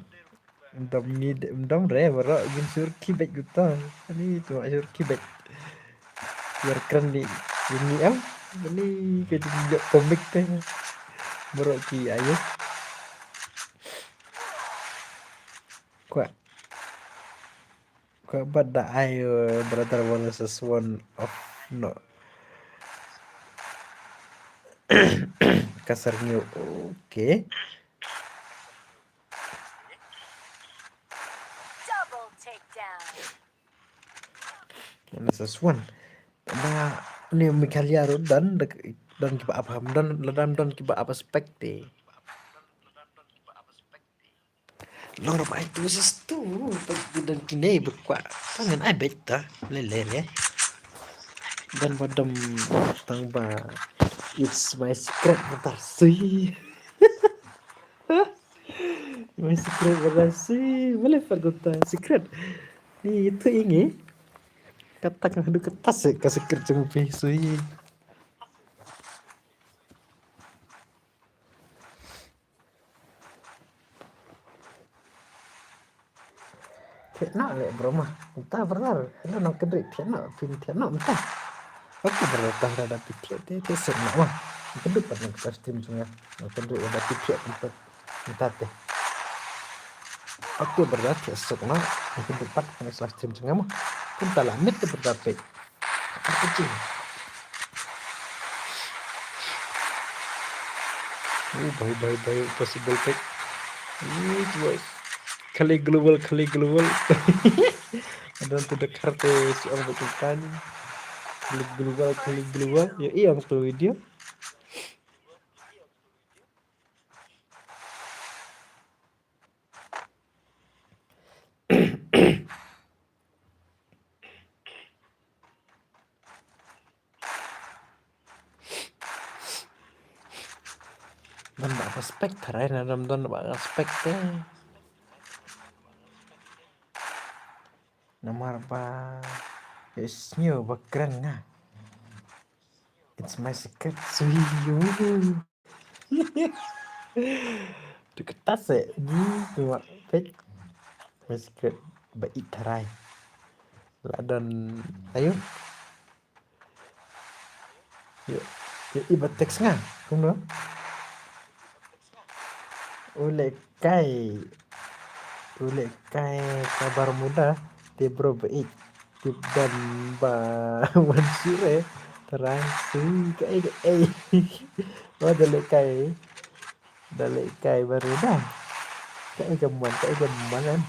dom ngi, dom re baroh, ngin sure ki beit kumto. Ani tu sure ki beit. Ïa kren di, ini em, ini ka jingïoh komik te. Baroh ki ayo. Kwah. Kwah bad da ai, uh, brother one versus one of no. Kasar ngi, okay. Double takedown. One versus one. Ba ni Meghalaya ruh don, don kiba ap ham, don, lada don kiba ap spec te. Long ruh ba ai two versus two, ba ki don kine ba kwah. Tang ngan ai beit ta, lei lei re. Don ba dom tang ba it's my secret, mynta sui. My secret, mynta sui. Balei pat kumta secret? Ni itu ingi. Kata ka haduh kata se ka secret jong phi sui. Thikna leh bro ma. Mynta brother. Hello Nongkyndrik, thikna, phin thikna mynta. Okay brother, tang da phi thik te, te suk noh ma. Nongkyndrik pat nang ka stream jong nga. Nongkyndrik da phi thik mynta, mynta te. Okay brother, te suk noh. Nongkyndrik pat nang ka stream jong nga ma. Mynta la mid te brother peit. Apa cing? Oh, bhai, bhai, bhai, possible peit. Ih, boy. Khali global, khali global. Adan tu da kharte si ong ba tumtan. Khali global, khali global. Yo, ïa ong tu video. Don ba ka spec tharai, na dam don ba ka spec te. Namar ba ka sngew ba kren nga. It's my secret. Sui yu. Tu kata se ni tu ma pek. My secret ba i tharai. La don ayo. Yo, yo, i ba text nga. Kumno? U lehkai. U lehkai ka Bermuda. Te bro ba ïeit. Tip dam ba wan sure. Tharai sui kaei kaei. Wa da lehkai. Da lehkai Bermuda. Kaei ka mon, kaei ka mon em.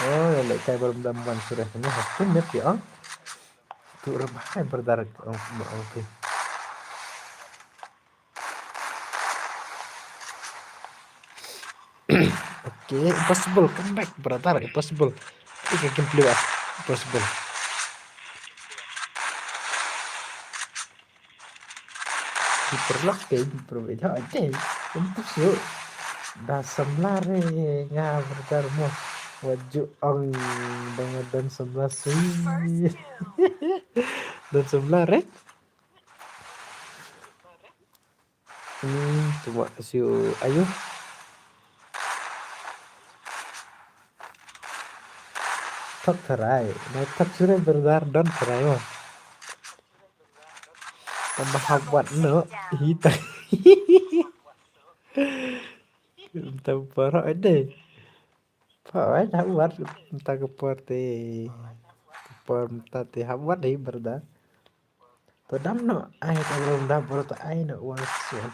Oh, da lehkai Bermuda wan sure. Ni hapun ne pi ong. Tu rebah ai berdar ong ong pi. Okay, impossible, come back brother, impossible. Okay, gameplay ba impossible. Perlak ke, perlak ke. Untuk su. Da samla re nga berkar mo. Wajib ang dengan dan samla sui. Dan samla re. Hmm, cuma siu ayu. Thok tharai, na thok sure berdar don tharai mo. Tambah hawat no hita. Entah para ada. Pawai dah uar entah ke por te. Ke por entah te hawat dei berdar. To dam no ai ta bro da bro ta ai no uar sian.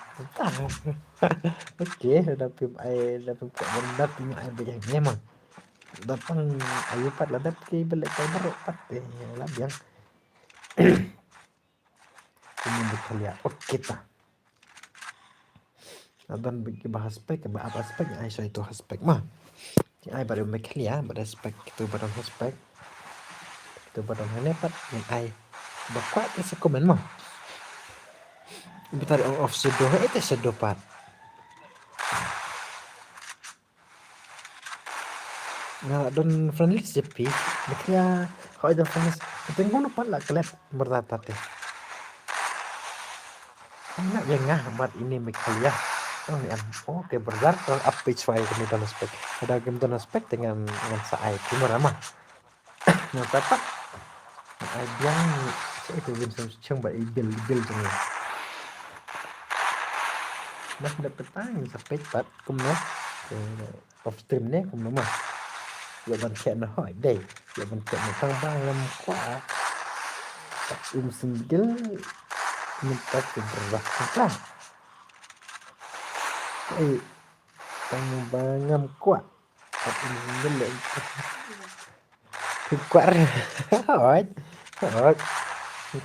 Okay, da pim ai da pim ka bro da pim ai bejang memang. Da pang ayu pat la dap ki bele kai bro pat te la biang. Ini betul ya. Okay ta. Adan bagi bahas spek, ba apa spek ai so itu spek ma. Ai baru Meghalaya, ba da spek itu baru spek. Itu baru hane pat yang ai. Ba kwat isi komen ma. Betul on off sedo, itu sedo pat. Nga la don friend list jepi. Dikria hoi don friend list. Tengok no pat la kelet berdata te. Nga yang ngah mat ini Meghalaya. Oh ni am. Oh ke berdar to up page file kami don spek. Ada game don spek dengan dengan sa ai timur ama. Nga dapat. Ai biang sa itu game sama chang ba ibil ibil jeng. Mas dapat tang sa page pat kumno. Off stream ne kumno ma. Ïa ban khet na hoi dei. Ïa ban khet na tang ba ngam kwah. Um single. Minta ke berah minta. Eh, tang ba ngam kwah. Um single le. Kwah re. Hoi. Hoi.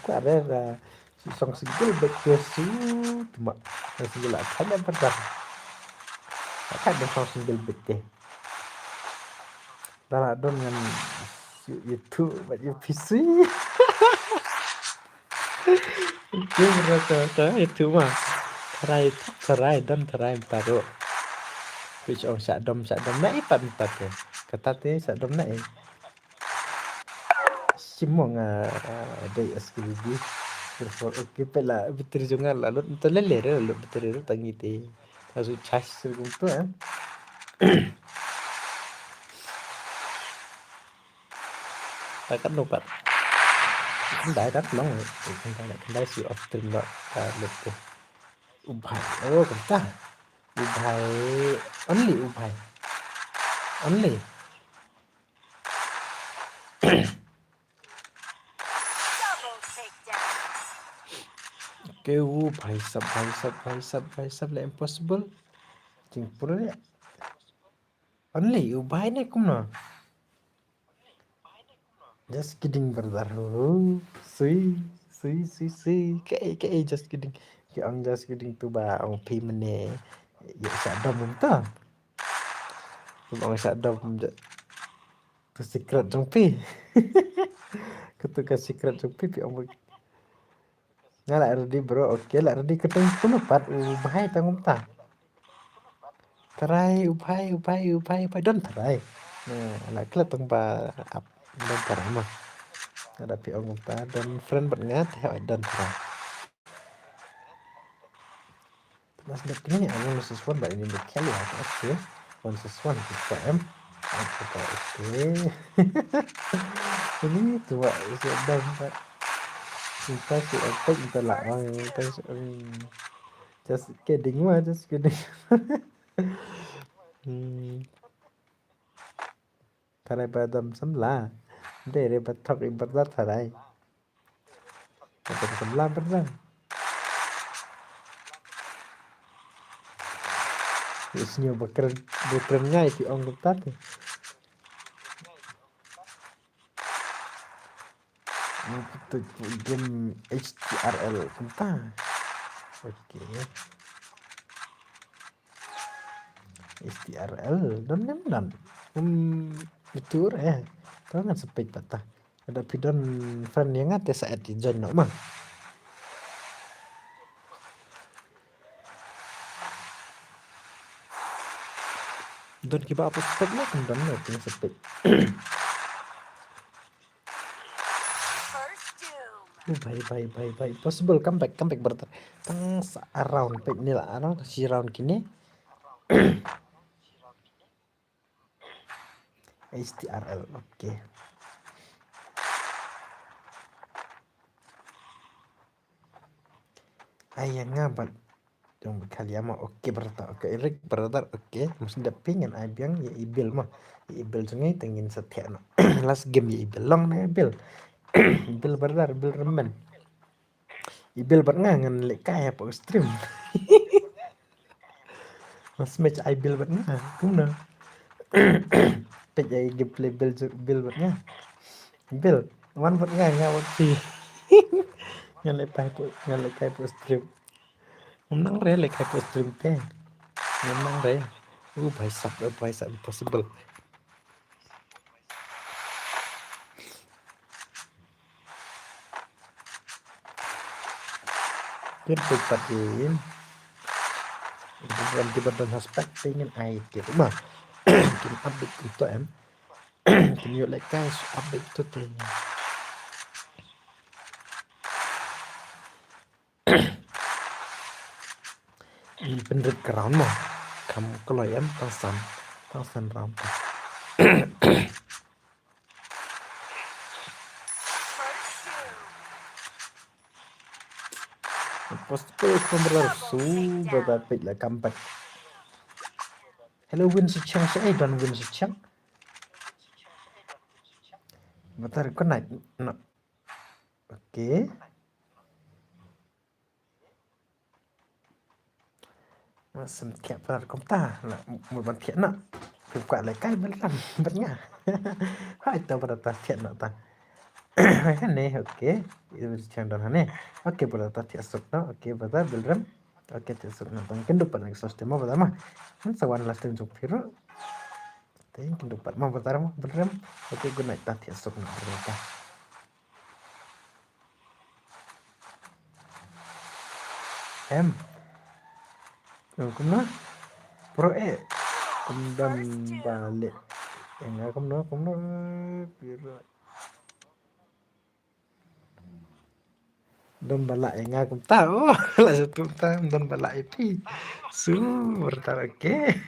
Kwah re. Song single bit ke su tuma. Song single la khat ïa pyrta. La khat ïa song single bit te. Da la don ngan YouTube bad ïa P C. Ke rata ta YouTube ma. Tharai tharai don tharai paru. Pich ong sha dom sha dom na i pat mynta te. Kata te sha dom na i. Simong a dei S K B B. Therefore okay pela battery jong nga la lut to lele re lut battery lut tangi te. Asu charge sir kum tu eh. Takat no pat. Kandai kat long. Kandai kandai si off stream ba lut tu. Ubai. Oh kanta. Ubai. Only ubai. Only. Double takedown. Okay, oh, bhai sab, bhai sab, bhai sab, bhai sab, la impossible. Jingpur ya. Only, oh, bhai ne kumno. Just kidding, brother. Oh, sui, sui, sui, sui. Kaei, kaei, just kidding. Ki ong just kidding tu ba ong phi mane. Ya sa dom um ta. Tu ba ong sa dom. Ka secret jong phi. Katu ka secret jong phi phi ong. Nga la ready bro. Okay la ready ka tang punu pat u bhai tang um ta. Trai u bhai u bhai u bhai u bhai don trai. Na la klet tang ba ap don trai ma. Ada phi ong um ta don friend bat nga te don trai. Mas dep ni, I want versus one, but ini the Kelly, okay. One versus one, kita em. Okay. Ini tu buat isi dam, but kita si epic, kita lah orang, kita si orang. Just kidding, wah, just kidding. Hmm. Tharai ba dam samla. Dei re ba thok i berdar tharai. Ba dam samla berdar. Isnyo ba kren ba kren ngai ti ong kumta te. Ni tu game H T R L kumta. Okay. H T R L don nem don. Hmm, itu re. Kau ngan sepik patah. Ada pidon friend yang ada saat di join no mah. Don kiba ap spek na, kan don na, kan spek. Oh, bhai, bhai, bhai, bhai. Possible, come back, come back, brother. Tang sa round, pek ni la, ano, si round kini. H T R L, okay. Ai, ïa nga bad jong ba kali ama, okay, brother, okay, Eric, brother, okay. Mesti da ping ngan ai biang ïa i Bill ma. Ïa i Bill jong ngi te ngin sa thiah noh. Last game ïa i Bill, long na i Bill. I Bill, brother, Bill Remen. I Bill bad nga ngan leh kai hapoh stream. Mas match ai Bill bad nga, kumno? Peit ai gameplay Bill, Bill bad nga. Bill, wan bad nga, nga wan phi. Ngan leh kai hapoh, ngan leh kai hapoh stream. Ngam nang re leh kai hapoh stream te. Ngam nang re. Uh, bhai sab, uh, bhai sab, impossible. Kin peit pat in. Kin peit pat in, kin peit pat in, haspek te ngin ai kit ma. Kin update kumto em. Kin ïoh leh kai update to te. Ngin pynrit ka round mo. Kham kloi em, tang san. Tang san round. Possible from brother su brother page la comeback. Hello, Win Sichang, sa ai don Win Sichang. Brother, good night. No. Okay. Sem thiah prar kumta, na mut ban thiah na. Phi kwah leh kai Bill Ram bad nga. Hai ta brother thiah na ta. Hai hane, okay. Ibu chang don hane. Okay, brother thiah suk na. Okay, brother Bill Ram. Okay, thiah suk na. Tang kin dupat next time ma brother ma. Han sa wan last time jong phi ruh. Tang kin dupat ma brother ma Bill Ram. Okay, good night ta thiah suk na brother ta. Em. Em, kumno? Pro e. Kum don ba leh. Em, kumno, kumno? Piro. Don ba lah ïa nga kumta. Oh, lah satu ta, don ba lah ïa phi. Super tar, okay.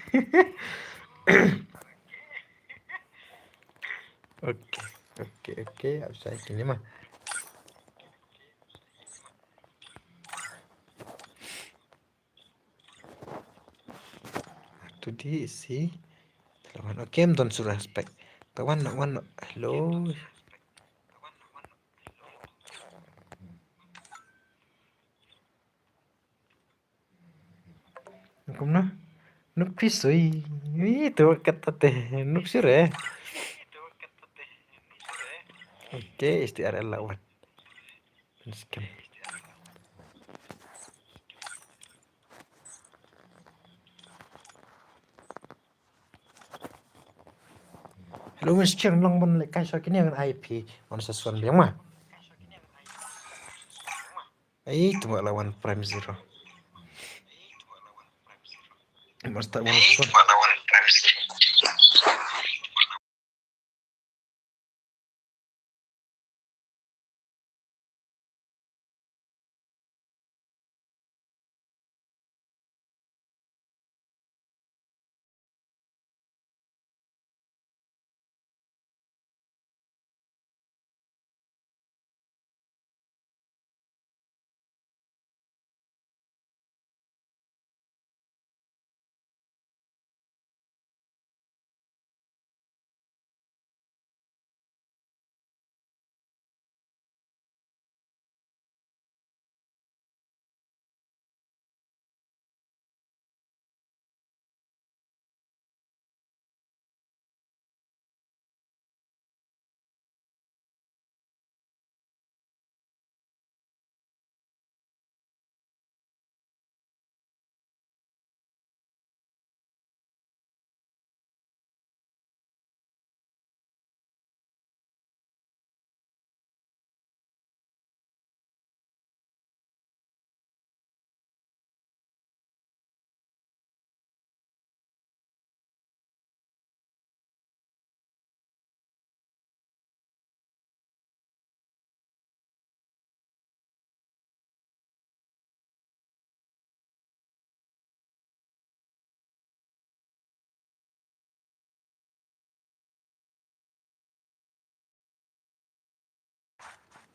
Okay, okay, okay. Ap sai kini ma. Tudi si lawan. Okay, em don su respect. Tawan, wan, hello. Kumno? Nuk phi sui. Ui, tu kata te. Nuk sure. Okay, H T R L lawan. Scan. Hello, Miss Cheng, long ban leh kai sha kine ngan I P. Wan sa suan biang ma. Ai, tu ma lawan Prime Zero. Mas tak wan suan.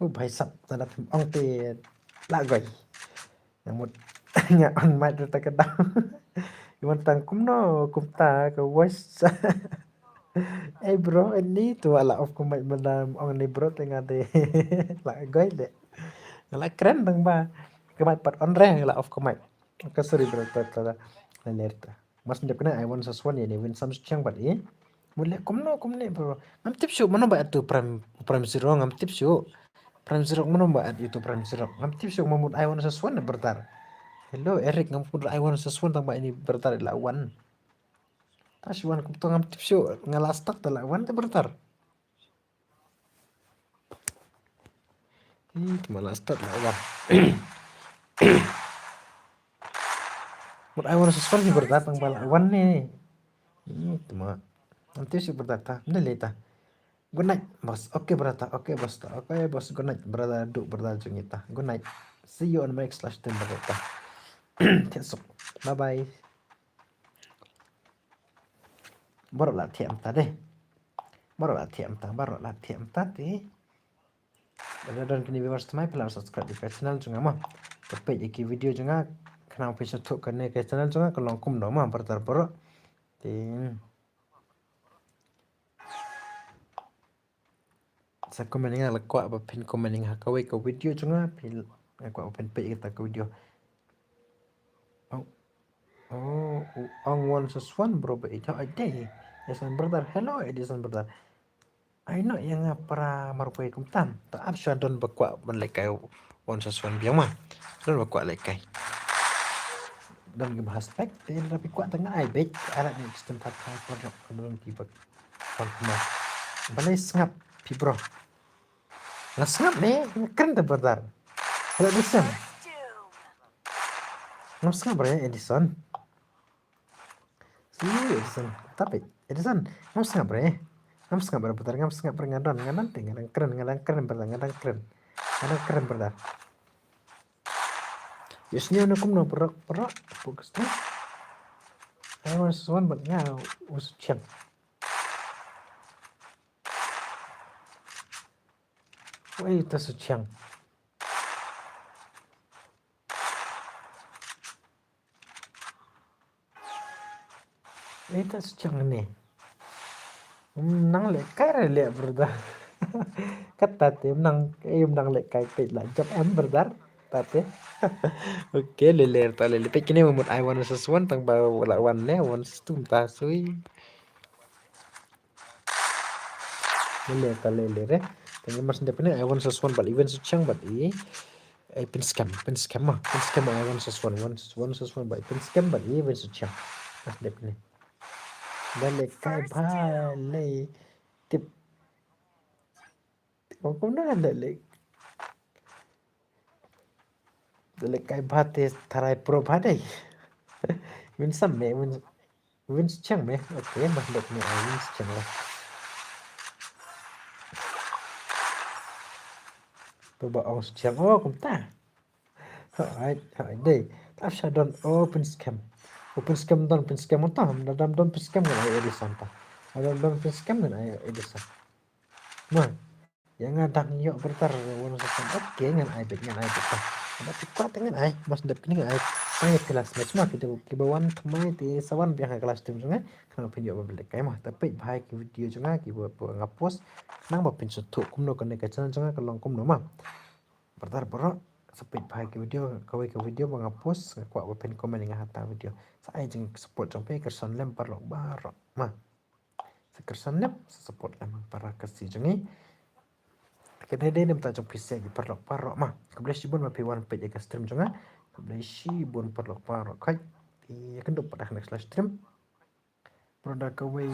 U bhai sap, tang da phim ong te la goi. Nga mut nga on mic ruh ta ka dang. Iwan tang kumno kumta ka voice. Hey bro, ini tu la off ka mic mynta ong ni bro te nga te la goi de. Nga la kren tang ba ka mic pat on re nga la off ka mic. Ka sorry bro, ta ta la ler ta. Mas ndep kane ai wan sa swan ïa ni win sam chiang bad i. Mut leh kumno kumne bro. Ngam tip shuh mano ba atu prime prime zero ngam tip shuh. Prime zero mano ba at itu prime zero. Ngam tip shuh mamut ai wan sa swan brother. Hello Eric, ngam pun ai wan sa swan tang ba ini brother la wan. Ta shi wan kum to ngam tip shuh nga la start ta la wan te brother. Ih, tma la start la wan. Mut ai wan sa swan hi brother tang ba la wan ne. Ih, tma. Ngam tip shuh brother ta. Mda leh ta. Good night, boss. Okay, brother. Okay, boss. Okay, boss. Good night, brother. Du, brother, jong ita. Good night. See you on my next live stream, brother. Thiah suk. Bye bye. Baroh la thiah mynta de. Baroh la thiah mynta, baroh la thiah mynta te. Lada don kine viewers thymmai phi lah subscribe ïa ka channel jong nga mo. Ka page ïa ki video jong nga. Khnang phi sngewthuh kane ka channel jong nga ka long kumno mo brother baroh. Te Sa comment nga la kwah ba phin comment nga ha kawei ka video jong nga phi nga kwah ba phin peit kata ka video. Oh. Oh, u ong wan sa swan bro ba ita ai dei. Yes, my brother. Hello, Edison brother. Ai no ïa nga para marwei kumtam. Ta ap sha don ba kwah ban lehkai wan sa swan biang ma. Don ba kwah lehkai. Don ki ba haspek te da phi kwah ta nga ai beit. Alat ni system pat ka don ki ba Balei sngap phi bro? Nga sngap ne, nga kren da brother. Hello Edison. Ngam sngap bre Edison. Si Edison, tapi Edison, ngam sngap bre. Ngam sngap bre brother, ngam sngap bre nga don, nga don te nga dang kren, nga dang kren brother, nga dang kren. Nga dang kren brother. Yes, ni na kumno bro, bro. Focus tu. Ai wan sa swan bad nga u sa chiang. Wei ta sa chiang. Wei ta sa chiang ne. Nang lehkai re leh brother. Kata te nang em nang lehkai peit la jop em brother. Tate. Okay, lele ta lele peit kine mut ai wan sa swan tang ba la wan ne wan stum ta sui. Lele ta lele re. Tang mas ndep ne ai wan sa swan bal even su chang bal i. Ai pin scam, pin scam ma. Pin scam ai wan sa swan, wan wan sa swan bal pin scam bal i even su chang. Mas ndep ne. Bale kai bale tip. Ko ko na lele. Lele kai bate tarai pro bate. Win sam me win Wins cheng me. Okay, ma lok me ai wins cheng la. Ba ba ong cheng oh kumta. Hai hai dei. Tap sha don oh pin scam. Oh pin scam don pin scam ta. Dam don pin scam ngan ai Edison ta. Dam don pin scam ngan ai Edison. Ma. Ïa nga dang ïoh brother wan sa swan. Okay ngan ai beit ngan ai beit. Ba ti kwah te ngan ai mas dep kini ngan ai. Ai phi last match ma ki dei ki ba wan thymmai te sa wan biang ha ka live stream jong nga. Khnang phin ïoh ba bel kai ma ta peit bha ki video jong nga ki ba nga post. Khnang ba phin sngewthuh kumno kane ka channel jong nga ka long kumno ma. Brother baroh sa peit bha ki video kawei ka video ba nga post nga kwah ba phin comment ïa nga ha ta video. Sa ai jingsupport jong phi ka son lem paralok baroh ma. Sa kyrsan lem sa support lem para ka si jong ngi. Ka dei dei nem ta jong phi se ki paralok paralok ma. Khublei shibun ma phi wan peit ïa ka stream jong nga. Khublei shibun paralok paralok khoi. Ïa ka dup pat ha next live stream. Brother kawei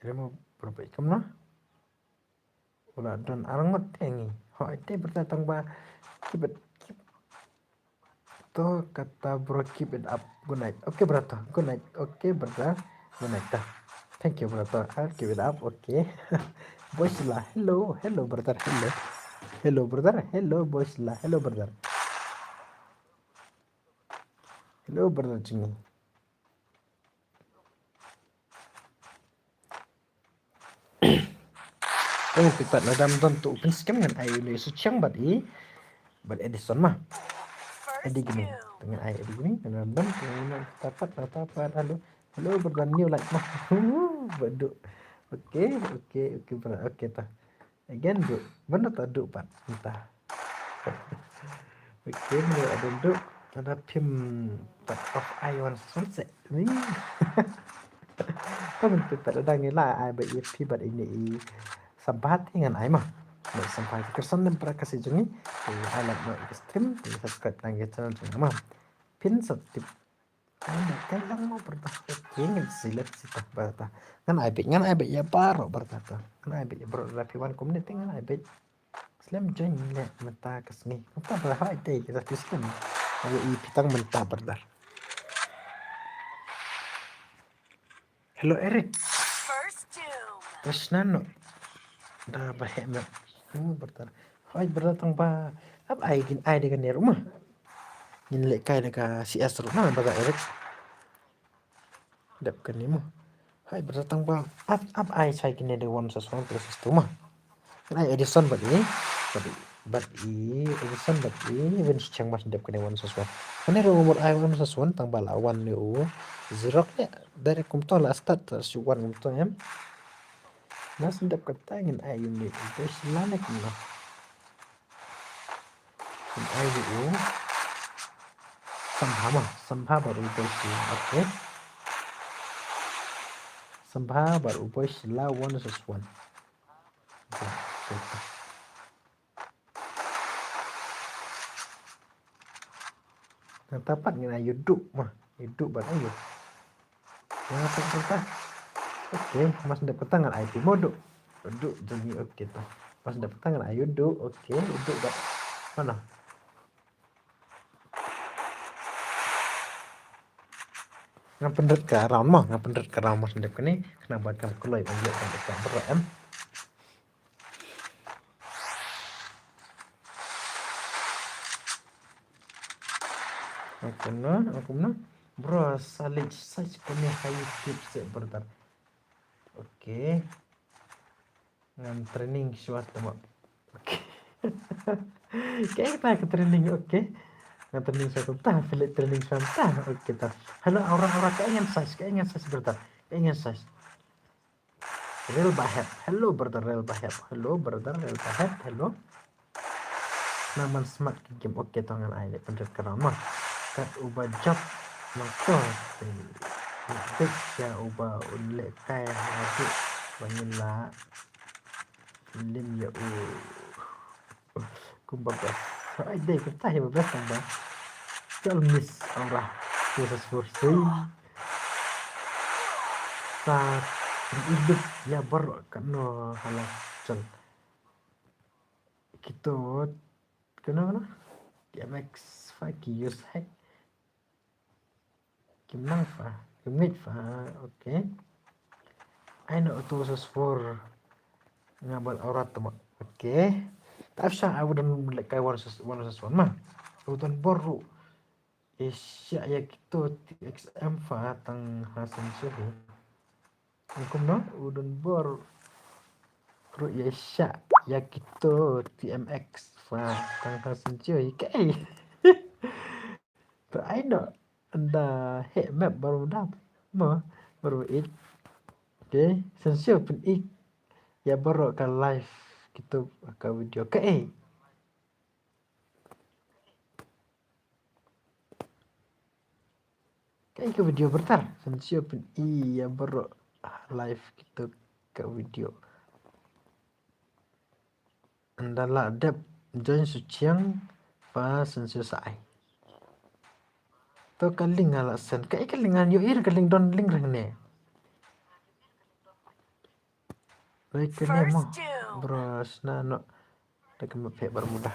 remove bro peit kumno. Wala don arngot te ngi. Ho ite brother tang ba keep it keep. To kata bro keep it up. Good night. Okay brother. Good night. Okay brother. Good night ta. Thank you brother. I'll keep it up. Okay. Boy Sila. Hello. Hello brother. Hello. Hello brother. Hello boy Sila. Hello brother. Hello brother Jimmy. Tang phi pat, lada ym don tu pyn skhem ngan ai ïa u Suchiang bad i, bad Edison ma. Edi gini. Ngan ai edi gini. Ngan ban tu ngan tapat, ngan tapat. Halo. Halo, brother, new like ma. Badu. Okay, okay, okay, brother. Okay, ta. Again, du. Badu ta du pat. Ta. Okay, brother, ada du. Ada phim pat of I want sunset. Ni. Kan tu pat ada ngi la ai ba i phi bad ini i sambat ngan ai ma. Ba sambat ka son nem para ka si jong ngi. Ai like ma ka stream, subscribe nang ka channel jong ngi ma. Pin sa tip. Ai, kai lang mo brother. Okay, ngan silet sita brother. Ngan ai bit, ngan ai bit ïa baroh brother ta. Ngan ai bit ïa baroh, la phi wan kumne te ngan ai bit. Slem join ne mynta ka sngi. Kumta brother, hai te kita phi slem. Ayo i phi tang mynta brother. Hello Eric. First doom. Prashna no. Da ba heh me. Hmm, brother. Hai brother, tang ba ap ai kin ai de ka ne ruh ma. Ngin leh kai da ka C S ruh na, brother Eric. Dep kane mo. Hai brother, tang ba ap, ap ai shai kine de one versus one, two versus two ma. Ngan ai Edison bad i, bad i, bad i, Edison bad i, Win Suchiang ma shu dep kane one versus one. Kane ruh mut ai one versus one, tang ba la wan ne u Zirok ne, direct kumto la start, shu wan kumto em. Na shu dep kata ngan ai uni, best la ne kumno. Ngan ai uni u. Sambha ma, Sambha bad u Boysi, okay. Sambha bad u Boysi la one versus one. Okay, okay. Ngan tapat ngan ai ïa u Duh ma. Ïa u Duh bad ai ïa u. Ngan tapat kata. Okay, mas dep kata ngan ai phi mo Duh. Duh jong ngi, okay ta. Mas dep kata ngan ai ïa u Duh. Okay, u Duh bad. Mano? Ngan pynrit ka round mo, ngan pynrit ka round mo shu dep kane. Khnang ba kam kloi ban ïoh ban ïoh ka bro em. Akum na, akum na. Bro, sa leit search kane ha YouTube seh brother. Okay. Ngan training shuwa tama. Okay. Kaei kata ka training, okay. Ngan training shuwa tama, phi leit training shuwa tama. Okay ta. Hello, Aura, Aura, kaei ngan search, kaei ngan search brother. Kaei ngan search. Real Bahep. Hello brother Real Bahep. Hello brother Real Bahep. Hello. Nang man smat ki game, okay to ngan ai leh pynrit ka round ma. Kat uba jop nangto. Bit ïa uba u leh kai ha bit ba ngin la lim ïa u. Kumba best. Ai dei kumta hi ba best tang ba. Kal miss Aura. Khusus for sing. Sa idup ïa baroh kano hala chal. Kito kano kano. T M X fa ki use hack. Kim nang fa, kim ngeit fa, okay. Ai no auto versus four. Nga bad Aura tama. Okay. Tap sha I wouldn't like I one versus one ma. Udan bor ruh. Asia ïa kito T X M fa tang ha sensor hi. Kumno udan bor ruh ïa sha ïa kito T M X fa tang ha sensor hi kaei. Ba ai no ynda heh map baroh dam. Mo baroh ik. Okay, sensor pyn ik ïa baroh ka live kito ka video kaei. Kaei ka video brother, sensor pyn i ïa baroh live kito ka video. Ynda la dep join Suchiang pa sensor sa ai. To ka link nga la send, kaei ka link ngan ïohi ka link don link reng ne. Lai kane mo. Bro sna no. Da ka map heh Bermuda.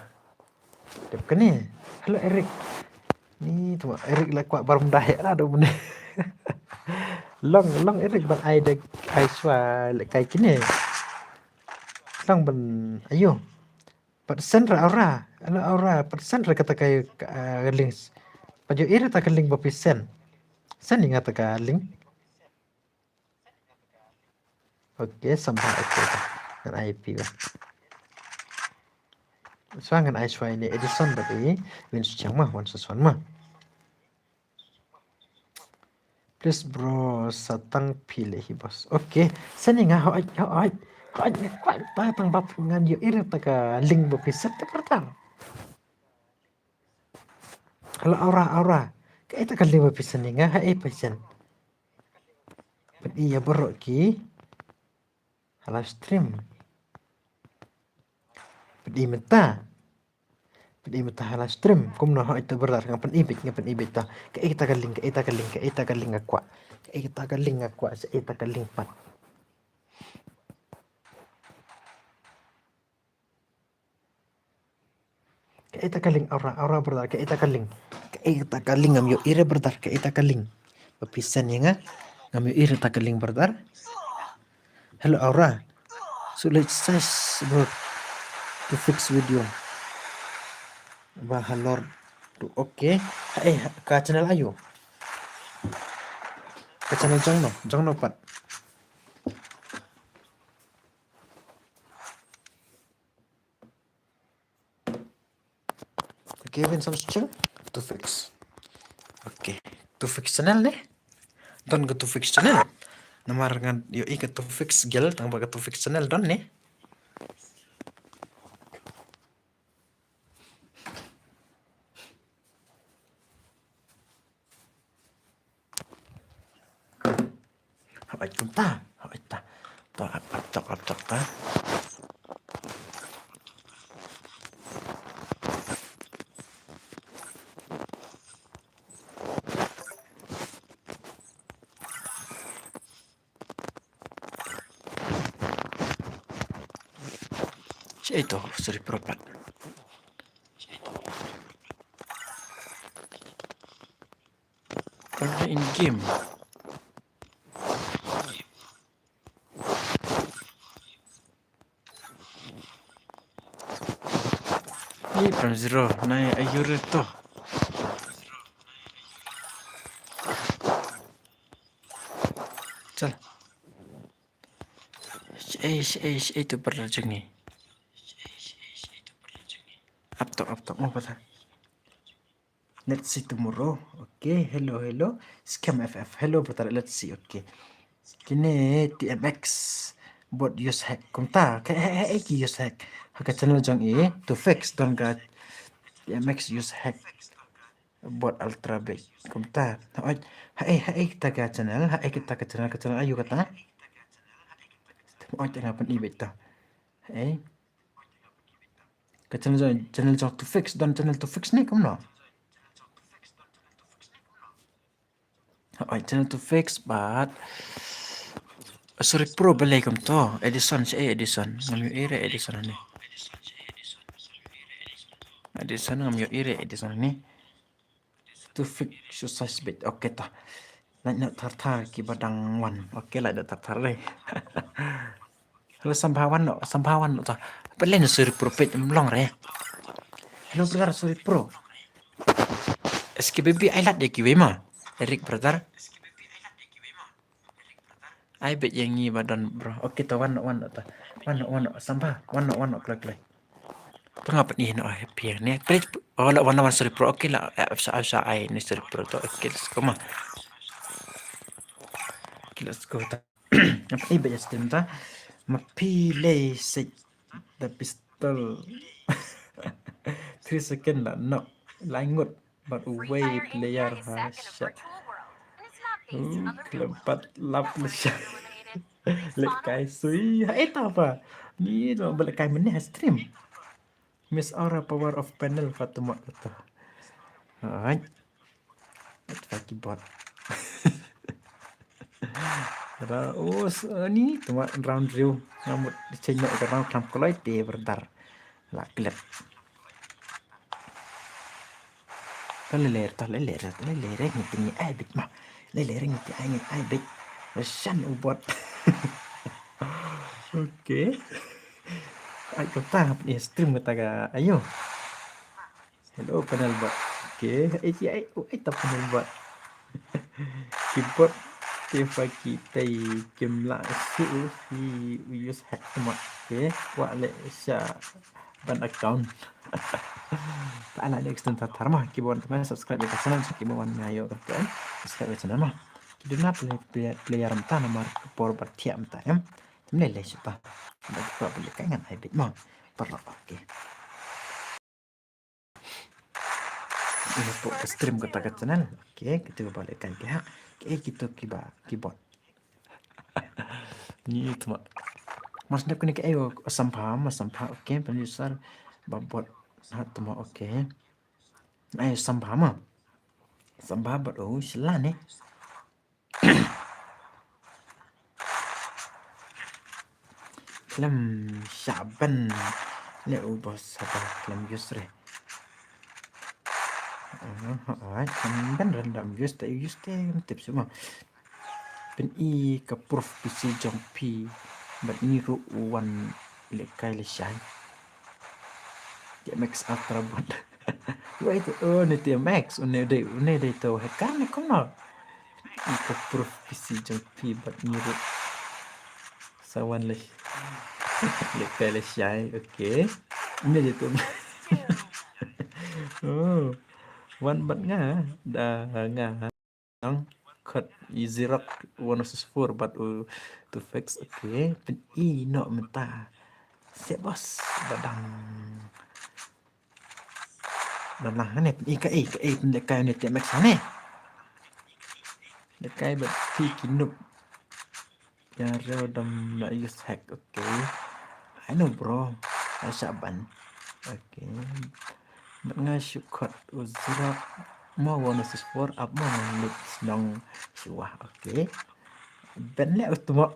Dep kane. Hello Eric. Ni tu Eric la kwah Bermuda heh la do mane. Long long Eric ban ai da ai swa le kai kine. Long ban ayo. Pat send ra Aura. Hello Aura, pat send ra kata kai, ah, links. Pat ïohi ra ta ka link ba phi send. Send ïa nga ta ka link. Okay, sambha, okay. Ngan ai phi ba. Shuwa ngan ai shuwa ine Edison bad i Win Suchiang ma, wan sa shuwa ma. Please bro, sa tang phi leh hi boss. Okay, sani nga hoi, hoi, hoi, nga kwah ta tang bap ngan ïohi re ta ka link ba phi set te pertar. Hello Aura, Aura. Kaei ta ka link ba phi sani nga ha e pa chen. Pyni ïa baroh ki ha live stream. Pyni mynta. Pyni mynta ha live stream. Kumno ha ita brother nga pyni beit, nga pyni beit ta. Kaei ta ka link, kaei ta ka link, kaei ta ka link nga kwah. Kaei ta ka link nga kwah, kaei ta ka link pat. Kaei ta ka link Aura, Aura brother, kaei ta ka link. Kaei ta ka link ngam ïohi re brother, kaei ta ka link. Ba phi send ïa nga, ngam ïohi re ta ka link brother. Hello Aura. So let's search bro to fix video. Ba halor tu okay. Haei ka channel aïu? Ka channel jong no, jong no pat. Okay, Win Suchiang, to fix. Okay, to fix channel ne? Don ka to fix channel. Namar ngan ïohi ka to fix gel, tang ba ka to fix channel don ne? Hoi kumta, hoi ta. Ta ap ap tok ap tok ta. Shaei to, sorry, pro pat. Shaei to. Kena in game. Ni pran zero, nai ayure to. Chal. Shaei, shaei, shaei tu pran jong ngi. Ap to, ap to, mo pata. Let's see tomorrow. Okay, hello, hello. Scam F F. Hello, brother. Let's see. Okay. Kine T M X bot use hack. Kumta, ka hack, hack, hack use hack. Ha ka channel jong i, to fix don ka T M X use hack. Bot ultra big. Kumta. Hoi, haei, haei ta ka channel, haei ta ka channel, ka channel aïu kata? Hoi, nga pyni beit ta. Haei. Ka channel jong, channel jong to fix, don channel to fix ne kumno? Hoi, channel to fix, but sorry pro balei kumto, Edison, shaei Edison, ngam ïohi re Edison ne. Edison ngam ïohi re Edison ne. To fix exercise bit. Okay ta. Lait noh thar thar kiba dang wan. Okay, lait noh thar thar dei. Hello Sambha wan noh, Sambha wan noh ta. Balei na sorry pro page em long re. Hello brother, sorry pro. S K B B ai lad ïa kiwei ma. Eric brother. Ai beit ïa ngi ba don bro. Okay ta wan noh, wan noh ta. Wan noh, wan noh Sambha. Wan noh, wan noh kloi kloi. Pynngap ni noh ai phi ne. Please. Oh la wan, la wan sorry pro. Okay la. Eh, sa sa ai ni sorry pro to. Okay, let's go ma. Okay, let's go ta. Ai beit ïa stream ta. Ma phi lei sek da pistol. Three second la knock. Lai ngut. But uwei player ha shot. Uh, khlem pat lap le shot. Lehkai sui. Haei ta pa. Ni lo ba lehkai mynne ha stream. Miss Aura power of panel Fatuma kata. Alright. Let's fight keyboard. Ra, oh, s-, ni, tuma round riew. Nga mut di cheng noh ka round klam kloi te berdar. La klet. Ta lele, ta lele, ta lele, ngi ti ngi ai bit ma. Lele, ngi ti ai, ngi ai bit. Shan u bot. Okay. Ai kata ni stream kata ka ayo. Hello, panel bot. Okay. Eh, eh, eh, oh, eh, ta panel bot. Keyboard. Te pha ki tei kim lah shuh phi use hack ma. Te kwah leh sha ban account. Ta la next time ta thar ma ki ban ta subscribe ka channel ki ban nga yo ka subscribe ka channel ma. Ki duna play play player ta namar por ba thiah ta em. Te leh leh shuh ta. Ba kwah ba leh kai ngan ai bit ma. Paralok, okay. Ina pok ka stream kata ka channel. Okay, kita ba leh kai ke ha. Okay, kita kiba keyboard. Ni tuma. Mas dep kini ke ayo sampha, mas sampha. Okay, pen user ba bot ha tuma, okay. Ayo sampha ma. Sampha bot oh sila ni. Khlem shah ban leh u boss haba khlem use re. Ai khlem ban random use ta use te tip shuh ma. Pyni ka proof P C jong phi bad ngi ruh u wan leh kai leh shai. T M X Ultra bot. Wait, oh, ni T M X, une dei, une dei to hacker ne kumno? Ika proof P C jong phi bad ngi ruh sa wan leh. Leh kai leh shai, okay. Une dei to. Oh. Wan bad nga, da nga. Nang khot i Xerox one oh six four bad u two fix, okay. Pyni noh mynta. Seh boss, ba dang. Ba dang hangne pyni kaei, kaei pyni leh kai ne T M X hangne. Leh kai bad phi ki noob. Ïa riew dam la use hack, okay. I know bro. Ai shah ban. Okay. Bad nga shu khot u Xerox mo one oh six four up mo ngan lut shnong shuwa, okay. Ban leh u tuma.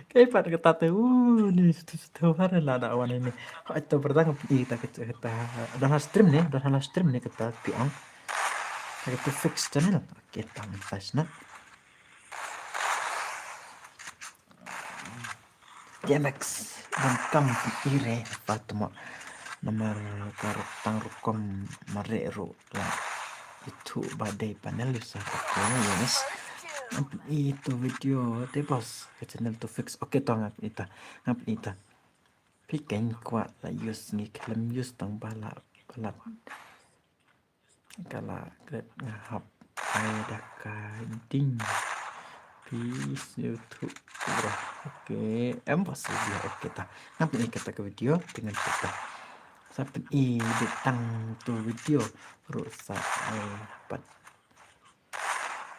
Kai pat kata te u ni stu stu har la da wan ni. Hoi to berdang i ta kata don ha stream ni, don ha stream ni kata pi ang. Kata fix channel. Okay, tang flash na. T M X ban kam i re pat mo. Namar ka ruk tang rukom mare ru la. Itu ba dei panel user ko yes. Ngam pyni tu video te boss ka channel two fix. Okay to ngam pyni ta. Ngam pyni ta. Phi kein kwah la use ngi khlem use tang ba la ba la. Ka la kret nga hap ai da ka ding. Peace YouTube bro. Okay, em ba sih dia okay ta. Ngam pyni kata ka video dengan kita. Sa pyni bit tang tu video ruh sa ai pat.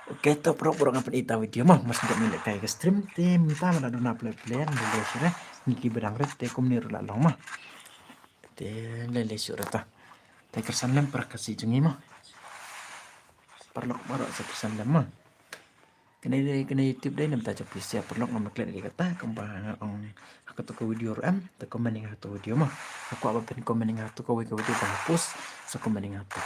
Okay, to bro bro ngam pyni ta video ma. Mas dak ni leh kai ka stream te mynta ma da duna play play ni leh shuh re. Ni ki bedang re te kumni ruh la long ma. Te leh leh shuh re ta. Te kyrsan lem para ka si jong ngi ma. Paralok baroh sa kyrsan lem ma. Kane dei kane YouTube dei namar ta jong phi sia paralok ngam klet dei kata kumba nga ong ha kato ka video ruh em. Te comment ïa nga ha kato video ma. Nga kwah ba phin comment ïa nga ha kato kawei ka video ba nga post sa comment ïa nga ha kato.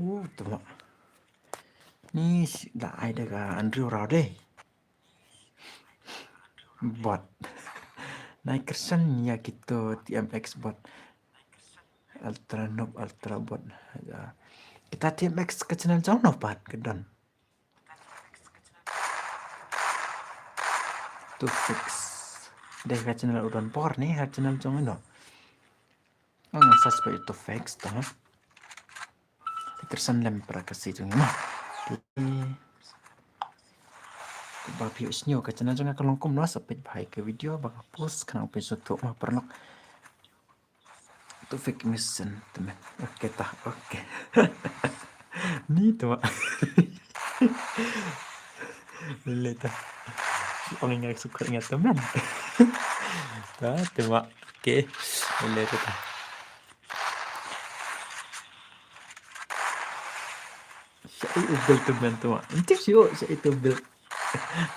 Uh, tama. Ni la ai da ka Andrew Rao dei. Bot. Nai kyrsan ïa kito T M X bot. Ultra noob, ultra bot. Kita T M X ka channel jong no pat ka don. Two fix. Dei ka channel u don por ni ha channel jong no. Nga search ba two fix to ha. Kyrsan lem para ka si jong nga. Ba phi u sngew ka channel jong nga ka long kumno sa peit bha ïa ka video ba nga post khnang phin sngewthuh ma paralok. Two fix mission temen. Okay ta. Okay. Ni tu ma. Leh ta. Ong nga sukar nga temen. Ta tu ma. Okay. Leh ta. Shaei u bel temen tu ma. Enti shu shaei tu bel.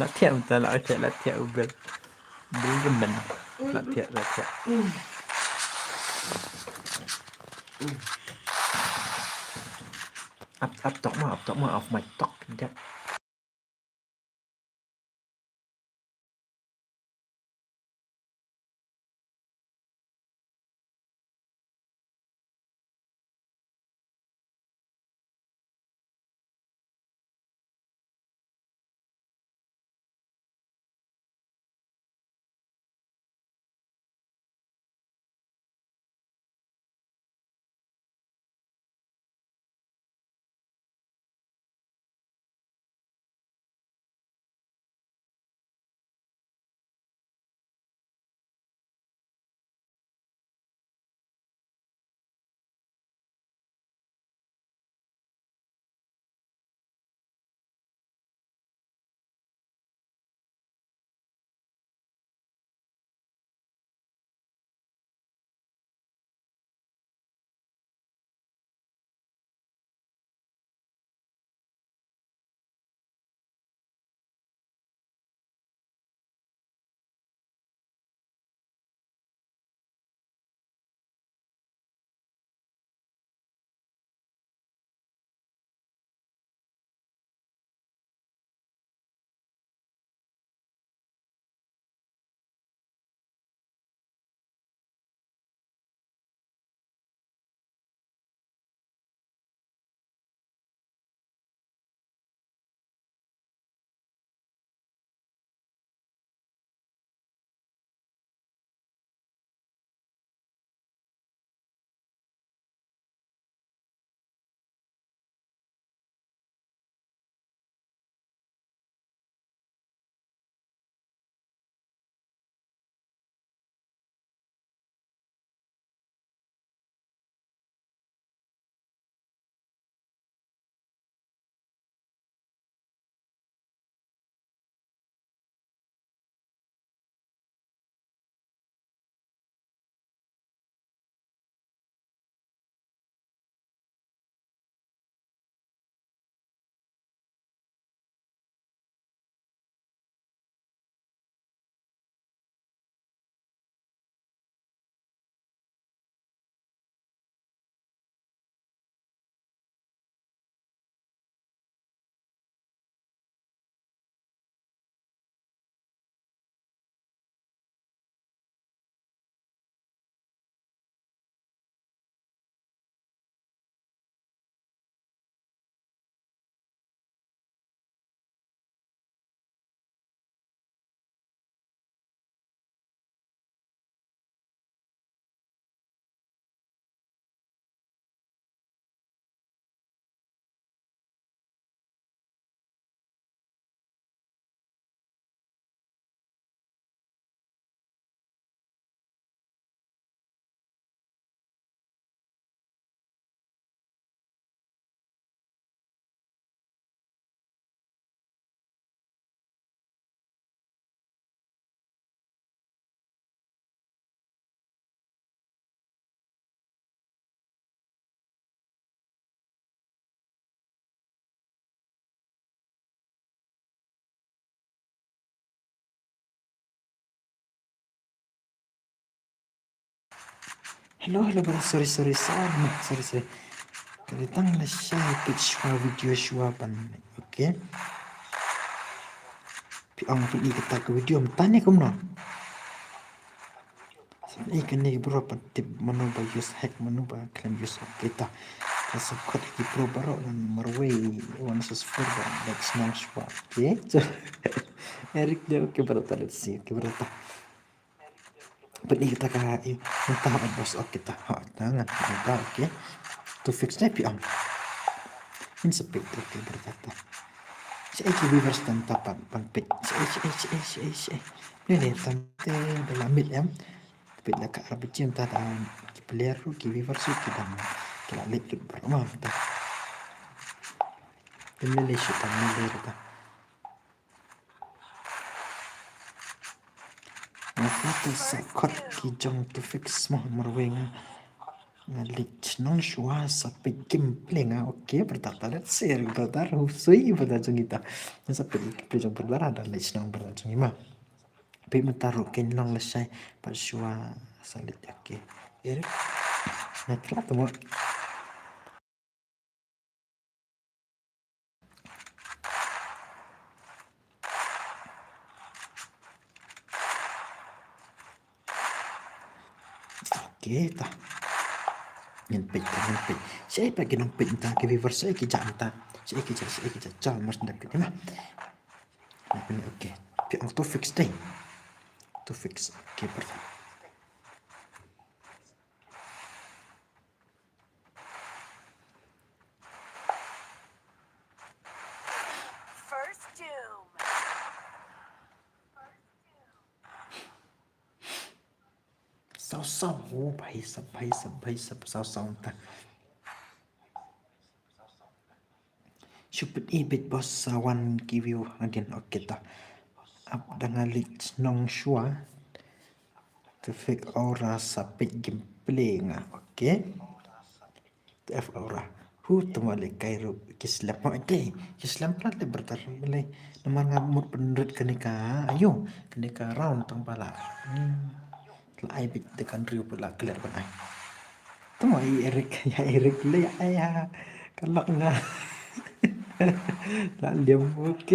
La thiah mynta la thiah la thiah u bel. Bel temen. La thiah la thiah. Ap ap tok ma ap tok ma off mic tok. Dep. Hello, hello, bro. Sorry, sorry, sorry, sorry, sorry. Ka dei tang lashai peit shuwa video shuwa ban. Okay. Phi ong phi i kata ka video mynta ne kumno? Sa i kane bro, ban tip mano ba use hack, mano ba khlem use. Okay ta. Ka sa khot ki bro baroh marwei, one successful ba, let's know shuwa. Okay. So, Eric de, okay bro ta, let's see. Okay bro ta. Peit ïa kata ka, eh, mynta hap boss, ok, kita hap ta ngan mynta, ok. To fix ne phi ong. Ngin sa peit, ok, bro ta. Shaei ki viewers ta mynta pat ban peit. Shaei, shaei, shaei, shaei, shaei. Ne ne, tam te da la mid em. Peit la ka R B G mynta, da ki player ruh, ki viewers ruh ki dang, ki la leit lut baroh ma mynta. Te ne lei shu tam ne lei ruh ta. Nga kwah te sa khot ki jong To Fix mo, marwei nga, nga leit shnong shuwa sa peit gameplay nga. Ok brother, ta let's see brother, husui brother jong ita. Nga sa peit gameplay jong brother, da leit shnong brother jong i ma. Peit mynta ruh kin long lashai pat shuwa sa leit. Ok. Eric. Nga kla tu mo. Ok ta. Ngin peit ta, ngin peit. Shaei pat ki nongpeit mynta, ki viewers shaei ki jah mynta. Shaei ki jah, shaei ki jah. Chal mas nda ki ma. Okey. Phi ong To Fix dei. To Fix. Ok, perfect. First Doom. Saw saw, oh, bhai sab, bhai sab, bhai sab, saw saw ta. Shu peit i beit boss, sa wan ki view hadien, ok ta. Ap da nga leit shnong shuwa. To Fix Aura sa peit gameplay nga, ok. To F Aura. Hu tuma lehkai ruh ki slem, ok. Ki slem plat le brother le. Namar nga mut pynrit kane ka, ayo, kane ka round tang pala. Hmm. La ai beit da kan riu pala clear ban ai. Tang ai Eric, ïa Eric le ïa ai ïa. Ka lok nga. La liam, ok.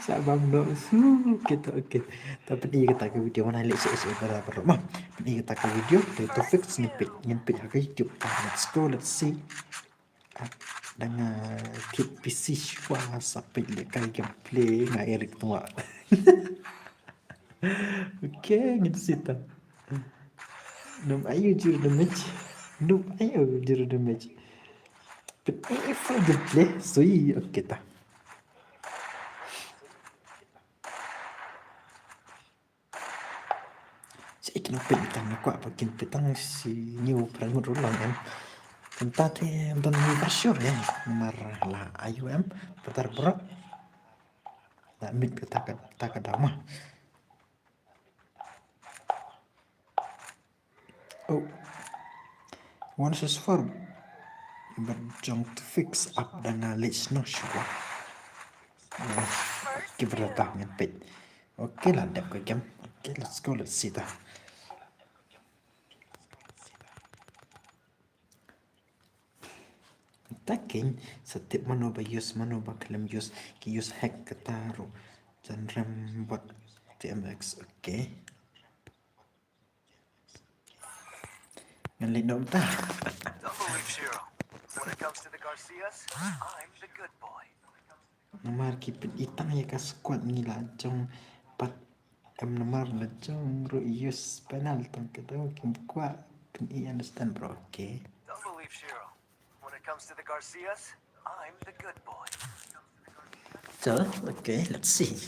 Sa bam no su, ok ta, ok. Ta peit ïa kata ka video, man ai leh shaei shaei para para ma. Peit ïa kata ka video, To Fix ngin peit, ngin peit ha ka YouTube. Ah, let's go, let's see. Ah, da nga kit P C shuwa sa peit lehkai gameplay nga Eric tuma. Ok, ngin sita. Num ayu zero damage. Num ayu zero damage. Peit ïa ka gameplay, sui, ok ta. Shaei ki nongpeit mynta, nga kwah ba kin peit tang shi hynñiew phra ngut ruh long em. Mynta te ym don ni ba sure em. Namar la ayu em, patar bro. La mid kata ka, kata ka daw ma. Oh. One is for. Bad jong To Fix, ap da nga leit shnong shuwa. Ki brother ngin peit. Ok, la dep ka game. Ok, let's go, let's see ta. Ta kin sa tip mano ba use, mano ba khlem use, ki use hack kata ruh. Jan rem bot T M X, ok. Ngan leit noh mynta. Don't believe Shiro. When it comes to the Garcias, I'm the good boy. Namar ki pyn-i tang ïa ka squad, ngi la jong pat em, namar la jong ruh use panel tang ka daw kim kwah pyn-i, understand bro, okay. Don't believe Shiro. When it comes to the Garcias, I'm the good boy. So, okay, let's see.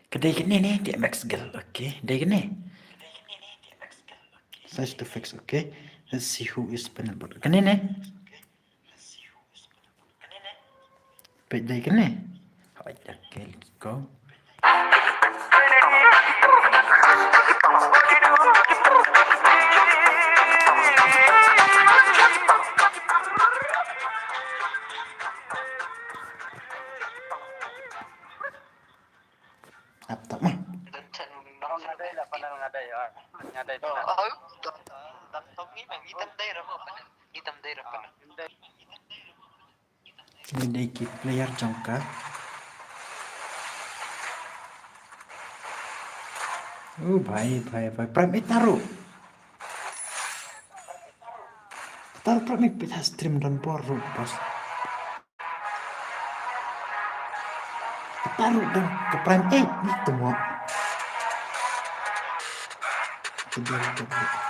Ka dei kane ne, T M X girl, okay. Dei kane. Size To Fix, okay. Let's see who is panel bot. Kane ne. Peit dei kane. Hooid, okay, let's go. Ap tap ma. Ngi dei ki player jong ka. Oh bhai, bhai, bhai. Prime eight naru. Tar prime eight peit ha stream don bor ruh bos. Taruh dang ka prime eight ni tengok. Kedua, kedua.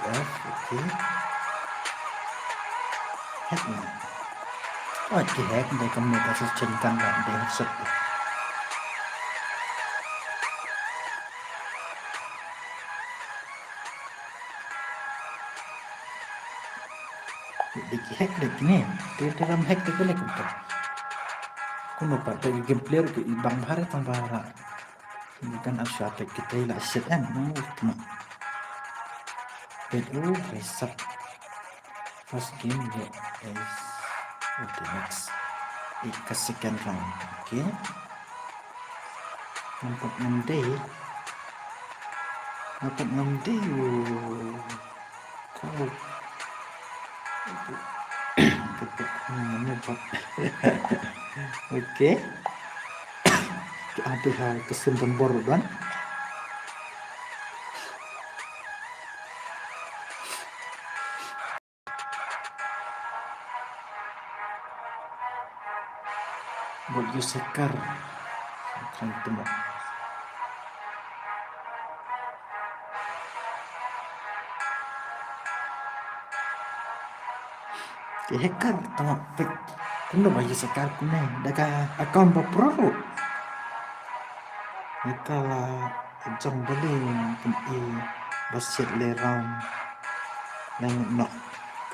Yes, okay. Hack ni. Oh, ki hack dei kam ni ka sus chen kan dei hack sut. Dei ki hack dei kine. Te te ram hack te kine kumta. Kumno pat te game player ki i bang bha re tang bha ra. Ni kan ap shuwa te ki te la shit em. Oh, tma. Peit, oh, rise up. First game, yeah, is, okay, next. Ïa ka second round. Okay. Nampak ngam dei. Nampak ngam dei. Oh. Kau. Kau namanya bot. Okay. Ada ha kesimpan boru kan. Bot ïa sekar. Kren temo. Ki hacker tengok pek. Kumno ba ïa sekar kumne da ka account ba pro ruh. Ïa ka la jong ba ling kum i ba siat le round. Nang nok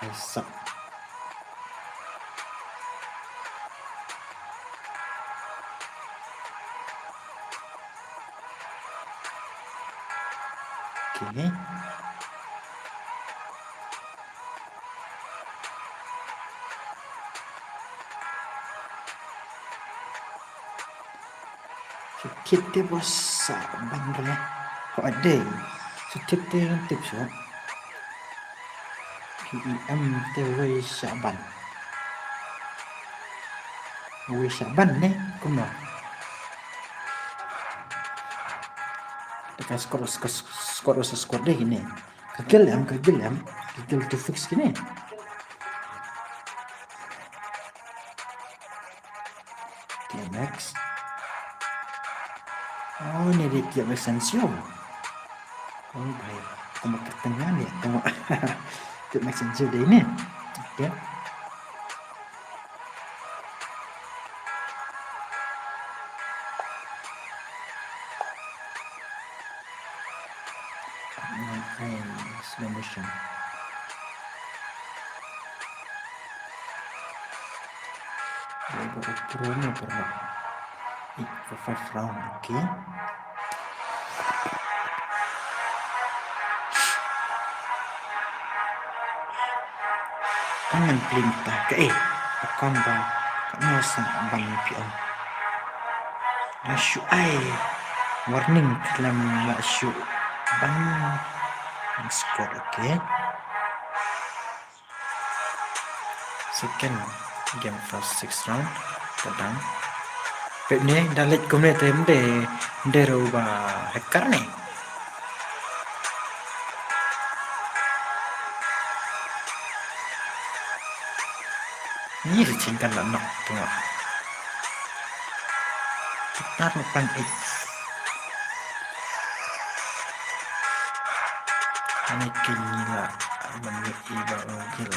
kai sak. Okay. Shu tip te ba sa ban re. Ho ade. Shu tip te ngan tip shuh. P E M te wei sa ban. Wei sa ban ne kumno. Te ka squad, squad, squad, squad de kine. Ka guild em, ka guild em. Ka guild to fix kine. Okay, next. Oh, ni dia Maxence Zhu. Oh, bhai. Tengok pertengahan dia. Tengok. Tu Maxence Zhu dia ni. Okay. Ngan ai slow motion. Dia buat pro ni pernah. Eight for five round, okay. Ngan plim ta ka eh. Akon ba ka no sa ban pi on. La shu ai warning khlem la shu ban score, okay. Second game first six round. Tadang. Pep ne da leit kumne te mde mde ro ba hacker ne. Ni ri chingkan la nok tengok. Tar ma pan ik. Ani kini la mani iba ungkil.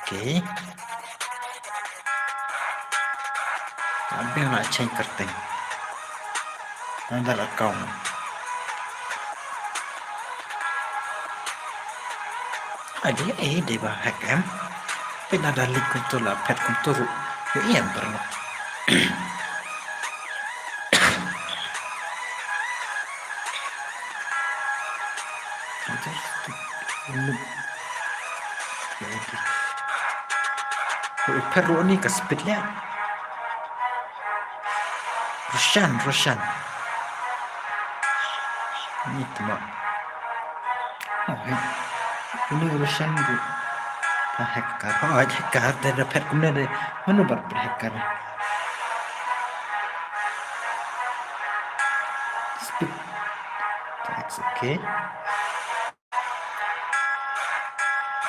Okay. Abeng la cheng kerteng. Another account. Ade, eh, dei ba hack em. Pynban da link kumto la phet kumto ruh. Ïohi em paralok. Phet ruh ni ka speed leh. Roshan, Roshan. Ni tma. Oh, hey. Ini Roshan tu. Ah, hacker. Oh, hacker. Te da phet kumne de. Mano ba phet hacker? Speed. That's okay.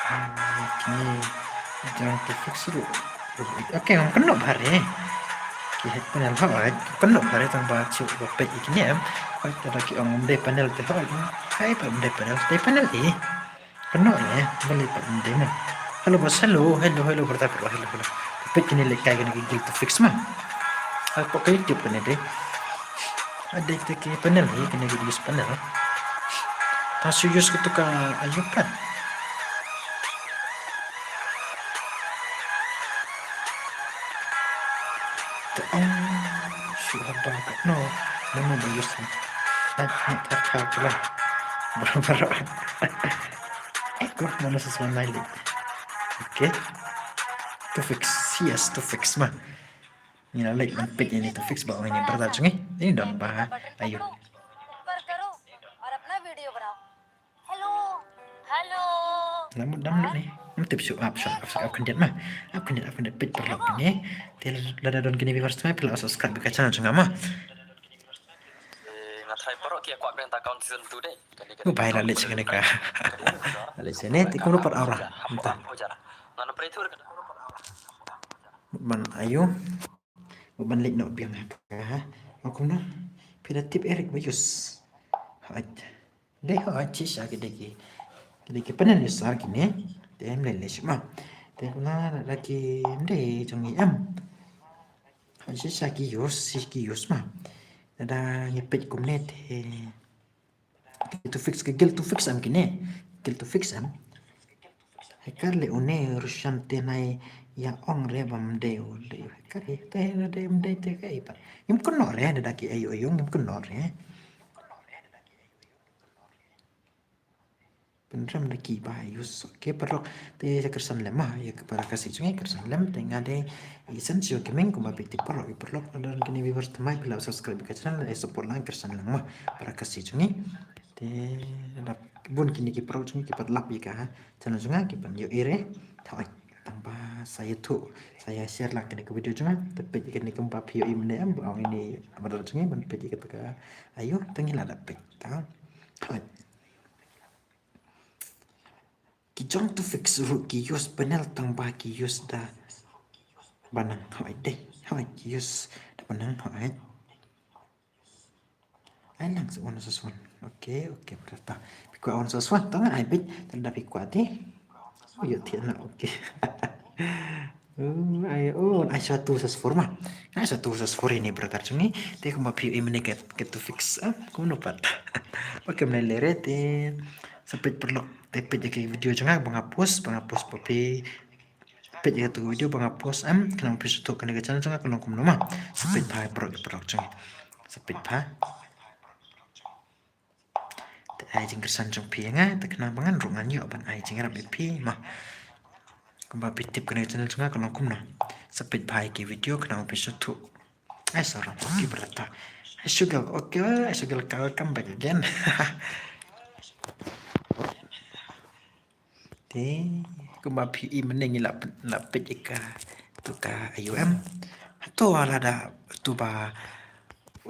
Hmm, kine jong to fix ruh. Okay, ngam kynnoh bha re. Ki hack panel hooid, kynnoh bha re tang ba shu ba peit ïa kine em. Hooid, lada ki ong ym dei panel te hooid. Hai ba ym dei panel, dei panel eh. Kynnoh re, balei pat ym dei mo. Hello boss, hello, hello, hello, brother, hello, hello. Peit kine lehkai kine ki guild to fix ma. Hapoh ka YouTube kine dei. Ade kita ki panel hi, kine ki use panel. Ta shu use kito ka ayu pat. Te ong shu haba ka no, mano ba use ni. Ai, ni ta ta pula. Bro, bro. Eh, kor mano sesuai nai li. Okay. To fix, yes, to fix ma. Ngi la leit ban peit ïa ine to fix ba ong ine brother jong ngi. Ini don ba ayu. ऊपर करो और अपना वीडियो बनाओ। हेलो, हेलो। Lam mut dam lut ne. Ym tip shuh, ap shuh, ap shuh, ap khyndiat ma. Ap khyndiat, ap khyndiat peit paralok ne. Te lada don kine viewers thymmai phi la subscribe ïa ka channel jong nga ma. Nga tharai paralok ki kwah ban ta account season two de. Ko bai la leit sha kane ka. La leit sha ne te kumno pat aura. Mynta. Ban ayu. Ban leit noh biang ha. Ong kumno? Phi da tip Eric ba use. Hooid. Dei hooid shisha ki dei ki. Ki dei ki panel user kine. Te ym lei lei shuh ma. Te kumno da ki ym dei jong ngi em. Hooid shisha ki use, shi ki use ma. Da ngi peit kumne te. Guild to fix, ka guild to fix em kine. Guild to fix em. Hacker leh une Roshan te nai ïa ong re bam dei u leh hacker hi. Te na dei ym dei te ka i pat. Ngim kynnoh re da ki ayu ayu ngim kynnoh re. Pynrem da ki ba use. Okay paralok te sa kyrsan lem ma ïa ka para Khasi jong ngi kyrsan lem te nga dei Essential Gaming kumba phi tip paralok, ïa paralok lada don kine viewers thymmai phi la subscribe ïa ka channel, eh, support lang kyrsan lang ma para Khasi jong ngi. Te lada bun kine ki paralok jong ngi ki pat lap ïa ka channel jong nga ki pan ïohi re. Thaw ai tang ba sa ïathuh sa ïa share lang kine ki video jong nga. Te peit ïa kine kumba phi ïohi mynne em ba ong ine brother jong ngi ban peit ïa kata ka ayu te ngi la da peit. Thaw ai. Ki jong to fix ruh ki use panel tang ba ki use da ba nang hooid dei. Hooid ki use da ba nang hooid. Ai lang sa one sa one. Okay, okay, brother. Phi kwah one sa one tang ai bit tang da phi kwah te. Oh, ïoh te na okay. Oh, ai, oh, ai sa two sa four ma. Ai sa two sa four ine brother jong ngi. Te kumba phi ïohi mynne ka, ka to fix. Ah, kumno pat. Okay, mynne lere te. Sa peit paralok. Te peit ïa ka video jong nga ba nga post, ba nga post ba phi. Peit ïa ka video ba nga post em, khnang ba phi sngewthuh kane ka channel jong nga ka long kumno ma. Sa peit bha paralok, paralok jong ngi. Sa peit bha. Te ai jingkyrshan jong phi ïa nga, te khnang ba ngan ruh ngan ïoh ban ai jingïarap ïa phi ma. Kumba phi tip kane ka channel jong nga ka long kumno. Sa peit bha ïa ki video khnang ba phi sngewthuh. Ai, sorry, okay, brother. Ai, Sugar, okay, ai, Sugar, welcome back again. Te, kumba phi i mynne ngi la, la peit ïa ka, to ka ayu em. Hato lada, to ba,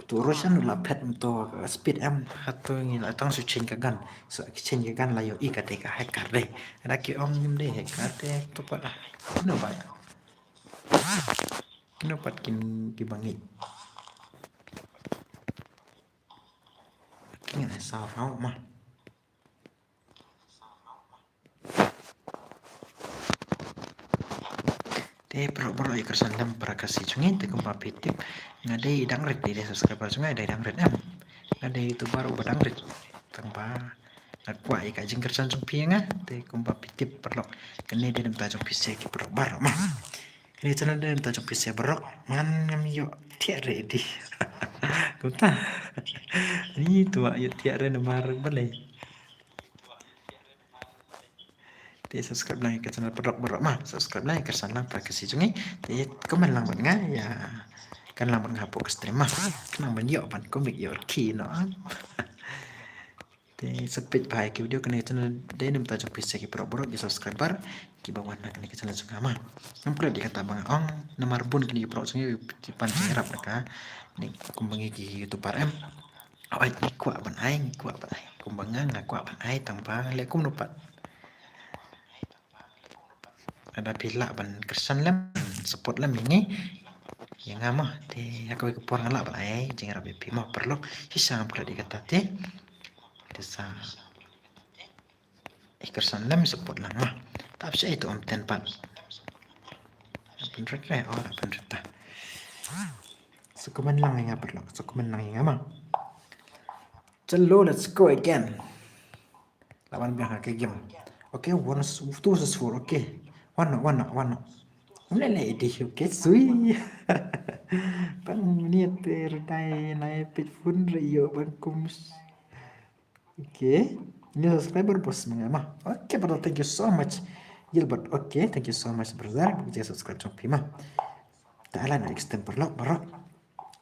to Roshan la phet to ka speed em. Hato ngi la tang shu change ka gun. So, change ka gun la ïohi ka te ka hacker dei. Lada ki ong ngim dei hacker te, to pat ah. No ba. Kino pat kin ki ba ngeit. Ki ngeit sa rau ma. Te paralok paralok ïa kyrshan lem para Khasi jong ngi te kumba phi tip. Nga dei dang rit dei subscriber jong nga dei dang rit em. Dei tu baroh ba dang rit. Tang ba nga kwah ïa ka jingkyrshan jong phi ïa nga. Te kumba phi tip paralok, kane dei na bynta jong phi sha ki paralok baroh ma. Kane channel dei na bynta jong phi sha baroh. Ngan ngam ïoh thiah re dei. Kumta. Ni tu ïoh thiah re namar balei. Te subscribe lang ïa ka channel paralok baroh ma. Subscribe lang, kyrshan lang para ka sha jong ngi. Te comment lang bad nga ïa. Comment lang bad nga hapoh ka stream ma. Khnang ban ïoh ban kumne ïoh ki no. Te sa peit bha ïa ki video kane ka channel dei na bynta jong phi sha ki paralok baroh ki subscriber kiba wan na kane ka channel jong nga ma. Ngam klet ïa kata ba nga ong namar bun kine ki paralok jong ngi ki pan jingïarap na kane kumba ngi ki YouTuber em. Oi, ngi kwah ban ai, ngi kwah ban ai. Kumba nga, nga kwah ban ai, tang ba leh kumno pat. Lada phi lah ban kyrshan lem, support lem ïa ngi. Ïa nga ma, te ha kawei ka por nga lah ban ai jingïarap ïa phi ma paralok. Shisha ngam klet ïa kata te. Te sa ïa kyrshan lem, support lang ma. Tap sha ïa tu ym ten pat. Pynrit re, oh, pynrit ta. Sa comment lang ïa nga paralok, sa comment lang ïa nga ma. Chalo, let's go again. Lawan biang ha ka game. Okay, one, two versus four. Okay. One, one, one. Ule le di, okay, sui. Pang ni te rdai nai pit pun re ïoh ban kum. Okay. New subscriber bos mengama. Okay, brother, thank you so much. Gilbert, okay, thank you so much, brother. Bagi subscribe jong phi ma. Ta ala na extend paralok baroh.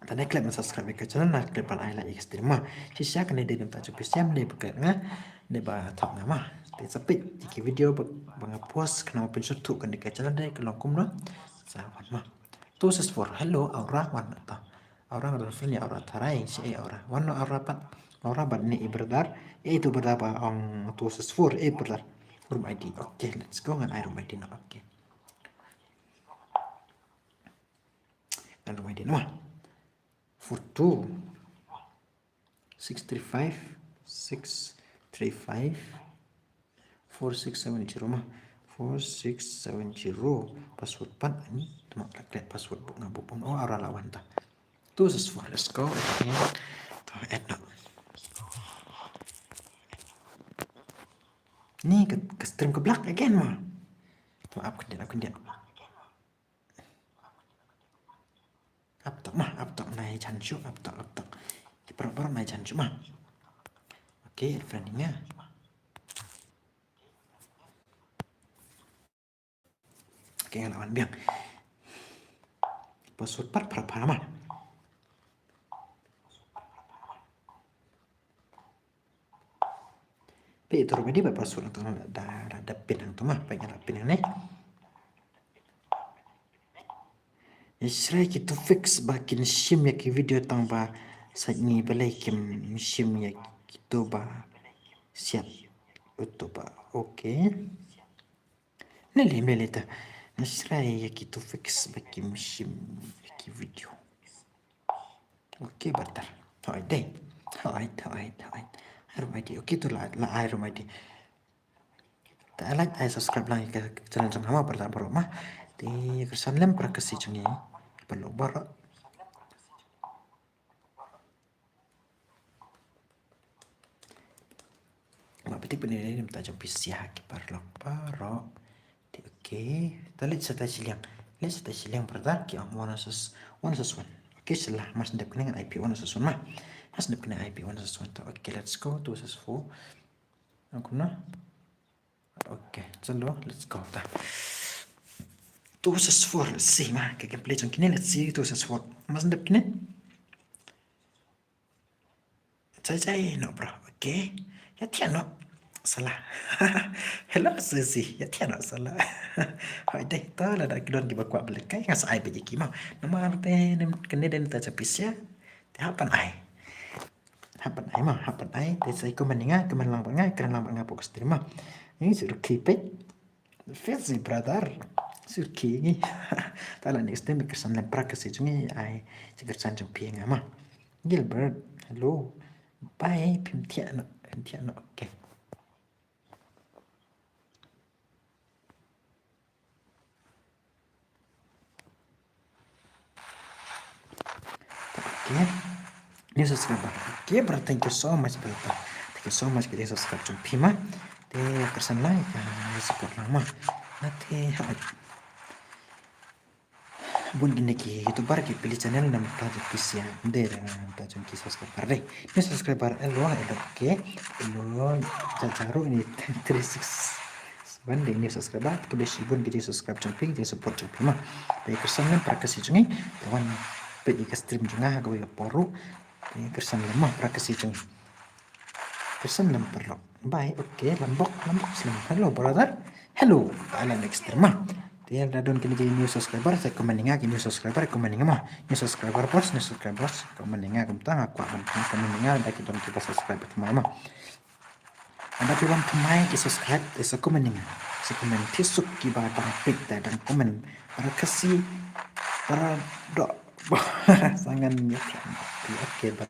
Tang ne klet ban subscribe ïa ka channel, ne klet ban ai like ïa ka stream ma. Shisha kane dei na bynta jong phi sha, ne ba klet nga, ne ba thok nga ma. Te sa peit ïa ki video ba, ba nga post khnang ban pynsyrtuh kane ka channel dei ka long kumno. Sa wan ma. Two six four. Hello Aura, wan ta. Aura nga don friend ïa Aura Tharai, sha ei Aura. Wan no Aura pat. Aura bad ne i brother. Ei tu brother ba ong two six four, ei brother. Room I D. Okay, let's go, ngan ai room I D no. Okay. Ngan room I D no. Four two six three five six three five four six seven zero ma. Four six seven zero. Password pat ani. Tuma klet password buk nga buk pun. Oh, Aura la wan ta. Two six four, let's go. Okay. To add no. Ni ka, ka stream ka black again ma. To ap khyndiat, ap khyndiat. Ap tok ma, ap tok, nai jan shu, ap tok, ap tok. Ki paralok baroh nai jan shu ma. Okay, add friend ïa nga. Okay, nga la wan biang. Password pat phara phara ma. Peit ïa tu ruh ma dei ba password hangto da, da, da pin hangto ma, peit nga la pin hangne. Ïa shrei ki to fix ba kin shim ïa ki video tang ba sait ngi balei kim shim ïa kito ba siat uto ba. Okay. Neli meli ta. Ïa shrei ïa ki to fix ba kim shim ïa ki video. Okay, brother. Hoi dei. Hoi, hoi, hoi. Ai room I D. Okay, to la, la ai room I D. Ta like, ai subscribe lang ïa ka channel jong nga ma, brother baroh ma. Te kyrshan lem para ka sha jong ngi. Paralok baroh. Ba phi tip ne ne mynta jong phi sha ki paralok baroh. Te okay. Ta leit sa ta shiliang. Leit sa ta shiliang brother ki ong one versus one. Okay, shala mas dep kane ngan I P one versus one ma. Mas dep kane I P one versus one ta. Okay, let's go. Two versus four. Ang kumno? Okay, chalo, let's go ta. Two versus four, let's see ma. Ka gameplay jong kine, let's see, two versus four. Mas dep kine. Jai jai no bro. Okay. Ïa thiah no. Shala. Hello Suzy. Ïa thiah no shala. Hoi dei to lada ki don kiba kwah ba lehkai nga sa ai beit ïa ki ma. Namar te kane dei na bynta jong phi sha. Te hap ban ai. Hap ban ai ma, hap ban ai. Te sa comment ïa nga, comment lang bad nga, comment lang bad nga hapoh ka stream ma. Ngi shu rkhie peit. Fitzy brother. Shu rkhie ngi. Ta la next time kyrshan lem para ka sha jong ngi, ai jingkyrshan jong phi ïa nga ma. Gilbert, hello. Bye, phim thiah noh, phim thiah noh. Okay. Okay. New subscriber. Okay, brother, thank you so much, brother. Thank you so much ki jingïa subscribe jong phi ma. Te kyrsan lang ïa ka support lang ma. Nga te ha bun kine ki YouTuber ki plie channel namar ta jong ki shisha. Ym dei namar ta jong ki subscriber dei. New subscriber, hello, hello, okay. Hello, ja ja ruh ni three six. Wan dei new subscriber, khublei shibun ki jingïa subscribe jong phi, jingïa support jong phi ma. Te kyrsan lem para ka shisha jong ngi, te wan peit ïa ka stream jong nga ha kawei ka por ruh. Te kyrsan lem ma para ka shisha jong ngi. Kyrsan lem paralok. Bye, okay, Lambok, Lambok Slim. Hello brother. Hello, ka la next stream ma. Te da don kine ki new subscriber, sa comment ïa nga ki new subscriber, comment ïa nga ma. New subscriber boss, new subscriber boss, comment ïa nga kumta, nga kwah ban comment ïa nga, da ki don kiba subscribe thymmai ma. Lada phi wan thymmai ki subscribe, te sa comment ïa nga. Sa comment, thied suk kiba dang peit te dang comment. Para Khasi, para doh, sa ngan ïa. Okay, ba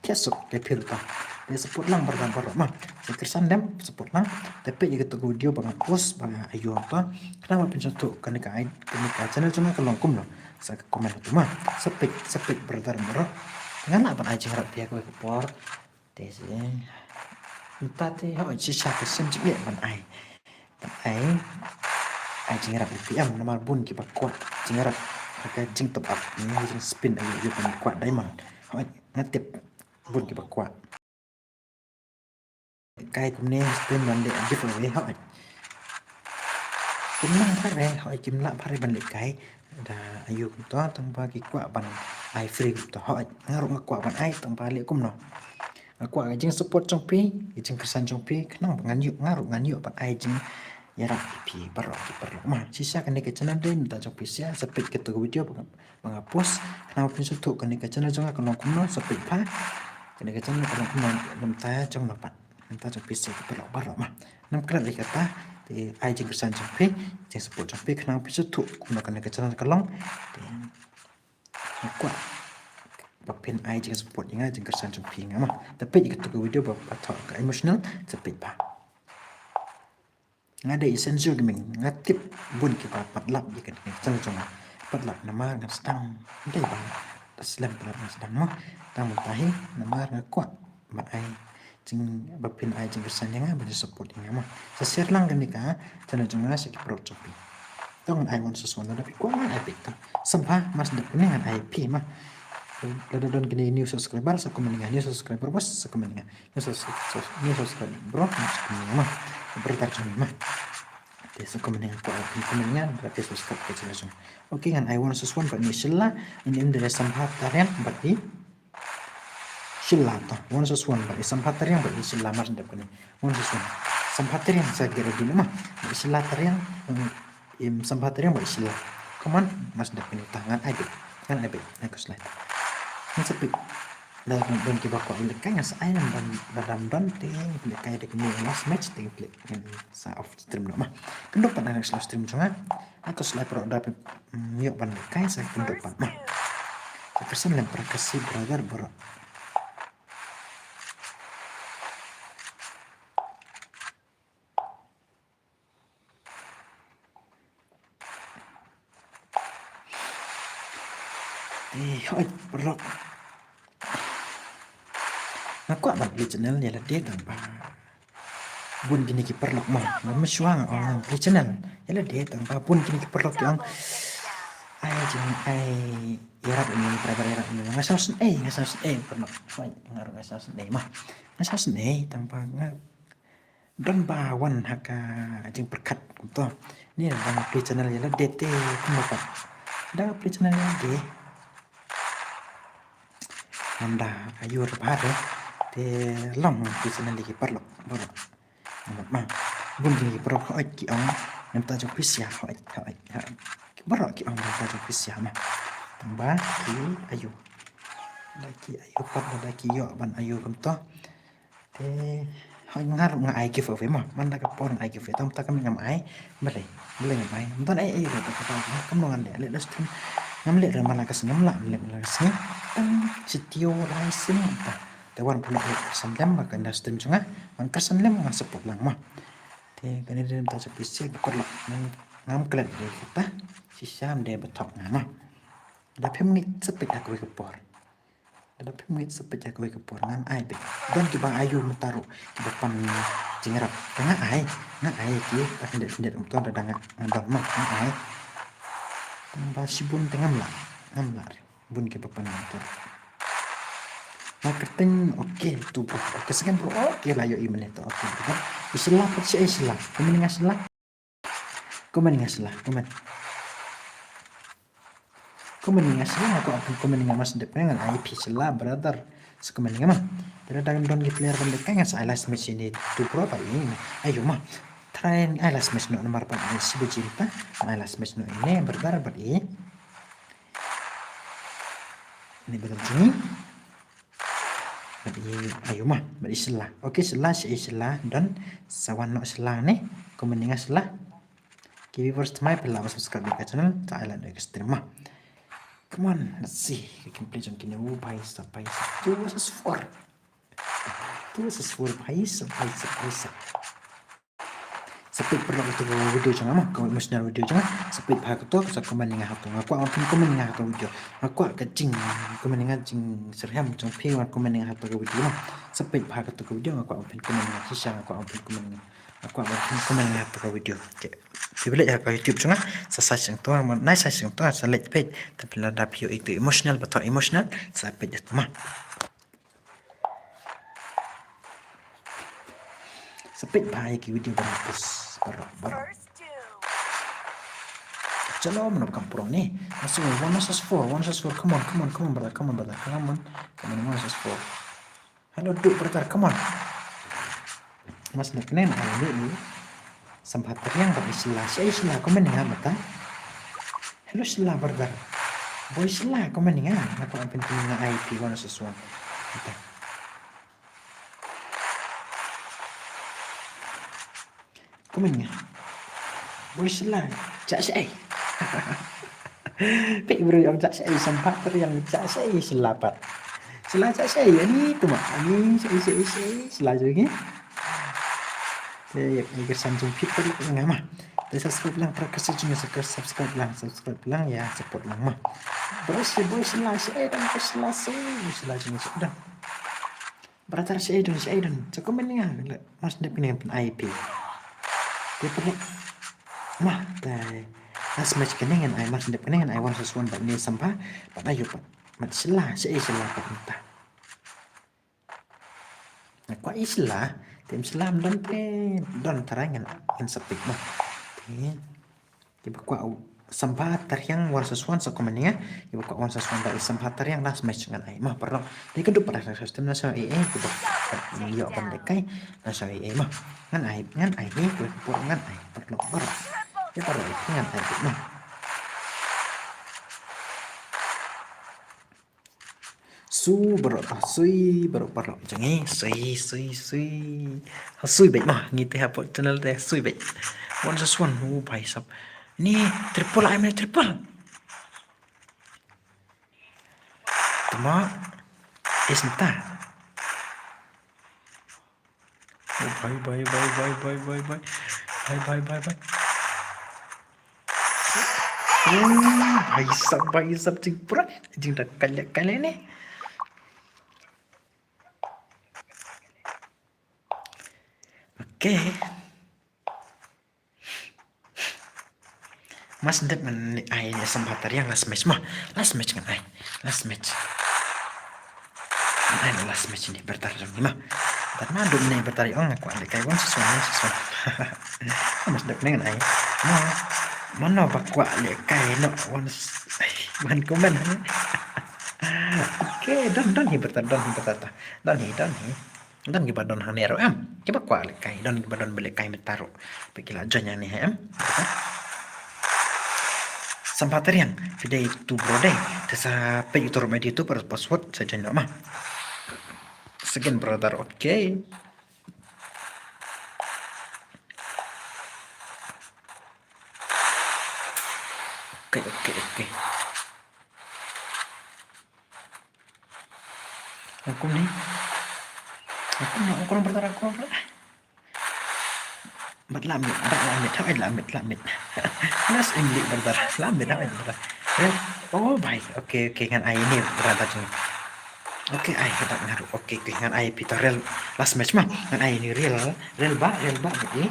thied suk te phi ruh ta. Te support lang brother baroh ma. Sa kyrsan lem support lang. Te peit ïa kato ka video ba nga post ba nga ïoh to. Khnang ba phin sngewthuh kane ka, kane ka channel jong nga ka long kumno. Sa ka comment hato ma. Sa peit, sa peit brother baroh. Nga lah ban ai jingïarap ïa kawei ka por. Te shisha. Mynta te hooid shisha ka sien jingeh ban ai. Ban ai. Ai jingïarap ïa phi em namar bun kiba kwah jingïarap. Ha ka jing top up ne jing spin ïa ban kwah diamond. Hooid nga tip bun kiba kwah. Kai kumne spin ban leh giveaway hooid. Kim nang bha re hooid, kim lah bha re ban lehkai. Da aiu kumto tang ba ki kwah ban ai free kumto hooid. Nga ruh nga kwah ban ai tang ba leh kumno. Nga kwah ka jingsupport jong phi, ka jingkyrsan jong phi, khnang ba ngan ïoh, nga ruh ngan ïoh ban ai jingïarap ïa phi baroh ki paralok ma. Shisha kane ka channel dei na bynta jong phi shisha, sa peit kato ka video ba nga, ba nga post, khnang ba phin sngewthuh kane ka channel jong nga ka long kumno, sa peit bha. Kane ka channel ka long kumno na bynta jong nga pat. Na bynta jong phi shisha ki paralok baroh ma. Ngam klet ïa kata, te ai jingkyrsan jong phi, jingsupport jong phi, khnang ba phin sngewthuh kumno kane ka channel ka long. Te nga kwah ba phin ai jingsupport ïa nga, jingkyrsan jong phi ïa nga ma. Te peit ïa kato ka video ba, ba thoh ka emotional, sa peit bha. Nga dei Essential Gaming, nga tip bun kiba pat lap ïa kane ka channel jong nga. Pat lap namar nga sdang, dei ba da slem pat lap nga sdang mo. Tang mynta hi namar nga kwah ban ai jing, ba phin ai jingkyrsan ïa nga, ban support ïa nga mo. Sa share lang kane ka channel jong nga sha ki paralok jong phi. Tang ngan ai one sus one, lada phi kwah ngan ai phi tang. Sngewbha mas dep kane ngan ai phi ma. Lada don kine new subscriber sa comment ïa nga, new subscriber bos sa comment ïa nga. New subscriber, new subscriber bro, sa comment ïa nga ma. Brother jong nga ma. Te sa comment ïa nga, kwah ai phi comment ïa nga, lada phi subscribe ka channel jong nga. Okay, ngan ai one sus one bad i Sheila, in im dei Sngewbha Tariang bad i Sheila to. One sus one bad i Sngewbha Tariang bad i Sheila, mar sdep kane. One sus one. Sngewbha Tariang sa gera dina ma. Bad i Sheila Tariang, mm, im Sngewbha Tariang bad i Sheila. Come on, mar sdep kane ta ngan ai beit. Ngan ai beit. Ai ko slide. Ngan sa peit. Lada don kiba kwah ban lehkai ngan sa ai, lada ym don te ngan lehkai da kine last match te ngan leh ngan sa off stream noh ma. Kynduh pat na next live stream jong nga. Ai ko slide baroh da phi, mm, ïoh ban lehkai sa kynduh pat ma. Sa kyrsan lem para Khasi brother baroh. Eh, hooid, paralok. Nga kwah ban plie channel ïa lade tang ba bun kine ki paralok mo. Nga mynshuwa nga ong ngan plie channel ïa lade tang ba bun kine ki paralok ki ong, ai jing, ai ïarap ïa ngi, brother ïarap ïa ngi. Nga sngewsynei, nga sngewsynei paralok. Hooid, nga ruh nga sngewsynei mo. Nga sngewsynei tang ba nga don ba wan ha ka jingpyrkhat kumto. Ni da nga plie channel ïa lade te kumno pat. Da nga plie channel ïa lade. Ngam da aiu re bha te long plie channel ïa ki paralok baroh. Namar ma bun ki paralok hooid ki ong na bynta jong phi shisha hooid, hooid, hooid. Baroh ki ong na bynta jong phi shisha ma. Tang ba ki aiu. Da ki aiu pat, da ki ïoh ban aiu kumto. Te hooid nga ruh nga ai giveaway mo. Man la ka por nga ai giveaway. Tang mynta ka miet ngam ai. Balei? Balei ngam ai? Ym don ei ei ruh kata ka, kumno ngan leh, leh live stream. Ngam leh ruh man la ka sngi, ngam lah leh man la ka sngi. Tang shi taïew lai sien ta. Te wan paralok leh kyrsan lem ba ka live stream jong nga. Wan kyrsan lem nga support lang mo. Te kane dei na bynta jong phi shisha ki paralok. Ngam, ngam klet ïa kata. Shisha ym dei ba thok nga mo. Da phim ngeit sa peit ha kawei ka por. Lada phim ngeit sa peit ha kawei ka por ngan ai beit. Don kiba aiu mynta ruh kiba pan jingïarap. Te nga ai, nga ai ki, ka khyndiat khyndiat um ton lada nga, nga don ma, nga ai. Tang ba shibun te ngam lah, ngam lah. Bun kiba pan mynta ruh. Marketing, okay, tu bro. Okay, second bro. Okay, la ïohi mynne to. Okay, bro. Isla pat shi ai sla. Kumne nga sla. Kumne nga sla, kumne. Kumne nga sla, nga kwah phin kumne nga mas dep ngan ai phi sla, brother. Sa kumne nga ma. Pero da don ki player ban dep kai nga sa ai last match ine tu bro ba ine. Aiu ma. Try ai last match noh namar ba ine shi baje mynta. Ai last match noh ine, brother, ba ine. Ine brother jong ngi. Bad i, aiu ma, bad i sla. Okay, sla, shi ai sla, don, sa wan noh sla ne, kumne nga sla. Ki viewers thymmai phi lah ban subscribe ïa ka channel, ta ai lad ïa ka stream ma. Come on, let's see. Ka gameplay jong kine, oh, bhai sab, bhai sab. Two versus four. Two versus four, bhai sab, bhai sab, bhai sab. Sa peit paralok ïa kato ka video jong nga ma, ka emotional video jong nga. Sa peit bha kato, sa comment ïa nga hato. Nga kwah ban pyn comment ïa nga hato video. Nga kwah ka jing comment ïa nga, jingsyrhem jong phi, wan comment ïa nga hato ka video ma. Sa peit bha kato ka video, nga kwah ban pyn comment ïa nga shisha, nga kwah ban pyn comment ïa nga. Nga kwah ban pyn comment ïa nga hato ka video. Okay. Phi leit ha ka YouTube jong nga, sa search ïa kato, nai search ïa kato, sa leit peit. Te phi lada phi ïohi ito emotional, ba thoh emotional, sa peit ïa kato ma. Sa peit bha ïa ki video ba nga post baroh, baroh. Chalo, mano ba kam pro ne. Masuk one versus four, one versus four. Come on, come on, come on, brother, come on, brother, come on, come on, one versus four. Hello, dude, brother, come on. Mas nak kena nak ni ni. Sambha tariang bad i sla, shi ai sla, comment ïa nga mynta. Hello sla brother. Boy sla, comment ïa nga. Nga kwah phin phin nga ai phi one versus one. Mynta. Comment ïa nga. Boy sla, ja shi ai. Peit bro, ïa ja shi ai, sambha tariang ja shi ai, sla pat. Sla ja shi ai, ani tu ma, ani shi ai, shi ai, shi ai, sla jong ngi. Te ïa, ïa ka san jong phi paralok ïa nga ma. Te subscribe lang, tara ka sa jong ïa subscribe lang, subscribe lang, ïa support lang ma. Bro, shi boy sla, shi ai dang ka sla, shi sla jong ïa dang. Brother, shi ai dang, shi ai dang. Sa comment ïa nga, le, mas dep kane pyn ai phi. Te paralok. Ma, te last match kane ngan ai, mas dep kane ngan ai one versus one bad ne sambha, bad ayo pat. Mat sla, shi ai sla pat mynta. Nga kwah i sla, te im sla ym don te don tharai ngan, ngan sa peit ma. Te kiba kwah u sambha tariang one versus one sa comment ïa nga, kiba kwah one versus one bad i sambha tariang last match ngan ai ma paralok. Te ka dei para sa system na sa ai ai kiba kwah ïoh ban lehkai na sa ai ai ma. Ngan ai, ngan ai hi, kiba kwah ngan ai paralok baroh. Ïa baroh ngan ai ma. Sui baroh, ah, sui baroh, baroh jong ngi, sui, sui, sui. Ha, sui beit ma, ngi te hapoh channel te sui beit. One versus one, oh bhai sab. Ni triple, ai mynne triple. Tama is nta. Oh, bhai, bhai, bhai. Bhai, bhai, bhai, bhai. Oh, bhai sab, bhai sab, jing pura, jing da kale, kale ne. Okay. Mas dep ngan ai ne sambha tariang last match ma. Last match ngan ai. Last match. Ngan ai ne last match ne bertar jong ma. Tad ma dum ne bertar ong nga kwah lehkai one versus one, one versus one. Mas dep ne ngan ai. Ma. Mano ba kwah lehkai no one, one comment. Okay, don, don hi bertar, don hi bertar. Don hi, don hi. Don kiba don hangne ruh em. Kiba kwah lehkai, don kiba don ba lehkai mynta ruh. Peit ki la join hangne em. Sambha tariang, phi dei tu bro dei. Te sa peit uto ruh ma dei tu para password sa join noh ma. Second brother, okay. Okay, okay, okay. Kum ni. Kum ni, kum ni, brother, kum ni. Bad la mit, bad la mit, hap la mit, la mit. Nas English, brother, la mit, hap brother. Oh, bhai, okay, okay, ngan ai ne, brother jong. Okay, ai, hadak nga ruh. Okay, okay, ngan ai phi to Real, last match ma. Ngan ai ïa une Real, Real Bah, Real Bah bad i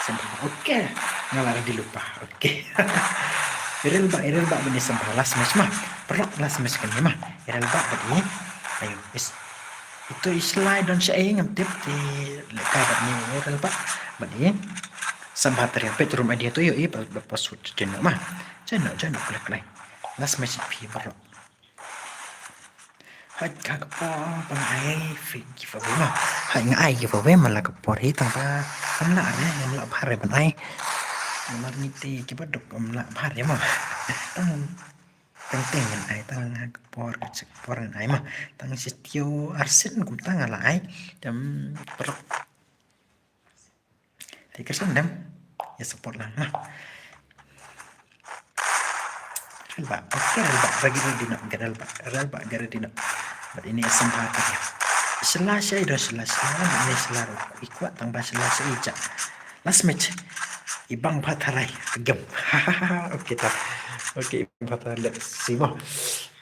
Sambha. Okay, nga la ready lypa. Okay. Real Bah, Real Bah bad i Sambha, last match ma. Paralok, last match kane ma. Real Bah bad i. Ayo, is. Ito i Sly don shaei ngam tip, te lehkai bad une Real Bah bad i Sambha Tariang. Peit room ID to, ïohi ba, ba password, join noh ma. Join noh, join noh, klik, klik. Last match phi paralok. Hooid, ha ka por ba nga ai free giveaway ma. Hooid, nga ai giveaway man la ka por hi, tang ba ngam lah re, ngam lah bha re ban ai. Namar ngi te kiba duk ngam lah bha re ma. Tang, tang teng ngan ai, tang ha ka por, ka por ngan ai ma. Tang shi taïew arsien kumta nga la ai. Te paralok, te ka sdang dem, ïa support lang ma. Real Bah, okay, Real Bah, ready, ready noh, Real Bah, Real Bah, ready noh. Bad ine i Sambha Tariang. Shylla shaei don, shylla, shylla, ine shylla ruh i kwah, tang ba shylla shaei ja. Last match. I Bang Phatharai ka game. Okay, ta. Okay, i Bang Phatharai, let's see mo.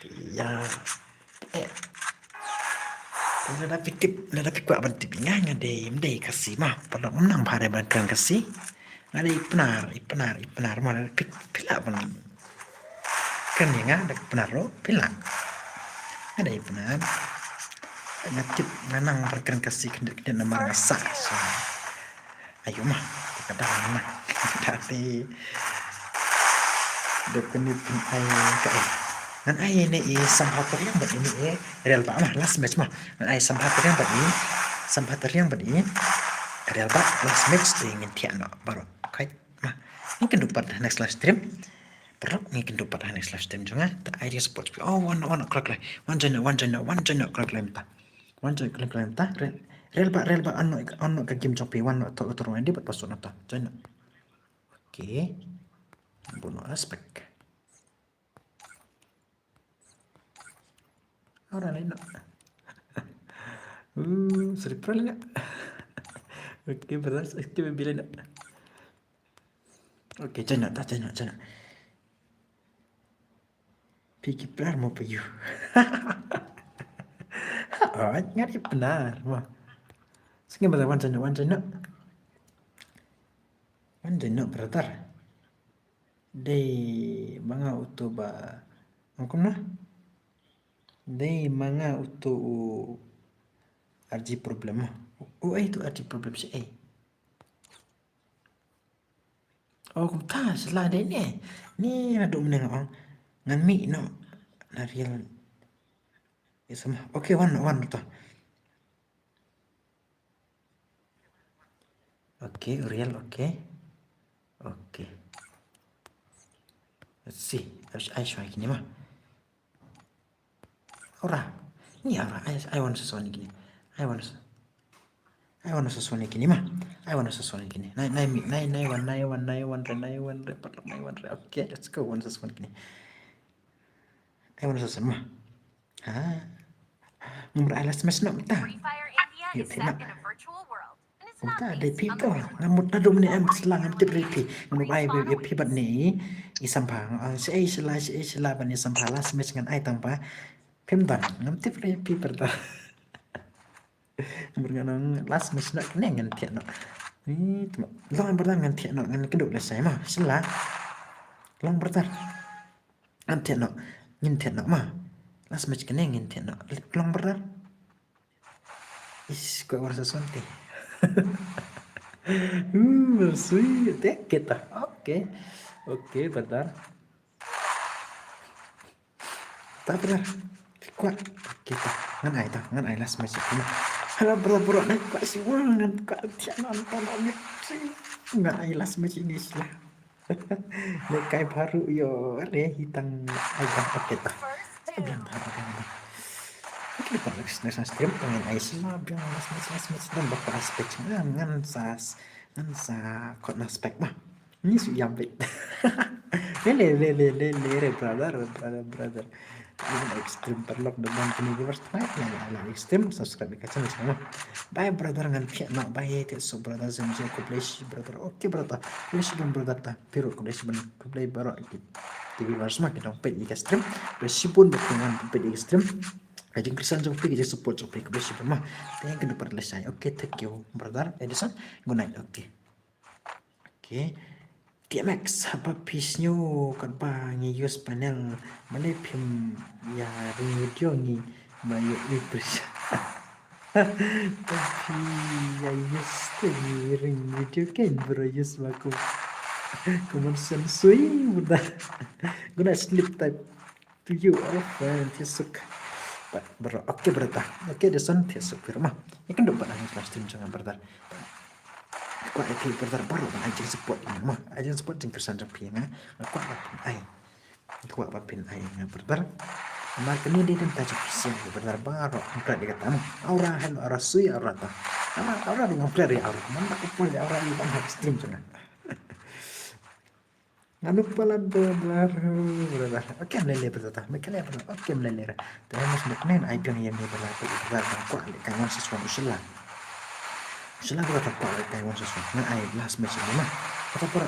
Ïa. Eh. Lada phi tip, lada phi kwah ban tip ïa nga, nga dei, ym dei Khasi ma. Paralok, ym nang bha re ban kren Khasi. Nga dei i Pnar, i Pnar, i Pnar ma, phi, phi lah ban kren ïa nga da ka Pnar ruh, phi lah. Nga dei i Pnar. Nga tip, nga nang ban kren Khasi khyndiat khyndiat namar nga sah. So, ayo ma, ka dang ma. Ka dang te. Dep kane phin ai kaei. Ngan ai ine i Sambha Tariang bad ine i Real Bah ma, last match ma. Ngan ai Sambha Tariang bad i, Sambha Tariang bad i Real Bah, last match te ngin thiah noh baroh. Okay ma. Ngin kynduh pat ha next live stream. Paralok, ngin kynduh pat ha next live stream jong nga. Ta ai ïa support. Oh, wan, wan, klik, klik. Wan join noh, wan join noh, wan join noh, klik, klik mynta. Wan join, klik, klik mynta. Real, Real Bah, Real Bah, on noh, on noh ka game jong phi, wan noh, to, to, to, wan di bad password noh to. Join noh. Okay. Bun noh respect. Ora lei noh. Uh, sorry, pro lei noh. Okay, brother, okay, baby lei noh. Okay, join noh, ta join noh, join noh. Phi ki Pnar mo pa ïu. Oh, nga dei Pnar mo. Sngewbha wan join noh, wan join noh. Wan join noh, brother. Dei ma nga uto ba, ong kumno? Dei ma nga uto u R J Problem. U, u, eh, uto R J Problem shaei. Oh, kumta, shylla dei ne. Ni naduh mynne nga ong. Ngan mih noh na Real. Yes, ma. Okay, wan, wan to. Okay, Real, okay. Okay. Let's see. Ai shuwa kine ma. Ora. Ni ora. Ai, ai wan sa shuwa kine. Ai wan sa. Ai wan sa shuwa kine ma. Ai wan sa shuwa kine. Nai, nai, mi, nai, nai, wan, nai, wan, nai, wan, re, nai, wan, re, paralok, nai, wan, re. Okay, let's go. Wan sa shuwa kine. Ai wan sa shuwa ma. Ha. Ngam ai last match noh mynta. Free Fire India is set in a virtual world. Kumta dei phi to. Nga mut naduh mynne em shylla ngam tip re phi. Nga mut ai phi bad ne i Sambha. Nga ong shaei shylla, shaei shylla bad ne Sambha, last match ngan ai tang ba phim don. Ngam tip re phi brother. Namar nga ong last match noh kane ngan thiah noh. Ni tma. Long brother ngan thiah noh, ngan kynduh lehse ma. Shylla. Long brother. Ngan thiah noh. Ngin thiah noh ma. Last match kane ngin thiah noh. Long brother. Is, kwah wan sa shuwa te. Uh, sweet. Te kita. Okay. Okay, brother. Ta brother. Kwah. Kita. Ngan ai ta. Ngan ai last match. Hello, brother, bro. Ngan kwah shuwa, ngan kwah thiah noh, ngan kwah noh. Ngan ai last match ine shylla. Lehkai baroh ïoh re hi tang ai ba, okay ta. Biang ta, biang ta. Okay, next, next stream ngan ai shylla biang last match, last match, last match, ngan ba kwah spec, ngan, ngan sa, ngan sa kot na spec ma. Ni shu ïam beit. Le, le, le, le, le, le, re, brother, brother, brother. Even extreme paralok da ban kini viewers tonight, ngan ala extreme, subscribe ka channel sama. Bye brother, ngan thiah noh, bye, thiah suk brother, Zenjo, khublei shibun brother. Okay brother, khublei shibun brother ta. Phi ruh khublei shibun, khublei baroh ki viewers ma ki dang peit ïa ka stream. Khublei shibun ba phi wan peit ïa ka stream. Ka jingkyrsan jong phi, ka jingsupport jong phi, khublei shibun ma. Te ngan kynduh pat lashai. Okay, thank you brother Edison. Good night. Okay. Okay. T M X, haba phi sngew katba ngi use panel, balei phim ïa ring video ngi ba ïohi pyrshah. Phi ïa use te ngi ring video kein, bro, use ma kum common sense sui, brother. Guna sleep type to you, all friend, thiah suk. Ba, bro, okay, brother. Okay, Edison, thiah suk phi ruh ma. Ïa kynduh pat ha live stream jong nga, brother. Kwah ïa phi brother baroh ban ai jingsupport ïa nga ma. Ai jingsupport jingkyrsan jong phi ïa nga. Nga kwah ba phin ai. Nga kwah ba phin ai ïa nga brother. Namar kane dei ka bynta jong phi shisha brother baroh. Ngam klet ïa kata ma. Aura, hello, aura sui, aura ta. Aura, aura ruh ngam klet ïa aura. Mano ba poi ïa aura ïa ban ha stream jong nga. Ngam pala do blar, brother. Okay, mlei lei brother. Mlei lei brother. Okay, mlei lei. Te mas nek nen ai biang ïa me brother. Brother, kwah leh kai wan sa suan u sla. U sla brother, kwah leh kai wan sa suan. Ngan ai last match ïa me ma. Kata por.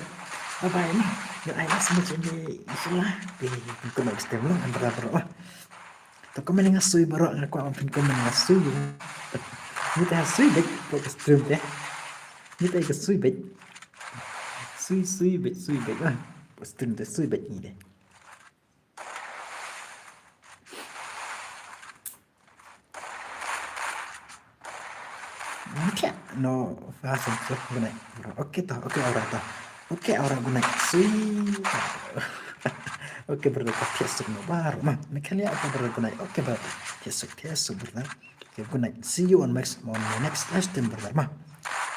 Bye bye ma. Ngan ai last match ïa me u sla. Te kumno extend long brother. To comment nga sui baroh, nga kwah ban pyn comment nga sui. Ngi te ha sui beit, pok stream te. Ngi te ka sui beit. Sui, sui beit, sui beit, ah. Pok stream te sui beit ngi te. Okay, no, fast and slow, good night. Okay, to, okay, aura to. Okay, aura, good night. Sui. Okay, brother, to, thiah suk no, baroh ma. Mekhalia, okay, brother, good night. Okay, brother, thiah suk, thiah suk, brother. Okay, good night. See you on next, on the next live stream, brother ma.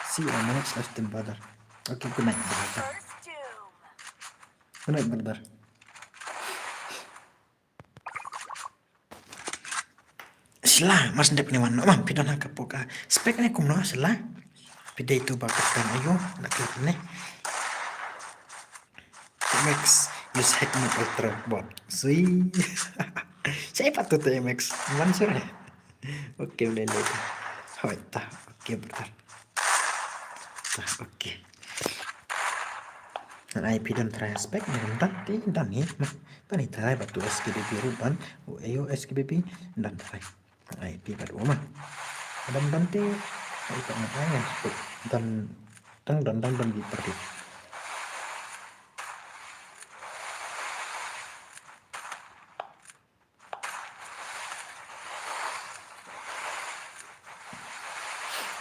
See you on the next live stream, brother. Okay, good night, brother. Good night, brother. Sla, mas ndep ni wan, mam, phi don ha ka pok, ah, spec ne kumno, sla. Phi dei tu ba ka tan ayu, na klep ne. Max, use hack mode ultra bot. Sui. Siapa tu tu Max? Man sure. Okay, boleh, boleh. Hoi, ta. Okay, brother. Ta, okay. Ngan ai phi don try spec, ngan don te don hi. Ngan don hi try ba tu S K B B ruh don. U ayu S K B B don try. Ngan ai phi ba tu ma. Don don te. Ai pa ngan ai ngan spec. Don, don, don, don, don di pergi.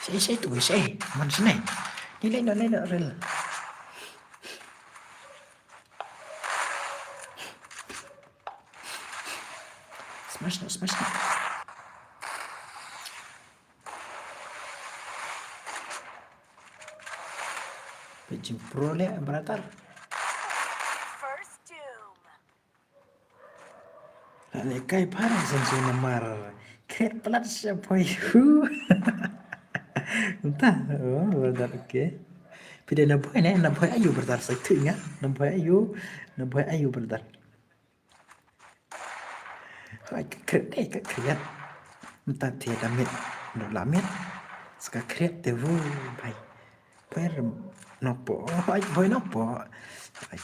Sei, sei tu, sei. Man sini. Ni lain, lain, lain, rel. Smash no, smash no. Pejing pro le, brother. First doom. Lane kai phara sen su namar. Kret plat sha poi hu. Nta, oh, brother, okay. Pide na boy ne, na boy ayu brother, sa tu nga. Na boy ayu, na boy ayu brother. Hai, ka kret dei, ka kret. Nta te da mit, no la mit. Ska kret te vu, bai. Boy nokpo, hai, boy nokpo. Hai.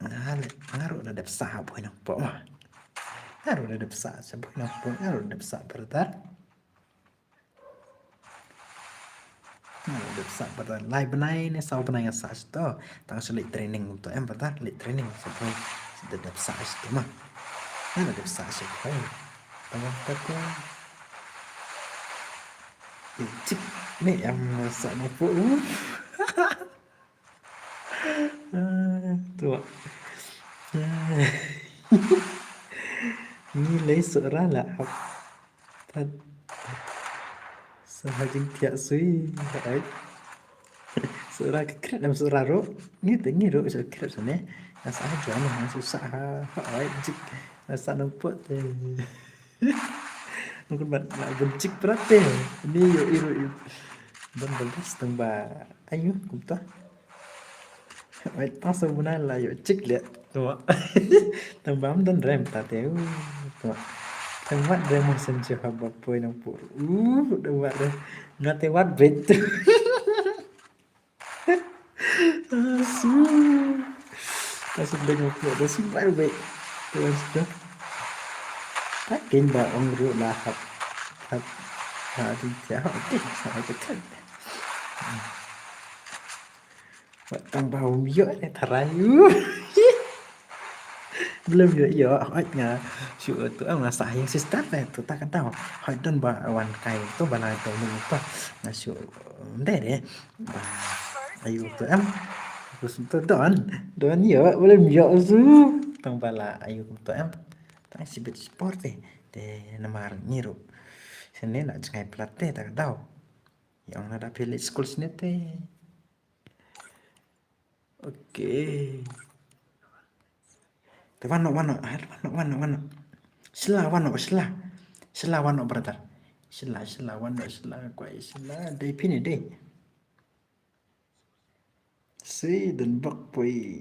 Nga le, nga ruh da dep sah ha boy nokpo. Nga ruh da dep sah sha boy nokpo, nga ruh da dep sah brother. Nga ruh da dep sah brother. Lai bnai ne saw bnai nga sah sha to. Tang sha leit training to em brother, leit training sha boy. Da dep sah sha to ma. Nga ruh da dep sah sha boy. Tang ka to. Tik ne em sah nokpo. Ah, tu. Ah. Ngi lei Sohra la ap. Pat. Sa ha jingthiah sui. Ai. Sohra ka kret em Sohra ruh. Ngi te ngi ruh sa kret sa ne. Nga sa ha juan nga sa sa ha. Ai jik. Nga sa nampak te. Ngut ban, ban jik prat te. Ni ïoh iru i. Ban ban bas tang ba. Ayu, kumta. Wait, tang sa buna la ïoh jik le. Tuma. Tang ba am don rem ta te. Uh, tuma. Tang wat rem mo sen je ha ba poi nang pur. Uh, da wat rem. Nga te wat bet. Asu. Asu beng aku ada simpan baik. Tuan sudah. Takin ba ong ruh la hap, hap, ha di ja, okay, ha di ja. Wat tang ba um ïoh ne tharai u. Belum ïoh ïoh, hoi nga shu tu am nga sa ïing sister ne tu ta ka dau. Hoi don ba wan kai tu ba na tu mun tu nga shu nde de. Ba ayu tu am. Terus tu don, don ïoh, belum ïoh su. Tang ba la ayu tu am. Tang si bit sport te. Te namar ngi ruh. Sene na jngai plat te ta ka dau. Ïa ong na da phi leit skul sene te. Okay. Te wan noh, wan noh, ah, wan noh, wan noh, wan noh. Sla, wan noh, sla. Sla, wan noh, brother. Sla, sla, wan noh, sla, kwai, sla. Dei phi ne, dei. Sui, don bok poi.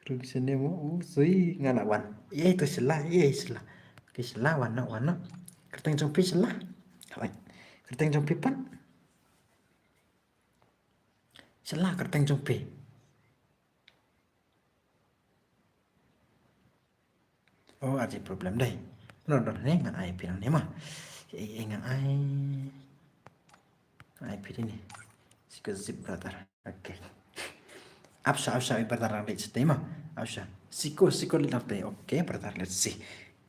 Rung sene mo, u, sui, nga la wan. Ye, to sla, ye, sla. Okay, sla, wan noh, wan noh. Kyrteng jong phi sla. Hoi. Kyrteng jong phi pat. Sla kyrteng jong phi. Oh, ada problem dei. No, no, ne ngan ai phi nang ne ma. Eh, eh, ngan ai. Ngan ai phi ni. Siko zip brother. Okay. Apsa, apsa, brother, let's stay ma. Apsa. Siko, siko, let's stay. Okay, brother, let's see.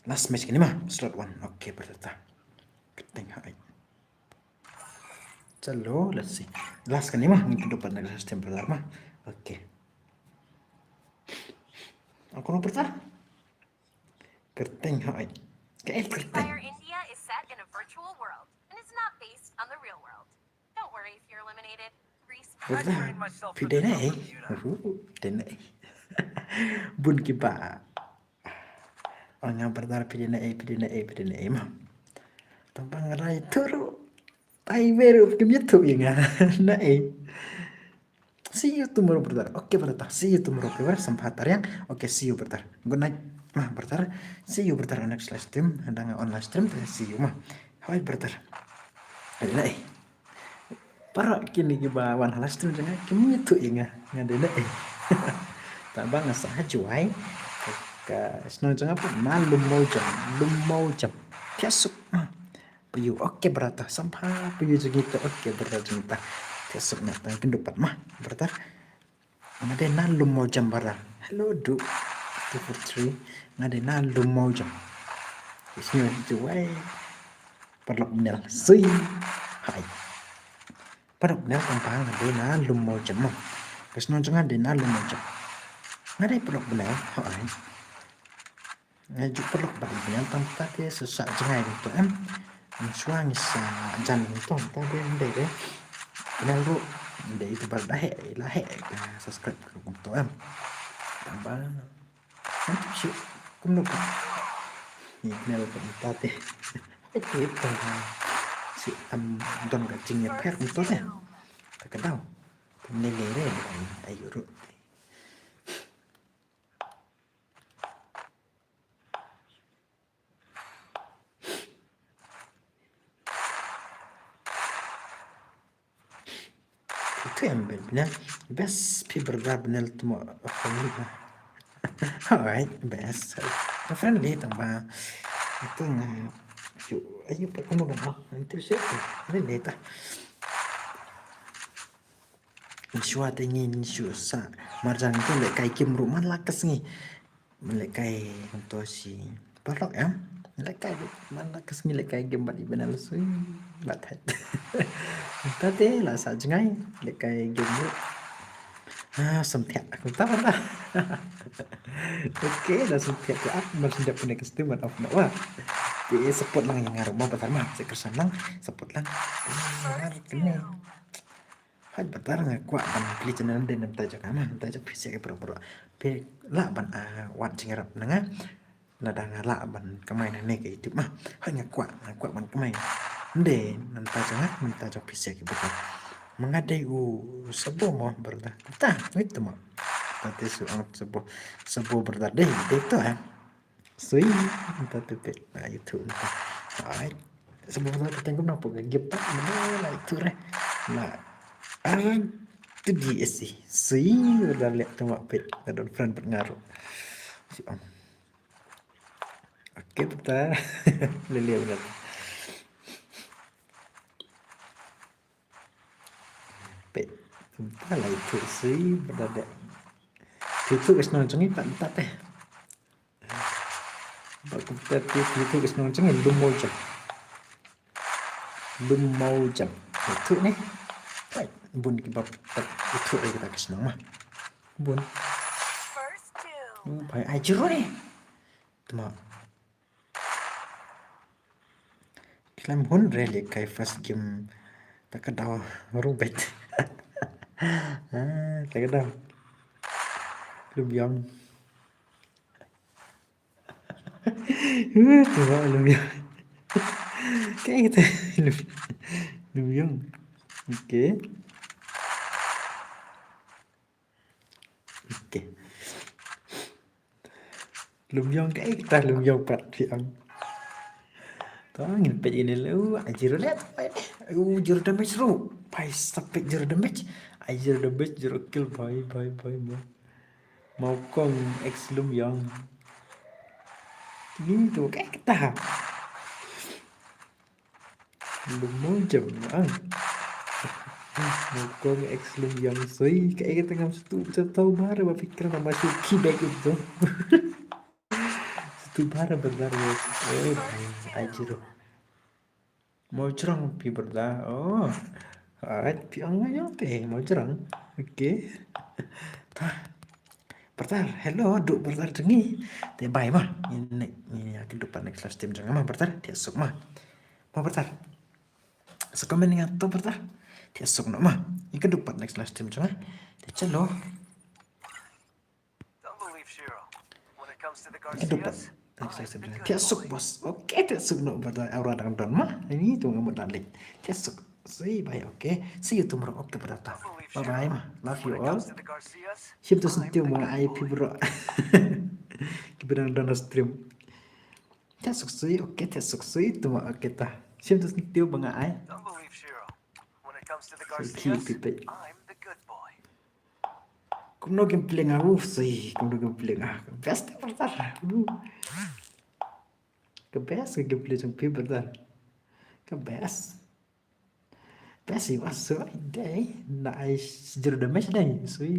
Last match kini ma. Slot one. Okay, brother. Kyrteng hai. Chalo, let's see. Last kane ma, ngin pynduh pat na ka system brother ma. Okay. Ang kuno brother? Kyrteng ha ai. Ka app kyrteng. Fire India is set in a virtual world and is not based on the real world. Don't worry if you're eliminated. Greece. Brother, phi dei na ei? Uhu, dei na ei. Bun ki ba. Ong nga brother phi dei na ei, phi dei na ei, phi dei na ei ma. Tang ba nga rai turu. Tai beru kim ïathuh ïa nga. Na ei. See you tomorrow brother. Okay brother. See you tomorrow. Okay brother. Sampha tariang. Okay, see you brother. Good night. Ma brother. See you brother on next live stream. Hadang on live stream. See you ma. Hi brother. Dei na ei. Para kine kiba wan ha live stream jong nga kim ïathuh ïa nga, nga dei na ei. Tang ba nga sa ha Jowai. Ka shnong jong nga pat na Lum Mawjam, Lum Mawjam. Phi ïa suk ma. Phi ïa, okay brother, sampha phi ïa jong ngi te, okay brother jong ngi te. Phi ïa suk na tang pynduh pat ma brother. Nga dei na Lum Mawjam brother. Hello du. Two four three. Nga dei na Lum Mawjam. Ka shnong Jowai. Paralok bnel. Sui. Hai. Paralok bnel tang ba nga dei na Lum Mawjam ma. Ka shnong jong nga dei na Lum Mawjam. Nga dei paralok bnel. Hai. Nga ju paralok bad bnel tang ta te sa sa jngai to em. Shuwa ngi sa jan to ta de de de. Bnel ruh de itu bar da he la he ka subscribe ka to em. Tang ba. Nanti shu kumno ka. Ni bnel ka ta te. Itu itu ha. Si am don ka jingïapher kumto te. Ka ka dau. Ni ni re ayu ruh. Itu em bnel. Best phi brother bnel tmo friendly ha. Alright, best. Friendly tang ba. Itu nga. Yu, ayu pa kuno ba. Itu sih. Friendly ta. Shuwa te ngin shu sa marjan ngin lehkai game ruh man la ka sngi. Man lehkai kumto shi paralok em. Lehkai man la ka sngi lehkai game bad i bnel sui bad het. Ta te la sa jngai lehkai game ruh. Ah, samthiah aku ta ba. Okay, la samthiah te ap man shu dep ne ka stream man off na wa. Te support lang ïa nga ruh ma ba ma se kersan lang support lang. Kene. Hooid brother nga kwah ban plie channel de na bynta jong nga, na bynta jong phi sha ki paralok. Phi lah ban, ah, wad jingïarap na nga. Lada nga lah ban kamai na ne ka YouTube ma. Hooid nga kwah, nga kwah ban kamai. Nde na bynta jong nga, na bynta jong phi sha ki brother. Ma nga dei u Sabo mo brother. Ta, wait mo. Ta te shu ong Sabo, Sabo brother dei, dei to eh. Sui, mynta tu peit na YouTube mynta. Hai. Sabo mynta tu tengok nampak ke game pat mynta na itu re. Na R T D S E. Sui, udah lihat tu mak peit. Ada friend pat ngaruh. Si om. Kita lele bynta. Peit, kumta la ïathuh shuh bynta de. Ïathuh ka shnong jong ngi pat bynta te. Ba kumta te ïathuh ka shnong jong ngi Lum Mawjam. Lum Mawjam. Ïathuh ne. Peit, bun kiba pat ïathuh ïa kata ka shnong ma. Bun. First kill. Oh, phai ai jiro ne. Tama. Khlem hun re leh kai first game. Ta ka daw rung beit. Ah, ta ka daw. Lum Ïong. Uh, tu ba Lum Ïong. Kaei kata Lum, Lum Ïong. Okay. Okay. Lum Ïong kaei kata Lum Ïong pat phi ong. To ngin peit ine le, uh, ai zero leh. Uh, zero damage ruh. Phai sa peit zero damage. Ai zero damage, zero kill, bhai, bhai, bhai, mo. Mawkong X Lum Ïong. Ni tu kaei kata. Lum Mawjam ang. Mawkong X Lum Ïong soi. Kaei kata ngam sngewthuh, sngewthuh bha re ba phi kren ba ma shu key back ito. Sngewthuh bha re brother. Eh, bhai, ai zero. Mawjrong phi brother. Oh. Alright, phi ong Mawjrong te, Mawjrong. Okay. Ta. Brother, hello, duh brother jong ngi. Te bye ma. Ngin, ngin ïa kynduh pat next live stream jong nga ma brother. Thiah suk ma. Ma brother. Sa comment nga to brother. Thiah suk noh ma. Ngin kynduh pat next live stream jong nga. Te chalo. Don't believe Shiro. When it comes to the Ngin kynduh pat Garcias, next live stream jong nga. Thiah suk boss. Okay, thiah suk noh brother. Aura dang don ma. Ini tu nga mut da leh. Thiah suk. Sui bye, okay. See you tomorrow. Okay brother. Bye bye ma. Love you all. Shim to sngewthuh ba nga ai phi bro. Kiba dang don ha stream. Thiah suk sui, okay, thiah suk sui, to ma, okay ta. Shim to sngewthuh ba nga ai. Sui ki phi peit. Kumno gameplay nga, uh, sui, kumno gameplay nga. Best brother. Uh. Ka best ka gameplay jong phi brother. Ka best. Best ïa u, sui dei. Na ai zero damage dei, sui.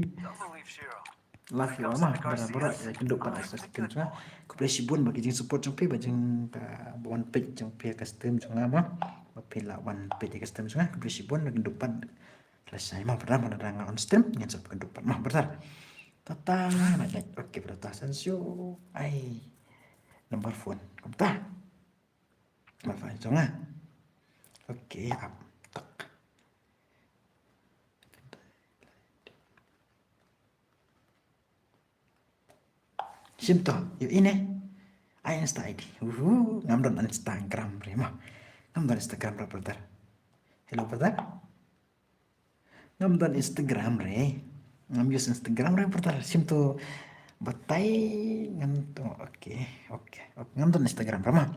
Love you all ma, barabor, ïa kynduh pat next live stream jong nga. Khublei shibun ba ki jingsupport jong phi, ba jing, ba wan peit jong phi ïa ka stream jong nga ma. Ba phi la wan peit ïa ka stream jong nga, khublei shibun, ïa kynduh pat. Lashai ma brother, ma lada nga on stream ngin sa kynduh pat ma brother. Tata, night night. Okay brother, thank you. Ai. Number phone. Kumta. Number phone jong nga. Okay, ap. Tak. Shim to, ïohi ne. Ai Insta I D. Uhu, ngam don Instagram re ma. Ngam don Instagram re brother. Hello brother. Ngam don Instagram re. Ngam use Instagram re brother. Shim to batai ngam to. Okay, okay, okay. Ngam don Instagram re ma.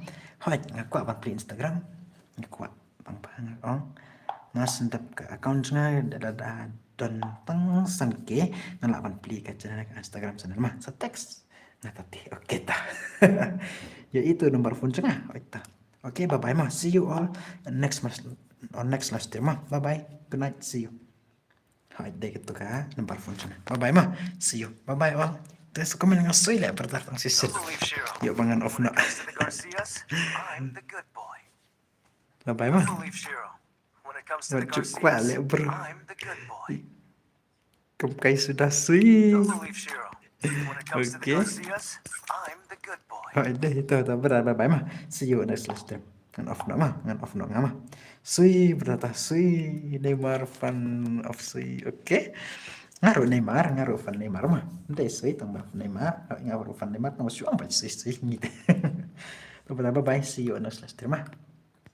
Hooid, nga kwah ban plie Instagram. Nga kwah. Bang bang ong. Nga sngewdep ka account nga da da da don tang san K, nga lah ban plie ka channel ka Instagram channel ma. Sa text. Nga tati. Okay ta. Ïa itu number phone jong nga. Oi ta. Okay, bye bye ma. See you all next mas-, on next live stream ma. Bye bye. Good night. See you. Hai dei kito ka number phone jong nga. Bye bye ma. See you. Bye bye all. Te sa comment nga soi leh brother tang shisien. Ïoh ba ngan off noh. Bye bye ma. Wat ju kwah leh bro. Kam kai suda sui. Okay. Hai dei to, to brother, bye bye ma. See you next live stream. Ngan off noh ma, ngan off noh nga ma. Sui brother, sui Neymar fan of sui. Okay. Nga ruh Neymar, nga ruh fan Neymar ma. Dei sui tang ba fan Neymar, nga ruh fan Neymar tang ba shu ong ba sui sui ngi te. To brother, bye bye, see you next live stream ma.